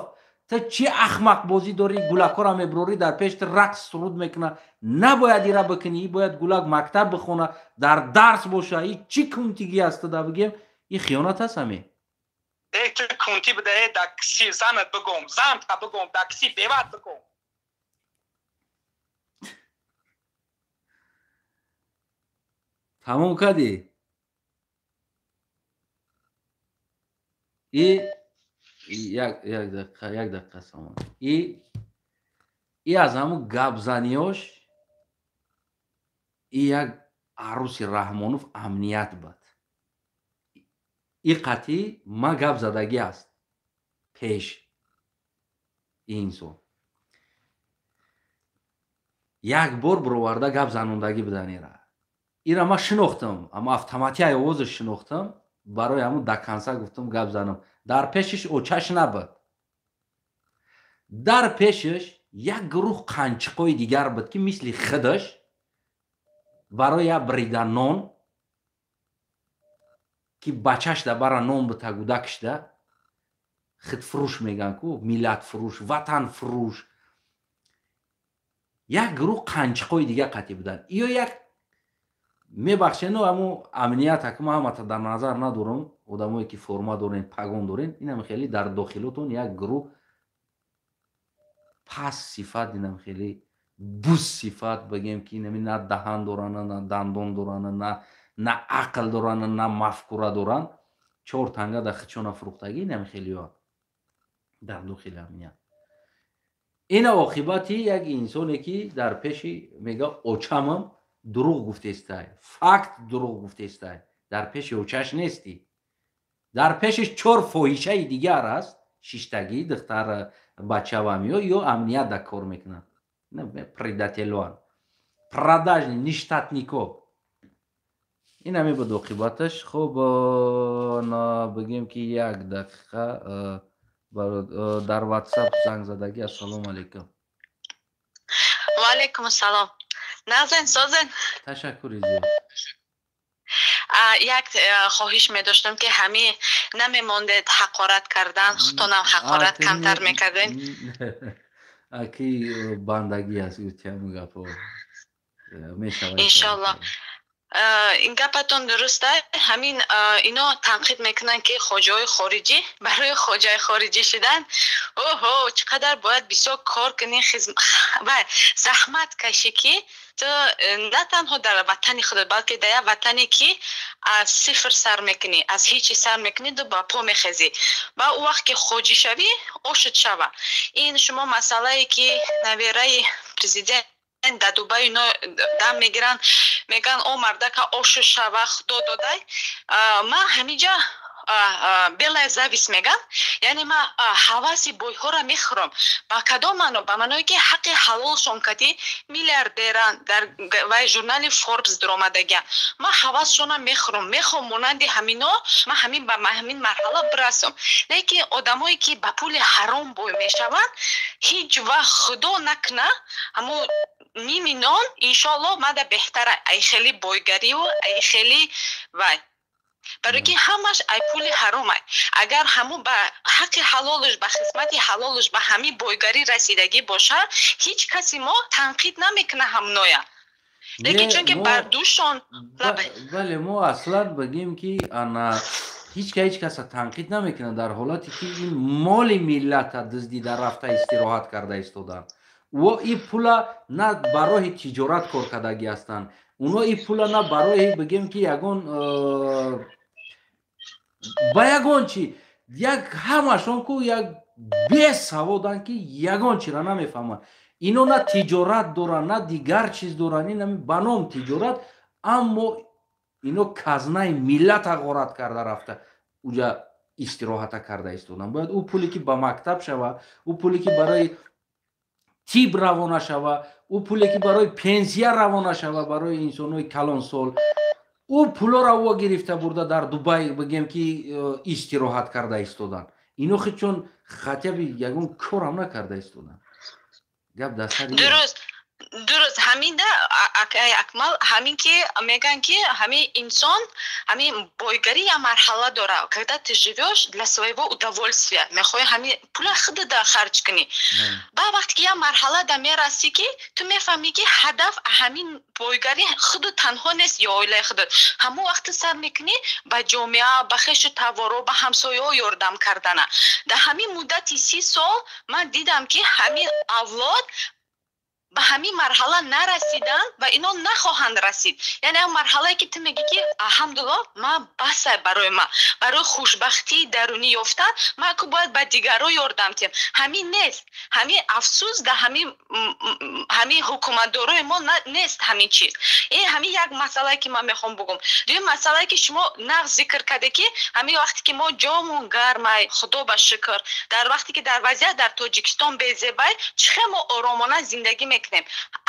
ту чӣ ахмақбозӣ дорӣ, гулакҳоро мебурорӣ, дар пеши ту рақс суруд мекуна? Набояд ира бикунӣ, бояд гулак мактаб бихона, дар дарс боша. И чӣ кунтигӣ аст ту да бигем, ин хиёнат аст ҳамин? Э, ту кунтӣ бидаe, да киси занат бигом, занта бигом, да киси беват бигом. Тамом кардӣ? И як дақиқа, як дақиқа, самон. И аз ҳамун гапзаниёш и як арӯси Раҳмонов амният бад. И қатъӣ ма гап задагӣ аст пеш инсон. Як бор бироварда гап занондагӣ будан ира. Ира ма шинохтам, аммо автоматияи овозаш шинохтам, барои ҳамун до конца гуфтам гап занам. Дар пешиш очаш набуд. Дар пешиш як гурӯҳ қанчиқои дигар буд, ки мисли худаш барои як брида нон, ки бачашда бара нон бита, гудакшда, худфурӯш мегӯянд ку, миллатфурӯш, ватанфурӯш, як гурӯҳ қанчиқои дигар қатъӣ буданд. Ё як, мебахшену, ҳамун амният ҳакма ҳамата дар назар надорам, одамое ки форма дорен, пагон дорен, инам хеле дар дохилотон як гурӯҳ паст сифат, инам хеле буз сифат бигем, ки инами на даҳан доранд, на дандон доранд, на ақл доранд, на мафкура доранд, чор танга дар хичона фурӯхтагӣ, инам хелеё дар дохили амният. Ина оқибати як инсоне, ки дар пеши мега очамам. Дурӯғ гуфтестай, факт дурӯғ гуфтестай. Дар пеши очаш нестӣ, дар пешиш чор фоҳишаи дигар аст, шиштагӣ, духтар, бачавам ё амният да кор мекунанд, предателоан, продажный, нештатнико. Ин ҳаме буд оқибаташ. Хуб, бигем, ки як дақиқа дар Ватсап занг задагӣ. Ассалому алайкум. Ваалайкум ассалом. Нағзен, созен? Ташаккури зиёд. Як хоҳиш медоштам, ки ҳами намемондед ҳақорат кардан, худтонам ҳақорат камтар мекардем. Аки бандагӣ аст, ютиам гапо мешавад. Иншолло, ин гапатон дуруста. Ҳамин ино танқид мекунанд, ки хоҷаҳои хориҷӣ, барои хоҷаи хориҷӣ шудан, оҳо, чӣ қадар бояд бисёр кор кунӣ ва заҳмат кашӣ, ки ту на танҳо дар ватани худат, балки дар як ватане, ки аз сифр сар мекунӣ, аз ҳечи сар мекунӣ, ду ба по мехезӣ ва ӯ вақт ки хоҷӣ шавӣ, ошуд шава. Ин шумо масъалае, ки навераи президент дар Дубай ино дам мегиранд, мегӯянд: «О, мардака ошу шава, худо додай». Ман ҳамиҷа белая зависть мегӯям, яъне ман ҳаваси бойҳоро мехӯрам. Ба кадом маъно? Ба маъное, ки ҳаққи ҳалолшон кадӣ миллиардеранд, дар вай журнали Форбс дуромадагианд. Ман ҳавасшонам мехӯрам, мехоҳам монанди ҳамино ман ҳамин ба ҳамин марҳала бирасам. Лекин одамое, ки ба пули ҳаром бой мешаванд, ҳеҷ вақт, худо накуна, ҳамун ними нон иншоалло мада беҳтара ай хели бойгариву ай хели вай, барои ки ҳамаш ай пули ҳаромай. Агар ҳамун ба ҳаққи ҳалолуш, ба хизмати ҳалолуш ба ҳамин бойгарӣ расидагӣ бошад, ҳеҷ каси мо танқид намекуна ҳамноя, лекин чунки бар дӯшон Бале, мо аслан бигем, ки ана ҳеҷ ка ҳеҷ каса танқид намекунад, дар ҳолате ки ин моли миллата дуздида рафта истироҳат карда истоданд. Во ин пула на ба роҳи тиҷорат кор кардагӣ ҳастанд, уно ин пула на барои, бигем, ки ягон ба ягон чи, як ҳамашон ку як бесаводанд, ки ягон чиро намефаҳманд. Ино на тиҷорат доранд, на дигар чиз доранд. Ин ба ном тиҷорат, аммо ино казнаи миллата ғорат карда рафта уҷа истироҳата карда истоданд. Бояд ӯ пуле, ки ба мактаб шава, ӯ пуле, ки барои тиб равона шава, ӯ пуле, ки барои пенсия равона шава, барои инсонҳои калонсол, ӯ пулоро во гирифта бурда дар Дубай, бигем, ки истироҳат карда истоданд. Ино худчон хотя бы ягон корам накарда истоданд. Гап дар сари Дуруст, ҳаминда, акай Акмал, ҳамин ки мегӯянд, ки ҳамин инсон, ҳамин бойгарӣ як марҳала дора, когда ты живешь для своего удовольствия, мехоҳӣ ҳамин пула худада харҷ кунӣ. Ба вақте ки як марҳала да мерасӣ, ки ту мефаҳмӣ, ки ҳадаф ҳамин бойгарӣ худу танҳо нест ё оилаи худат, ҳамон вақт сар мекунӣ ба ҷомеа, ба хешу таворо, ба ҳамсояҳо ёрдам кардана. Дар ҳамин муддати 30 сол ман дидам, ки ҳамин авлод ба ҳамин марҳала нарасиданд ва ино нахоҳанд расид. Яъне он марҳалае, ки ту мегӣ, ки алҳамдулилло, ман басай, барои ман, барои хушбахтии дарунӣ ёфтан ман ку бояд ба дигарро ёрдам диҳам, ҳамин нест. Ҳамин афсӯс, дар ҳамин ҳукуматдорои мо нест ҳамин чиз. Ин ҳамин як масъалае, ки ман мехоҳам бугум. Дуюм масъалае, ки шумо нағз зикр карде, ки ҳамин вақте ки мо ҷомон гармай, худо ба шукр, дар вақте ки дар вазъият дар Тоҷикистон безебай, чӣ хел мо оромона зиндагӣ мекунем.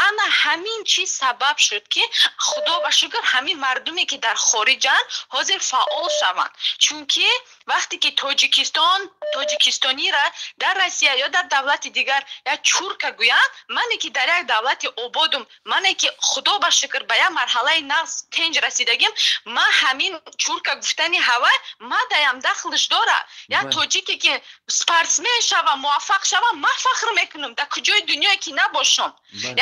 Ана ҳамин чиз сабаб шуд, ки худо ба шукр, ҳамин мардуме, ки дар хориҷанд, ҳозир фаъол шаванд, чунки вақте ки Тоҷикистон, тоҷикистонира дар Россия ё дар давлати дигар як чурка гӯянд, мане, ки дар як давлати ободум, мане, ки худо ба шукр, ба як марҳалаи нағз тенҷ расидагим, ман ҳамин чурка гуфтани ҳавай мадаям дахлш дора. Як тоҷике, ки спортсмен шава, муваффақ шава, ман фахр мекунам, дар куҷои дунёе ки набошам.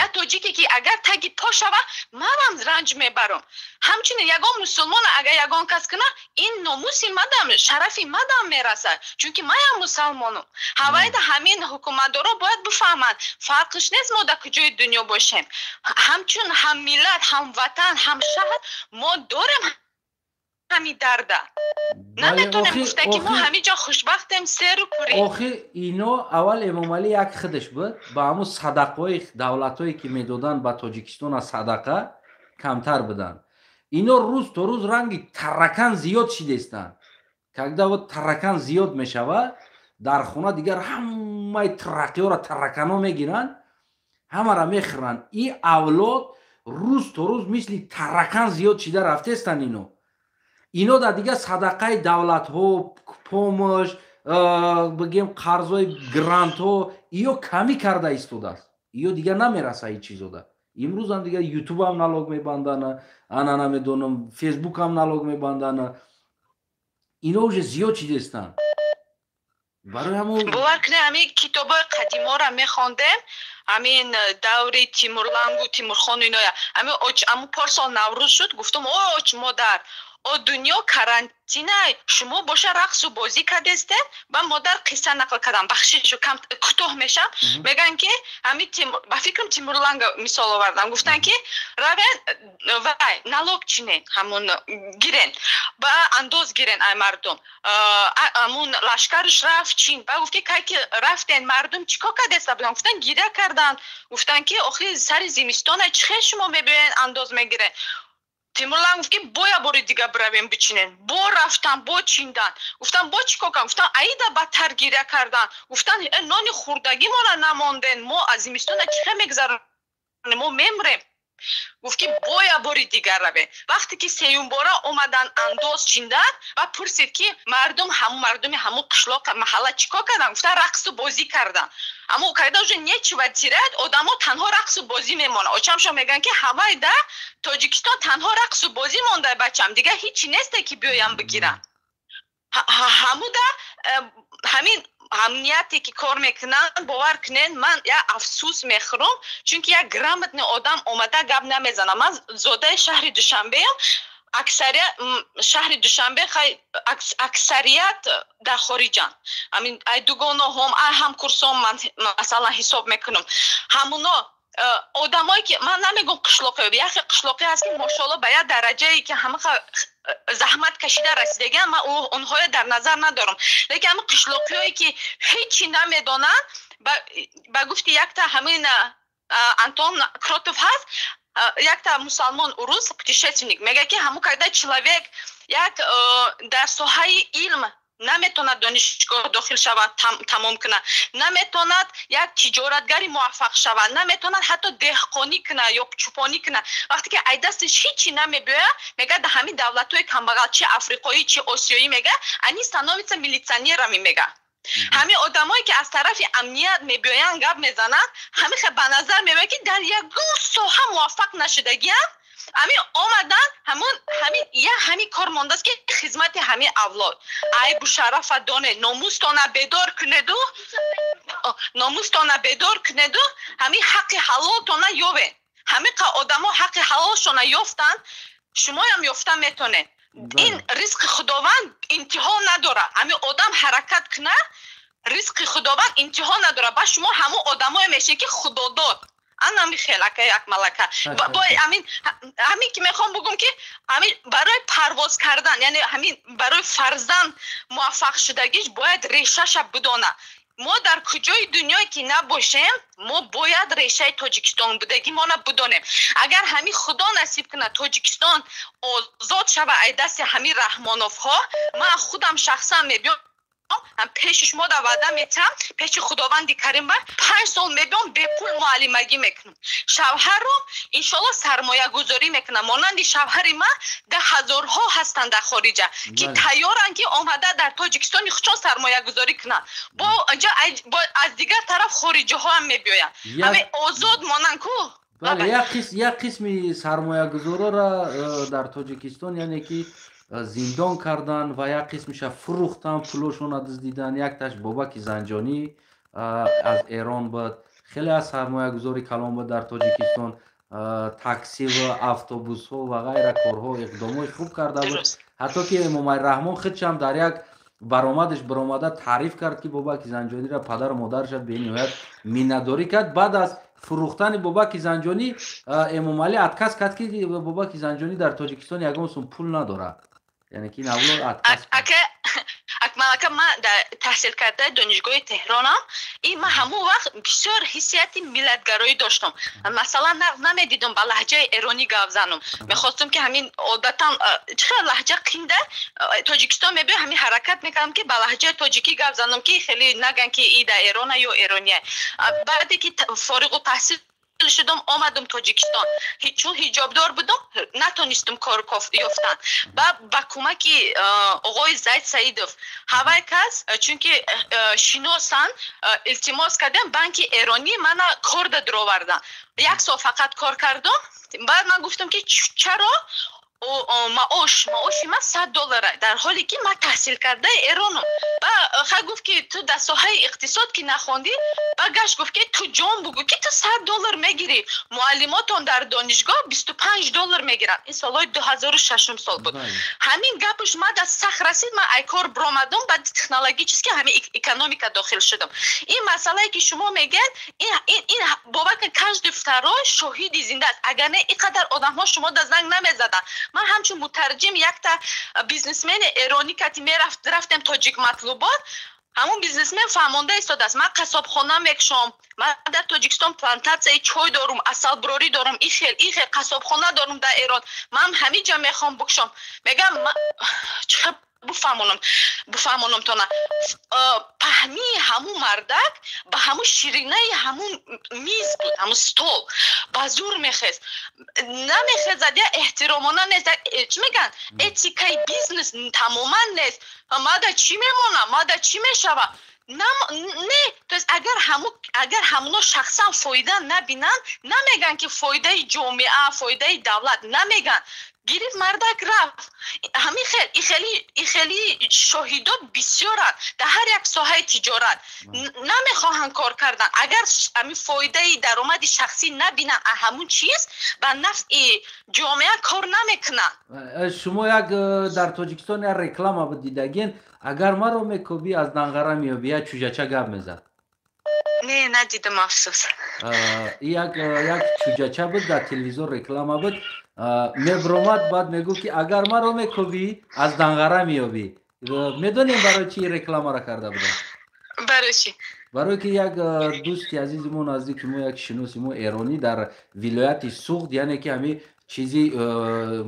Як тоҷике, ки агар таги по шава, манам ранҷ мебарам. Ҳамчунин ягон мусулмон агар ягон кас куна, ин номуси мадам, шарафи мадам мерасад, чунки маям мусалмонам. Ҳавайда ҳамин ҳукуматдоро бояд бифаҳманд, фарқиш нест мо дар куҷои дунё бошем, ҳамчун ҳаммиллат, ҳамватан, ҳамшаҳр мо дорем ҳамин дарда. Наметонем гуфта, ки мо ҳамин ҷо хушбахтем, серу пурем. Охир ино аввал Эмомалӣ як худаш буд, ба ҳамун садақаҳои давлатҳое, ки медоданд ба Тоҷикистон аз садақа. Камтар буданд. Ино рӯз то рӯз ранги таракан зиёд шидестанд. Когда вот таракан зиёд мешавад дар хона, дигар ҳамаи тарақиёро таракано мегиранд, ҳамаро мехӯранд. И авлод рӯз то рӯз мисли таракан зиёд шида рафтестанд. Ино дар дигар садақаи давлатҳо, помощь, бигем, қарзҳои, грантҳо иё камӣ карда истодааст. Иё дигар намераса ин чизода. Имрӯзам дигар Ютубам налог мебандана, ана намедонам, Фейсбукам налог мебандана. Ино уже зиёд чизестанд, барои ҳамон. Бовар кунед, ҳамин китобҳои қадиморо мехондем, ҳамин даври Тимурлангу Тимурхону иноя. Ҳамин аму порсол Наврӯз шуд, гуфтам: «Оч, модар, о дунё карантинай, шумо боша рақсу бозӣ кардестед». Ба модар қисса нақл кардам, бахшишу, кам кӯтоҳ мешам. Мегӯянд ки ҳамин, ба фикрам, Тимурланга мисол овардам, гуфтанд ки равен, вай, налог чинен, ҳамун гирен, ба андоз гирен ай мардум. Ҳамун лашкарш рафт чин ба гуфт ки кай ки рафтен, мардум чӣ кор кардеста буданд? Гуфтанд, гиря карданд, гуфтанд ки охи сари зимистона чӣ хел шумо мебиёен, андоз мегирен? Тимурлан гуфт ки боя бори дига биравем, бичинен. Бо рафтан, бо чиндан. Гуфтан, бо чӣ кор кардам? Гуфтан, аида бадтар гиря кардан, гуфтан, нони хӯрдагимона намонден, мо аз зимистона чӣ хел мегузаронем, мо мемрем. Гуфт ки боя бори дигар равем. Вақте ки сеюмбора омадан, андоз чиндан ва пурсид ки мардум, ҳамун мардуми ҳамун қишлоқ, маҳалла чӣ кор кардан? Гуфтан, рақсу бозӣ кардан. Аммо когда уже нечего терять, одамо танҳо рақсу бозӣ мемонанд. Очамшо мегӯянд ки ҳавай да Тоҷикистон танҳо рақсу бозӣ монда, бачам, дигар ҳичи несте ки биёям бигирам. Ҳамуда ҳамин амнияте ки кор мекунанд, бовар кунед, ман як афсӯс мехӯрам, чунки як грамотный одам омада гап намезанам. Ман зодаи шаҳри Душанбеам. Аксарият шаҳри Душанбе, аксарият дар хориҷанд. Ҳамин ай дугоноҳом, ай ҳамкурсом, ман масалан ҳисоб мекунам, ҳамуно одамое ки, ман намегӯм қишлоқӣ, яхе қишлоқӣ ҳаст ки мошоалло ба як дараҷае ки ҳамаха заҳмат кашида расидагиан, ман онҳоя дар назар надорам, лекин ҳамин қишлоқиҳое ки ҳечи намедонанд, ба гуфти якта ҳамин Антон Кротов ҳаст, якта мусалмон, урус, путешественник, мегӯяд ки ҳамун когда человек як дар соҳаи илм наметавонад донишгоҳ дохил шавад, тамом кунад, наметавонад як тиҷоратгари муваффақ шавад, наметавонад ҳатто деҳқонӣ кунад ё чӯпонӣ кунад, вақте ки ай дасташ ҳичи намебиёяд, мегӯяд, дар ҳамин давлатҳои камбағал, чи африқоӣ, чи осиёӣ, мегӯяд, они становятся милиционерами. Мегӯяд, ҳамин одамое ки аз тарафи амният мебиёянд, гап мезананд, ҳамин хел ба назар меояд ки дар ягон соҳа муваффақ нашудагианд. Ҳамин омадан, ҳамон ҳамин як ҳамин кор мондааст ки хизмати ҳамин авлод. Айбу шарафа донед, номустона бедор кунеду, номустона бедор кунеду, ҳамин ҳаққи ҳалолтона ёвед. Ҳамин қа одамо ҳаққи ҳалолшона ёфтанд, шумоям ёфта метонед. Ин ризқи Худованд интиҳо надорад. Ҳамин одам ҳаракат кунад, ризқи Худованд интиҳо надорад. Ба шумо ҳамон одамое мешед ки Худодод. Анами хел, ака, як малака ҳамин, ҳамин ки мехоҳам бугум ки ҳамин барои парвоз кардан, яъне ҳамин барои фарзанд муваффақ шудагиш бояд решаша бидона. Мо дар куҷои дунёе ки набошем, мо бояд решаи Тоҷикистон будагимона бидонем. Агар ҳамин Худо насиб кунад, Тоҷикистон озод шава ай дасти ҳамин Раҳмоновҳо, ман худам шахсан мебиём, пеши шумо да ваъда метиҳам, пеши Худованди Карим, ба 5 сол мебиём, бепул муаллимагӣ мекунам. Шавҳарро иншоалло сармоягузорӣ мекунам. Монанди шавҳари ман да ҳазорҳо ҳастанд дар хориҷа, ки тайёранд ки омада дар Тоҷикистони худшон сармоягузорӣ кунанд. Бо аз дигар тараф хориҷиҳо ҳам мебиёянд, ҳамин озод монанд ку. Бале, як қисми сармоягузорора дар Тоҷикистон, яъне ки зиндон кардан ва як қисмиша фурӯхтан, пулошона дуздидан. Якташ Бобаки Занҷонӣ аз Эрон буд, хеле аз сармоягузори калон буд дар Тоҷикистон, такси ва автобусҳо ва ғайра, корҳо, иқдомҳои хуб карда буд. Ҳатто ки Эмомалӣ Раҳмон худшам дар як баромадаш баромада таъриф кард ки Бобаки Занҷониро, падару модараша бениҳоят миннатдорӣ кард. Баъд аз фурӯхтани Бобаки Занҷонӣ Эмомалӣ отказ кард ки Бобаки Занҷонӣ дар Тоҷикистон ягон сум пул надорад, яъне ки ин авлод отказ. Ака. Акмал ака, ман таҳсил кардаи Донишгоҳи Теҳронам и ман ҳамон вақт бисёр ҳиссияти миллатгароӣ доштам. Масалан, нағз намедидам ба лаҳҷаи эронӣ гап занам. Мехостам, ки ҳамин одатан чӣ хел лаҳҷа қинда Тоҷикистон мебиём, ҳамин ҳаракат мекардам, ки ба лаҳҷаи тоҷикӣ гап занам, ки хеле наган, ки и да Эрона ё эрония. Баъде ки фориғу таҳсил шудам, омадам Тоҷикистон, чун ҳиҷобдор будам, натонистам кор ёфтан. Ба кӯмаки оғои Зайд Саидов, ҳавай кас чунки шиносанд, илтимос кардам, банки эронӣ мана кор да дуровардан. Як сол фақат кор кардам. Баъд ман гуфтам, ки чаро маоши ман 100 доллара, дар ҳоле ки ман таҳсилкардаи эронам? Ба ха гуфт, ки ту дар соҳаи иқтисод ки нахондӣ. Ба гашт гуфт, ки ту ҷон бугӯ, ки ту 100 доллар мегирӣ, муаллимотон дар донишгоҳ 25 доллар мегиранд. Ин солҳои 2006-ум сол буд. Ҳамин гапаш мада сахт расид, ман ай кор биромадам, баъд технологически ҳамин экономика дохил шудам. Ин масъалае, ки шумо мегӯяд, ин бовар кун, каждый второй шоҳиди зинда аст. Агар не, ин қадар одамҳо шумо да занг намезаданд. Ман ҳамчун мутарҷим якта бизнесмени эронӣ кати мерафт, рафтем Тоҷик матлубот. Ҳамун бизнесмен фаҳмонда истодааст: ман қассобхона мекушом, ман дар Тоҷикистон плантатсияи чой дорум, асалбурорӣ дорум, ихел ихел қассобхона дорум дар Эрон, ман ҳамин ҷо мехоҳам бикушом. Мегам, чӣ буфаҳмонам тона, паҳмии ҳамун мардак ба ҳамун ширинаи ҳамун миз буд, ҳамун стол ба зур мехест, намехезад, я эҳтиромона нест, чӣ мегӯянд, этикаи бизнес тамоман нест. Мада чӣ мемонам, мада чӣ мешава? Не, то есть агар ҳамуно шахсан фоида набинанд, намегӯянд, ки фоидаи ҷомеа, фоидаи давлат намегӯянд. Гирифт мардак, рафт. Ҳамин хел ихели шоҳидот бисёранд дар ҳар як соҳаи тиҷорат. Намехоҳанд кор кардан, агар ҳамин фоидаи даромади шахсӣ набинанд, ҳамун чиз ба нафъи ҷомеа кор намекунанд. Шумо як дар Тоҷикистон як реклама буд, дидагин: «Агар маро мекобӣ, аз Данғара меёбӣ», як чӯҷача гап мезад. Не, надидам, афсӯс. Як чӯҷача буд, дар телевизор реклама буд, мебромад, баъд мегуфт, ки агар маро мекобӣ, аз Данғара меёбӣ. Медонем, барои чи рекламаро карда будам? Барои чи? Барое ки як дӯсти азизи мо, наздики мо, як шиноси мо эронӣ дар вилояти Суғд, яъне ки ҳамин чизи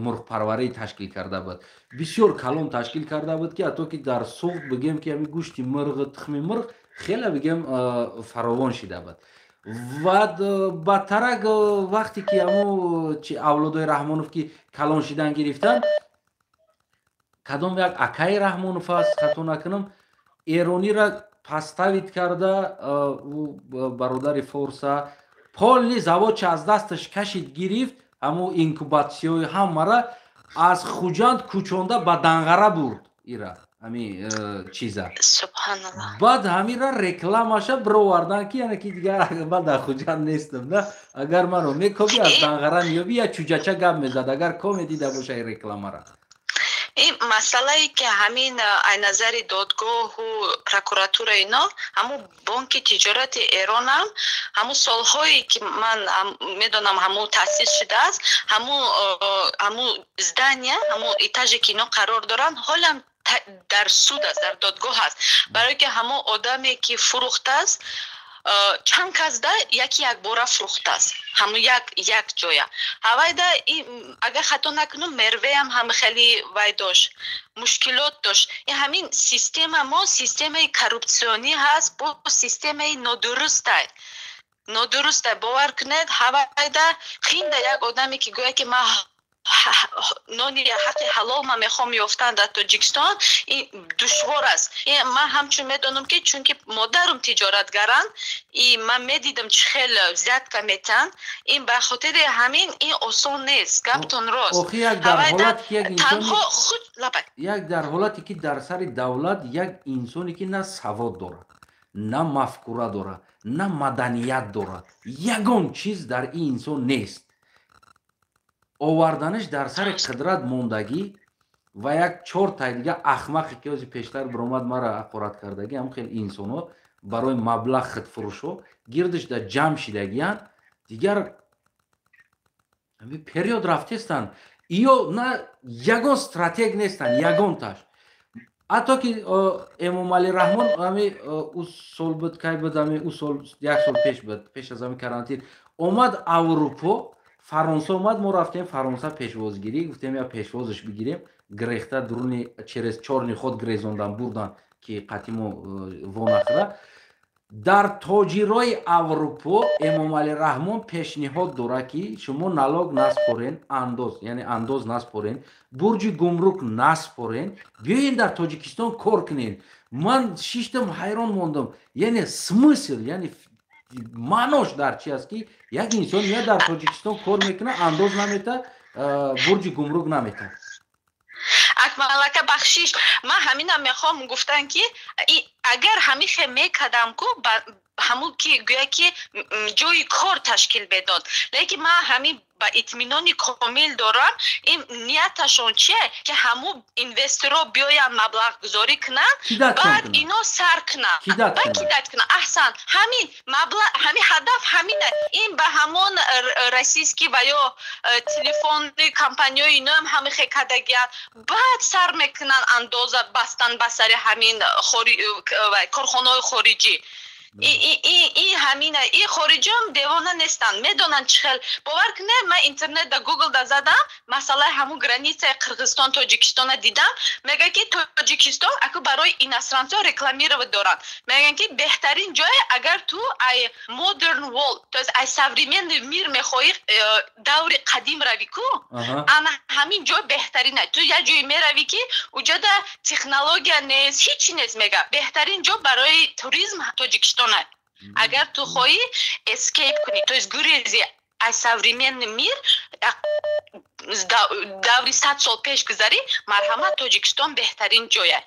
мурғпарварӣ ташкил карда буд, бисёр калон ташкил карда буд, ки ҳатто ки дар Суғд бигем, ки ҳамин гӯшти мурғ, тухми мурғ хеле, бигем, фаровон шида буд. Ва баъдтарак, вақте ки ҳамо авлодои Раҳмонов ки калон шидан гирифтанд, кадом як акаи Раҳмонов аст, хато накунам, эронира поставить карда, бародари форса полный заводча аз дасташ кашид, гирифт, ҳамо инкубатсияи ҳамара аз Хуҷанд кӯчонда ба Данғара бурд. Ира ҳами чиза баъд ҳамира рекламаша бировардан, ки яъне ки дигар ман дар Хуҷанд нестам, на агар маро мекобӣ, аз Данғара меёбӣ. Я чӯҷача гап мезад, агар коме дида боша ин рекламара. Ин масъалае, ки ҳамин ай назари додгоҳу прокуратура, ино ҳамун бонки тиҷорати Эронам, ҳамун солҳое, ки ман медонам, ҳамун таъсис шудааст, ҳамун здания, ҳамун этаже, ки ино қарор доранд, ҳолам дар суд аст, дар додгоҳ аст, барое ки ҳамон одаме, ки фурӯхтааст, чанд касда яки якбора фурӯхтааст, ҳамун як як ҷоя. Ҳавайда, агар хато накунам, Мервеам ҳам хеле вай дошт, мушкилот дошт. Ин ҳамин система мо системаи коррупсионӣ ҳаст, бо системаи нодурустай, нодурустай. Бовар кунед, ҳавайда хинда як одаме, ки гӯяд, ки ман нони ҳаққи ҳалол ман мехоҳам ёфтан дар Тоҷикистон, ин душвор аст. Ман ҳамчун медонам, ки чунки модарам тиҷоратгаранд и ман медидам, чӣ хел взятка метиҳанд. Ин ба хотири ҳамин ин осон нест, гаптон рост. Охи, як дар ҳолате ки як танҳо худ як дар ҳолате ки дар сари давлат як инсоне, ки на савод дорад, на мафкура дорад, на маданият дорад, ягон чиз дар ин инсон нест, оварданаш дар сари қудрат мондагӣ ва як чортай дига ахмақе, ки ҳози пештар биромад, мара ҳақорат кардагӣ, ҳам хел инсонҳо барои маблағ худфурӯшҳо гирдиш дар ҷамъ шидагиянд. Дигар период рафтестанд, ё на ягон стратег нестанд, ягонташ. Ҳатто ки Эмомалӣ Раҳмон ҳами ӯ сол буд, кай буд, ҳами ӯ сол, як сол пеш буд, пеш аз ҳами карантин омад Аврупо, Фаронса омад. Мо рафтем Фаронса пешвозгирӣ, гуфтем, я пешвозаш бигирем. Грехта дуруни через чёрный ход грезондан бурдан, ки қатимо вонахӯра. Дар тоҷирои Аврупо Эмомалӣ Раҳмон пешниҳод дорад, ки шумо налог наспорен, андоз, яъне андоз наспорен, бурҷи гумрук наспорен, биёен дар Тоҷикистон кор кунен. Ман шиштам, ҳайрон мондам. Яъне смысл, яъне маънош дар чи аст, ки як инсон меяд, дар Тоҷикистон кор мекунад, андоз намета, бурҷи гумрук намета? Акмалака, бахшиш, ман ҳаминам мехоҳам гуфтан, ки агар ҳамихе мекардам ку, ҳамун ки гӯя ки ҷои кор ташкил медод, лекин ман ҳамин ба итминони комил дорам, ин нияташон чие, ки ҳамун инвесторо биёянд, маблағгузорӣ кунанд, баъд ино сар кунанд, баъд кидать кунанд. Аҳсан, ҳамин маблағ, ҳамин ҳадаф ҳамина. Ин ба ҳамон российский ва ё телефони компанияи иноам ҳамихе кардагианд. Баъд сар мекунанд андоза бастан ба сари ҳамин корхонаҳои хориҷӣ. И ҳамина, и хориҷиам девона нестанд, медонанд чӣ хел. Бовар кунед, ман интернетда, Гуглда задам, масъалаи ҳамун границаи Қирғизистон Тоҷикистона дидам. Мегӯяд, ки Тоҷикистон аку барои иностранцҳо рекламировать доранд, мегӯянд, ки беҳтарин ҷое, агар ту ай modern world, то есть ай современный мир мехоҳӣ даври қадим равӣ ку, ана ҳамин ҷой беҳтарин. Ту як ҷое меравӣ, ки уҷода технология нест, ҳичи нест. Мега, беҳтарин ҷо барои туризм Тоҷикистон. Агар ту хоҳӣ escape кунӣ, то есть гурези аз современный мир, даври 100 сол пеш гузарӣ, марҳамат, Тоҷикистон беҳтарин ҷоя.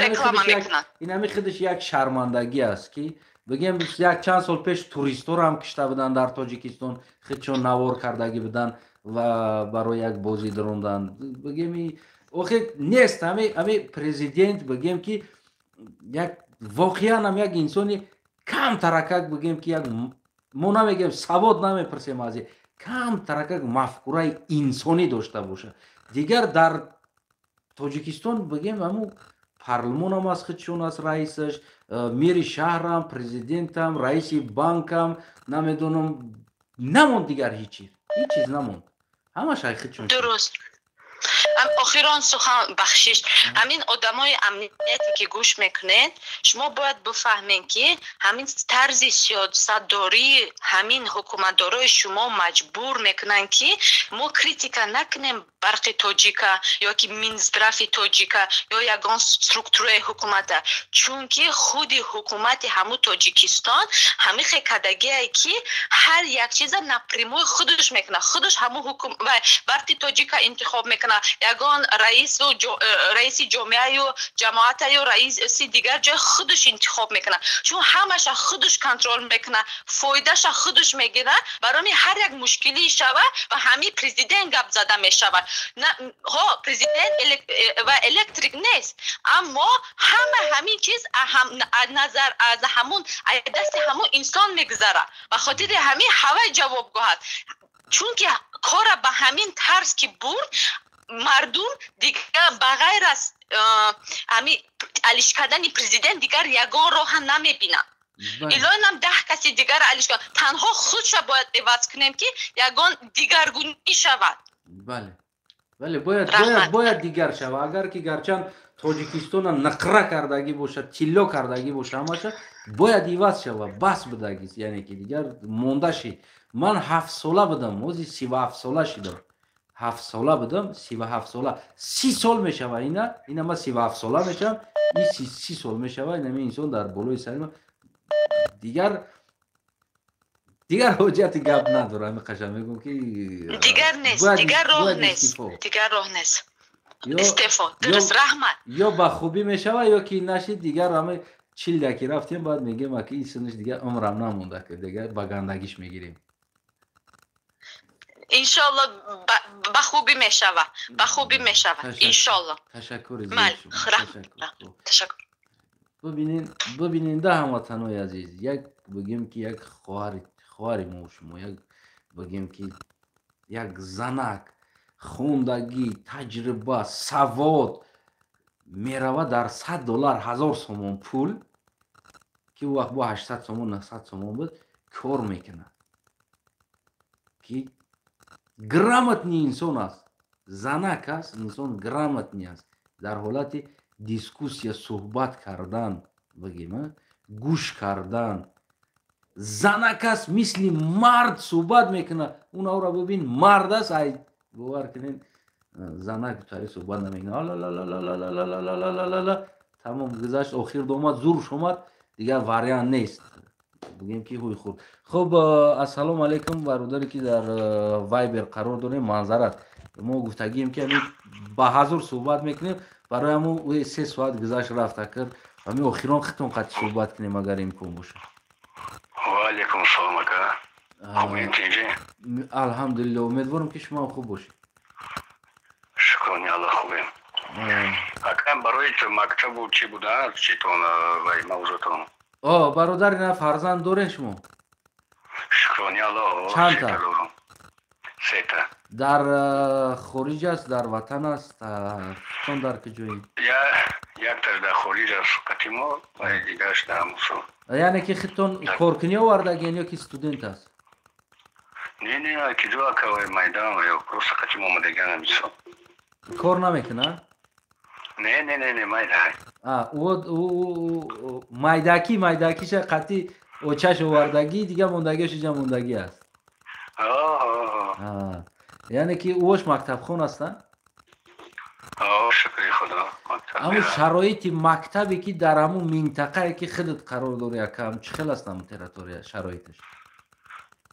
Реклама мекунанд. Инами худаш як шармандагӣ аст, ки бигем, як чанд сол пеш туристҳоро ҳам кишта буданд дар Тоҷикистон, худшон навор кардагӣ буданд ва барои як бозӣ дарондан. Бигем, охир нест ҳами президент, бигем, ки як воқеан ҳам як инсони кам таракак, бигем, ки як мо намегем, савод намепурсем, аз кам таракак мафкураи инсонӣ дошта бошад. Дигар дар Тоҷикистон, бигем, ҳамун парлумонам аз худшон аст, раисаш, мери шаҳрам, президентам, раиси банкам, намедонам, намонд дигар ҳеҷ чиз, ҳеҷ чиз намонд, ҳамаш ай худшон. Дуруст. Охирон сухан, бахшиш. Ҳамин одамои амнияте, ки гӯш мекунед, шумо бояд бифаҳмед, ки ҳамин тарзи сиёсатдории ҳамин ҳукуматдорои шумо маҷбур мекунанд, ки мо критика накунем Барқи Тоҷика ё ки Минздрави Тоҷика ё ягон структураи ҳукумата, чунки худи ҳукумати ҳамун Тоҷикистон ҳамихе кардагие, ки ҳар як чиза напрямую худаш мекунад. Худаш ҳамун Барқи Тоҷика интихоб мекунад, ягон раису раиси ҷомеаю ҷамоатаю раиси дигар ҷой худаш интихоб мекунад, чун ҳамаша худаш контроль мекунад, фоидаша худаш мегирад. Барои ҳар як мушкилӣ шава, ба ҳамин президент гап зада мешавад. Ҳо, президент ва электрик нест, аммо ҳама ҳамин чиз назар аз ҳамун дасти ҳамун инсон мегузарад. Ба хотири ҳамин ҳавай ҷавобгӯ аст, чунки кора ба ҳамин тарз ки бурд, мардум дигар ба ғайр аз ҳами алиш кардани президент дигар ягон роҳа намебинанд. Илоҳинам 10 каси дигар алиш кунад, танҳо худша бояд иваз кунем, ки ягон дигаргунӣ шавад. Бале, бояд дигар шавад. Агар ки гарчанд Тоҷикистона нақра кардагӣ бошад, тилло кардагӣ боша, ҳамаша бояд иваз шавад. Бас будагист, яъне ки дигар монда шид. Ман 7-сола будам, ҳозир 37-сола шидам. 7-сола будам, 37-сола, 30 сол мешава. Ина ман 37-сола мешавам, и 30 сол мешава. Инами инсон дар болои сари ман. Дигар ҳоҷати гап надорам, қашан мегӯм, ки Дигар нест, дигар роҳ нест, дигар роҳ нест, истеъфо. Дуруст, раҳмат. Ё ба хубӣ мешава, ё ки нашид. Дигар ҳама чилда ки рафтем, баъд мегӯем, аки ин синаш дигар умрам намонда, ки дигар ба гандагиш мегирем. Иншолло, ба хубӣ мешава, ба хубӣ мешава, иншолло. Ташаккури. Ташаккур. Бибинен да, ҳамватанои азиз, як бигем, ки як хоҳари мо, шумо, як бигем, ки як занак, хондагӣ, таҷриба, савод. Мерава дар $100 1000 сомон пул, ки ӯ вақт бо 800 сомон, 900 сомон буд, кор мекунад, ки грамотный инсон аст, занак аст, инсон грамотный аст, дар ҳолати дискуссия, суҳбат кардан, бигем, гӯш кардан, занак аст, мисли мард суҳбат мекунад. Унавра бибин, мард аст, ай бовар кунед, занак тари суҳбат намекунад. Тамом, гузашт, охир омад, зурш омад, дигар вариант нест, бигем ки ҳуй хурд. Хуб, ассалому алайкум, бародаре ки дар Вайбер қарор дорем. Манзарат, мо гуфтагием, ки ами ба ҳазур суҳбат мекунем, барои ҳамун 3 соат гузашт, рафт. Акр ами охирон хитон қати суҳбат кунем, агар имкон бошад. Ваалайкум салом, ака, хубем, тинҷӣ? Алҳамдулилло, умедворам, ки шумоам хуб бошед. Шукрони Аллоҳ, хубем, ака. Барои мактабу чӣ буда, читон вай мавзӯтон? О, бародари, на фарзанд дорен шумо? Шукрони Аллоҳ. Чандта? Сета. Дар хориҷ аст, дар ватан аст? Чон дар куҷои? Якташ дар хориҷ аст қатимо ва дигараш дар Мусо. Яъне ки худтон коркунӣ овардагиен ё ки студент аст? Не, киҷо, ака, майдан ё просто қатимо омадагиан мисо. Кор намекунад? Не, майда. Майдаки, майдакиша қатъи очаш овардагӣ, дига мондагиаш иҷа мондагӣ аст. Яъне ки ӯош мактабхон ҳастанд? Шукри Худо. Ҳамун шароити мактабе, ки дар ҳамун минтақае, ки худат қарор дорӣ, акам, чӣ хел аст ҳамун территория, шароиташ?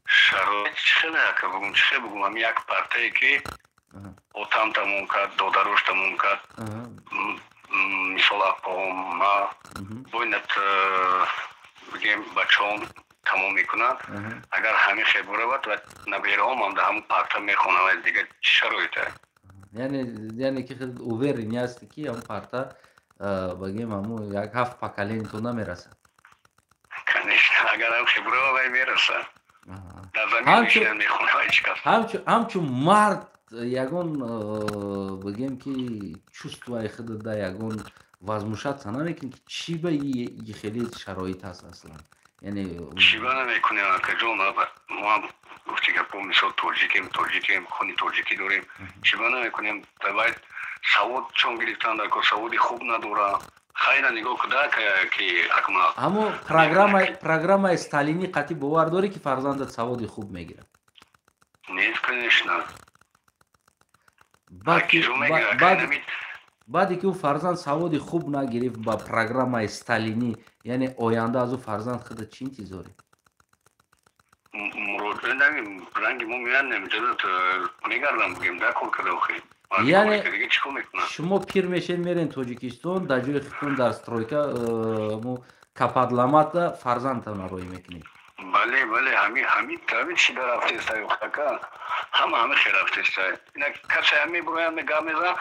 Шароит чӣ хел, ака, бугум, чӣ хел бугум, ҳами як партае, ки отам тамом кард, додарош тамом кард, мисол, апоҳом, ма боинат, бигем, бачаҳом тамом мекунанд. Агар ҳамин хел биравад ва набераҳом ҳам дар ҳамун парта мехонанд, дигар чӣ шароите? Яъне ки худ уверен ҳасти, ки ҳамун парта, бигем, ҳамун як ҳафт поколение то намерасад? Конечно, агар ҳам хел биравад, вай мерасад, дар замин мешинанд, мехонанд, ҳеҷ кас. Ҳамчун мард ягон, бигем, ки чувствои худада ягон возмущаться намекунӣ, ки чӣ ба и хеле шароит ҳаст аслан, яъне? Чӣ ба намекунем, акаҷон? Мо ҳам, гуфти гапо, мисол, тоҷикем, хуни тоҷикӣ дорем, чӣ ба намекунем? Давай, савод чон гирифтан дар кор, саводи хуб надора. Хайра, нигоҳ куда, ки акмал. Ҳамо программаи сталинӣ қатъи бовар дорӣ, ки фарзандат саводи хуб мегирад? Нет, конечно. Баъде ки ӯ фарзанд саводи хуб нагирифт ба программаи сталинӣ, яъне оянда аз ӯ фарзанд худа чӣ интизорӣ? Ранги мо меянем, мегардам, бугем, да, кор карда охи. Яъне шумо пир мешед, мерен Тоҷикистон, дар ҷои худтон дар стройка кападламата фарзандтона роӣ мекунед? Бале, ҳами чӣ да рафтестай, ака, ҳама ҳами хел рафтестай. Ина касе ҳами буроян, гап мезанад,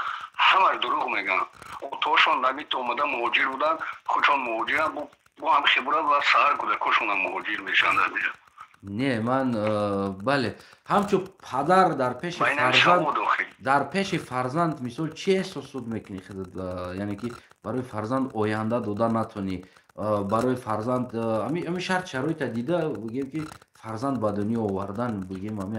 ҳамаш дурӯғ мегӯянд. Отошон ҳамито омада муҳоҷир буданд, худшон муҳоҷиранд, бо ҳам хибра ва саҳар кӯдакошонам муҳоҷир мешаванд ҳамиҷа. Не, ман бале, ҳамчун падар дар пеши фарзанд, дар пеши фарзанд, мисол, чӣ эҳсосот мекунӣ худат? Яъне ки барои фарзанд оянда дода натонӣ, барои фарзанд ами шарт шароита дида, бигем, ки фарзанд ба дунё овардан, бигем, ами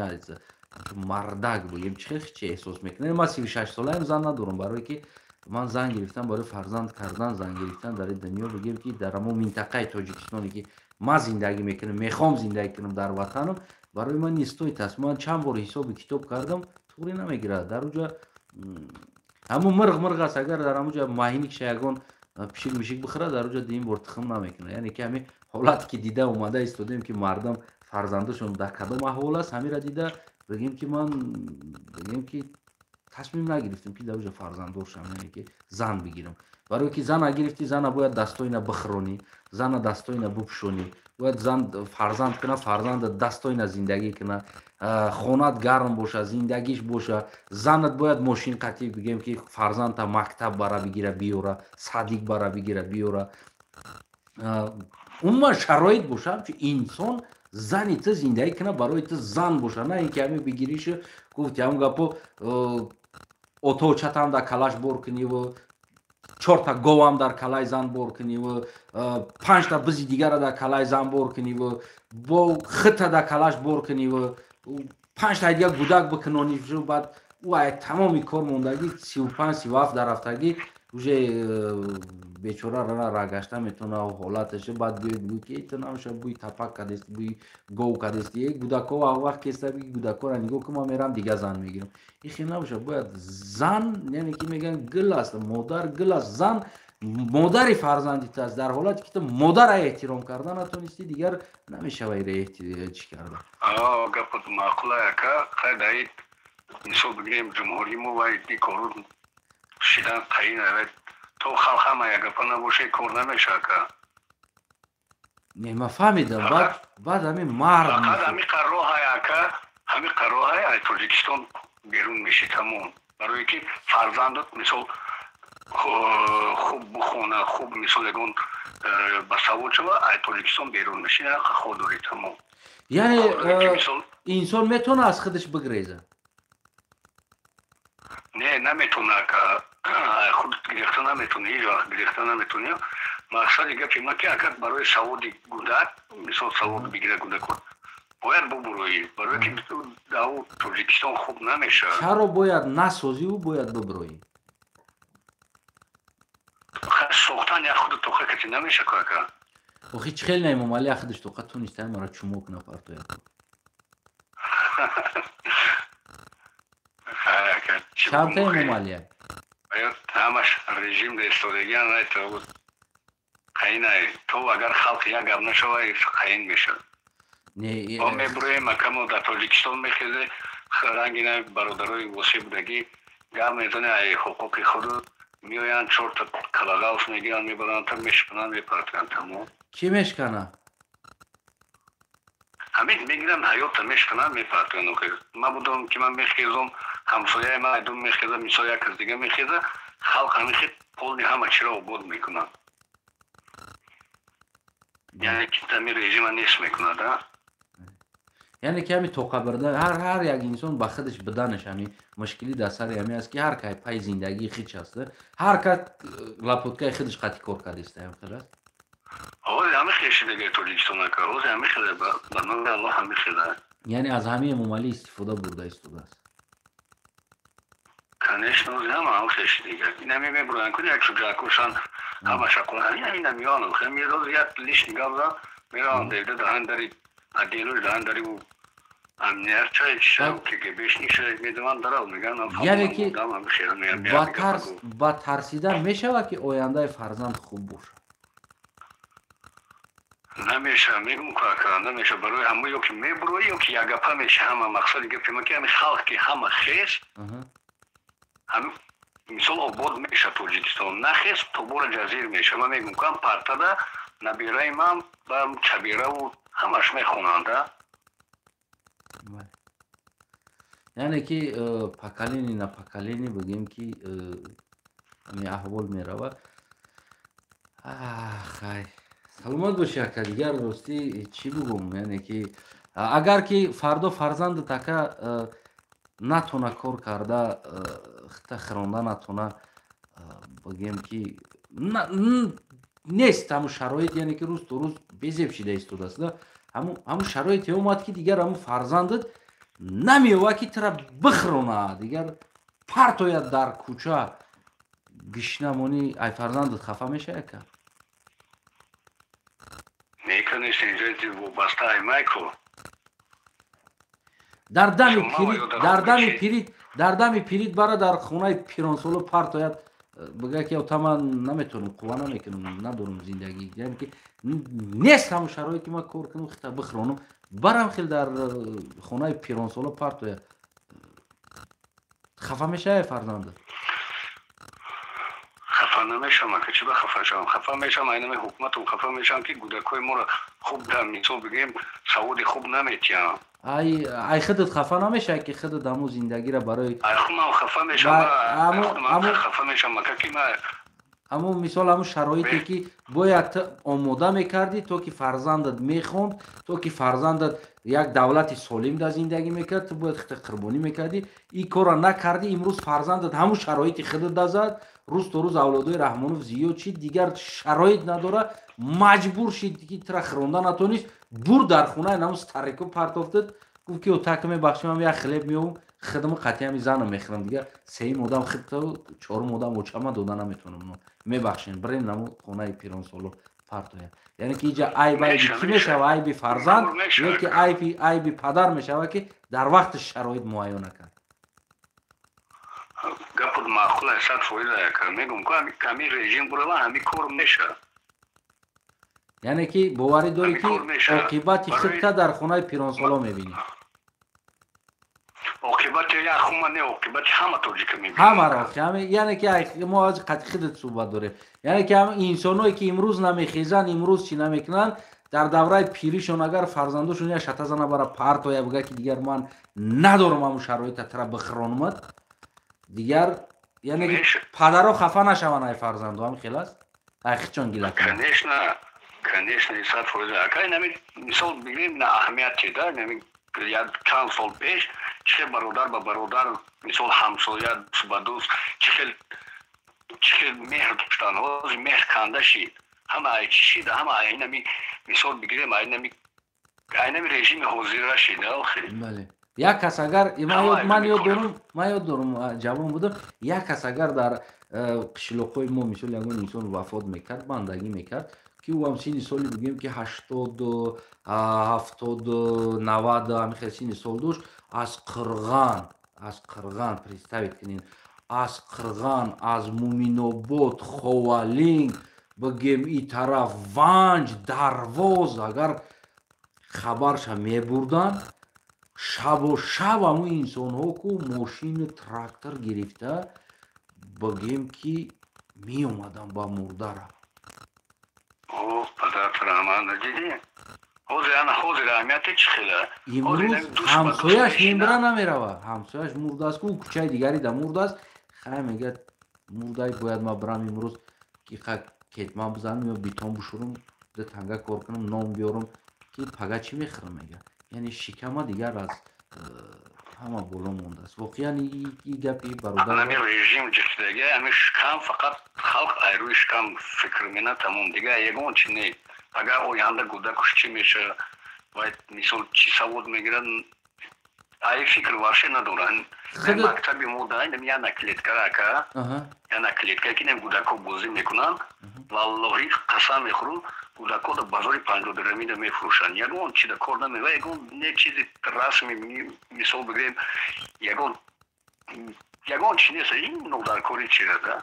мардак, бигем, чӣ эҳсос мекунӣ? Ман 36 солаем, зан надорам, барое ки ман зан гирифтам барои фарзанд кардан, зан гирифтан дар ин дунё, бигем, ки дар ҳамон минтақаи Тоҷикистоне, ки ман зиндагӣ мекунам, мехоҳам зиндагӣ кунам дар ватанам, барои ман не стоит аст. Ман чанд бор ҳисоби китоб кардам, туғри намегирад. Дар уҷа ҳамун мирғ мирғ аст, агар дар ҳамуҷа маҳиникша ягон пишик мишик бихӯрад, дар уҷа дуюм бор тухм намекунад. Яъне ки ҳамин ҳолате, ки дида омада истодем, ки мардам фарзандашон дар кадом аҳвол аст, ҳамира дида, бигем, ки ман, бигем, ки тасмим нагирифтем, ки дар уҷа фарзанддор шавам, яъне ки зан бигирам, барое ки зана гирифтӣ, зана бояд дастоина бихӯронӣ, зана дастоина бупӯшонӣ, бояд зан фарзанд куна, фарзанда дастоина зиндагӣ куна, хонат гарм боша, зиндагиш боша, занат бояд мошин қатӣ, бигем, ки фарзандта мактаб бара бигира биёра, садик бара бигира биёра, умуман шароит боша, ҳамчун инсон зани ту зиндагӣ куна, барои ту зан боша, на ин ки ҳамин бигиришу, гуфти ҳамн гапо, оточатам дар калаш бор куниву. чорта говам дар калаи зан бор куниву панҷта бизи дигара дар калаи зан бор куниву бо хита дар калаш бор куниву панҷта дигар гудак бикунонӣ, баъд ӯ тамоми кор мондагӣ 35-37 дар рафтагӣ уже бечора рагашта метавона ҳолаташ. Баъд биёй бигӯй ки ту намеша бӯи тапак кадести, бӯи гов кадести, гудако вақт кеста биги гудакора нигоҳ кун, ман мерам дига зан мегирам. Ин хел набоша. Бояд зан, яъне ки мегӯянд гул аст, модар гул аст, зан модари фарзанди ту аст. Дар ҳолате ки ту модара эҳтиром карда натонистӣ, дигар намешава ира чӣ карда. Гапот маъқула ака. Хай даид мисол бигирем ҷумҳурии мо вай кору шидан таъин то халқ ҳама ягапа набоша, кор намеша ака. Не, ман фаҳмидам. Баъд ҳамин мард фақат ҳамин қарроҳай ака, ҳамин қарроҳай ай Тоҷикистон берун меши тамом, барое ки фарзандот мисол хуб бухона, хуб мисол ягон басавод шава, ай Тоҷикистон берун меши, хо дорӣ тамом. Яъне инсон метавона аз худаш бигреза? Не, наметавона ака, худ гирехта наметавонӣ, ҳеҷ вақт гирехта наметавонӣ. Мақсади гапи ман ки агар барои саводи гудак, мисол савод бигира гудакон, бояд бубуроӣ, барое ки дар Тоҷикистон хуб намешавад. Чаро бояд насозиву бояд бубуроӣ? Сохтан як худу тоқа кати намеша ака. Охи чӣ хел наимомалӣ як худаш тоқа туниста мара чумок напартояд? Чандта Эмомалия? Ҳамаш режим истодагиан қаинай. То агар халқ як гап нашава, қаин мешавад. Мо мебуроем акамо дар Тоҷикистон мехезе, ранги на бародарои восеъ будагӣ гап мезане ай ҳуқуқи худу, меоянд чорта калагалф мегиранд, мебаранд, та мешкананд, мепартоянд тамом. Кӣ мешкана? Ҳамин мегиранд, ҳаётта мешкананд, мепартоянд. Ман будам ки ман мехезом, ҳамсояи ман айдум мехеза, мисол як кас дига мехеза, халқ ҳамин хел полни ҳама чиро обод мекунад. Яъне ки ҳамин режима нест мекунад, а? Яъне ки ҳамин тоқа бурда ҳар як инсон ба худаш биданаш ҳамин мушкилӣ дар сари ҳамин аст, ки ҳар кай пайи зиндагии хич аст, ҳар кас лапоткаи худаш қатъи кор кардааст, ҳамин хел аст. Ҳозир ҳамин хел шидаги Тоҷикистон ака, ҳозир ҳамин хел, ба номи Аллоҳ ҳамин хел. Яъне аз ҳамин Эмомалӣ истифода бурда истодааст. Конечно, ҳозир ҳама ҳамин хел шидаги. Ин ҳамин мебуранд кун як шуҷоакошан ҳама шақон ҳамин ҳамин меоянд. Ҳамин ҳозир як лишний гап зан, мераванд девда даҳан дари отделош даҳан дари ӯ амният чай чиша КГБшник шай медаванд дарав мегӯянд. Яъне ки ба тарсидан мешавад ки ояндаи фарзанд хуб бошад? Намеша, мегӯм ку ака, намеша. Барои ҳама ё ки мебуроӣ, ё ки якгапа меша ҳама. Мақсади гапи ман ки ҳамин халқ ки ҳама хес, ҳамин мисол обод меша Тоҷикистон, нахес тобора ҷазир меша. Ман мегӯм ку ҳам партада набираи ман ба чабираву ҳамаш мехонанд. Яъне ки поколение на поколение бигӯем ки ҳамин аҳвол меравад. Хай, саломат бошӣ ака. Дигар ростӣ чӣ бигӯм, яъне ки агар ки фардо фарзандат ака натона кор карда, хита хиронда натона, бигӯем ки нест ҳамун шароит, яъне ки рӯз то рӯз безеб шида истодааст, ҳамун шароите омад ки дигар ҳамун фарзандат намеёвад ки тура бихӯронад, дигар партояд дар кӯча гишна монӣ, ай фарзандат хафа мешавад ака? Не, конечно, инҷо вобаста ай майко. Дар дами пирит бара дар хонаи пиронсоло партояд, бигӯяд ки ота ман наметавонам, қувва намекунам, надорам зиндагӣ, яъне ки нест ҳамун шароит ки ман кор кунам, хита бихӯронам, барам хел дар хонаи пиронсоло партояд, хафа мешавад фарзандат? Хафа намешавам ака, чӣ ба хафа шавам? Хафа мешавам айнами ҳукуматам, хафа мешавам ки гудакҳои моро хуб дар мисол бигӯем саводи хуб наметиҳанд. Ай худат хафа намешавад ки худат ҳамун зиндагиро барои ай худам хафа мешавам, хафа мешавам ака ки ман Ҳамун мисол, ҳамун шароите, ки бояд ту омода мекардӣ, то ки фарзандат мехонд, то ки фарзандат як давлати солим дар зиндагӣ мекард, ту бояд худта қурбонӣ мекардӣ. Ин корро накардӣ. Имрӯз фарзандат ҳамун шароити худат дазад. Рӯз то рӯз авлодои Раҳмонов зиёд шид, дигар шароит надора, маҷбур шид, ки тура хӯронда натонист, бур дар хонаи намун старико партофтад. Гуфт, ки отака, мебахшим, як хлеб меёбум, хидму қатъиями занам мехӯрам, дигар сеюм одам хидту чорум одам очама дода наметавонам, мебахшем, бирем наму хонаи пиронсоло партоя. Яъне ки иҷа айб айби кӣ мешава? Айби фарзанд ё ки айби падар мешава, ки дар вақти шароит муайё накард? Гапот маъқул, 100%, ака. Мегум, ҳами режим бурава, ҳами кор мешава. Яъне ки боварӣ дорӣ, ки оқибати худта дар хонаи пиронсоло мебинӣ? Оқибати як хума не, оқибати ҳама тоҷика мебинам. Ҳамаро. Яъне ки мо аз қатъи худат суҳбат дорем. Яъне ки инсоное, ки имрӯз намехезанд, имрӯз чӣ намекунанд, дар давраи пиришон агар фарзандошон як шата зана бара партоя, буга, ки дигар ман надорам ҳамун шароита тара бихӯронумад дигар, яъне ки падаро хафа нашаванд ай фарзандо, ҳам хел аст, ай хичон гила. Конечно, конечно, 100%, ака. Инами мисол бигирем на аҳамияти да, як чанд сол пеш чӣ хел бародар ба бародар, мисол ҳамсоя дӯст ба дӯст, чӣ хел меҳр доштанд. Ҳозир меҳр канда шид. Ҳама ай чӣ шид? Ҳама айнами, мисол бигирем, айнами режими ҳозира шид, охир. Бале, як кас агар, ман ёд дорум, ҷавон будам, як кас агар дар қишлоқҳои мо, мисол, ягон инсон вафот мекард, бандагӣ мекард, ки ӯ ҳам синни соли, бигӯем, ки 80, 70, 90, ҳамин хел синни сол дошт, аз Қирған, представить кунед, аз Қирған, аз Муминобод, Ховалинг, бигем, и тараф Ванҷ, Дарвоз, агар хабарша мебурданд, шабо шаб ҳамун инсонҳо ку мошину трактор гирифта, бигем, ки меомаданд ба мурдара. Падарат раҳмат, дидӣ? Ҳозир ана ҳозир аҳамияти чӣ хела? Имрӯз ҳамсояш мемира, намерава. Ҳамсояш мурдааст ку, кӯчаи дигари да мурдааст, хай, мегӯяд, мурдай, бояд ман бирам имрӯз, ки кетман бизанам ё бетон бушурум, ду танга кор кунам, нон биёрам, ки пага чӣ мехӯрам, мегӯяд. Яъне шикама дигар аз ҳама боло мондааст. Воқеан, и гапи бародар. Ҳами режим ҷихтага, ҳами шикам, фақат халқ айрӯи шикам фикр мена, тамом, дигар ягон чи не. Агар оянда кӯдакуш чӣ меша вай, мисол, чӣ савод мегирад, ай фикр вообще надоранд. Мактаби мо да яна клетка, ака, яна клетка, ки нем кӯдакҳо бозӣ мекунанд. Валлоҳи, қасам мехӯрам, кӯдакҳо да базори 50 дирҳамида мефурӯшанд. Ягон чи да кор намева, ягон не чизи расми, мисол бигирем, ягон чи нест. Ин нодаркори чира да.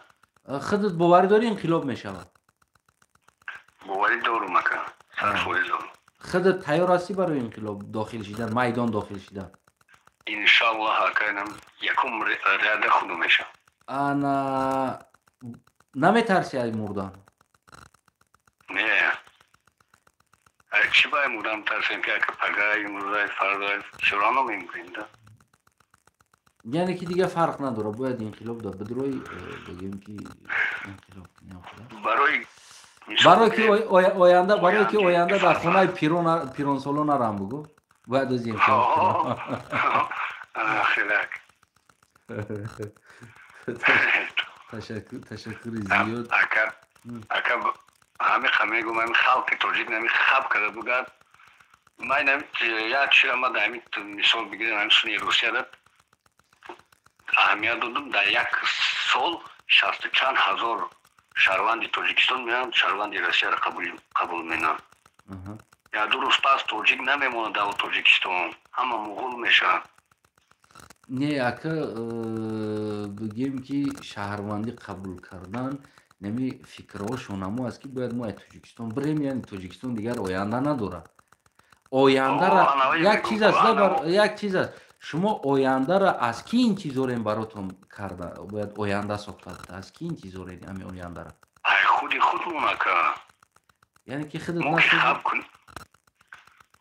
Худат боварӣ дорӣ, инқилоб мешавад? Боварӣ дорум, ака, 100% дорум. Худат тайёр ҳастӣ барои инқилоб дохил шидан, майдон дохил шидан? Иншаллоҳ, ака, якум ряда худу мешавам. Ана наметарсӣ аз мурдан? Не, чӣ бай мурдан тарсем, ки ака, пага, имрӯзай, фардай всё равно мемурем да. Яъне ки дигар фарқ надорад, бояд инқилоб да бидрои, бигем, ки инқилоб. Барои Барои ки оянда дар хонаи пиронсоло нарам, бугӯ, бояд ози инқилоб. Хелак. Ташаккури зиёд. Ака, ҳамиқа мегӯм, ҳами халқи тоҷик нами хаб карда бугад. Ман як чира, ма дар ҳами, мисол бигирем, ҳами суни Русияда аҳамият додам, дар як сол шасту чанд ҳазор шаҳрванди Тоҷикистон меоянд, шаҳрванди Россияро қабул менанд. Як ду рӯз пас тоҷик намемонад дар Тоҷикистон, ҳама муғул мешаванд. Не, ака, бигем, ки шаҳрвандӣ қабул кардан, нами фикрҳошон ҳамо аст, ки бояд мо аз Тоҷикистон бирем. Яъне Тоҷикистон дигар оянда надорад. Ояндара як чиз аст, як чиз аст. Шумо ояндара аз кӣ интизорем баротон карда бояд оянда сохта? Аз кӣ интизоред ҳами ояндара? Ай худи худмон, ака. Яъне ки худат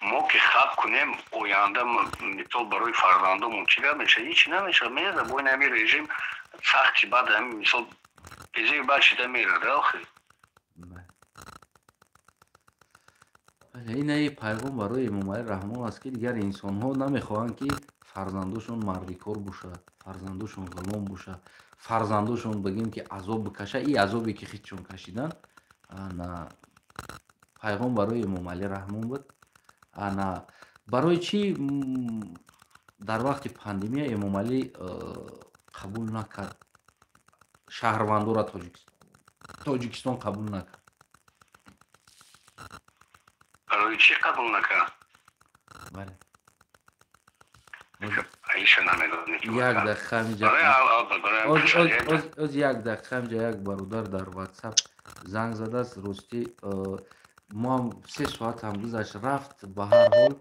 Мо ки хаб кунем, оянда, мисол, барои фарзандомон чӣ гап мешавад? Ҳеч намешавад. Меза бо ин ҳами режим сахти баъд ҳами, мисол, Безеби бад шида мерад, охи. Инаи пайғом барои Эмомалӣ Раҳмон аст, ки дигар инсонҳо намехоҳанд, ки фарзандошон мардикор бошад, фарзандошон ғулом бошад, фарзандошон бигем, ки азоб бикашад, и азобе ки худшон кашидан. Ана пайғом барои Эмомалӣ Раҳмон буд. Ана барои чӣ дар вақти пандемия Эмомалӣ қабул накард шаҳрвандора? Тоҷикистон қабул накард. Барои чӣ қабул накард? Бале. Аиша намедонӣ. Як дақиқа ҳамиҷа, оз як дақиқа ҳамиҷа як бародар дар Ватсап занг задааст. Ростӣ, мо ҳам 3 соат ҳам гузашт, рафт. Ба ҳар ҳол,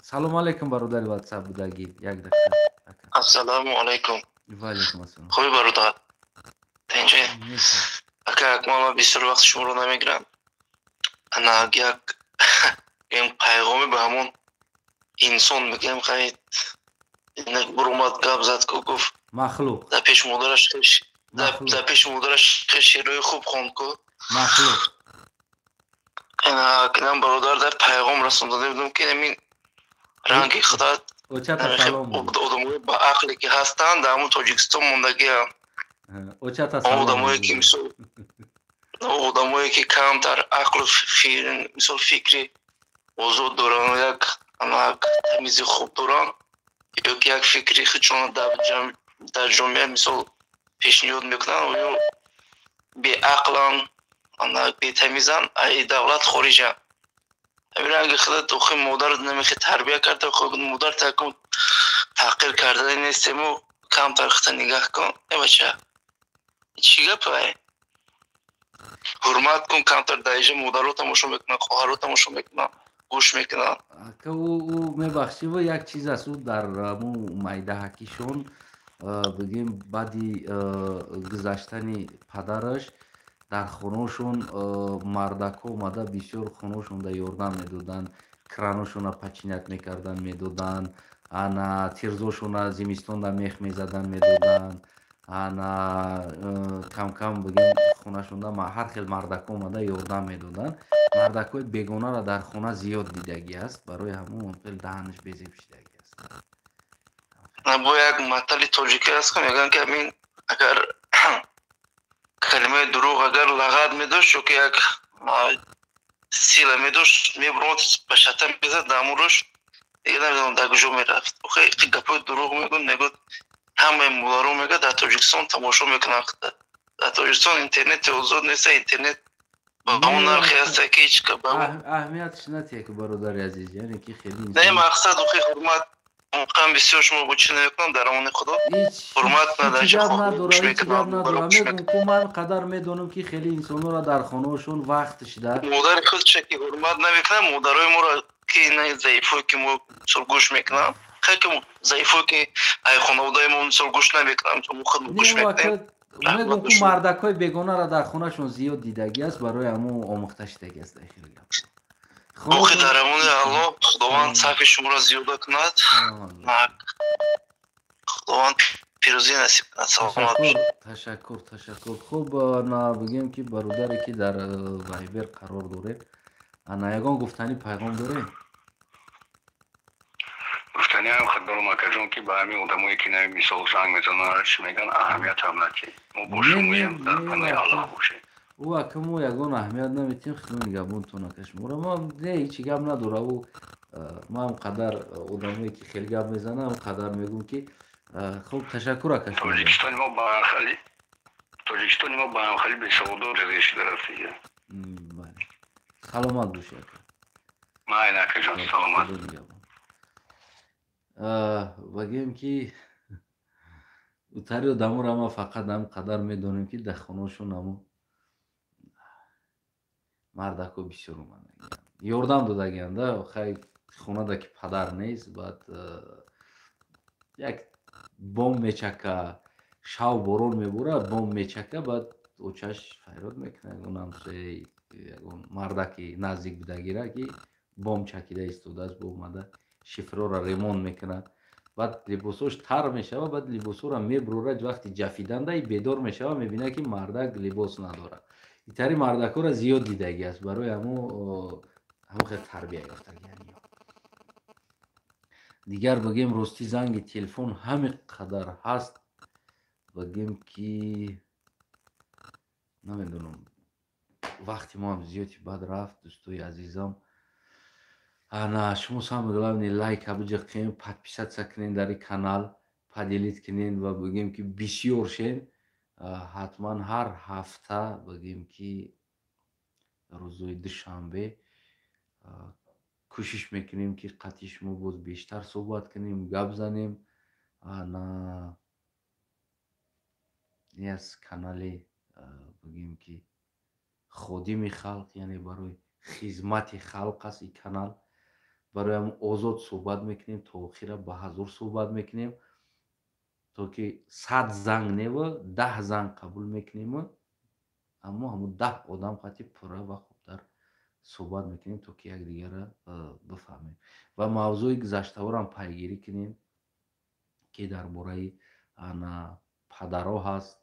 салому алайкум, бародари Ватсап будагӣ, як дақиқа. Ассалому алайкум. Ва алайкум ассалом. Хуби, бародар, тинҷе? Ака Акмал, ман бисёр вақт шуморо намегирам. Ана як пайғоме ба ҳамон инсон мегӯям, хайд, буромад, гап зад ку, гуфт махлуқ дар пеши модараш шеърҳои хуб хонд ку. Махлуқ. Кинам бародар дар пайғом расонда будам, ки амин ранги худат одамои ба ақле ки ҳастанд, дар ҳамон Тоҷикистон мондагиам. Одамое ки, мисол, одамое ки камтар ақлу, мисол, фикри озод доранд, як тамизи хуб доранд ё ки як фикри худшона дар ҷомеа, мисол, пешниҳод мекунанд, ё беақланд, бетамизанд, ай давлат хориҷанд. Ҳамин ранги худат, охи, модар намехе тарбия карда, модар такун таҳқир карда нестему, камтар худта нигаҳ кун. Э бача, чӣ гапай? Ҳурмат кун камтар. Дар иҷа модаро тамошо мекунанд, хоҳаро тамошо мекунанд, гӯш мекунанд. Ака, ӯ, мебахшӣ, як чиз аст. Ӯ дар ҳамун майдаҳакишон, бигем, баъди гузаштани падараш дар хонашон мардакҳо омада бисёр хонашонда ёрдам медоданд, краношона починить мекарданд, медоданд, ана тирзошона зимистонда мех мезаданд, медоданд. Ана камкам, бигем, хонашонда ҳар хел мардакҳо омада ёрдам медоданд. Мардакҳои бегонаро дар хона зиёд дидагӣ аст, барои ҳамон хел даҳанаш безеб шидагӣ аст. Бо як матали тоҷикӣ аст, ки мегӯянд, ки ҳамин агар калимаи дурӯғ агар лағат медошт ё ки як сила медошт, мебурд, ба шата мезад, дар ҳамон рӯш дига намедонам дар куҷо мерафт. Охи, гапҳои дурӯғ мегӯяд, мегӯяд ҳамаи мулларо, мегӯяд, дар Тоҷикистон тамошо мекунанд. Дар Тоҷикистон интернети озод нест, интернет ба он нархе ҳаста, ки ҳеҷ Аҳамиятш натия, ки бародари азиз, яъне ки хеле Не, мақсад, охи, ҳурмат қан бисёр шумо бо чӣ намекунам, дар амони Худо, ҳурмат. Надорам, мегӯм ку, ман қадар медонам, ки хеле инсонҳоро дар хонаҳошон вақт шида. Модари худ ча ки ҳурмат намекунам, модарои моро ки заифое ки мо мисол гӯш мекунам, хеле ки заифое ки ай хонаводаи мо, мисол, гӯш намекунам, мо худ гӯш мекунем. Мегӯм ку, мардакҳои бегонаро дар хонаашон зиёд дидагӣ аст, барои ҳамон омӯхта шидагӣ аст дар хеле гап. Охи, дар амони Аллоҳ, Худованд сафи шуморо зиёда кунад, Худованд пирӯзӣ насиб кунад, саломат. Ташаккур, ташаккур. Хуб, на бигем, ки бародаре ки дар Вайбер қарор доред, ана ягон гуфтанӣ, пайғом доред? Гуфтаниам дорам, акаҷон, ки ба ҳамин одамое ки нави, мисол, занг мезананд, чӣ мегӯянд, аҳамиятам натӣ. Мо бо шумоем, дар панои Аллоҳ бошем. Ӯ ака, мо ягон аҳамият наметиҳем, худо нигаҳбонтон, ака. Шуморо ма не, ҳечи гап надора. Ӯ ман қадар одамое ки хеле гап мезанам, қадар мегӯм, ки хуб, ташаккур, ака. Тоҷикистони мо ба ҳамхали бесаводо шуда рафтига. Саломат бошӣ, ака. Майли, акаҷон, саломат. Багем, ки утари одаморо ма фақат ҳам қадар медонем, ки дар хонаошон ҳамо мардако бисёр омадагианд, ёрдам додагианд. Хай, хонада ки падар нест, баъд як бом мечака, шав борон мебора, бом мечака, баъд очаш файрод мекунад ягон ҳамсояи, ягон мардаки наздик будагира, ки бом чакида истодааст, бо омада шифрора ремонт мекунад. Баъд либосош тар мешава, баъд либосҳоро мебурорад, вақти ҷафиданда и бедор мешава, мебинад, ки мардак либос надорад. Итари мардакҳоро зиёд дидагӣ аст, барои ҳамо хел тарбия ёфтагиан. Дигар бигем, ростӣ, занги телефон ҳамин қадар ҳаст, бигем ки намедонам, вақти мо ҳам зиёди бад рафт. Дӯстои азизам, ана шумо самое главное лайка биҷиқем, подписаться кунен дар ин канал, поделить кунен ва бигем ки бисёр шен. Ҳатман ҳар ҳафта, бигем ки рӯзои душанбе кӯшиш мекунем, ки қатъи шумо боз бештар суҳбат кунем, гап занем. Ана ин аз канали, бигем ки ходими халқ, яъне барои хизмати халқ аст ин канал. Барои ҳам озод суҳбат мекунем, то охира ба ҳазур суҳбат мекунем, то ки 100 занг нева, 10 занг қабул мекунему, аммо ҳамун 10 одам қати пурра ва хубтар суҳбат мекунем, то ки якдигарро бифаҳмем ва мавзӯи гузаштаҳоро пайгирӣ кунем, ки дар бораи ана падарҳо ҳаст.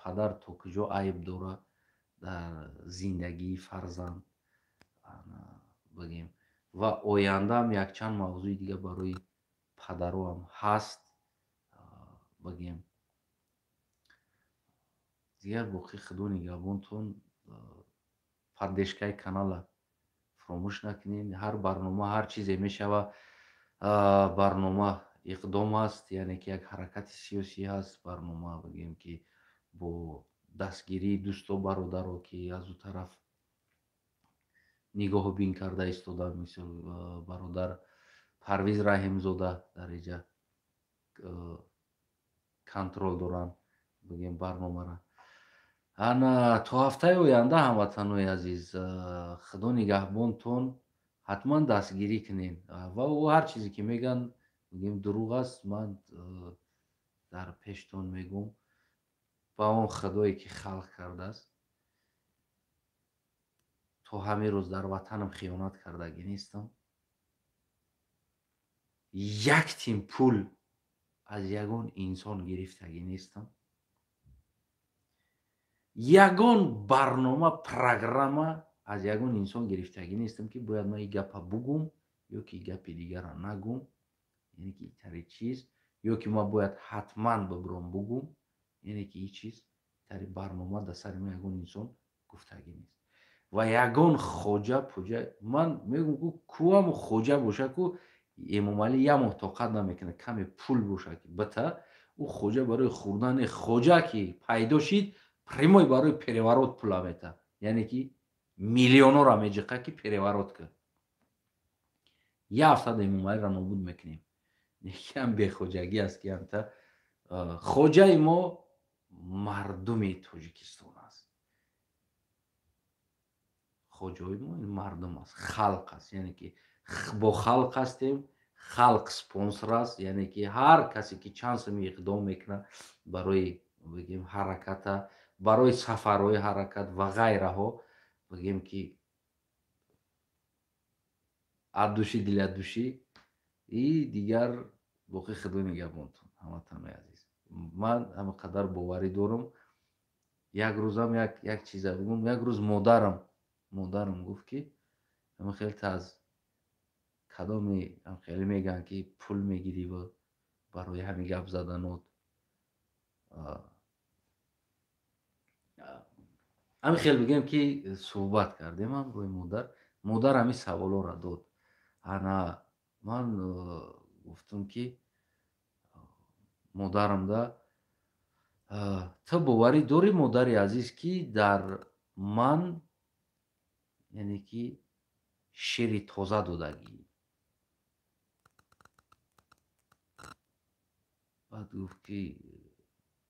Падар то куҷо айб дорад дар зиндагии фарзанд, бигем, ва ояндаам якчанд мавзӯи дига барои падароам ҳаст. Бигем, дигар боқӣ худо нигаҳбонтон. Поддержкаи канала фуромӯш накунед. Ҳар барнома, ҳар чизе мешава, барнома иқдом аст, яъне ки як ҳаракати сиёсӣ ҳаст барнома, бигем ки бо дастгирии дӯсто, бародаро, ки аз ӯ тараф нигоҳу бин карда истода, мисол бародар Парвиз Раҳимзода дар иҷа контрол доранд, бигем, барномара. Ана то ҳафтаи оянда, ҳамватанои азиз, худо нигаҳбонтон. Ҳатман дастгирӣ кунед ва ӯ ҳар чизе ки мегӯянд, бигем, дурӯғ аст. Ман дар пештон мегӯм, ба он худое ки халқ кардааст, то ҳамин рӯз дар ватанам хиёнат кардагӣ нестам, як тин пул аз ягон инсон гирифтагӣ нестам, ягон барнома, программа аз ягон инсон гирифтагӣ нестам, ки бояд ман ин гапа бугум ё ки гапи дигара нагум, яъне ки тари чиз, ё ки ман бояд ҳатман бибуром бугум, яъне ки ин чиз тари барнома дар сари ман ягон инсон гуфтагӣ нест. Ва ягон хоҷа пуҷа ман мегӯм, ку куаму хоҷа боша, ку Эмомалӣ як моҳ тоқат намекунад. Каме пул боша, ки бита ӯ хоҷа барои хӯрдани хоҷа ки пайдо шид, прямой барои переворот пула мета, яъне ки миллионҳоро меҷиқа, ки переворот кар. Як ҳафтада Эмомалиро нобуд мекунем. Якам бехоҷагӣ аст, ки амта хоҷаи мо мардуми Тоҷикистон аст. Хоҷаи мо мардум аст, халқ аст, яъне ки бо халқ ҳастем, халқ спонсор аст, яъне ки ҳар касе ки чанд суми иқдом мекунад барои, бигем, ҳараката, барои сафарҳои ҳаракат ва ғайраҳо, бигем ки от души, дил от души. И дигар боқӣ худо нигаҳбонтон, ҳамватанои азиз. Ман ҳама қадар боварӣ дорам. Як рӯзам як чиза бигӯм. Як рӯз модарам гуфт, ки ҳама хеле аз кадоми хеле мегӯянд, ки пул мегирӣ ва барои ҳамин гап заданот. Ҳамин хел, бигем, ки суҳбат кардем ҳамроҳи модар. Модар ҳамин саволҳоро дод. Ана ман гуфтам, ки модарамда: «Ту боварӣ дорӣ, модари азиз, ки дар ман, яъне ки шири тоза додагӣ?» Баъд гуфт, ки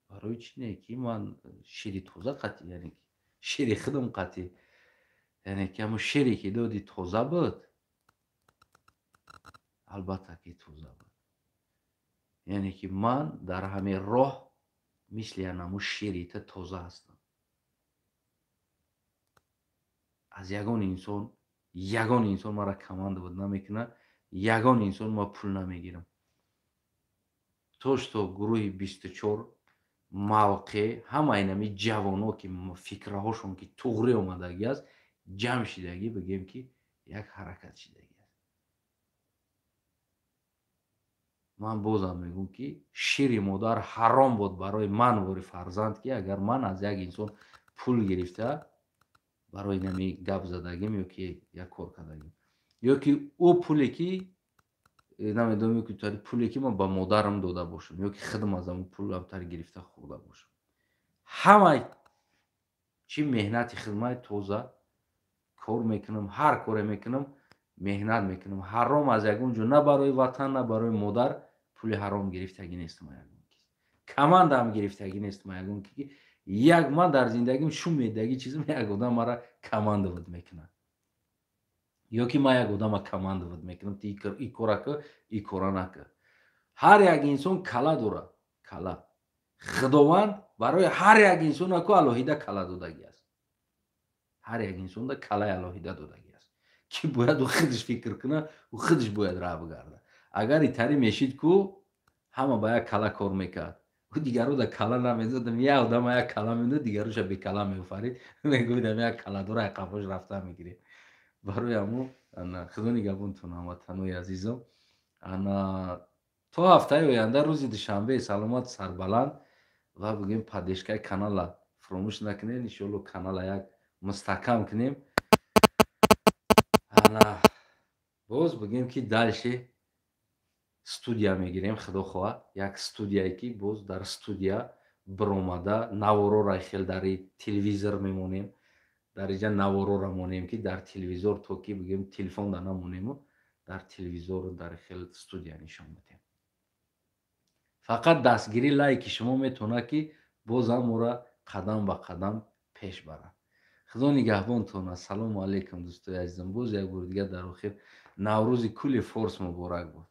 барои чӣ не, ки ман шири тоза қатъи, яъне ки шири худам қатъи, яъне ки ҳамун шире ки доди, тоза буд? Албатта ки тоза буд. Яъне ки ман дар ҳамин роҳ мисли анамун шири ту тоза ҳастам. Аз ягон инсон, ягон инсон маро командовать намекунад, ягон инсон ма пул намегирам. То что гурӯҳи 24 мавқеъ, ҳама инами ҷавоно, ки фикраҳошон ки туғрӣ омадагӣ аст, ҷамъ шидагӣ, бигем ки як ҳаракат шидагӣ аст. Ман бозам мегӯм, ки шири модар ҳаром буд барои ман вори фарзанд, ки агар ман аз як инсон пул гирифта барои нами гап задагим ё ки як кор кардагим, ё ки ӯ пуле ки намедонам, ки пуле ки ман ба модарам дода бошам, ё ки худам аз ҳамон пулам тар гирифта хӯрда бошам. Ҳама чӣ меҳнати хидмат, тоза кор мекунам, ҳар коре мекунам, меҳнат мекунам. Ҳаром аз ягон ҷо, на барои ватан, на барои модар пули ҳаром гирифтагӣ нестам. Ягон кис командаам гирифтагӣ нестам. Ягон ки як ман дар зиндагим шум медагӣ чизм, як одам мара командовать мекунад, ё ки ман як одама командовать мекунам, ти и кора кӣ, и кора накӣ. Ҳар як инсон кала дорад, кала. Худованд барои ҳар як инсон аку алоҳида кала додагӣ аст. Ҳар як инсонда калаи алоҳида додагӣ аст, ки бояд ӯ худаш фикр кунад, ӯ худаш бояд раҳ бигарда. Агар итари мешид ку ҳама ба як кала кор мекард, ӯ дигаро да кала намедодам, як одама як кала медод, дигароша бекала меофарид. Мегӯидам, як каладора қафош рафта мегиред. Барои ҳамун, худо нигаҳбонтон, ҳамватанои азизом. Ана то ҳафтаи оянда, рӯзи душанбе, саломат, сарбаланд ва бигӯем, поддержка и канала фуромӯш накунед. Иншоалло, канала як мустаҳкам кунем. Ана боз бигӯем, ки дальше студия мегирем, худо хоҳад, як студияе, ки боз дар студия биромада наворора хел дар телевизор мемонем, дар иҷа наворора монем, ки дар телевизор, то ки бигӯем, телефон да намонему, дар телевизору дар хел студия нишон бидем. Фақат дастгирӣ, лайки шумо метавонад, ки бозам моро қадам ба қадам пеш барад. Худо нигаҳбонтон. Ассалому алайкум, дӯстои азизам. Боз як бори дигар дар охир, Наврӯзи кулли форс муборак буд.